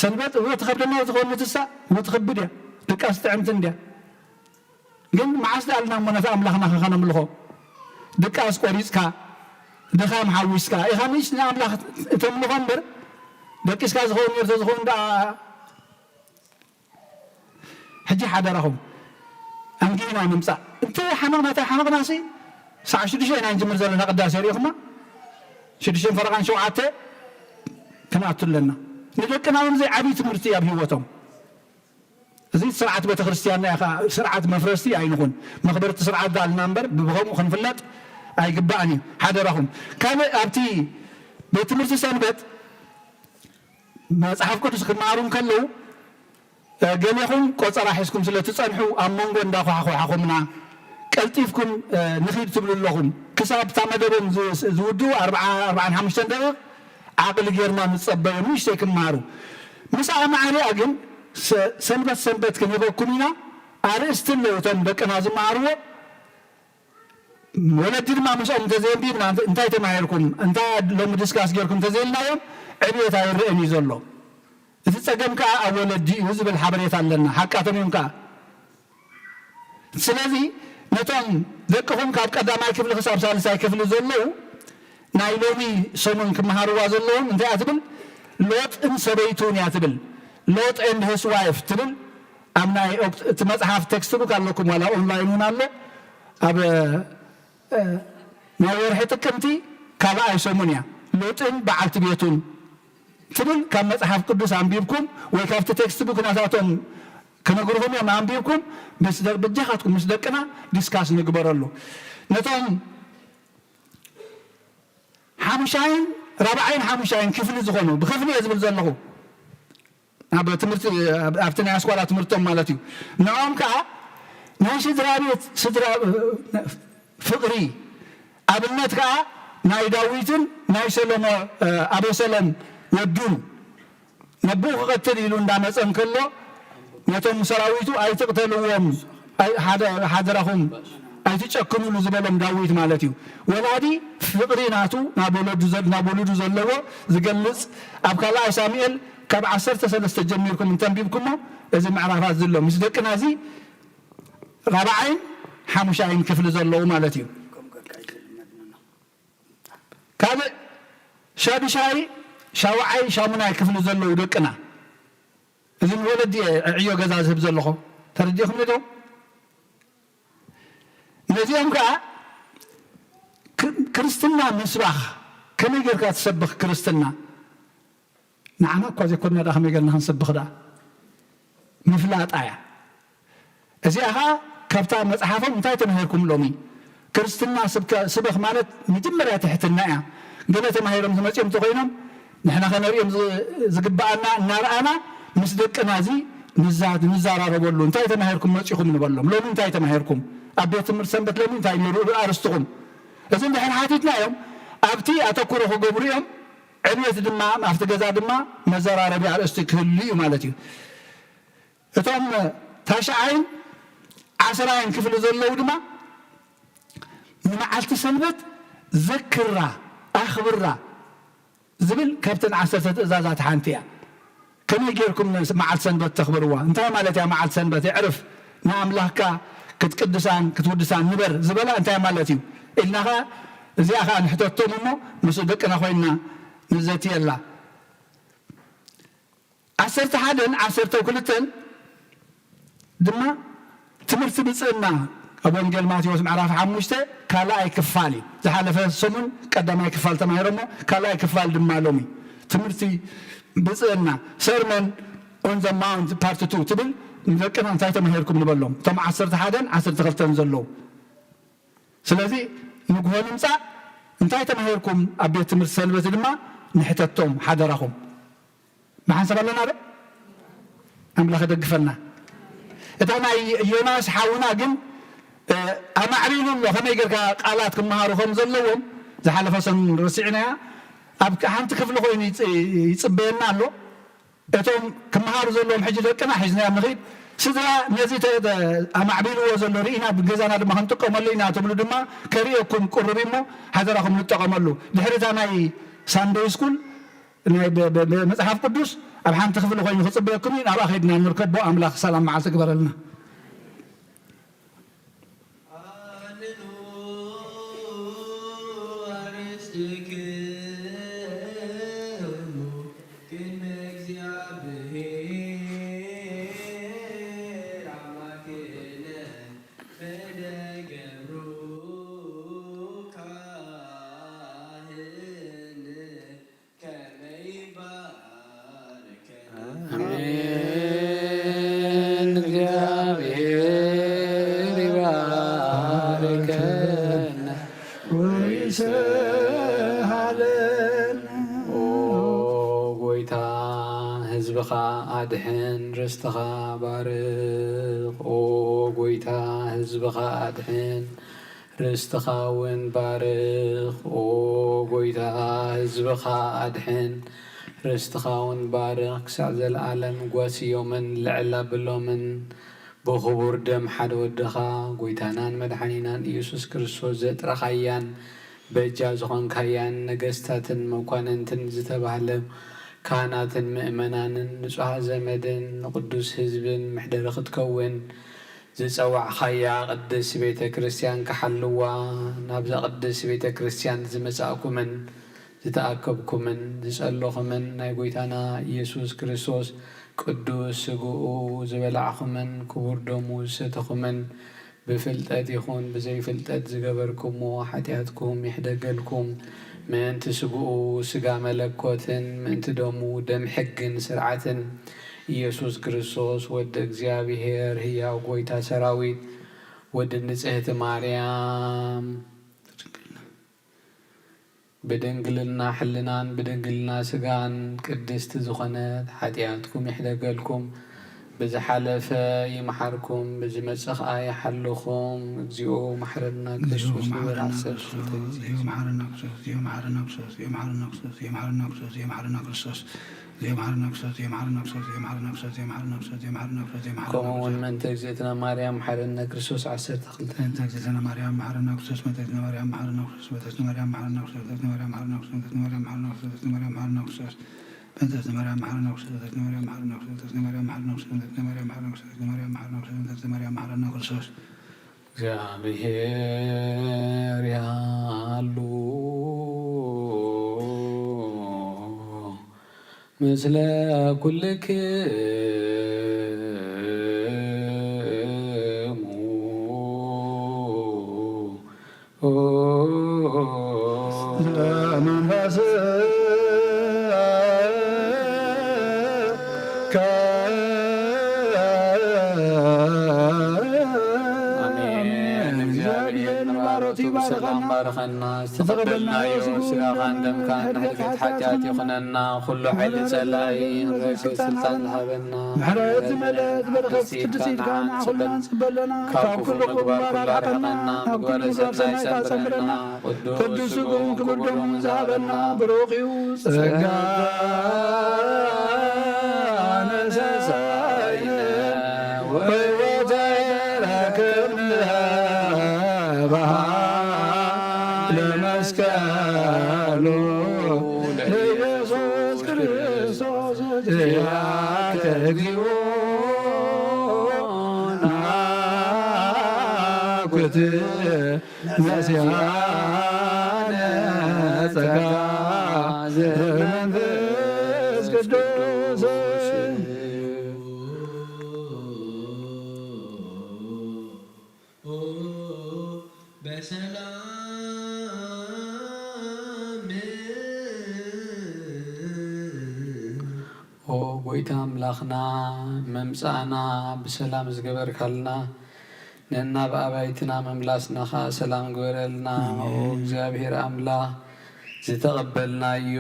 ሰንበት እወ ትኸብደና ትኸውን ንትሳ እወ ትኸብድ እያ ድቃስ ጥዕምቲ እንድያ ግን መዓስ ደኣልና እሞ ነቲ ኣምላኽና ኸኸነምልኾ ድቃስ ቆሪፅካ ድኻም ሓዊስካ ኢኻ ምሽ ንኣምላኽ እተምልኾ እምበር ደቂስካ ዝኸውን ነርተ ዝኸውን ደኣ ሕጂ ሓደራኹም ኣንጊና ንምፃእ እንተ ሓመቕና እንታይ ሓመቕና ሲ ሰዓ ሽዱሽተ ኢና ንጅምር ዘለና ቅዳሴ ሪኢኹማ ሽዱሽተን ፈረቓን ሸውዓተ ክንኣቱ ኣለና ንደቅና እውን እዚ ዓብዪ ትምህርቲ ኣብ ህይወቶም እዚ ስርዓት ቤተክርስትያንና ኢኻ ስርዓት መፍረስቲ ኣይንኹን መኽበርቲ ስርዓት ዳልና እምበር ብብኸምኡ ክንፍለጥ ኣይግባእን እዩ ሓደራኹም ካልእ ኣብቲ ቤት ትምህርቲ ሰንበት መፅሓፍ ቅዱስ ክመሃሩ እንከለዉ ገሌኹም ቆፀራ ሒዝኩም ስለ ትፀንሑ ኣብ መንጎ እንዳኳሕኳሕኹምና ቀልጢፍኩም ንኺድ ትብሉ ኣለኹም ክሳብ እታ መደቦም ዝውድኡ ኣርባዓን ሓሙሽተን ደቂቕ ዓቕሊ ጌርና ንጸበዮም ንእሽተይ ክመሃሩ። ምስኣ ማዕሪኣ ግን ሰንበት ሰንበት ክንህበኩም ኢና ኣርእስቲ ኣለዉ እቶም ደቅና ዝመሃርዎ ወለዲ ድማ ምስኦም እንተዘየንቢብና እንታይ ተማሂርኩም እንታይ ሎሚ ድስካስ ጌርኩም እንተዘይልናዮም ዕብየት ኣይረእን እዩ ዘሎ እቲ ጸገም ከኣ ኣብ ወለዲ እዩ ዝብል ሓበሬታ ኣለና ሓቃቶም እዮም ከኣ ስለዚ ነቶም ደቅኹም ካብ ቀዳማይ ክፍሊ ክሳብ ሳልሳይ ክፍሊ ዘለዉ ናይ ሎሚ ሰሙን ክመሃርዋ ዘለዎም እንታይ እያ ትብል ሎጥን ሰበይቱን እያ ትብል። ሎጥ and his wife ትብል ኣብ ናይ ኦክት- እቲ መጽሓፍ ቴክስት ቡክ ኣለኩም ዋላ ኦንላይን እውን ኣሎ። ኣብ እ፣ ናይ ወርሒ ጥቅምቲ ካልኣይ ሰሙን እያ። ሎጥን በዓልቲ ቤቱን ትብል ካብ መጽሓፍ ቅዱስ ኣንቢብኩም ወይ ካብቲ ቴክስት ቡክ ናታቶም ክነግርኹም እዮም ኣንቢብኩም ምስ ደ- ብጃኻትኩም ምስ ደቅና ዲስካስ ንግበረሉ። ነቶም ሓሙሻይን ራብዓይን ሓሙሻይን ክፍሊ ዝኾኑ ብክፍሊ እየ ዝብል ዘለኹ ኣብ ትምህርቲ ኣብቲ ናይ ኣስኳላ ትምህርቶም ማለት እዩ። ንኦም ከዓ ናይ ስድራ ቤት ስድራ ፍቅሪ ኣብነት ከዓ ናይ ዳዊትን ናይ ሰሎሞ ኣበሰሎም ወዱን ነብኡ ክቐትል ኢሉ እንዳመፀ እንከሎ ነቶም ሰራዊቱ ኣይትቕተልዎም ሓደራኹም ኣይትጨክኑሉ ዝበሎም ዳዊት ማለት እዩ። ወላዲ ፍቕሪ ናቱ ናብ ወለዱ ናብ ወሉዱ ዘለዎ ዝገልፅ ኣብ ካልኣይ ሳሙኤል ካብ ዓሰርተ ሰለስተ ጀሚርኩም እንተንቢብኩሞ እዚ ምዕራፋት ዝሎ ምስ ደቅና እዚ ራብዓይን ሓሙሻይን ክፍሊ ዘለዉ ማለት እዩ። ካልእ ሻዱሻይ ሻውዓይ ሻሙናይ ክፍሊ ዘለዉ ደቅና እዚ ንወለዲ ዕዮ ገዛ ዝህብ ዘለኹ ተረዲኹም ዶ? ነዚኦም ከዓ ክርስትና ምስባኽ ከመይ ጌርካ ትሰብኽ ክርስትና ንዓና እኳ ዘይኮንና ዳ ከመይ ጌርና ክንሰብኽ ዳ ምፍላጣ እያ። እዚኣ ኸዓ ካብታ መጽሓፎም እንታይ ተማሂርኩም ሎሚ? ክርስትና ስብከ- ስበኽ ማለት መጀመርያ ትሕትና እያ። ገለ ተማሂሮም ዝመጽኦም እንተኾይኖም ንሕና ኸነርእዮም ዝ- ዝግብኣና እናረኣና ምስ ደቅና እዚ ንዛ- ንዛራረበሉ። እንታይ ተማሂርኩም መጺኹም ንበሎም። ሎሚ እንታይ ተማሂርኩም? ኣብ ቤት ትምህርቲ ሰንበት ሎሚ እንታይ ነሩ ኣርእስትኹም? እዚ እንድሕር ሓቲትናዮም ኣብቲ ኣተኩሮ ክገብሩ እዮም። ዕብየት ድማ ኣብቲ ገዛ ድማ መዘራረቢ ኣርእስቲ ክህሉ እዩ ማለት እዩ። እቶም ታሽዓይን ዓስራይን ክፍሊ ዘለዉ ድማ ንመዓልቲ ሰንበት ዘክራ ኣኽብራ ዝብል ካብተን ዓሰርተ ትእዛዛት ሓንቲ እያ። ከመይ ጌርኩም መዓልቲ ሰንበት ተኽብርዋ? እንታይ ማለት እያ መዓልቲ ሰንበት? የዕርፍ ንኣምላኽካ ክትቅድሳን ክትውድሳን ንበር ዝበላ እንታይ ማለት እዩ ኢልና ኸዓ እዚኣ ኸዓ ንሕተቶም እሞ ምስ ደቅና ኮይንና ንዘትየላ። ዓሰርተ ሓደን ዓሰርተ ክልተን ድማ ትምህርቲ ብፅእና ኣብ ወንጌል ማቴዎስ ምዕራፍ ሓሙሽተ ካልኣይ ክፋል እዩ። ዝሓለፈ ሰሙን ቀዳማይ ክፋል ተማሂሮሞ ካልኣይ ክፋል ድማ ሎሚ ትምህርቲ ብፅእና ሰርመን ኦን ዘ ማውንት ፓርት ቱ ትብል ንደቅና እንታይ ተማሂርኩም ንበሎም እቶም ዓሰርተ ሓደን ዓሰርተ ክልተን ዘለዉ። ስለዚ ንግሆ ንምፃእ እንታይ ተማሂርኩም ኣብ ቤት ትምህርቲ ሰንበት ድማ ንሕተቶም ሓደራኹም። ብሓንሳብ ኣለና ዶ? ኣምላኽ ይደግፈና። እታ ናይ ዮናስ ሓውና ግን ኣማዕቢሉ ኣሎ። ከመይ ጌርካ ቃላት ክመሃሩ ከም ዘለዎም ዝሓለፈ ሰሙን ረሲዕናያ። ኣብ ሓንቲ ክፍሊ ኮይኑ ይጽበየና ኣሎ። እቶም ክመሃሩ ዘለዎም ሕጂ ደቅና ሒዝናዮም ንኽድ። ስድራ ነዚ ኣማዕቢልዎ ዘሎ ርኢና ብገዛና ድማ ክንጥቀመሉ ኢና ትብሉ ድማ ከርእየኩም ቅሩብ እሞ ሓደራኹም ንጠቐመሉ። ድሕሪ እታ ናይ ሳንደይ ስኩል ናይ መጽሓፍ ቅዱስ ኣብ ሓንቲ ክፍሊ ኮይኑ ክጽበየኩም እዩ። ናብኣ ከይድና ንርከቦ። ኣምላኽ ሰላም መዓልቲ ግበረልና። ኣሜን። እግዚኣብሔር ይባርከና ወይስሃለና። ኦ ጎይታ ህዝብኻ ኣድሕን ርስትኻ ባርኽ። ኦ ጎይታ ህዝብኻ ኣድሕን ርስትኻ እውን ባርኽ። ኦ ጎይታ ህዝብኻ ኣድሕን ርስትኻ እውን ባርኽ። ክሳዕ ዘለኣለም ጓስዮምን ልዕል ኣብሎምን ብኽቡር ደም ሓደ ወድኻ ጎይታናን መድሓኒናን ኢየሱስ ክርስቶስ ዘጥረኻያን በጃ ዝኾንካያን ነገስታትን መኳንንትን ዝተባህለ ካህናትን ምእመናንን ንጹሃ ዘመድን ንቕዱስ ህዝብን መሕደሪ ክትከውን ዝጸዋዕኻያ ቅድስት ቤተ ክርስቲያን ክሓልዋ ናብዛ ቅድስት ቤተ ክርስቲያን ዝመጻእኩምን ዝተኣከብኩምን ዝጸለኹምን ናይ ጐይታና ኢየሱስ ክርስቶስ ቅዱስ ሥግኡ ዝበላዕኹምን ክቡር ደሙ ዝሰተኹምን ብፍልጠት ይኹን ብዘይፍልጠት ዝገበርኩምዎ ሓጢኣትኩም ይሕደገልኩም። ምእንቲ ሥግኡ ሥጋ መለኮትን ምእንቲ ደሙ ደም ሕግን ስርዓትን ኢየሱስ ክርስቶስ ወዲ እግዚኣብሔር ህያው ጐይታ ሰራዊት ወዲ ንጽሕቲ ማርያም ብድንግልና ሕልናን ብድንግልና ሥጋን ቅድስቲ ዝኾነት ሓጢኣትኩም ይሕደገልኩም። ብዝሓለፈ ይምሓርኩም፣ ብዝመጽእ ኸኣ ይሓልኹም። እግዚኦ መሓረና ክርስቶስ ንበል ዓሰርተ ክልተ ግዜ። ከምኡ እውን ምእንተ እግዝእትነ ማርያም መሓረነ ክርስቶስ ዓሰርተ ክልተ። ምእንተ እግዝእትነ ማርያም መሓረነ ክርስቶስ፣ ምእንተ እግዝእትነ ማርያም መሓረነ ክርስቶስ፣ ምእንተ እግዝእትነ ማርያም መሓረነ ክርስቶስ፣ ምእንተ እግዝእትነ ማርያም መሓረነ ክርስቶስ፣ ምእንተ እግዝእትነ ማርያም መሓረነ ክርስቶስ፣ ምእንተ እግዝእትነ ማርያም መሓረነ ክርስቶስ፣ ምእንተ እግዝእትነ ማርያም መሓረነ ክርስቶስ፣ ምእንተ እግዝእትነ ማርያም መሓረነ ክርስቶስ፣ ምእንተ እግዝእትነ ማርያም መሓረነ ክርስቶስ፣ ምእንተ እግዝእትነ ማርያም መሓረነ ክርስቶስ፣ ምእንተ እግዝእትነ ማርያም መሓረነ ክርስቶስ። እግዚኣብሔር ያሉ ምስለ ኩልክሙ። ዘመንፈስከ ኣሜን። እግዚኣብሔር ንባረቱ ብሰላም ባርኸና። ዝተቐበልናዮ ሥጋኻን ደምካን ንሕድገት ሓጢኣት ይኹነና። ኩሉ ሓይሊ ጸላኢ ንረግእ፣ ስልጣን ዝሃበና ምሕረት ዝመልአት በረኸት ቅድስቲ ኢድካ ንዓና ኩልና ንጽበለና። ካብ ክፉ ምግባር ኩሉ ኣርሕቐና። ምግባረ ሰናይ ሰምረና። ቅዱስ ሥግኡን ክቡር ደሙን ዝሃበና ብሩኽ እዩ። ጸጋ ነሳሳይነ ወሕይወት ኣይረከብነ በሃለ መስቀሉ ለኢየሱስ ክርስቶስ ዚአከ እግዚኦ ናኩት ነሲያነ ጸጋ ዘመንፈስ ቅዱስ። በሰላም ኦ ጐይታ ኣምላኽና፣ መምጽኣና ብሰላም ዝገበርካልና፣ ነናብ ኣባይትና ምምላስና ኸኣ ሰላም ግበረልና። ኣሜን። ኦ እግዚኣብሔር ኣምላኽ፣ ዝተቐበልናዮ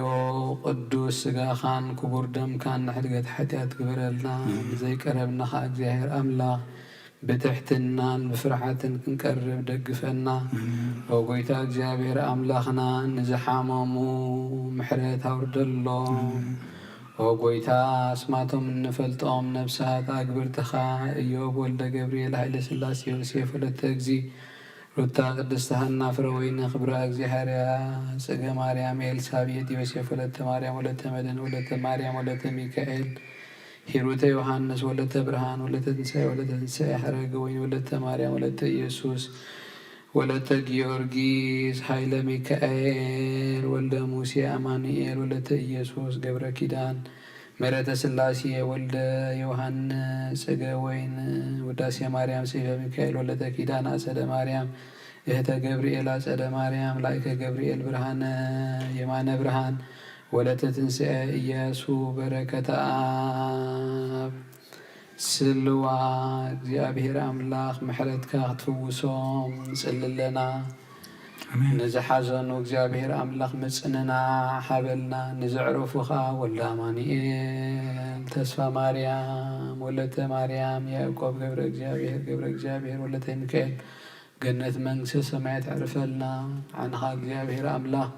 ቅዱስ ሥጋኻን ክቡር ደምካን ንሕድገት ሓጢኣት ግበረልና። ኣሜን። ንዘይቀረብና ኸኣ እግዚኣብሔር ኣምላኽ ብትሕትናን ብፍርሓትን ክንቀርብ ደግፈና። ኣሜን። ኦ ጐይታ እግዚኣብሔር ኣምላኽና፣ ንዝሓመሙ ምሕረት ኣውርደሎም። ኣሜን። ኦ ጐይታ፣ ኣስማቶም እንፈልጦም ነፍሳት ኣግብርትኻ፣ ኢዮብ ወልደ ገብርኤል፣ ሃይለ ስላሴ፣ ዮሴፍ ወለተ እግዚ፣ ሩታ፣ ቅድስቲ ሃና፣ ፍረ ወይኒ፣ ክብራ፣ እግዚኣብሔር፣ ጽገ ማርያም፣ ኤልሳቤጥ፣ ዮሴፍ ወለተ ማርያም፣ ወለተ መድህን፣ ወለተ ማርያም፣ ወለተ ሚካኤል፣ ሂሩተ ዮሃንስ፣ ወለተ ብርሃን፣ ወለተ ትንሳኤ፣ ወለተ ትንሳኤ፣ ሓረገ ወይኒ፣ ወለተ ማርያም፣ ወለተ ኢየሱስ፣ ወለተ ጊዮርጊስ፣ ሃይለ ሚካኤል፣ ወልደ ሙሴ፣ ኣማኑኤል፣ ወለተ ኢየሱስ፣ ገብረ ኪዳን፣ ምሕረተ ስላሴ፣ ወልደ ዮሃንስ፣ ጽገ ወይን፣ ውዳሴ ማርያም፣ ሰይፈ ሚካኤል፣ ወለተ ኪዳን፣ ኣጸደ ማርያም፣ እህተ ገብርኤል፣ ኣጸደ ማርያም፣ ላይከ ገብርኤል፣ ብርሃነ፣ የማነ ብርሃን፣ ወለተ ትንሳኤ፣ ኢያሱ፣ በረከተ ኣብ፣ ስልዋ፣ እግዚኣብሔር ኣምላኽ ምሕረትካ ክትፍውሶም ንጽሊ ኣለና። ኣሜን። ንዝሓዘኑ እግዚኣብሔር ኣምላኽ ምጽንናዕ ሃበልና። ንዘዕረፉ ኸኣ ወልደ ኣማኑኤል፣ ተስፋ ማርያም፣ ወለተ ማርያም፣ ያዕቆብ፣ ገብረ እግዚኣብሔር፣ ገብረ እግዚኣብሔር፣ ወለተ ሚካኤል፣ ገነት መንግስተ ሰማያት ኣዕርፈልና። ዓንኻ እግዚኣብሔር ኣምላኽ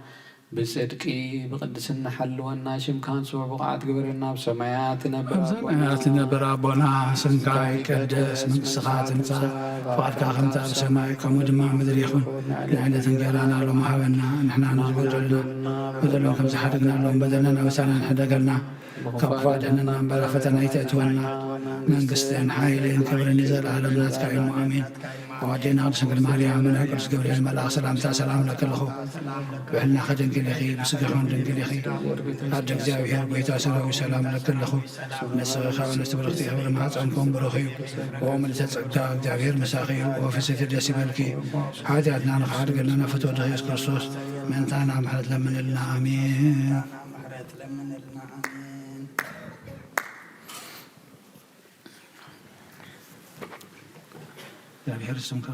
ብጽድቂ ብቕድስና ሓልወና። ሽምካ ንጽውዕ ብቑዓት ግበረና። ኣብ ሰማያት ትነብር ኣብ ኣቦና፣ ሰማያት ትነብር ኣቦና፣ ስምካ ይቀደስ፣ መንግስትኻ ትምጻእ፣ ፍቓድካ ከምቲ ኣብ ሰማይ ከምኡ ድማ ኣብ ምድሪ ይኹን። ንዕለት እንጀራና ሎሚ ሃበና፣ ንሕና ንዝበደሉና በደሎም ከም ዝሓደግናሎም በደልና ኣበሳና ንሕደገልና፣ ካብ ክፉእ ኣድሕነና እምበር ኣብ ፈተና ኣይተእትወና። መንግስትን ሓይልን ክብርን ንዘለኣለም ናትካ እዩ። ኣሜን። ኣዋዴና ቅድስት ድንግል ማርያም፣ ናይ ቅዱስ ገብርኤል መልኣኽ ሰላምታ ሰላም እለኪ ኣለኹ። ብሕልና ከደንኪ ኢኺ፣ ብስጋኺ እውን ድንግል ኢኺ። ኣደ እግዚኣብሔር፣ ጎይታ ሰራዊት፣ ሰላም እለኪ ኣለኹ። ንስኺ ካብ ኣንስቲ ብርኽቲ ኢኺ፣ ፍረ ማሕፀንኪ እውን ብሩኽ እዩ። ኦ ምልዕተ ጸጋ፣ እግዚኣብሔር ምሳኺ እዩ። ኦ ፍስሕቲ ደስ ይበልኪ፣ ሓጢኣትና ንኽሓድገልና ናብ ፍትወ ወድኺ ኢየሱስ ክርስቶስ ምእንታና ምሕረት ለምንልና። ኣሜን። እግዚኣብሔር ስምካ